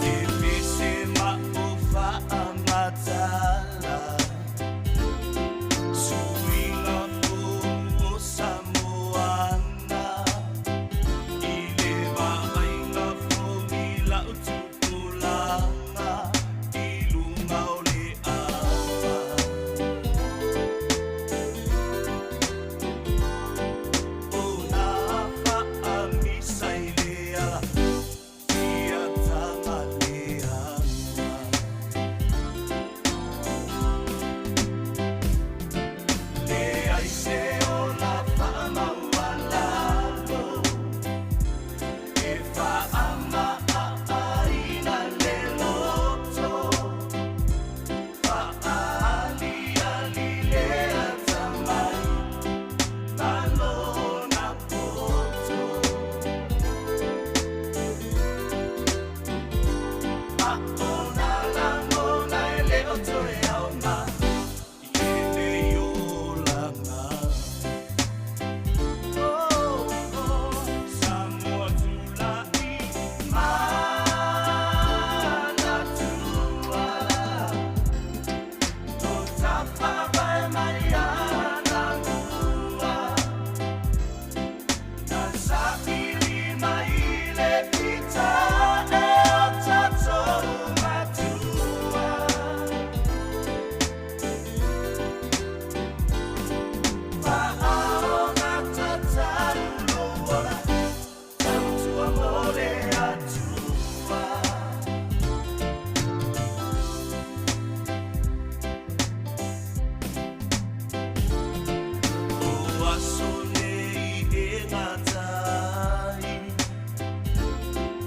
E pese ma o faamatala Suiga fou o Samoana I le vaaiga fou i lau tupulaga I luga o le ava Ona faamisa i le ala Ia tagaleaga Leai se ola faamaualalo E faamaa le loto Faaaliali le atamai Ma lona poto A ona lagona e le o toe aoga I lenei olaga Samoa tula'i manatua O tafaavae mai anamua Na saili mai le pita e o tatou matua Faaoga tatau lou ola Tautua mo le Atua. O aso nei e gatai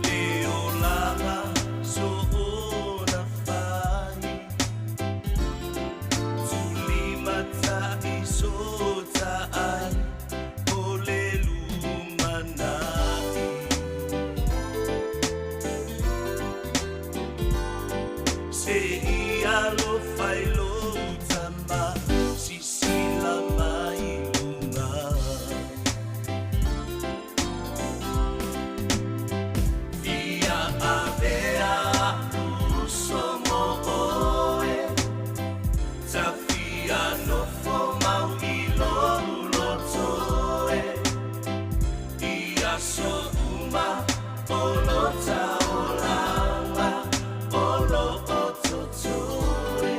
Le olaga soona fai Tulimata'i sotaai O le lumana'i Se i alofa i lou tama Sisila mai luga Fia avea a'u uso mo oe Tafia nofo mau i lou loto e I aso uma o lo taulaga o lo o totoe.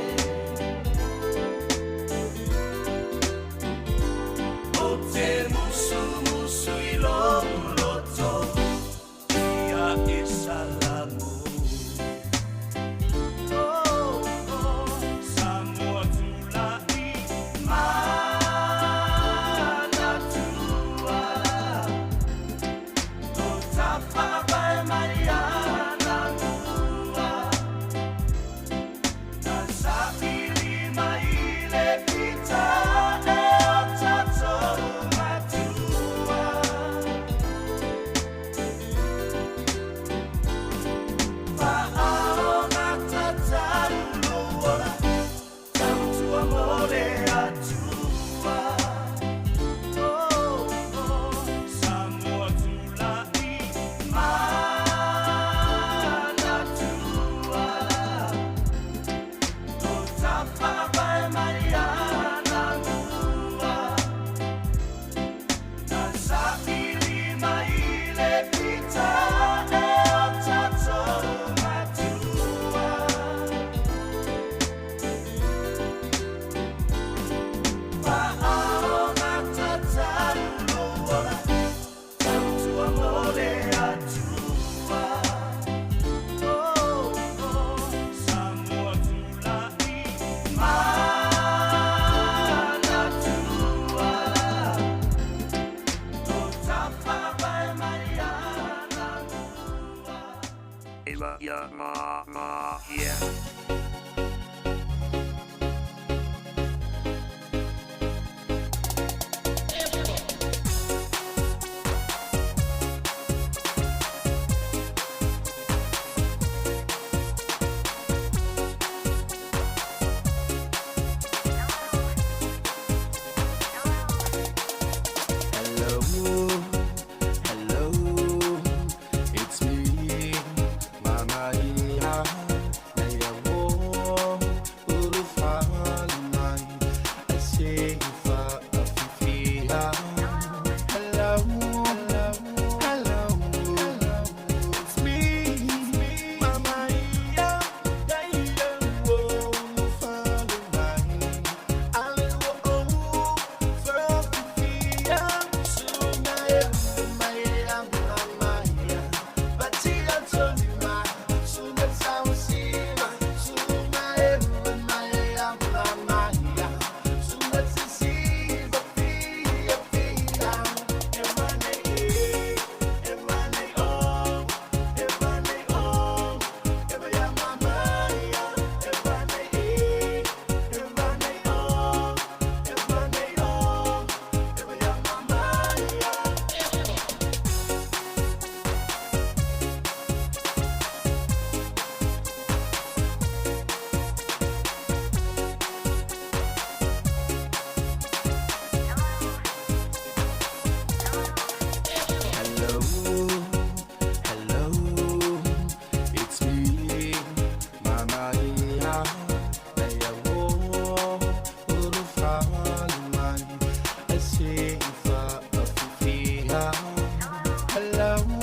Hello,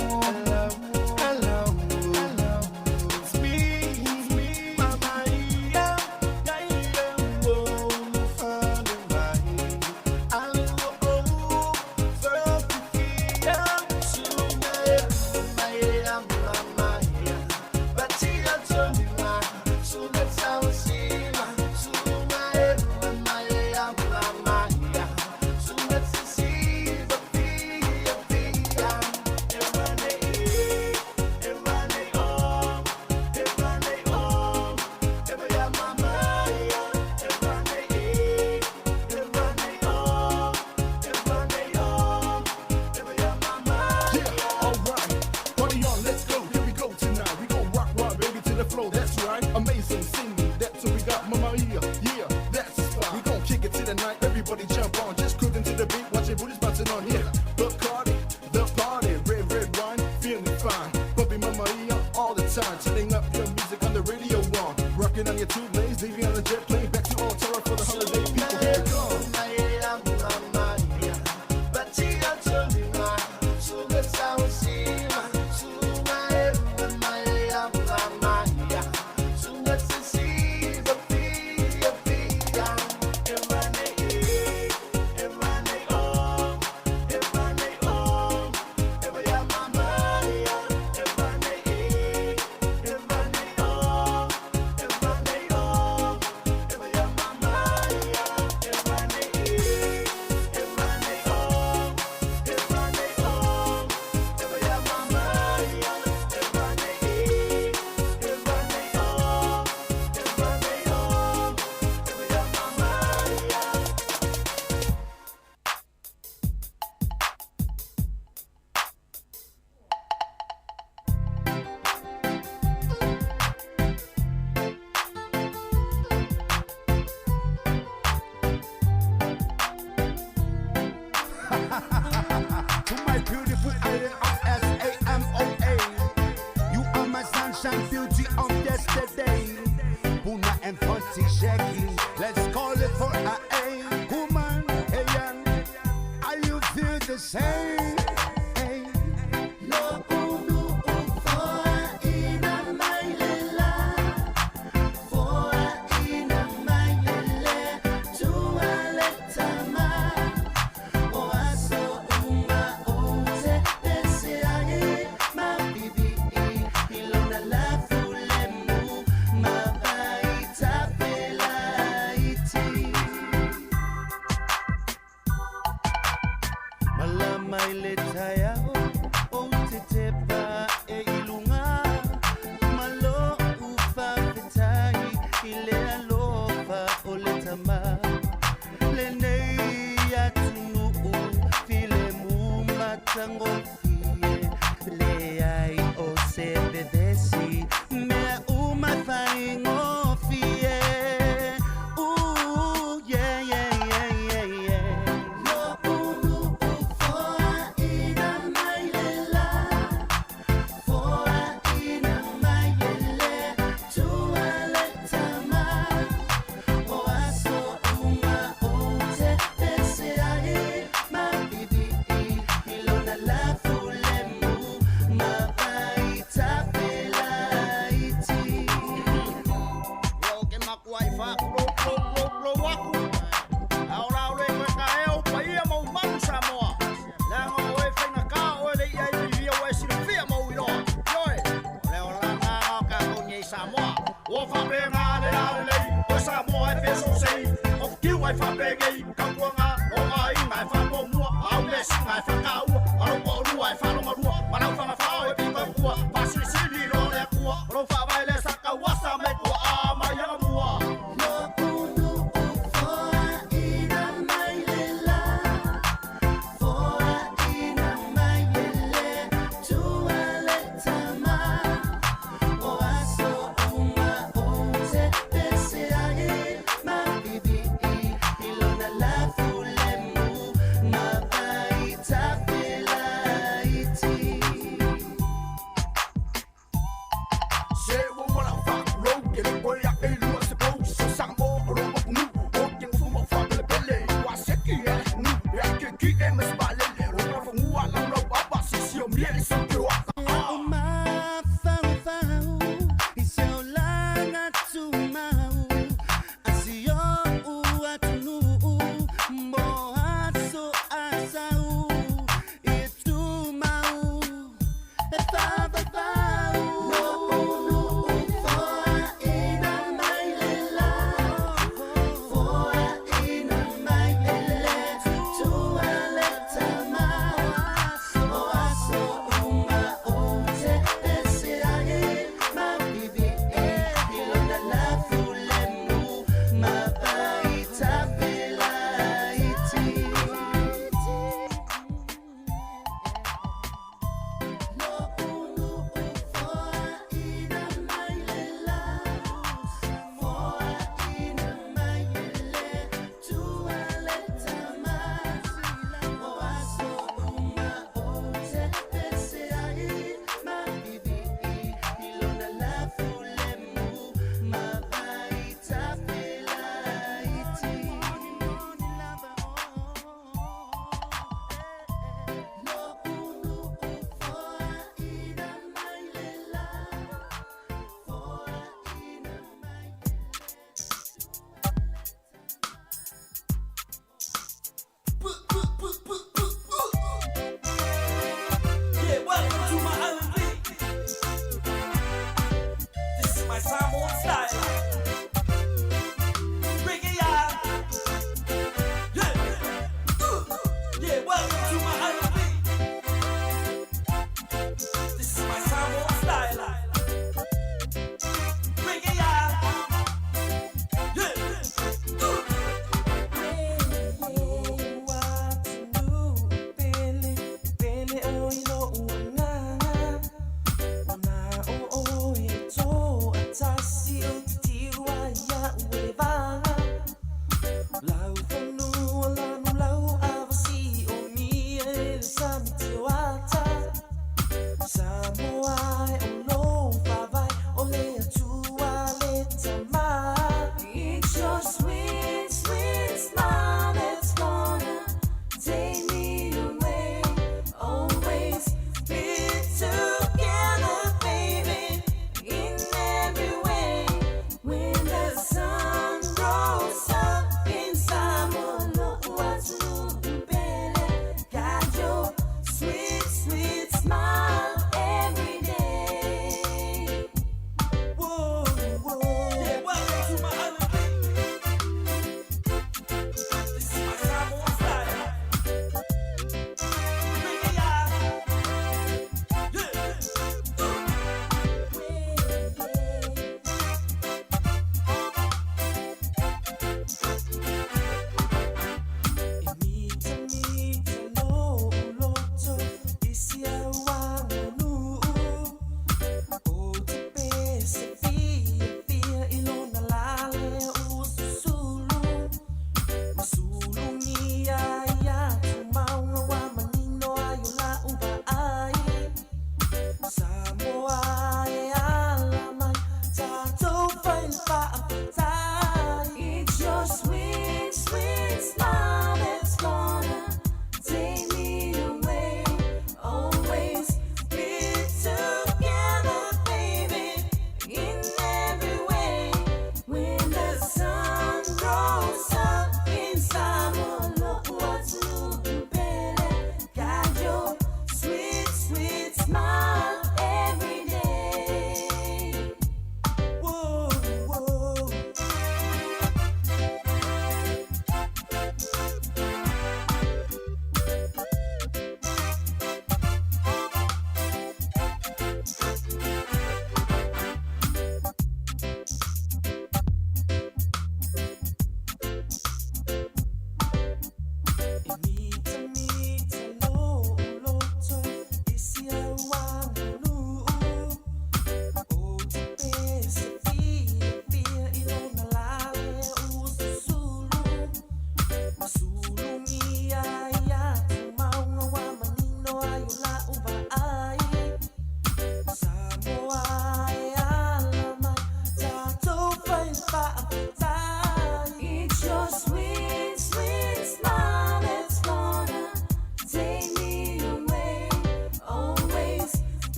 shaking. Let's call it for a A. Woman, hey young, are you feel the same? Hey. Ooh, yeah, yeah, yeah, yeah, yeah. Ilona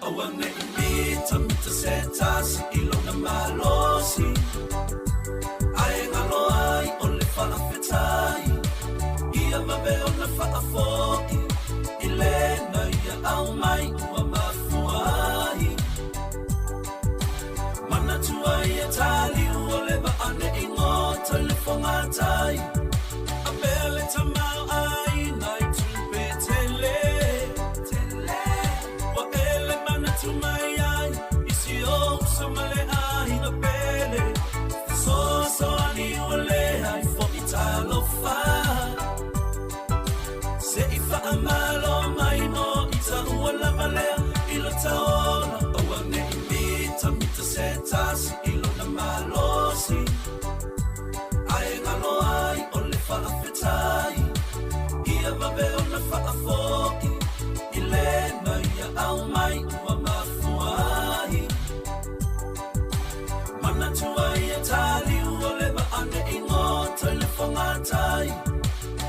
Aua ne i mitamita se tasi i lona malosi. Ae galo ai o le faafetai, ia vave ona faafoi i lena ia aumai ua mafua ai. Manatua ia taliu o le vaa ne i goto i le fogatai. A pea le tamaoaiga i tupe tele, ua e le manatu mai ai i si ou uso ma le aiga pele. Fesoasoani ua leai fo'i talofa, se i faamalo mai mo ita ua lava lea i lo taola. Aua ne i mitamita se tasi i lona malosi. Ae galo ai o le faafetai, ia vave ona faafoi i lena ia aumai ua mafua ai. Manatua ia taliu o le vaa ne i goto i le fogatai.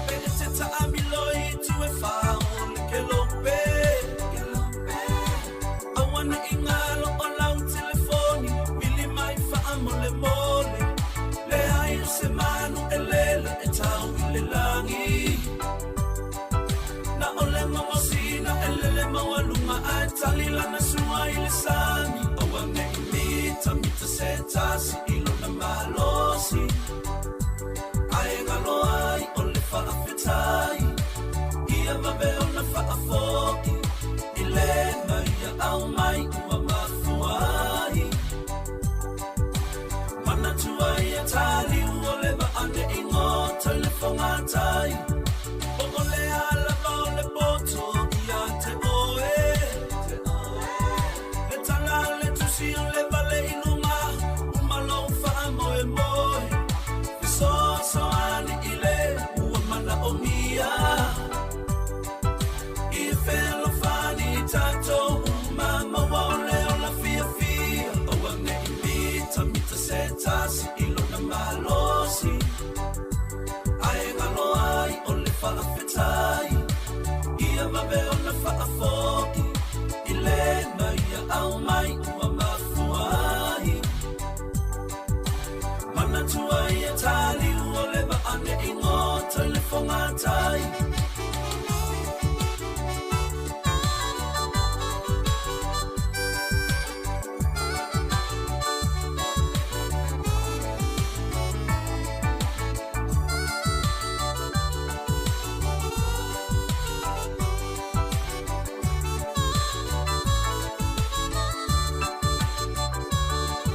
Pe e te taamilo i tu e fao le kelope, aua ne i galo o lau telefoni, vili mai faamolemole. Leai o se manu e lele e tau i le lagi. Na o le gogosina e lele maualuga ae tali lana sua i le sami. Aua ne i mitamita se tasi i lona malosi. Ae galo ai o le faafetai, ia vave ona faafoi i lena ia aumai ua mafua ai. Manatua ia taliu o le vaa ne i goto i le fogatai. Po o le a lava o le poto ia te oe, le tala a le tusi o le vale i luga, uma lou faamoemoe. Fesoasoani i le ua manaomia, i fealofani i tatou uma maua o le ola fiafia. Aua ne i mitamita se tasi i lona malosi. Ae galo ai o le faafetai, ia vave ona faafoi i lena ia aumai ua mafua ai. Manatua ia taliu o le vaa ne i goto i le fogatai.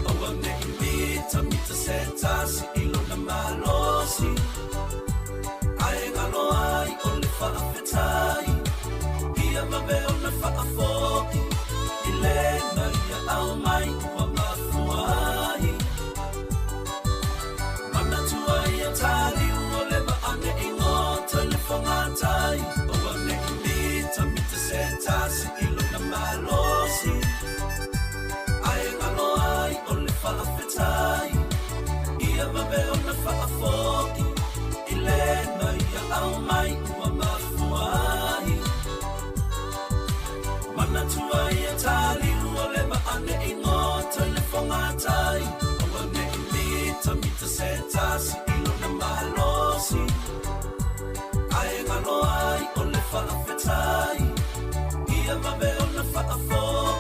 Aua ne i mitamita se tasi i lona malosi. Ae galo ai o le faafetai, ia vave ona faafoi i lena ia aumai ua mafua ai. Manatua ia taliu o le vaa ne i goto i le fogatai. Aua ne i mitamita se tasi i lona malosi. Ae galo ai o le faafetai, ia vave ona faafoi i lena ia aumai ua mafua ai. Manatua ia taliu o le vaa ne i goto i le fogatai. Aua ne i mitamita se tasi i lona malosi. Ae galo ai o le faafetai, ia vave ona faafoi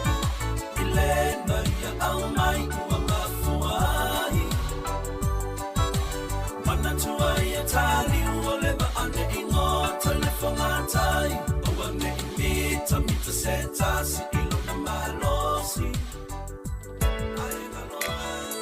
i lena ia aumai ua mafua ai. Manatua ia taliu o le vaa ne i goto i le fogatai. Aua ne i mitamita se tasi i lona malosi. Ae galo ai.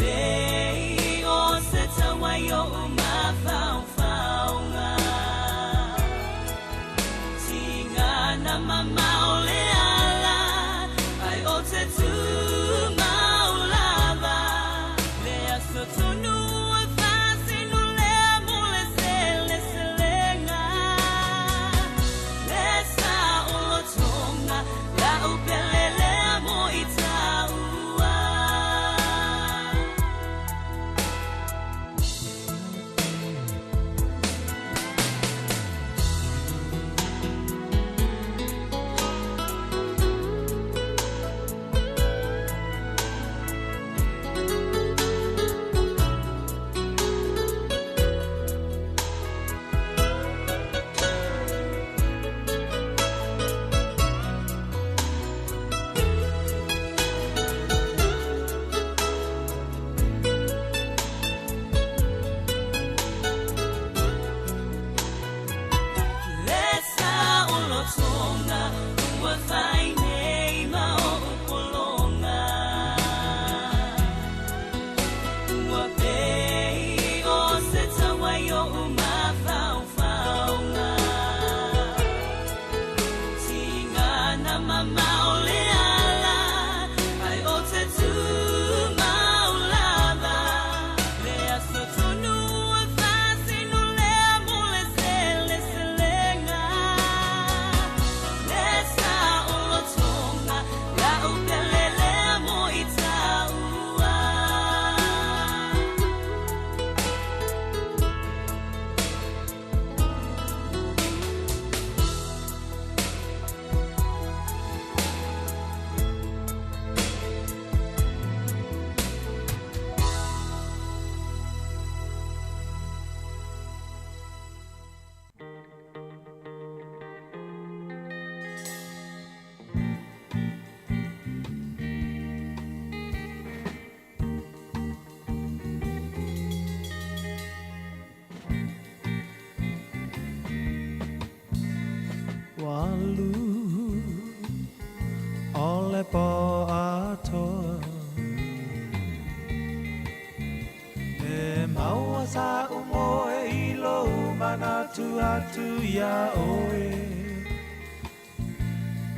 pei o se taua i oʻu mafaufauga. Tigana mamao le ala, ae ou te tumau lava. Le aso tonu e fasinu lea mo le seleselega. Le saolotoga lau pele lea mo i taua. Le saolotoga ua fai nei ma oʻu pologa. Ua pei o se taua i oʻu mafaufauga. Tigana mamao le ala, ae ou te tumau lava. Le aso tonu e fasinu lea mo le seleselega. Le saolotoga lau pele lea mo i taua. Walu o le po atoa E maua sa umoe i lou manatu atu iā oe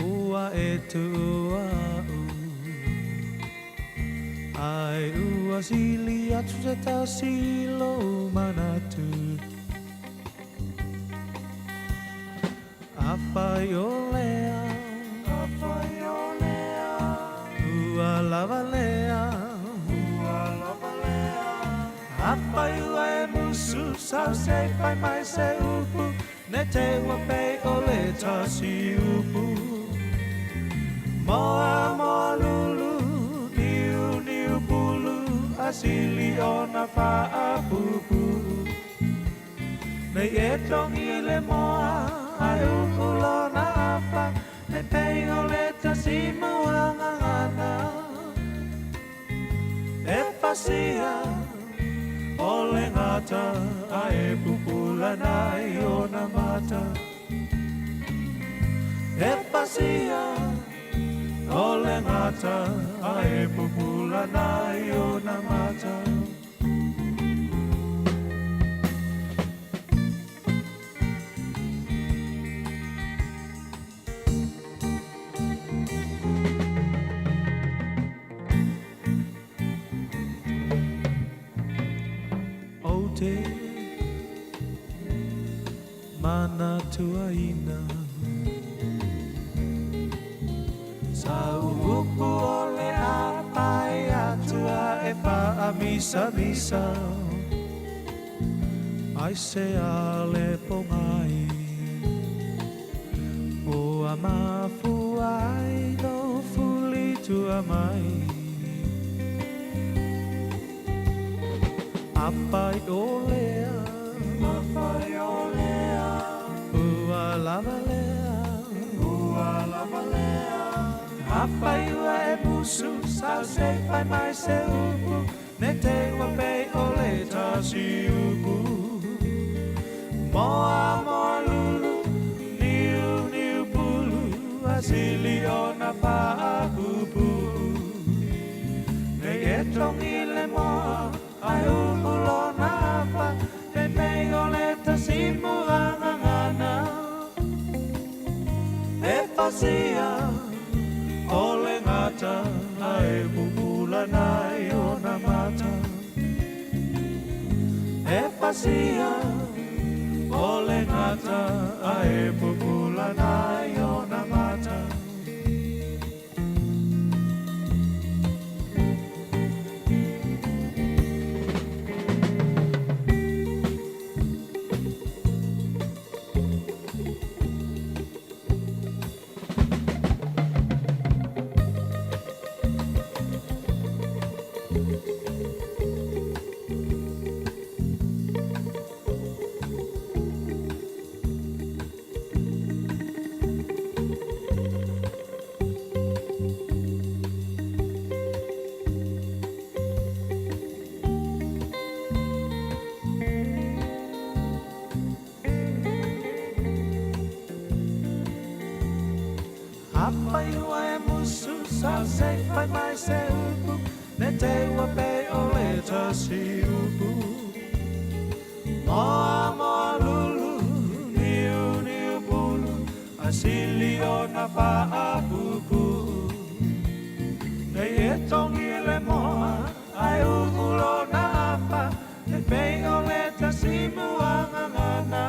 Ua e tuua'u Ae ua sili atu se tasi i lou manatu Afai o lea, afai o lea, ua lava lea, ua lava lea. Afai ua e musu sau se i fai mai se upu, ne i te i ua pei o le tasi upu. Moa moa lulu, niu niu pulu, a sili ona faapuupuu. Nei e togi i le moa, ae uu lona afa, ne i pei o le tasi muagagana. E pasia o le gata, ae pupula nai ona mata. E pasia o le gata, ae pupula nai ona mata. Ou te manatuaina Sa upu o le a pae atu a e faamisamisa Aisea le pogai Ua mafua ai lou fulitua mai Afai o lea Afai o lea Ua lava lea Ua lava lea Afai ua e musu sau se i fai mai se upu Ne i te i ua pei o le tasi upu Moa moa lulu niu niu pulu A sili ona faapuupuu Nei e togi le moa Ae uu lona afa E pei o le tasimu a gagana E fasia o le gata Ae pupula nai ona mata E fasia o le gata Ae pupula nai ona mata. Afai ua e musu sa se fai mai se upu Ne te ua pe o le tasi upu Moa moa lulu niu niu pulu A sili o na faapupu Nei e tongi e le moa Ae uu lona afa E pei o le tasimu a gagana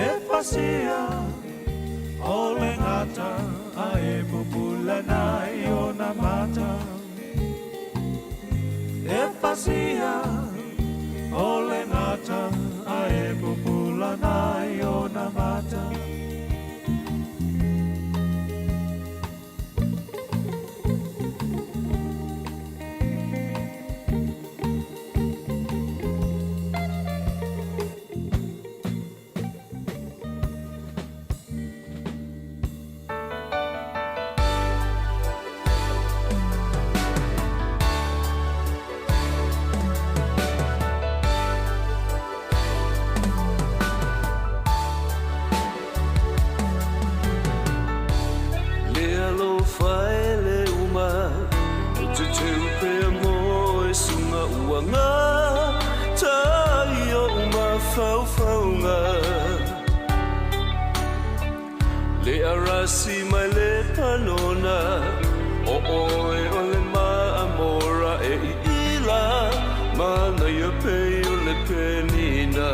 E fasia o le gata Ae pupula nai ona mata E fasia o le gata Ae pupula nai ona mata. Le alofa e le uma o te teu pea mo e sunga ua gata i ou mafaufauga. Le arasi mai le panona o oe o le maamora e iila manaia pei o le penina.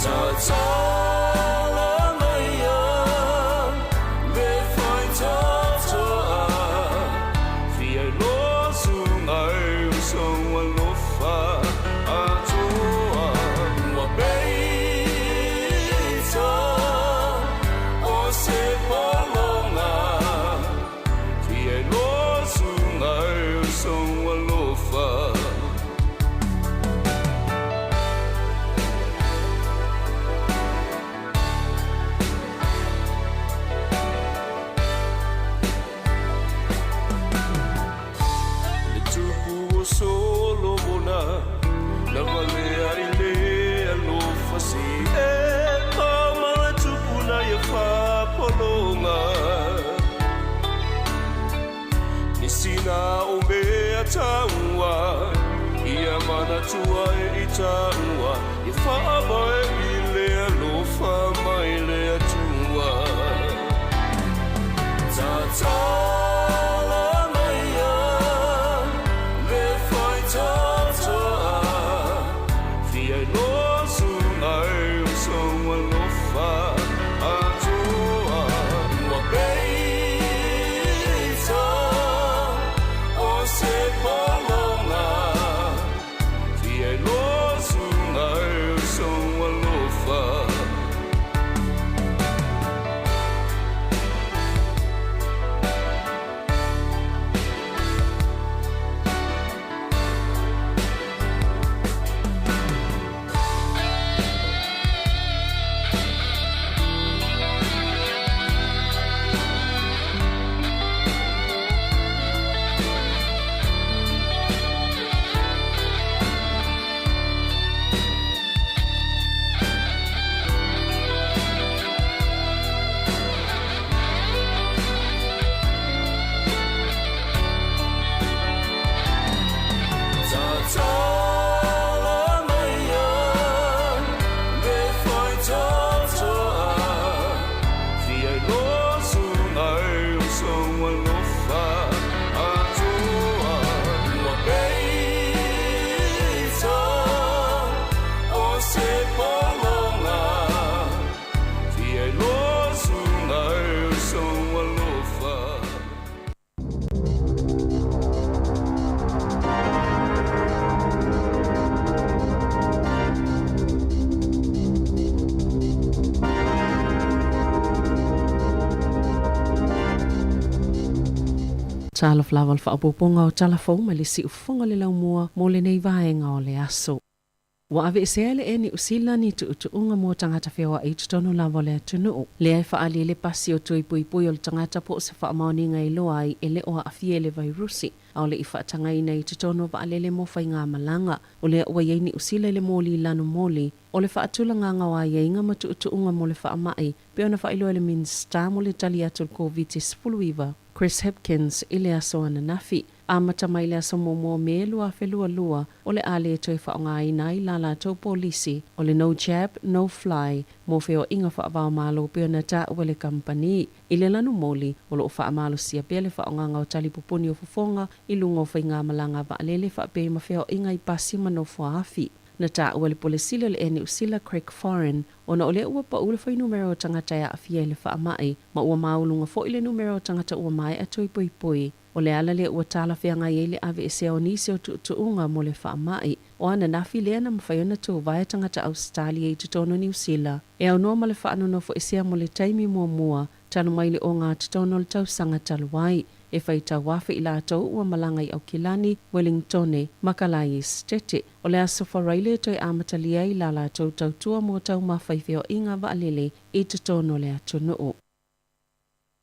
Tatala maia le faitatoa fia loa suga e o sou alofa atoa ua peita o se pologa fia loa suga e o sou alofa. Le tupu o Solomona na valea i le alofa si e ma le tupu na ia faapologa. Nisi na o mea taua ia manatua e i taua ia faavae i le alofa mai le Atua. Tatala maia le faitatoa fia loa suga e o sou alofa atoa ua peita o se pologa fia loa suga e o sou alofa. Talofa lava le faaopoopoga o tala fou mai le siufofoga le laumua mo lenei vaega o le aso. Ua aveesea e le Air Niu Sila ni tuutuuga mo tagata feoai i totonu lava o le atunuu. Lea e faaali ai le pasi o tui puipui o le tagata po o se faamaoniga e iloa ai e le o aafia i le vairusi a o le i faatagaina i totonu o vaalele mo faigamalaga. O lea ua i ai Niu Sila i le moli lanu moli o le faatulagaga o aiaiga ma tuutuuga mo le faamai pei ona faailoa e le Minisita mo le tali atu i le Koviti-19, Chris Hipkins, i le aso ananafi. Amata mai le aso muamua o Me 2022, o le a le toe faaaogaina ai la latou polisi o le No Jab, No Fly mo feoaiga faava-o-Malo pei ona taua e le kamupani. I le lanu moli, o lo o faamalosia pea le faaaogaga o tali pupuni o fofoga i luga o faigamalaga a vaalele faapea ma feoaiga i pasi ma nofoaafi. Na taua e le Pule Sili o le Air Niu Sila, Craig Foran, ona o lea ua pau le fuainumera o tagata e aafia i le faamai, ma ua maualuga foi le numera o tagata ua maea toe poipoi. O le ala lea ua talafeagai ai le aveesea o nisi o tuutuuga mo le faamai. O ananafi lea na mafai ona tuvae tagata Ausetalia i totonu o Niu Sila e aunoa ma le faanonofoesea mo le taimi muamua talu mai le ogatotonu o le tausaga talu ai. E faitau afe i latou ua malaga i Aukilani, Welingtone, ma Kalae Esetete. O le Aso Faraile e toe amatalia ai la latou tautua mo taumafa i feoaiga vaalele i totonu o le atunuu.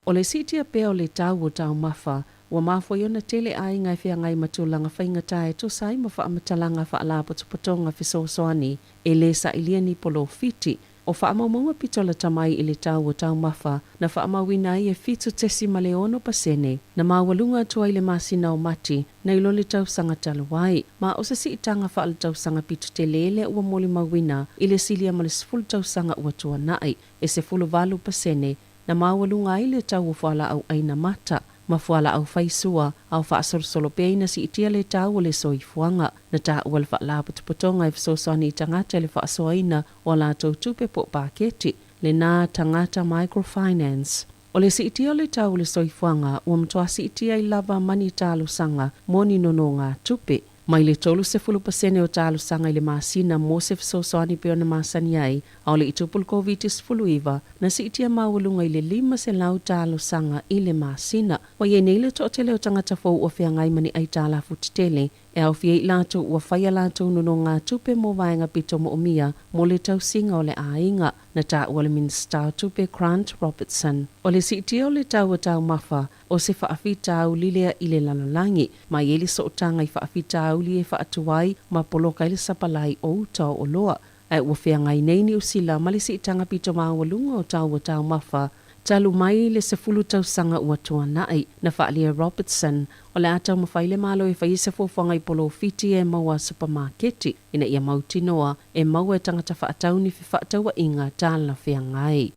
O le siitia pea o le tau o taumafa, ua mafua ai ona tele aiga e feagai ma tulaga faigata e tusa ai ma faamatalaga faalapotopotoga fesoasoani e lē sailia ni polofiti. O faamaumauga pito lata mai i le tau o taumafa na faamauina ai e 7.6% na maualuga atu ai le masina o Mati nai lo le tausaga talu ai. Ma o se siitaga faaletausaga pito telē lea ua molimauina i le silia ma le 10 tausaga ua tuanai, e 18% na maualuga ai le tau o fualaau ʻaina mata ma fualaau faisua, a o faasolosolo pea ina siitia le tau o le soifuaga. Na taua le Faalapotopotoga e fesoasoani i tagata i le faasoaina o a latou tupe po o paketi, lena Tagata Microfinance. O le siitia o le tau o le soifuaga ua matua siitia ai lava ma ni talosaga mo ni nonogatupe. Mai le 30% o talosaga i le masina mo se fesoasoani pei ona masani ai, a o le i tupu le Koviti-19, na siitia maualuga i le 500 talosaga i le masina. Ua i ai nei le toatele o tagata fou ua feagai ma ni aitalafu tetele e aofia ai i latou ua fai a latou nonogatupe mo vaega pito moomia mo le tausiga o le aiga, na taua le Minisita o Tupe Grant Robertson. O le siitia o le tau o taumafa o se faafitauli lea i le lalolagi, ma e i ai le sootaga i faafitauli e faatuai ma poloka ai le sapalai o uta o oloa. Ae ua feagai nei Niu Sila ma le siitaga pito maualuga o tau o taumafa talu mai le 10 tausaga ua tuanai. Na faaalia e Robertson, o le a taumafai le Malo e fai se fuafuaga i polofiti e maua supamaketi ina ia mautinoa e maua e tagata faatau ni fefaatauaiga talafeagai.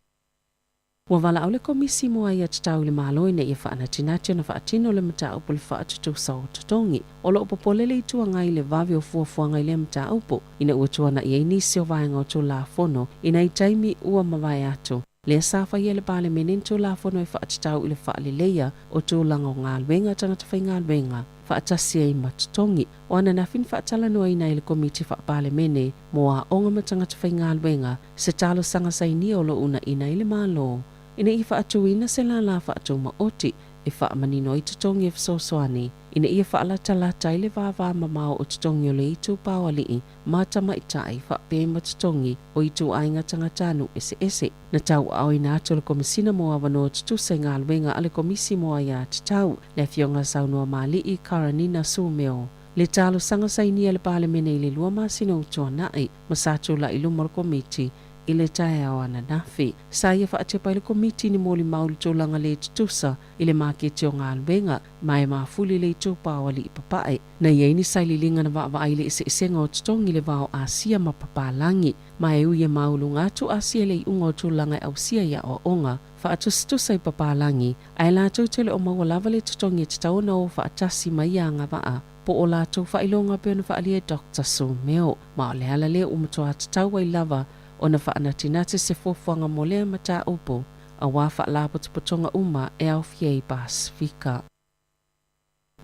Ua valaau le Komisi mo Aia Tatau i le Malo ina ia faanatinati ona faatino le mataupu i le faatutusa o totogi. O lo o popole le Itu Agai i le vave o fuafuaga i lea mataupu, ina ua tuana'i ai nisi o vaega o Tulafono i nai taimi ua mavae atu. Lea sa faia e le Palemene ni Tulafono e faatatau i le faaleleia o tulaga o galuega a tagata faigaluega faatasi ai ma totogi. O ananafi na faatalanoaina ai e le Komiti Faa-Palemene mo Aoga ma Tagata Faigaluega se talosaga sainia o lo o unaina ai le Malo ina ia faatuina se lālā faatumaoti e faamanino ai totogi e fesoasoani ina ia faalatalata ai le vāvāmamao o totogi o le itupaoalii ma tamaitai faapea ma totogi o ituaiga tagatanuu eseese. Na tauaaoina atu e le Komesina mo Avanoa Tutusa i Galuega a le Komisi mo Aia Tatau, le Afioga Saunoamaalii Karanina Sumeo, le talosaga sainia e le Palemene i le lua masina ua tuanai ma sa tulai i luma o le Komiti i le taeao ananafi. Sa ia faatepa ai le Komiti ni molimau i le tulaga le tutusa i le maketi o galuega ma e mafuli i le itupa o Alii Papae. Na i ai ni saililiga na vaavaai i le eseesega o totogi i le va o Asia ma Papalagi ma e ui e maualuga atu Asia i le iuga o tulaga e ausia i aoaoga faatusatusa i Papalagi, ae latou te le o maua lava le totogi e tatau ona o faatasi ma ia agavaa po o latou faailoga pei ona faaalia e Doctor Sumeo. Ma o le ala lea ua matua tatau ai lava ona faanatinati se fuafuaga mo lea mataupu aua faalapotopotoga uma e aofia ai Pasefika.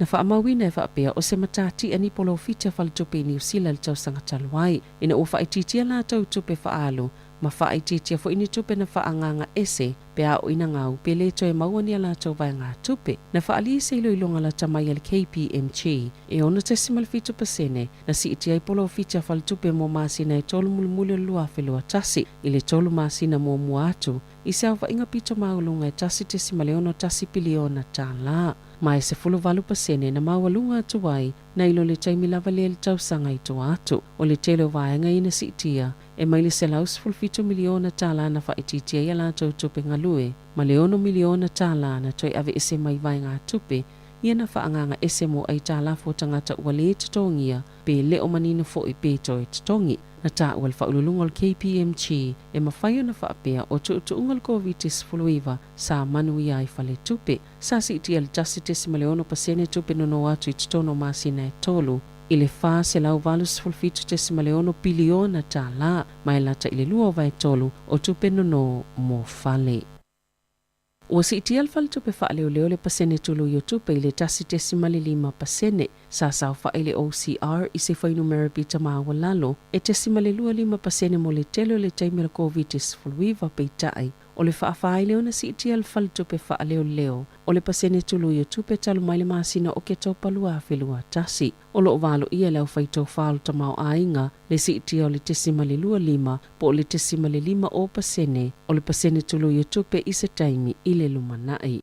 Na faamauina e faapea o se matatia ni polofiti a faletupe i Niu Sila i le tausaga talu ai, ina ua faaitiitia latou tupe faaalu ma faaitiitia foi ni tupe na faaagaaga ese pe a oo ina gau pe lē toe maua ni a latou vaegatupe. Na faaalia i se iloiloga lata mai a le KPMG e 6.7 pasene na siitia ai polofiti a faletupe mo masina e tolu mulimuli o le 2021 i le tolu masina muamua atu i se aofaiga pito maualuga e 1.61 piliona tālā, ma e 18% na maualuga atu ai nai lo le taimi lava lea i le tausaga i tua atu. O le tele o vaega ia na siitia e mai le $117 miliona tālā na faaitiitia ai a latou tupe galue ma le $6 miliona tālā na toe aveese mai vaegatupe ia na faaagaaga ese mo aitalafu o tagata ua lē totogia pe le o manino foi pe toe totogi. Na taua e le faauluuluga o le KPMG e mafai ona faapea o tuutuuga o le Koviti-19 sa manuia ai faletupe. Sa siitia i le 1.6% tupe nonō atu i totonu o masina e tolu i le $487.6 piliona tālā, ma e lata i le lua vaetolu o tupe nonō mo fale. Ua siitia e le Faletupe Faaleoleo le pasene tului o tupe i le 1.5%. Sa saofaʻi le OCR i se fuainumera pita maualalo e 0.25% mo le tele o le taimi o le Koviti-19, peitai, o le faafa ai lea ona siitia e le Faletupe Faaleoleo o le pasene tului o tupe talu mai le masina o Oketopa 2021. O lo o valoia e le aufaitofā o le tamaoaiga le siitia o le 0.25 po o le 0.50% o le pasene tului o tupe i se taimi i le lumanai.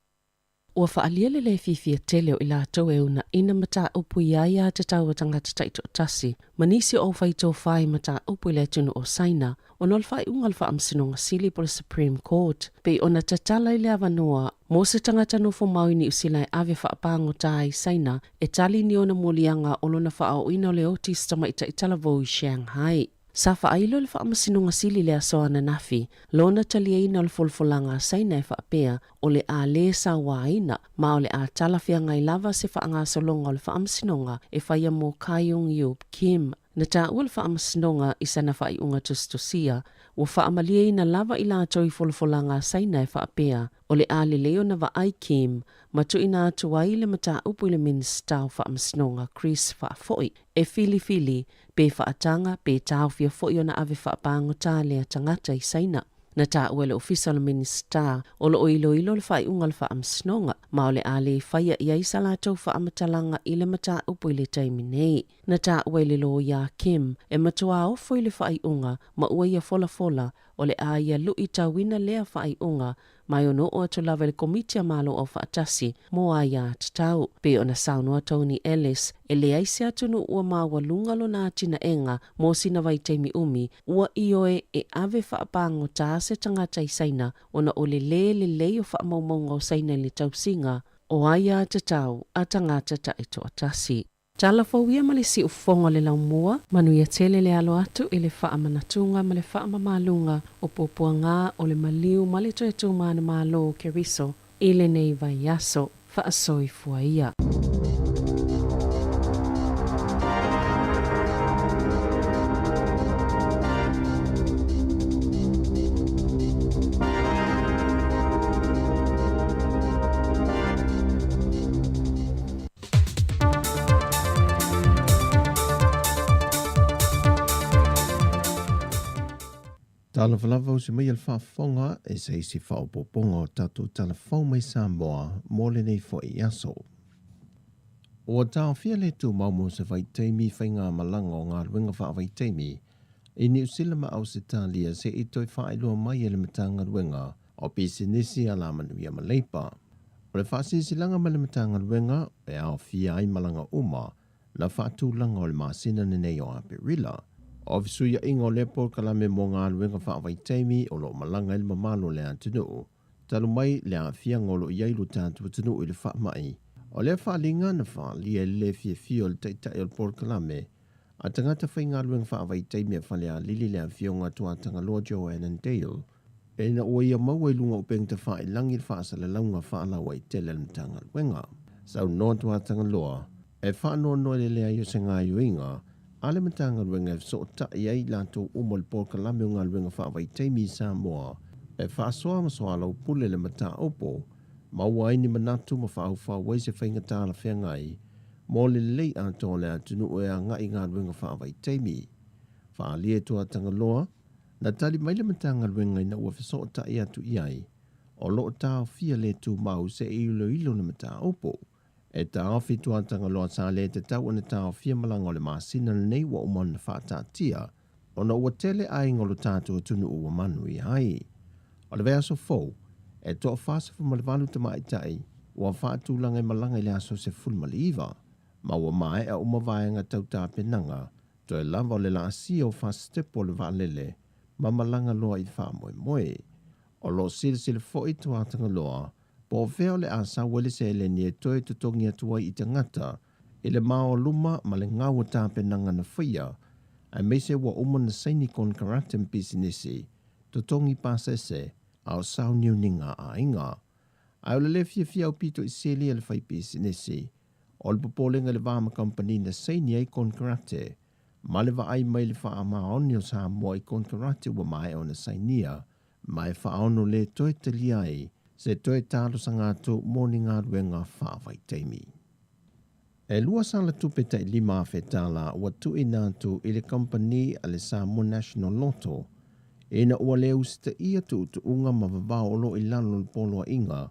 Ua faaalia le lē fiafia tele o i latou e uunaina mataupu i aiā tatau a tagata taitoatasi ma nisi o aufaitofā i mataupu i le atunuu o Saina ona o le faaiuga a le Faamasinoga Sili po o le Supreme Court pei ona tatala ai le avanoa mo se tagata nofomau i Niusila e ave faapagota ai i Saina e tali ni ona moliaga o lona faaooina o le oti i se tamaitai talavou i Shanghai. Sa faailo e le Faamasinoga Sili i le aso ananafi lona taliaina o le folafolaga a Saina e faapea o le a lē sauaina ma o le a talafeagai lava se faagasologa o le faamasinoga e faia mo Kyung Yup Kim. Na taua le Faamasinoga i sana faaiuga tusitusia, ua faamalieina lava i latou i folafolaga a Saina e faapea o le a lelei ona vaai Kim ma tuuina atu ai le mataupu i le Minisita o Faamasinoga Chris Faafoi e filifili pe faataga pe taofia foi ona ave faapagota lea tagata i Saina. Na taua e le Ofisa o le Minisita o lo o iloilo le faaiuga o le Faamasinoga ma o le a le faia i ai sa latou faamatalaga i le mataupu i le taimi nei. Na taua e le loia a Kim e matuā ofo i le faaiuga ma ua ia folafola o le a ia luitauina lea faaiuga ma e ono oo atu lava i le Komiti a Malo Aufaatasi mo Aiā Tatau. Pei ona saunoa Tony Ellis, e leai se atunuu ua maualuga lona atinaega mo sina vaitaimi umi, ua ioe e ave faapagota se tagata i Saina ona o le lē lelei o faamaumauga o Saina i le tausiga o aiā tatau a tagata taitoatasi. Tala fou ia ma le siufofoga o le laumua, manuia tele le alo atu i le faamanatuga ma le faamamaluga o puapuaga o le maliu ma le toe tumanamalo o Keriso i lenei vaiaso. Faasoifua ia. Talofa lava usi mai e le faafofoga i se isi faaopoopoga o tatou tala fou mai Samoa mo lenei foi aso. Ua taofia le tumau mo se vaitaimi faigamalaga o galuega faavaitaimi i Niu Sila ma Ausetalia se i toe faailoa mai e le Matagaluega o Pisinisi, Alamanuia ma Leipa. O le faasilasilaga mai le Matagaluega e aofia ai malaga uma na faatulaga o le masina lenei o Aperila. O fesuiaiga o lea polokalame mo galuega faavaitaimi o lo o malaga ai le mamalu o le atunuu talu mai le aafiaga o lo o i ai lo tatou atunuu i le faamai. O lea faaaliga na faaalia i le le fiafia o le taitai o le polokalame a tagata faigaluega faavaitaimi a Falealili le afioga a Tuatagaloa Joanne Dale, ina ua ia maua i luga o upega tafailagi le faasalalauga faalauaitele a le Matagaluega. Saunoa Tuatagaloa e faanoanoa i le leai o se gaoioiga a le Matagaluega e fesootai ai i latou uma o le polokalame o galuega faavaitaimi i Samoa e faasoa ma soalaupule le mataupu, maua ai ni manatu ma faaufau ai se faiga talafeagai mo le lelei atoa o le atunuu e agai i galuega faavaitaimi. Faaalia e Tuatagaloa. Na tali mai le Matagaluega ina ua fesootai atu i ai, o lo o taofia le tumau se i iloilo le mataupu. E taofi Tuatagaloa sa le tatau ona taofia malaga o le masina lenei ua uma ona faataatia, ona ua tele aiga o lo tatou atunuu ua manuia ai. O le vaiaso fou, e toa-48 tamaitai ua faatulaga e malaga i le aso 19, ma ua maea uma vaega tau tapenaga, toe lava o le laasia o fasitepu o le vaalele ma malaga loa i le faamoemoe. O lo o silasila foi Tuatagaloa po o fea o le a sau ai le seleni e toe totogi atu ai i tagata i le maoaluma ma le gau o tapenaga na faia, aemaise ua uma ona saini konekarate ma pisinisi, totogi pasese, a o sauniuniga a aiga. Ae o le le fiafia aupito i seli a le faipisinisi, o le popolega i le va ma kamupani na saini ai konekarate, ma le vaai mai le faamaoni o Samoa i konekarate ua maea ona sainia, ma e faaono le toe talia ai se toe talosaga atu mo ni galuega faavaitaimi. E lua sala tupe tai $5,000 ua tuuina atu i le kamupani a le Samoa National Lotto ina ua le usitaia tuutuuga ma vavao o lo o i lalo o le poloaiga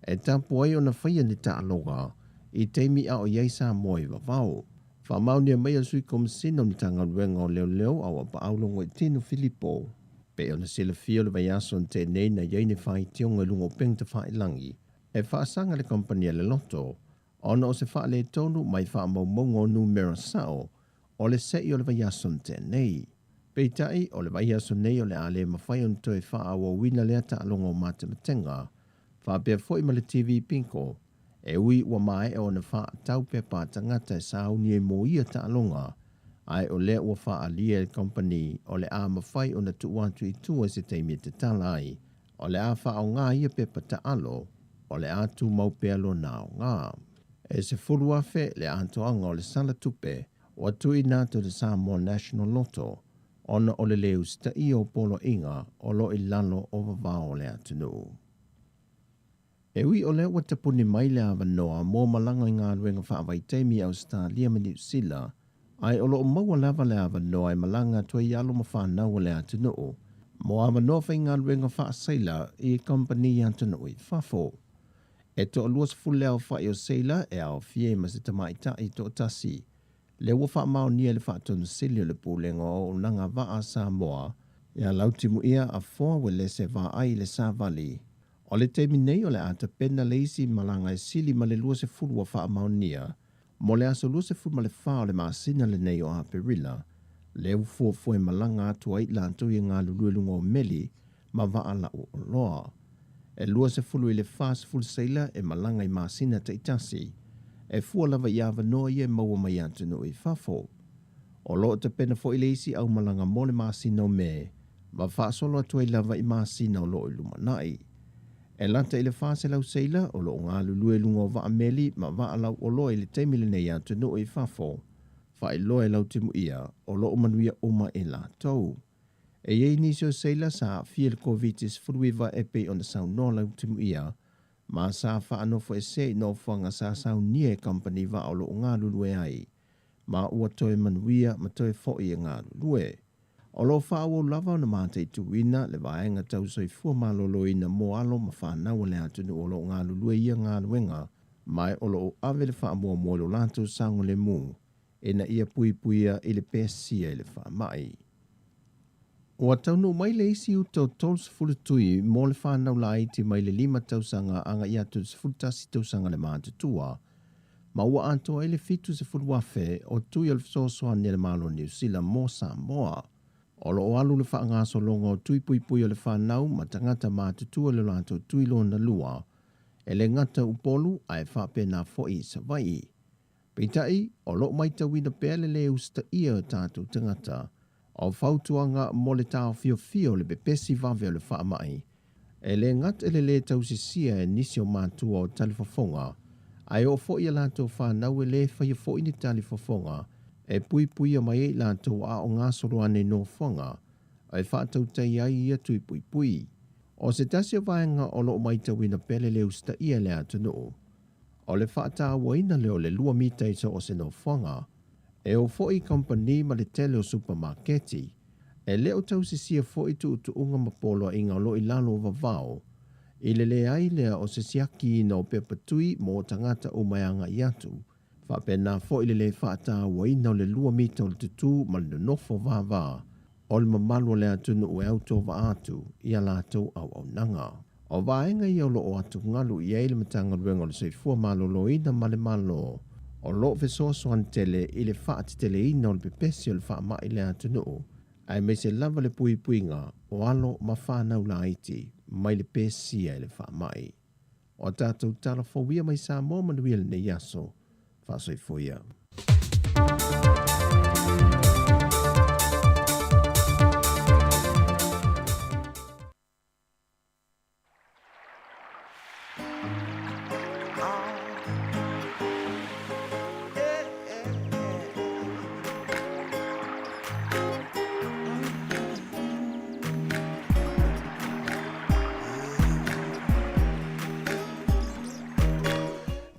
e tapu ai ona faia ni taaloga i taimi a o i ai Samoa i vavao. Faamaonia mai e le Sui Komesina o le Matagaluega o Leoleo a o Apaau Logoitino Filipo, pei ona silafia o le vaiaso na tea nei na i ai ni faitioga i luga o upega tafailagi e faasaga le kamupani a le Loto ona o se faaletonu mai faamaumauga o numera sao o le se'i o le vaiaso na tea nei. Peitai, o le vaiaso nei o le a le mafai ona toe faaauauina lea taaloga o matematega, faapea foi ma le TV Bingo, e ui ua maea ona faatau pepa a tagata e sauni ai mo ia taaloga, ae o lea ua faaalia e le kamupani o le a mafai ona tuu atu i tua i se taimi e tatala ai, o le a faaaoga ia pepa taalo, o le a tumau pea lona aoga. E 10,000 le atoaga o le sala tupe ua tuuina atu i le Samoa National Lotto ona o le le usitaia o poloaiga o lo o i lalo o vavao o le atunuu. E ui o lea ua tapuni mai le avanoa mo malaga i galuega faavaitaimi i Ausetalia ma Niu Sila, ae o lo o maua lava le avanoa e malaga atu ai alo ma fanau a le atunuu mo avanoa faigaluega faaseila i kamupani i atunuu i fafo. E toa-20 le aofai o seila e aofia ai ma se tamaitai toatasi, lea ua faamaonia e le Faatonusili o le Pulega o Auaunaga Vaa a Samoa ia Lautimuia Afoa Uelese Vaai i le Savali. O le taimi nei o le a tapena le isi malaga e sili ma le 20 ua faamaonia mo le aso 24 o le masina lenei o Aperila, lea ua fuafua e malaga atu ai latou i galulue i luga o meli ma vaa lau oloa. E 20 i le 40 seila e malaga i masina taitasi, e fua lava i avanoa ia e maua mai atunuu i fafo. O lo o tapena foi le isi aumalaga mo le masina o Me, ma faasolo atu ai lava i masina o lo o i lumanai. E lata i le 400 seila o lo o galulue i luga o vaa meli ma vaa lau oloa i le taimi lenei i atunuu i fafo, faailoa e Lautimuia o lo o manuia uma i latou. E i ai nisi o seila sa aafia i le Koviti-19 e pei ona saunoa Lautimuia, ma sa faanofoesea i nofoaga sa saunia e kamupani vaa o lo o galulue ai, ma ua toe manuia ma toe foi e galulue. O lo o faaauau lava ona mataituina le vaega tau soifua maloloina mo alo ma fanau a le atunuu o lo o galulue i ia galuega, ma o lo o ave le faamuamua i lo latou saogalemu ina ia puipuia i le pesia i le faamai. Ua taunuu mai le isi uta o 30 tui mo le fanau laiti mai le 5 tausaga agai atu i le 11 tausaga le matutua, ma ua atoa ai le 70,000 o tui o le fesoasoani a le Malo o Niu Sila mo Samoa. O lo o alu le faagasologa o tui puipui o le fanau ma tagata matutua i lo latou tui lona lua, e le gata Upolu ae faapena foi i Savaii. Peitai, o lo o maitauina pea le lē usitaia o tatou tagata o fautuaga mo le taofiofia o le pepesi vave o le faamai, e le gata i le lē tausisia e nisi o matua o talifofoga, ae oo foi i a latou fanau e lē faia foi ni talifofoga e puipuia mai ai i latou a o gasolo ane i nofoaga e faatautai ai ia tui puipui. O se tasi o vaega o lo o maitauina pea le lē usitaia e le atunuu, O le faatauaina lea o le 2 mita i so o se nofoaga, e oo foi i kamupani ma le tele o supamaketi. E le o tausisia foi tuutuuga ma poloaiga o lo o i lalo o vavao, i le leai lea o se siakiina o pepa tui mo tagata uma e agai atu, faapena foi le le faatauaina o le lua mita o le tutū ma le nonofo vava o le mamalu o le atunuu e autovaa atu i a latou auaunaga. O vaega ia o lo o atugalu i ai le Matagaluega o le Soifua Maloloina ma le Malo, o lo o fesoasoani tele i le faateteleina o le pepesi o le faamai i le atunuu, aemaise lava le puipuiga o alo ma fanau laiti mai le pesia e le faamai. O a tatou tala fou ia mai Samoa manuia lenei aso. Faasoifua ia.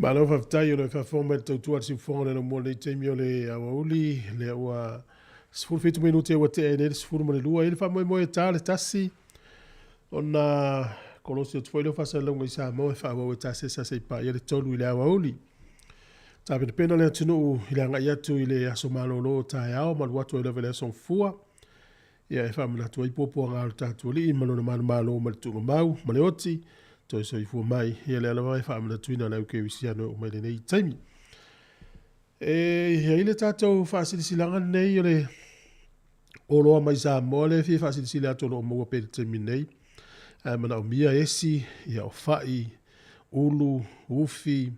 Malo faafetai o le faafofoga mai le tautua a le siufofoga o le laumua lenei taimi o le aoauli lea ua 17 minute ua tea ai nei le 12 i le faamoemoe e ta le tasi ona kolosi atu foi lea o faasalalauga i Samoa e faaauau e tasesa se i paia le tolu i le aoauli. Tapenapena le atunuu i le agai atu i le aso malolo o taeao ma alu atu ai lava i le aso Gafua. Ia e faamanatu ai puapuaga o le tatou Alii ma lona manumalo ma le tuugamau ma le oti, toe soifua mai. Ia lea lava e faamanatuina le au kerisiano e oo mai lenei taimi. E i ai le tatou faasilasilaga lenei o le oloa mai Samoa lea e fia faasilasila atu o lo o maua pea i le taimi nei. Ae manaomia esi, ia o fai, ulu, ufi,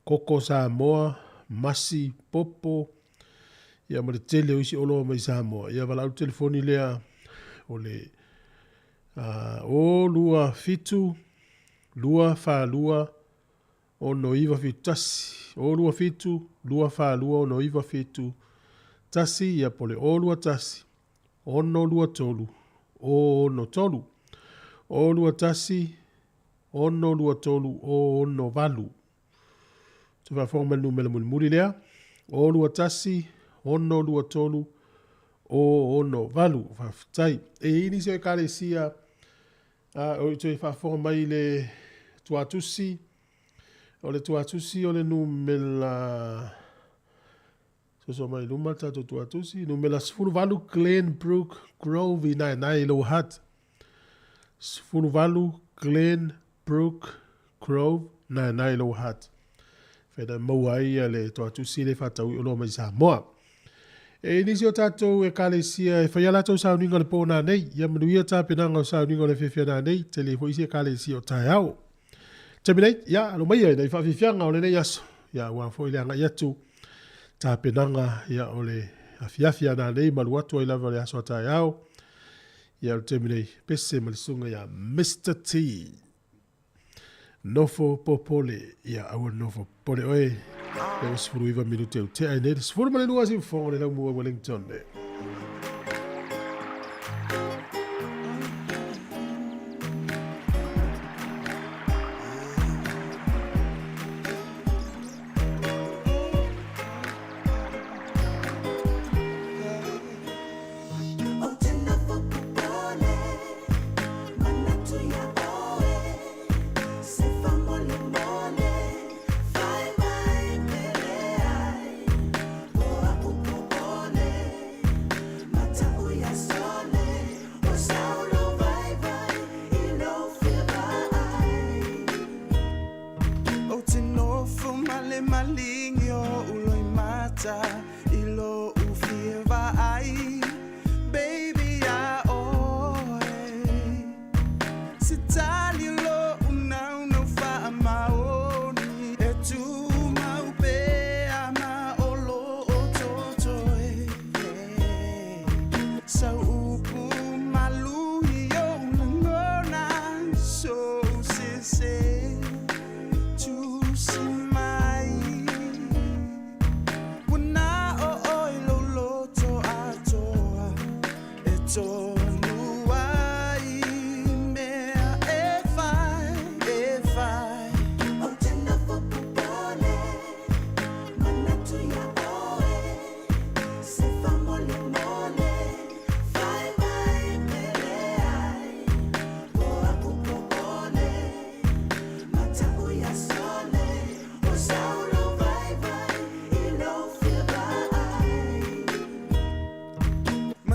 koko Samoa, masi, popo, ia ma le tele o isi oloa mai Samoa. Ia valaau le telefoni lea o le 0 2 7 2 4 2 6971, 0 2 7 2 4 2 6 9 7 1, ia po o le 0 2 1 6 2 3 0 6 3, 0 2 1 6 2 3 0 6 8. Toe faafofoga mai le numera mulimuli lea, 0 2 1 6 2 3 0 6 8. Faafetai. E i ai nisi o ekalesia o i toe faafofoga mai i le tuatusi, o le tuatusi o le numera soso mai luma le tatou tuatusi, numera 18 Glenbrook Grove i Naenae i Lower Hutt. 18 Glenbrook Grove, Naenae i Lower Hutt. Whaina maua ai le toatusi le whātau i oloa mai Samoa. E i nisi o tātou ekalesia e whai a lātou sauniga o le pō nā nei. Ia manuia tāpenaga o sauniga o le afiafi nā nei, tele foi isi ekalesia o taeao. Taimi nei, ia, alo maia i nai faafiafiaga o lenei aso. Ia, aua foi le agai atu tapenaga ia, o le afiafi a nanei ma alu atu ai lava le aso a taeao. Ia, o le taimi nei, pese ma le susuga ia Mister T. Nofo popole, ia aua nofo popole oe. Lea ua 19 minute ua tea ai nei le 12 siufofoga o le laumua Wellington.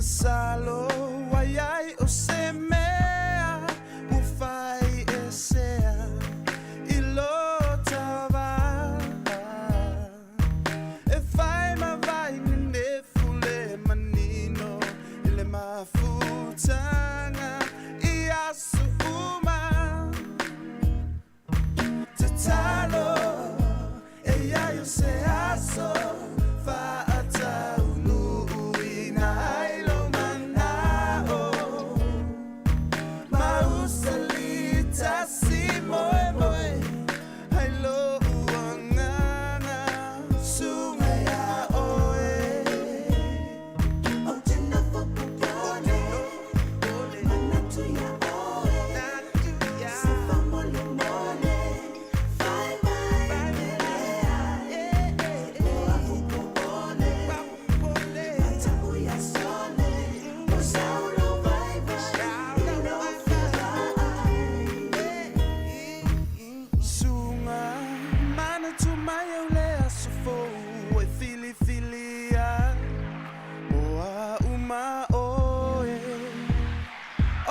Masalo ai ai o se mea ua fai e sea i lo tava e fai ma vai nenefu le manino i le mafutaga i aso uma. Tatalo e ia i o se aso faataunuuina ai lou manao ma usalitasi moemoe ai lou agaga suga iā oe. Ou te nofo popole, manatu iā oe, se faamolemole, fai mai pelea. O a'u popole, mata'u iā sole, ua sau lou vaivai i lou fevaai. Suga manatu mai au le aso fou e filifilia mo a'u ma oe.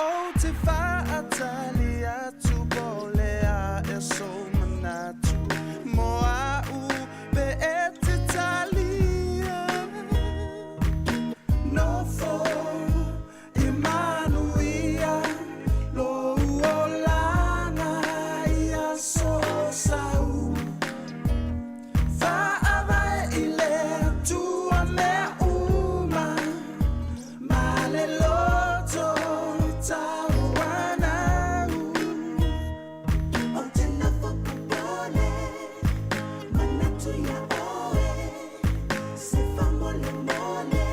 Ou te faatali atu po o le a ea sou manatu mo a'u pe e te talia. Nofo ia manuia lou olaga i aso o sau. Faavae i le Atua mea uma ma le loto tauanau. Ou te nofo popole, manatu iā oe, se faamolemole,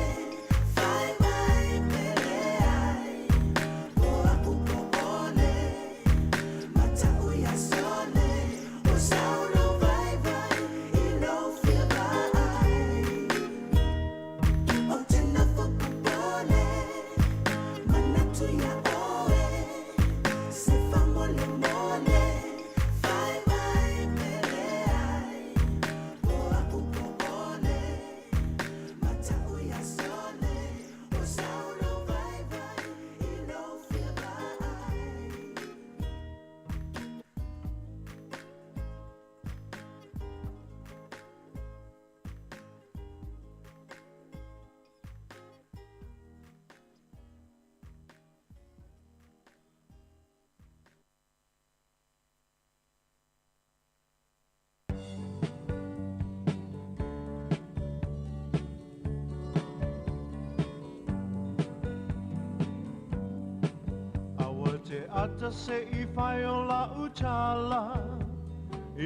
fai mai peleai. O a'u popole, mata'u iā sole, ua sau lou vaivai i lou fevaai. Ou te nofo popole, manatu iā oe, se faamolemole, fai mai peleai. O a'u popole, mata'u iā sole, ua sau lou vaivai i lou fevaai. Aua te ata se i whai o la utala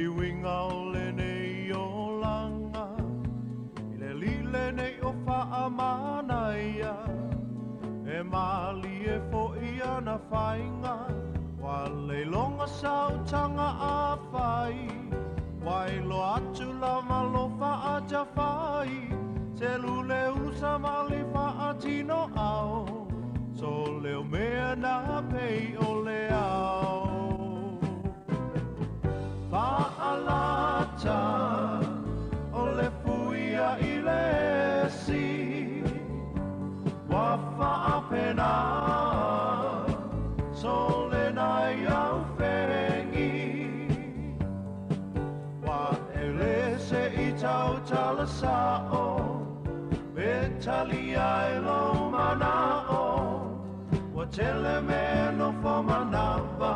I winga o le nei o langa I le lile nei o whaamanaia E mali e fo i ana whainga Wa le longa sautanga a whai Wai lo atu la malo whaaja whai Te lule usa mali whaatino ao So leo mea nā pei o le ao. Fa'alata o le fuia i le esi Ua fa'apena so le nai au fengi Wa ele se i tau tala sa'o Me tali ai lo mana'o Ua tele mea no whamanava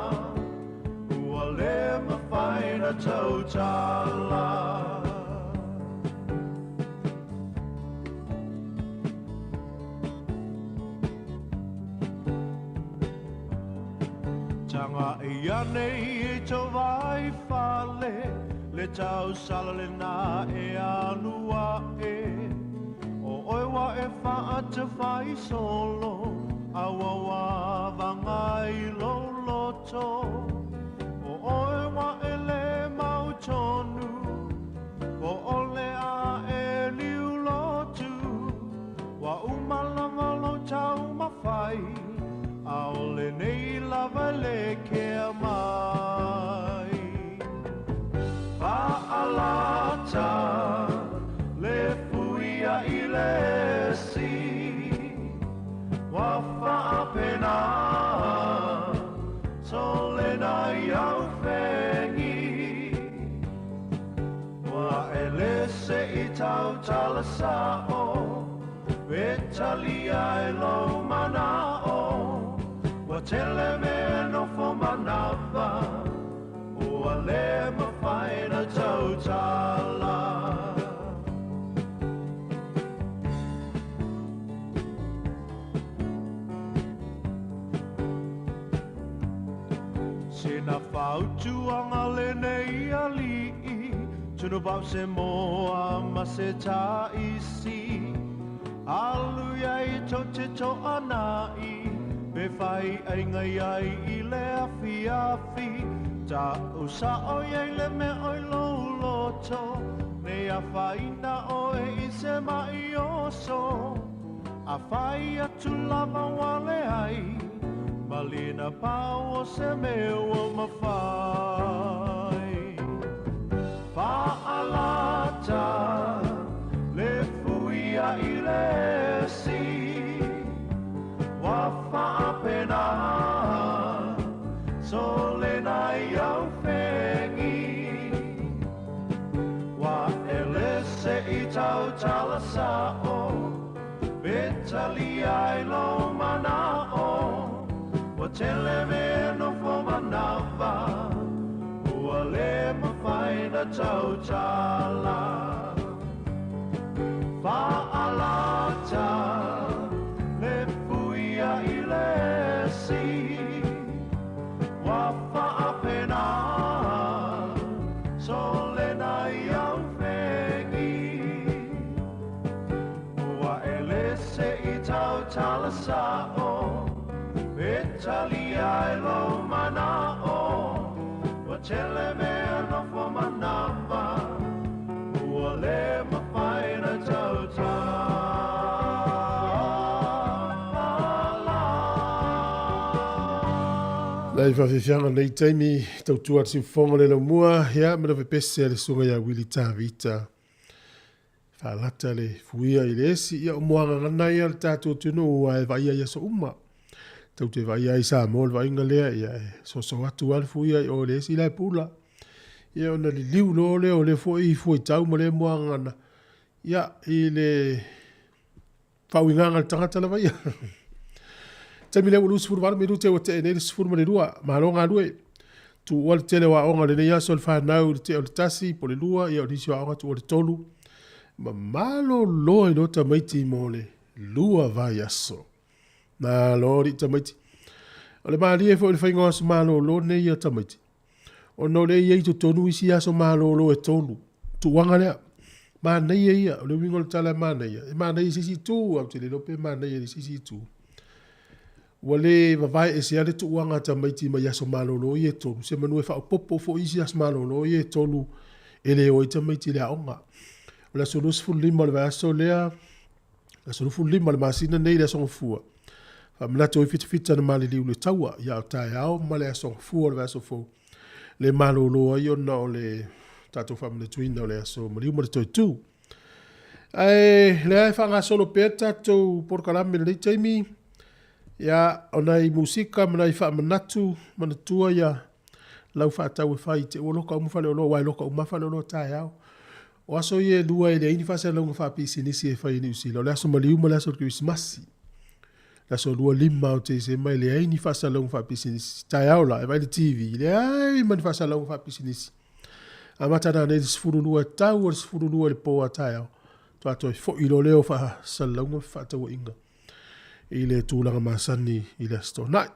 Ua le mawhai na tautala. Tanga ia nei e tau vai fale Le tau sala le nā e anua e O oe wa e whaata whai solo Aua wa vangai lo loto O oe wa e le mau tonu Ko ole a e liu lotu Wa umalama lo tau mawhai Aole nei lava le kea mai. Fa'alata le fuia i le si Sole na i au fengi Ua e lese i tau tala sao Pe talia e lou manao Ua tele mea nofo manava Ua le mafai na tautala. Sina fautuaga lenei alii Tunupau se moa ma se taisi Alu iai tou te toanai Pe fai aiga iai i le afiafi Ta'u sa'o iai le mea oi lou loto Nei afaina oe i se ma'i oso Afai atu lava ua leai Malina pau o se mea ua mafai Fa'alata le fuia i le esi Ua fa'apena sole na i au fegi Ua e lese i tau tala sa'o Pe talia ai lou mana'o Ua tele mea nofo manava Ua le mafai na tautala Fa'alata le fuia i le esi Ua fa'apena sole na i au fegi Ua e lese i tau tala sa'o Pe talia ai lou mana'o Ua tele mea nofo manava Ua le mafai na tautala. Nai faafiafiaga nei taimi tautua atu siufofoga le laumua ia ma le pepese a le susuga ia Willie Tavita. Faalata le fuia i le esi ia o muagagana ia le tatou atunuu ae vaaia i aso uma. Tau te vaaia ai Samoa le vaaiga lea ia e soso atu lava le fuia i o le esi la e pula. Ia ona liliu loa lea o lea foi fuaitau ma lea muagagana ia i le faauigaga a le tagata lava ia. Taimi lea ua 28 minute ua tee nei le 12. Malo galue. Tuua le tele o aoga o lenei aso le fanau i le tea o le tasi po o le lua, ia o nisi o aoga tuua le tolu. Ma malolo ai loa tamaiti mo le lua vaiaso. Malo alii tamaiti. O le malie foi o le faiga o aso malolo nei ia tamaiti. Ona o lea e i ai i totonu isi aso malolo e tolu. Tuuaga lea. Manaia ia, o le uiga o le tala e manaia, e manaia i se isi itu, ae ou te le iloa pe manaia i se isi itu. Ua le vavae ese lava le tuuaga a tamaiti mai aso malolo ia e tolu, semanu e faaopoopo foi isi aso malolo ia e tolu e le o ai tamaiti i le aoga. O le aso 25 o le vaiaso lea, aso 25 o le masina nei le aso Gafua, faamanatu ai fitafita na maliliu i le taua, ia o taeao ma le aso Gafua o le vaiaso fou, le malolo ai ona o le tatou faamanatuina o le aso maliu ma le toetu. Ae lea e faagasolo pea le tatou polokalame i lenei taimi, ia, o nai musika ma nai faamanatu, manatua ia lau faatau e fai i te ua loka uma faleoloa, aua e loka uma lava faleoloa taeao. O aso ia e lua e leai ni faasalalauga faapisinisi e fai i Niu Sila, o le aso maliu ma le aso o le Kerisimasi. Le aso 25 o Tesema e leai ni faasalalauga faapisinisi. Taeao la, e vaai le TV, leai ma ni faasalalauga faapisinisi. Amata nanei le 12 e tau o le 12 i le po a taeao, faatoa toe foi loa lea o faasalalauga ma fefaatauaiga i le tulaga masani i le Aso Toonai.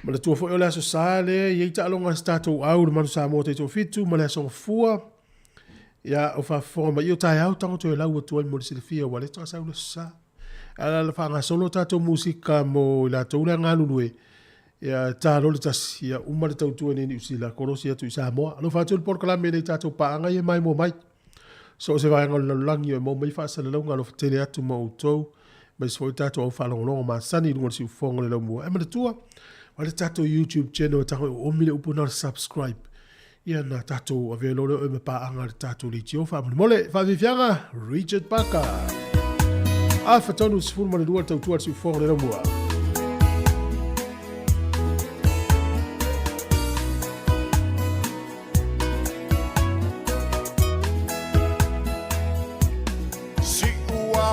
Manatua foi o le Aso Sa lea e i ai taaloga a se tatou au le Manu Samoa taitoafitu ma le Aso Gafua. Ia, o faafofoga mai o taeao tago toe lau atu ai mo le silafia ua le toa sau le Aso Sa. Ae la faagasolo tatou musika mo i latou le galulue. Ia, ta loa le tasi, ia uma le tautua nei Niu Sila, kolosi atu i Samoa. Alofa atu le polokalame nei tatou paaga ia maimoa mai. So o se vaega o le lalolagi o e maua mai faasalalauga alofa tele atu ma outou, aemaise foi tatou au faalogologo masani i luga o le siufofoga o le laumua. E manatua, o le tatou YouTube channel e tago e oomi le upu na o le subscribe. Ia na tatou avea loa lea oe ma paaga a le tatou leitio faamolemole. Faafiafiaga, Richard Parker. Afa tonu 12 le tautua a le siufofoga o le laumua.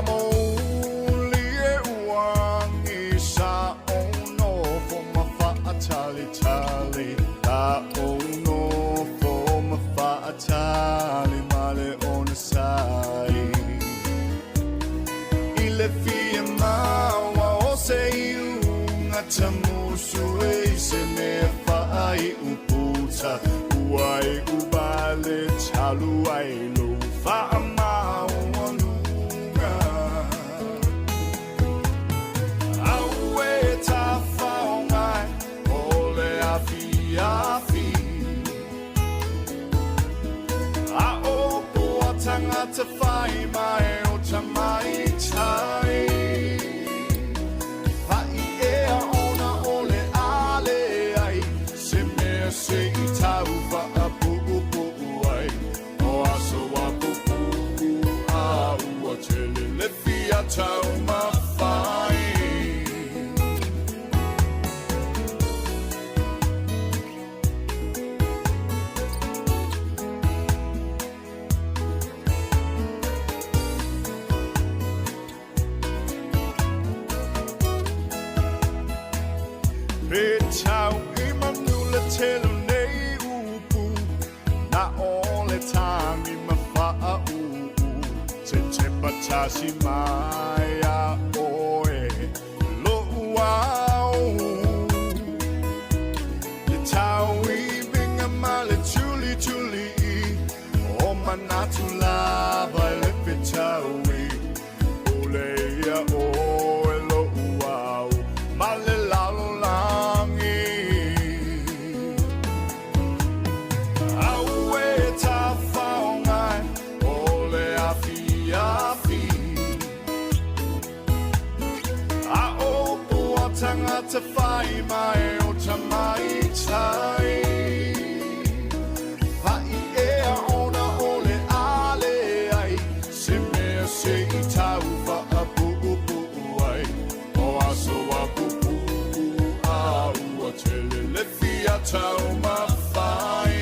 mouli e uagi sa o nofo ma faatalitali La o nofo ma faatali ma le ona sai I le fia maua o se iuga tamusu e se mea faai uputa Ua e uvale talu ai lo faamaualuga Aue tafaogai o le afiafi A o poa tagata fai mai o tamaitai Fa'i ea ona o le a leai se mea se i tau faapuupuu ai O aso a pupuu a ua tele le fia taumafai. Pe tau i manu le tele o nei upu, na o le tagi ma faauu, se tepa tasi mai a oe lo'u ao. Le tauiviga ma le tulituli o manatu lava i le fetaui, pule ia oe lo'u ao ma le lalolagi. Aue tafaogai o le afiafi A o poa tagata fai mai o tamaitai Fa'i ea ona o le a leai se mea se i tau faapuupuu ai O aso a pupuu a ua tele le fia taumafai.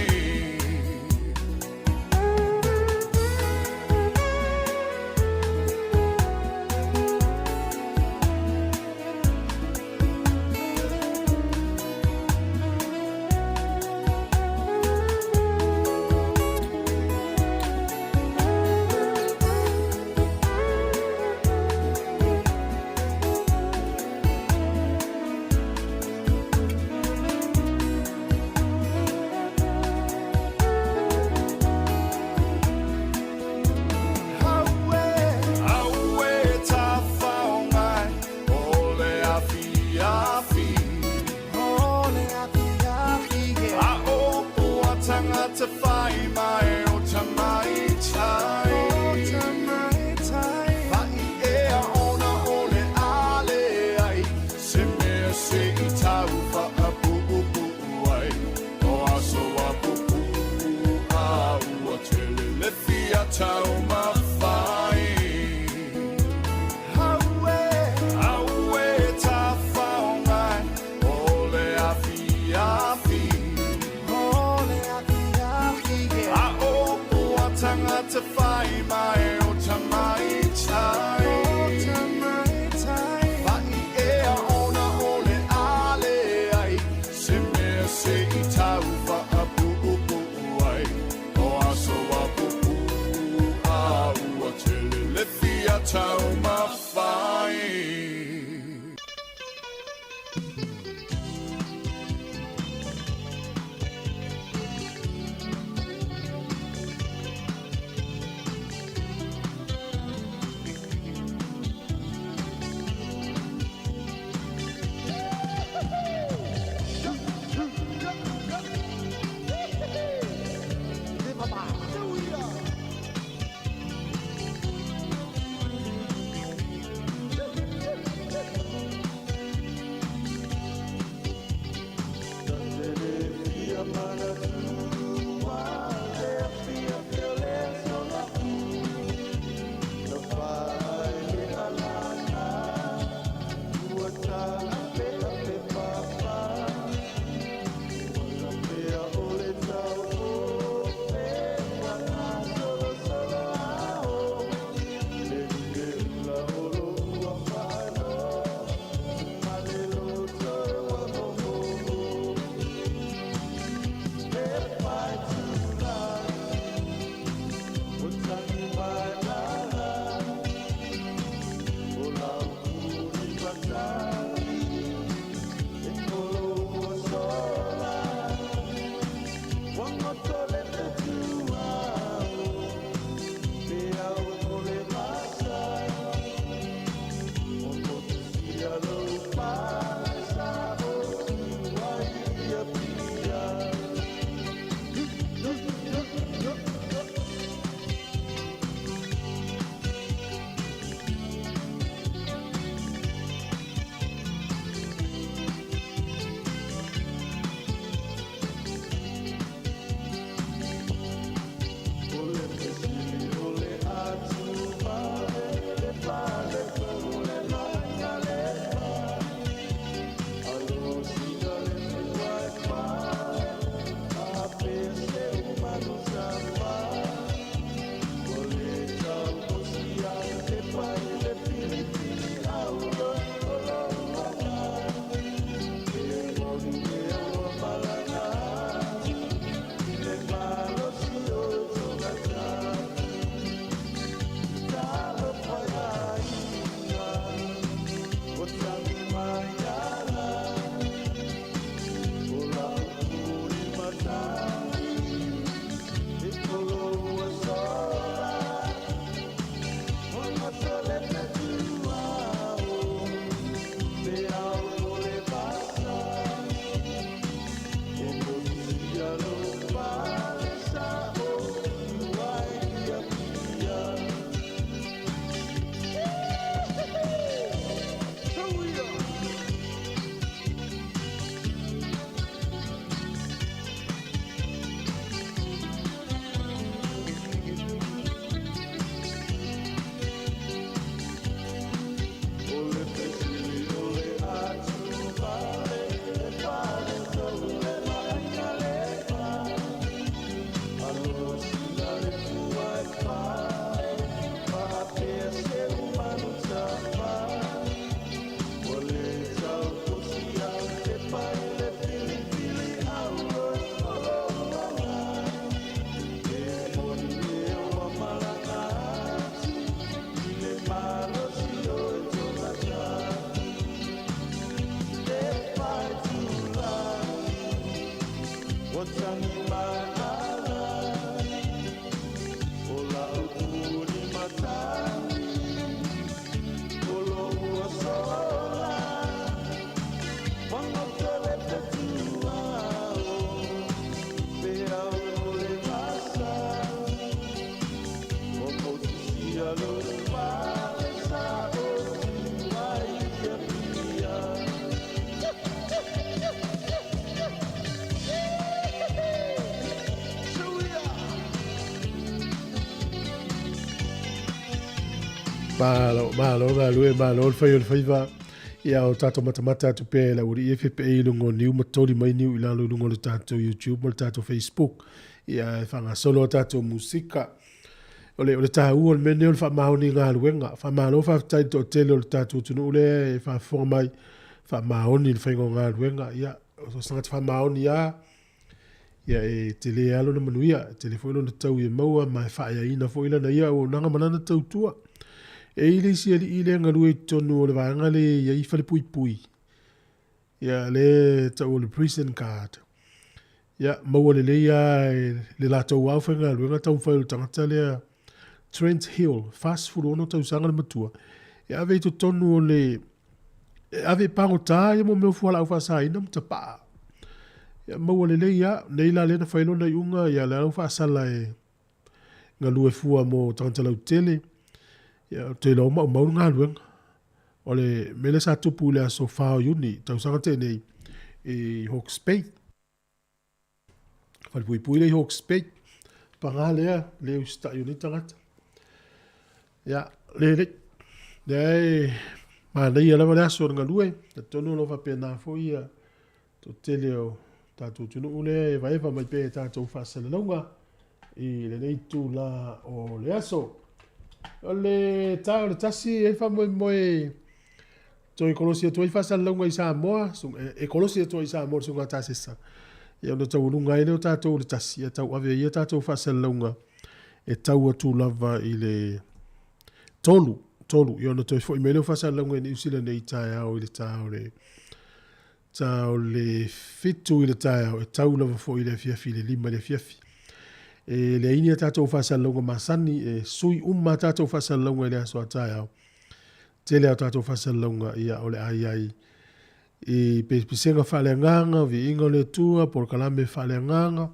Aue tafaogai o le afiafi A o poa tagata fai mai o tamaitai Fa'i ea ona o le a leai se mea se i tau faapuupuu ai O aso a pupuu a ua tele le fia taumafai. Aue tafaogai o le afiafi A o poa tagata fai mai o tamaitai Fa'i ea ona o le a leai se mea se i tau faapuupuu ai O aso a pupuu a ua tele le fia taumafai. Malo, malo galue, malo le fai o le faiva. Ia o tatou matamata atu pea e le aualii e fepeei i luga o niu ma toli mai niu i lalo i luga o le tatou YouTube ma le tatou Facebook. Ia e faagasolo a tatou musika. O le, o le taua o le mea lenei o le faamaoni i galuega. Faamalo faafetai i le toatele o le tatou atunuu lea e faafofoga mai, faamaoni i le faiga o galuega. Ia, o se tagata faamaoni lava, ia e tele lava lona manuia, e tele foi lona taui e maua ma e faaeaina foi lana ia auaunaga ma lana tautua. E i ai le isi alii lea e galue i totonu o le vaega lea e i ai falepuipui, ia lea e tau o le prison guard. Ia, maua lelei lava e le latou aufaigaluega taumafai o le tagata lea Trent Hill, 46 tausaga le matua, e ave i totonu o le e ave i pagota ia mo mea o fualaau faasaina ma tapaa. Ia maua lelei lava, nei la lea na fai lona iuga, ia lea ua faasala e galue fua mo tagata lautele. Ia ou te iloa ua maumau le galuega. O le mea lea sa tupu i le aso 4 o Iuni, tausaga tea nei, i Hawke's Bay. Falepuipui lea i Hawke's Bay. Paga lea, le usitai o nei tagata. Ia, le lei. Lea e manaia lava le aso o le galue. Talitonu o lo o faapena foi ia toatele o tatou atunuu lea e evaeva mai pea i tatou faasalalauga i lenei itula o le aso. O le ta o le tasi e i ai le faamoemoe toe kolosi atu ai faasalalauga i Samoa, e kolosi atu ai i Samoa le Susuga Tasesa, ia ona taualuga ai lea o tatou i le tasi, ia tauave ai ia tatou faasalalauga e tau atu lava i le tolu, tolu, ia ona toe foi mai lea o faasalalauga i Niu Sila nei i taeao i le ta o le ta o le 7 i le taeao, e tau lava foi i le afiafi i le 5 i le afiafi. E leai ni a tatou faasalalauga masani, e sui uma a tatou faasalalauga i le aso a taeao. Tele a tatou faasalalauga, ia, o le a i ai i pesega faaleagaga, viiga o le Atua, polokalame faaleagaga,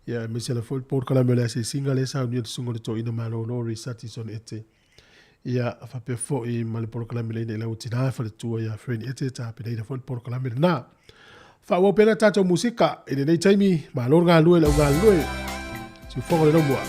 ia, aemaise lava foi le polokalame o le asiasiga lea e saunia e le Susuga o le Toeaina Malolo Risati Son Ete. Ia, faapea foi ma le polokalame le ina i lau tina faletua ia Fern Ete, tapenaina foi le polokalame lena. Faaauau pea le tatou musika i lenei taimi, malo le galulue i le au galulue. Siufogo le laumua.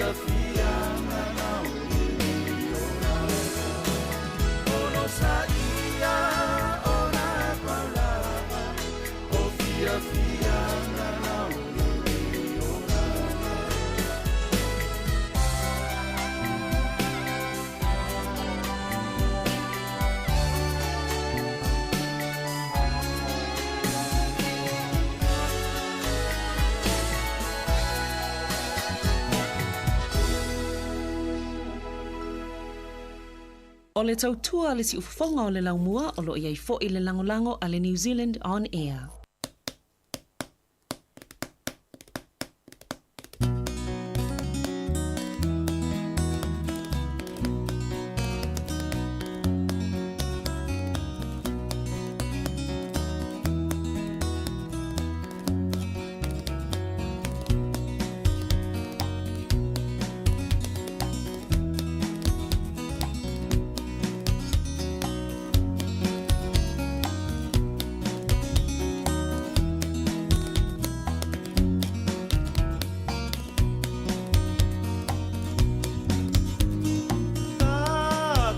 fiafiaga na o lenei olaga. Onosaia ona paulava o fiafiaga na o lenei olaga. O le tautua a le siufofoga o le laumua o lo o i ai foi le lagolago a le New Zealand On Air.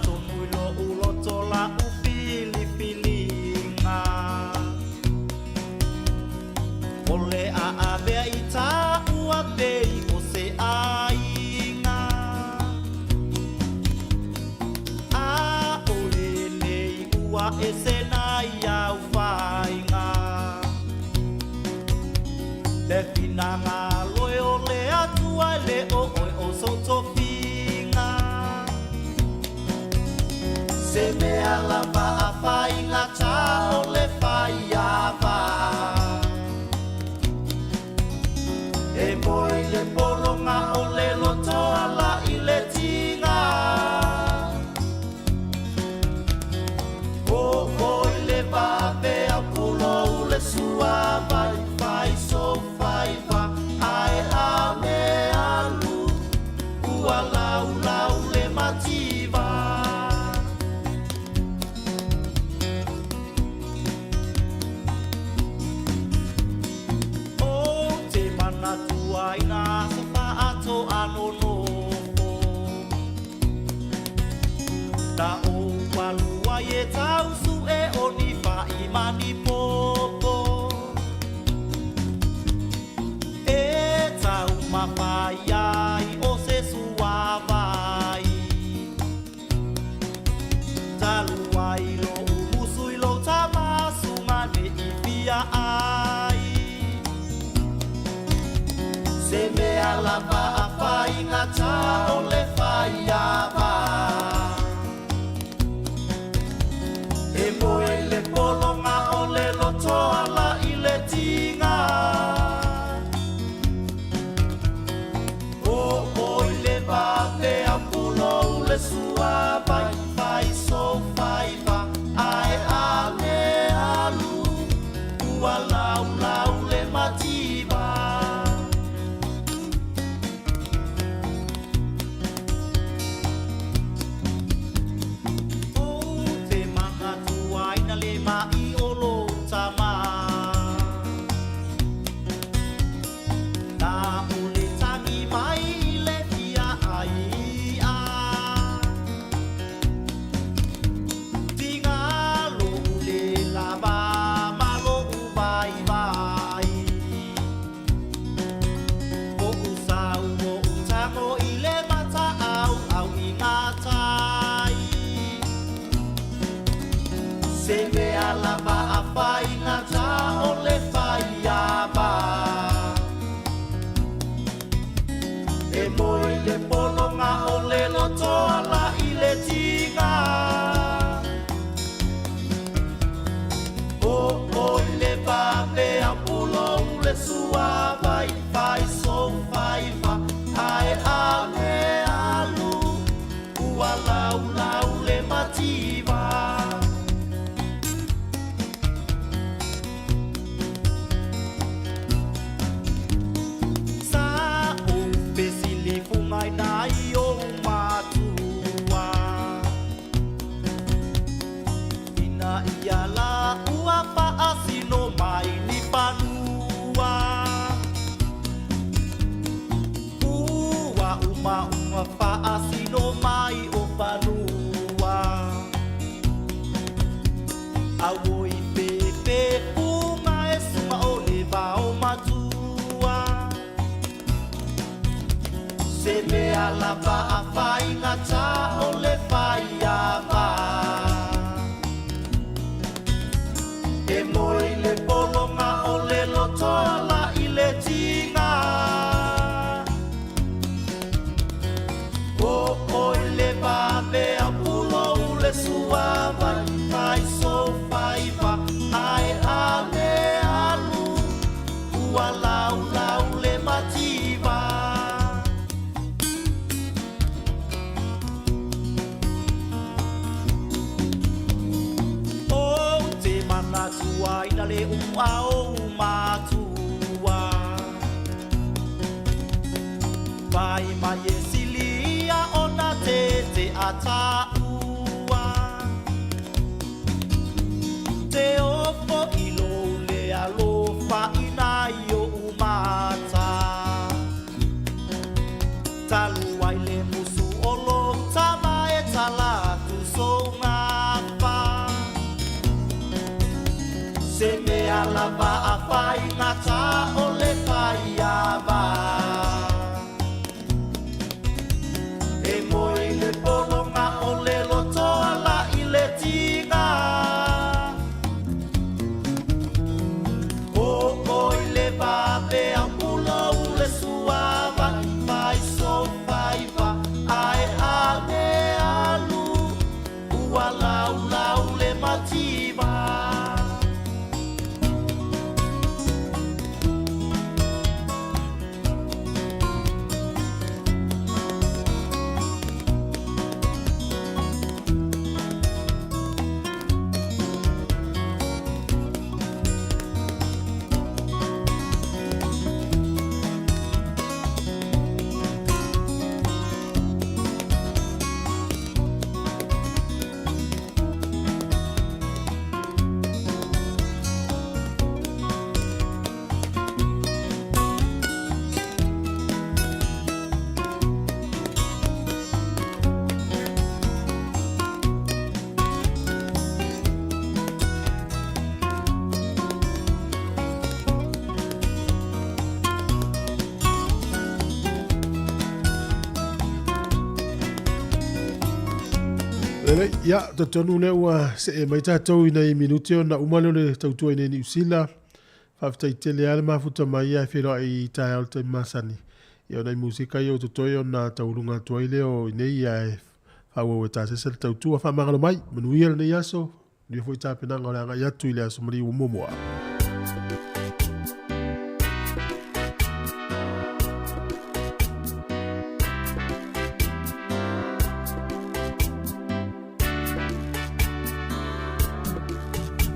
Tonu i lo'u loto la'u filifiliga o le a avea i tāua pei o se aiga. A o lenei ua ese nai au faiga. Le finagalo e o le Atua e le o oe o sou tofiga. Se mea lava a faigata o le faiava. E moe le pologa o le loto ala i le tiga. O oi le vave au pulou le suavai fai so faiva ae a me alu ua laulau le mativa. Ou te manatua i ngā aso whaatoa nonofo. Na ou alu ai e tausu e o ni whai mani popo. E tau mawhai ai o se suavai. Talu ai lo umusu i lo tamasu mane i fia ai. Se mea lava a faigata o le faiava. E moe le pologa o le loto ala i le tiga. O oi le vave au pulou le suavai fai so faiva ae a le alu ua laulau le mativa. maunga faasino mai o fanua. Auoi pepefuga e suga o le vao matua. Se mea lava a faigata o le faiava. E moe i le pologa o le lotoa i le tiga. O oi le vave au pulou le suavai fai so faiva ae ale alu ua laulau le mativa. Ou te manatua ina le ua ou matua. Vai mai e silia ona te te ataua. Te ofo i lou le alofa ina i ou mata. Talu ai le musu o lou tama e tala atu sou gafa. Se mea lava a faigata o le faiava. E moe i le pologa o le lotoa la i le tiga. O oi le vave au pulou le suava fai so faiva ae ale alu ua laulau le mativa. Lelei, ia, talitonu lea ua see mai tatou i nai minute ona uma lea o le tautua i nei Niu Sila. Faafetai tele lava le mafuta mai ia e feiloai i taeao i le taimi masani. Ia o nai musika ia ua totoe ona tauluga atu ai lea o i nei ia e faaauau e tasese le tautua. Faamagalo mai, manuia lenei aso, manuia foi tapenaga o le agai atu i le Aso Maliu o muamua.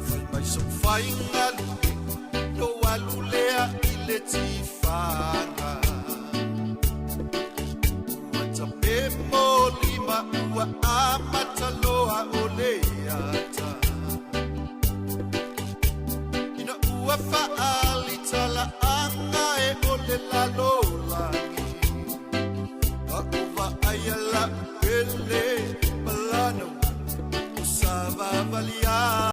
Fai mai sou faiga lue, lou alu lea i le tifaga. Ua tape molima, ua amata loa o le ata. Ina ua faalita laaga e o le lalo.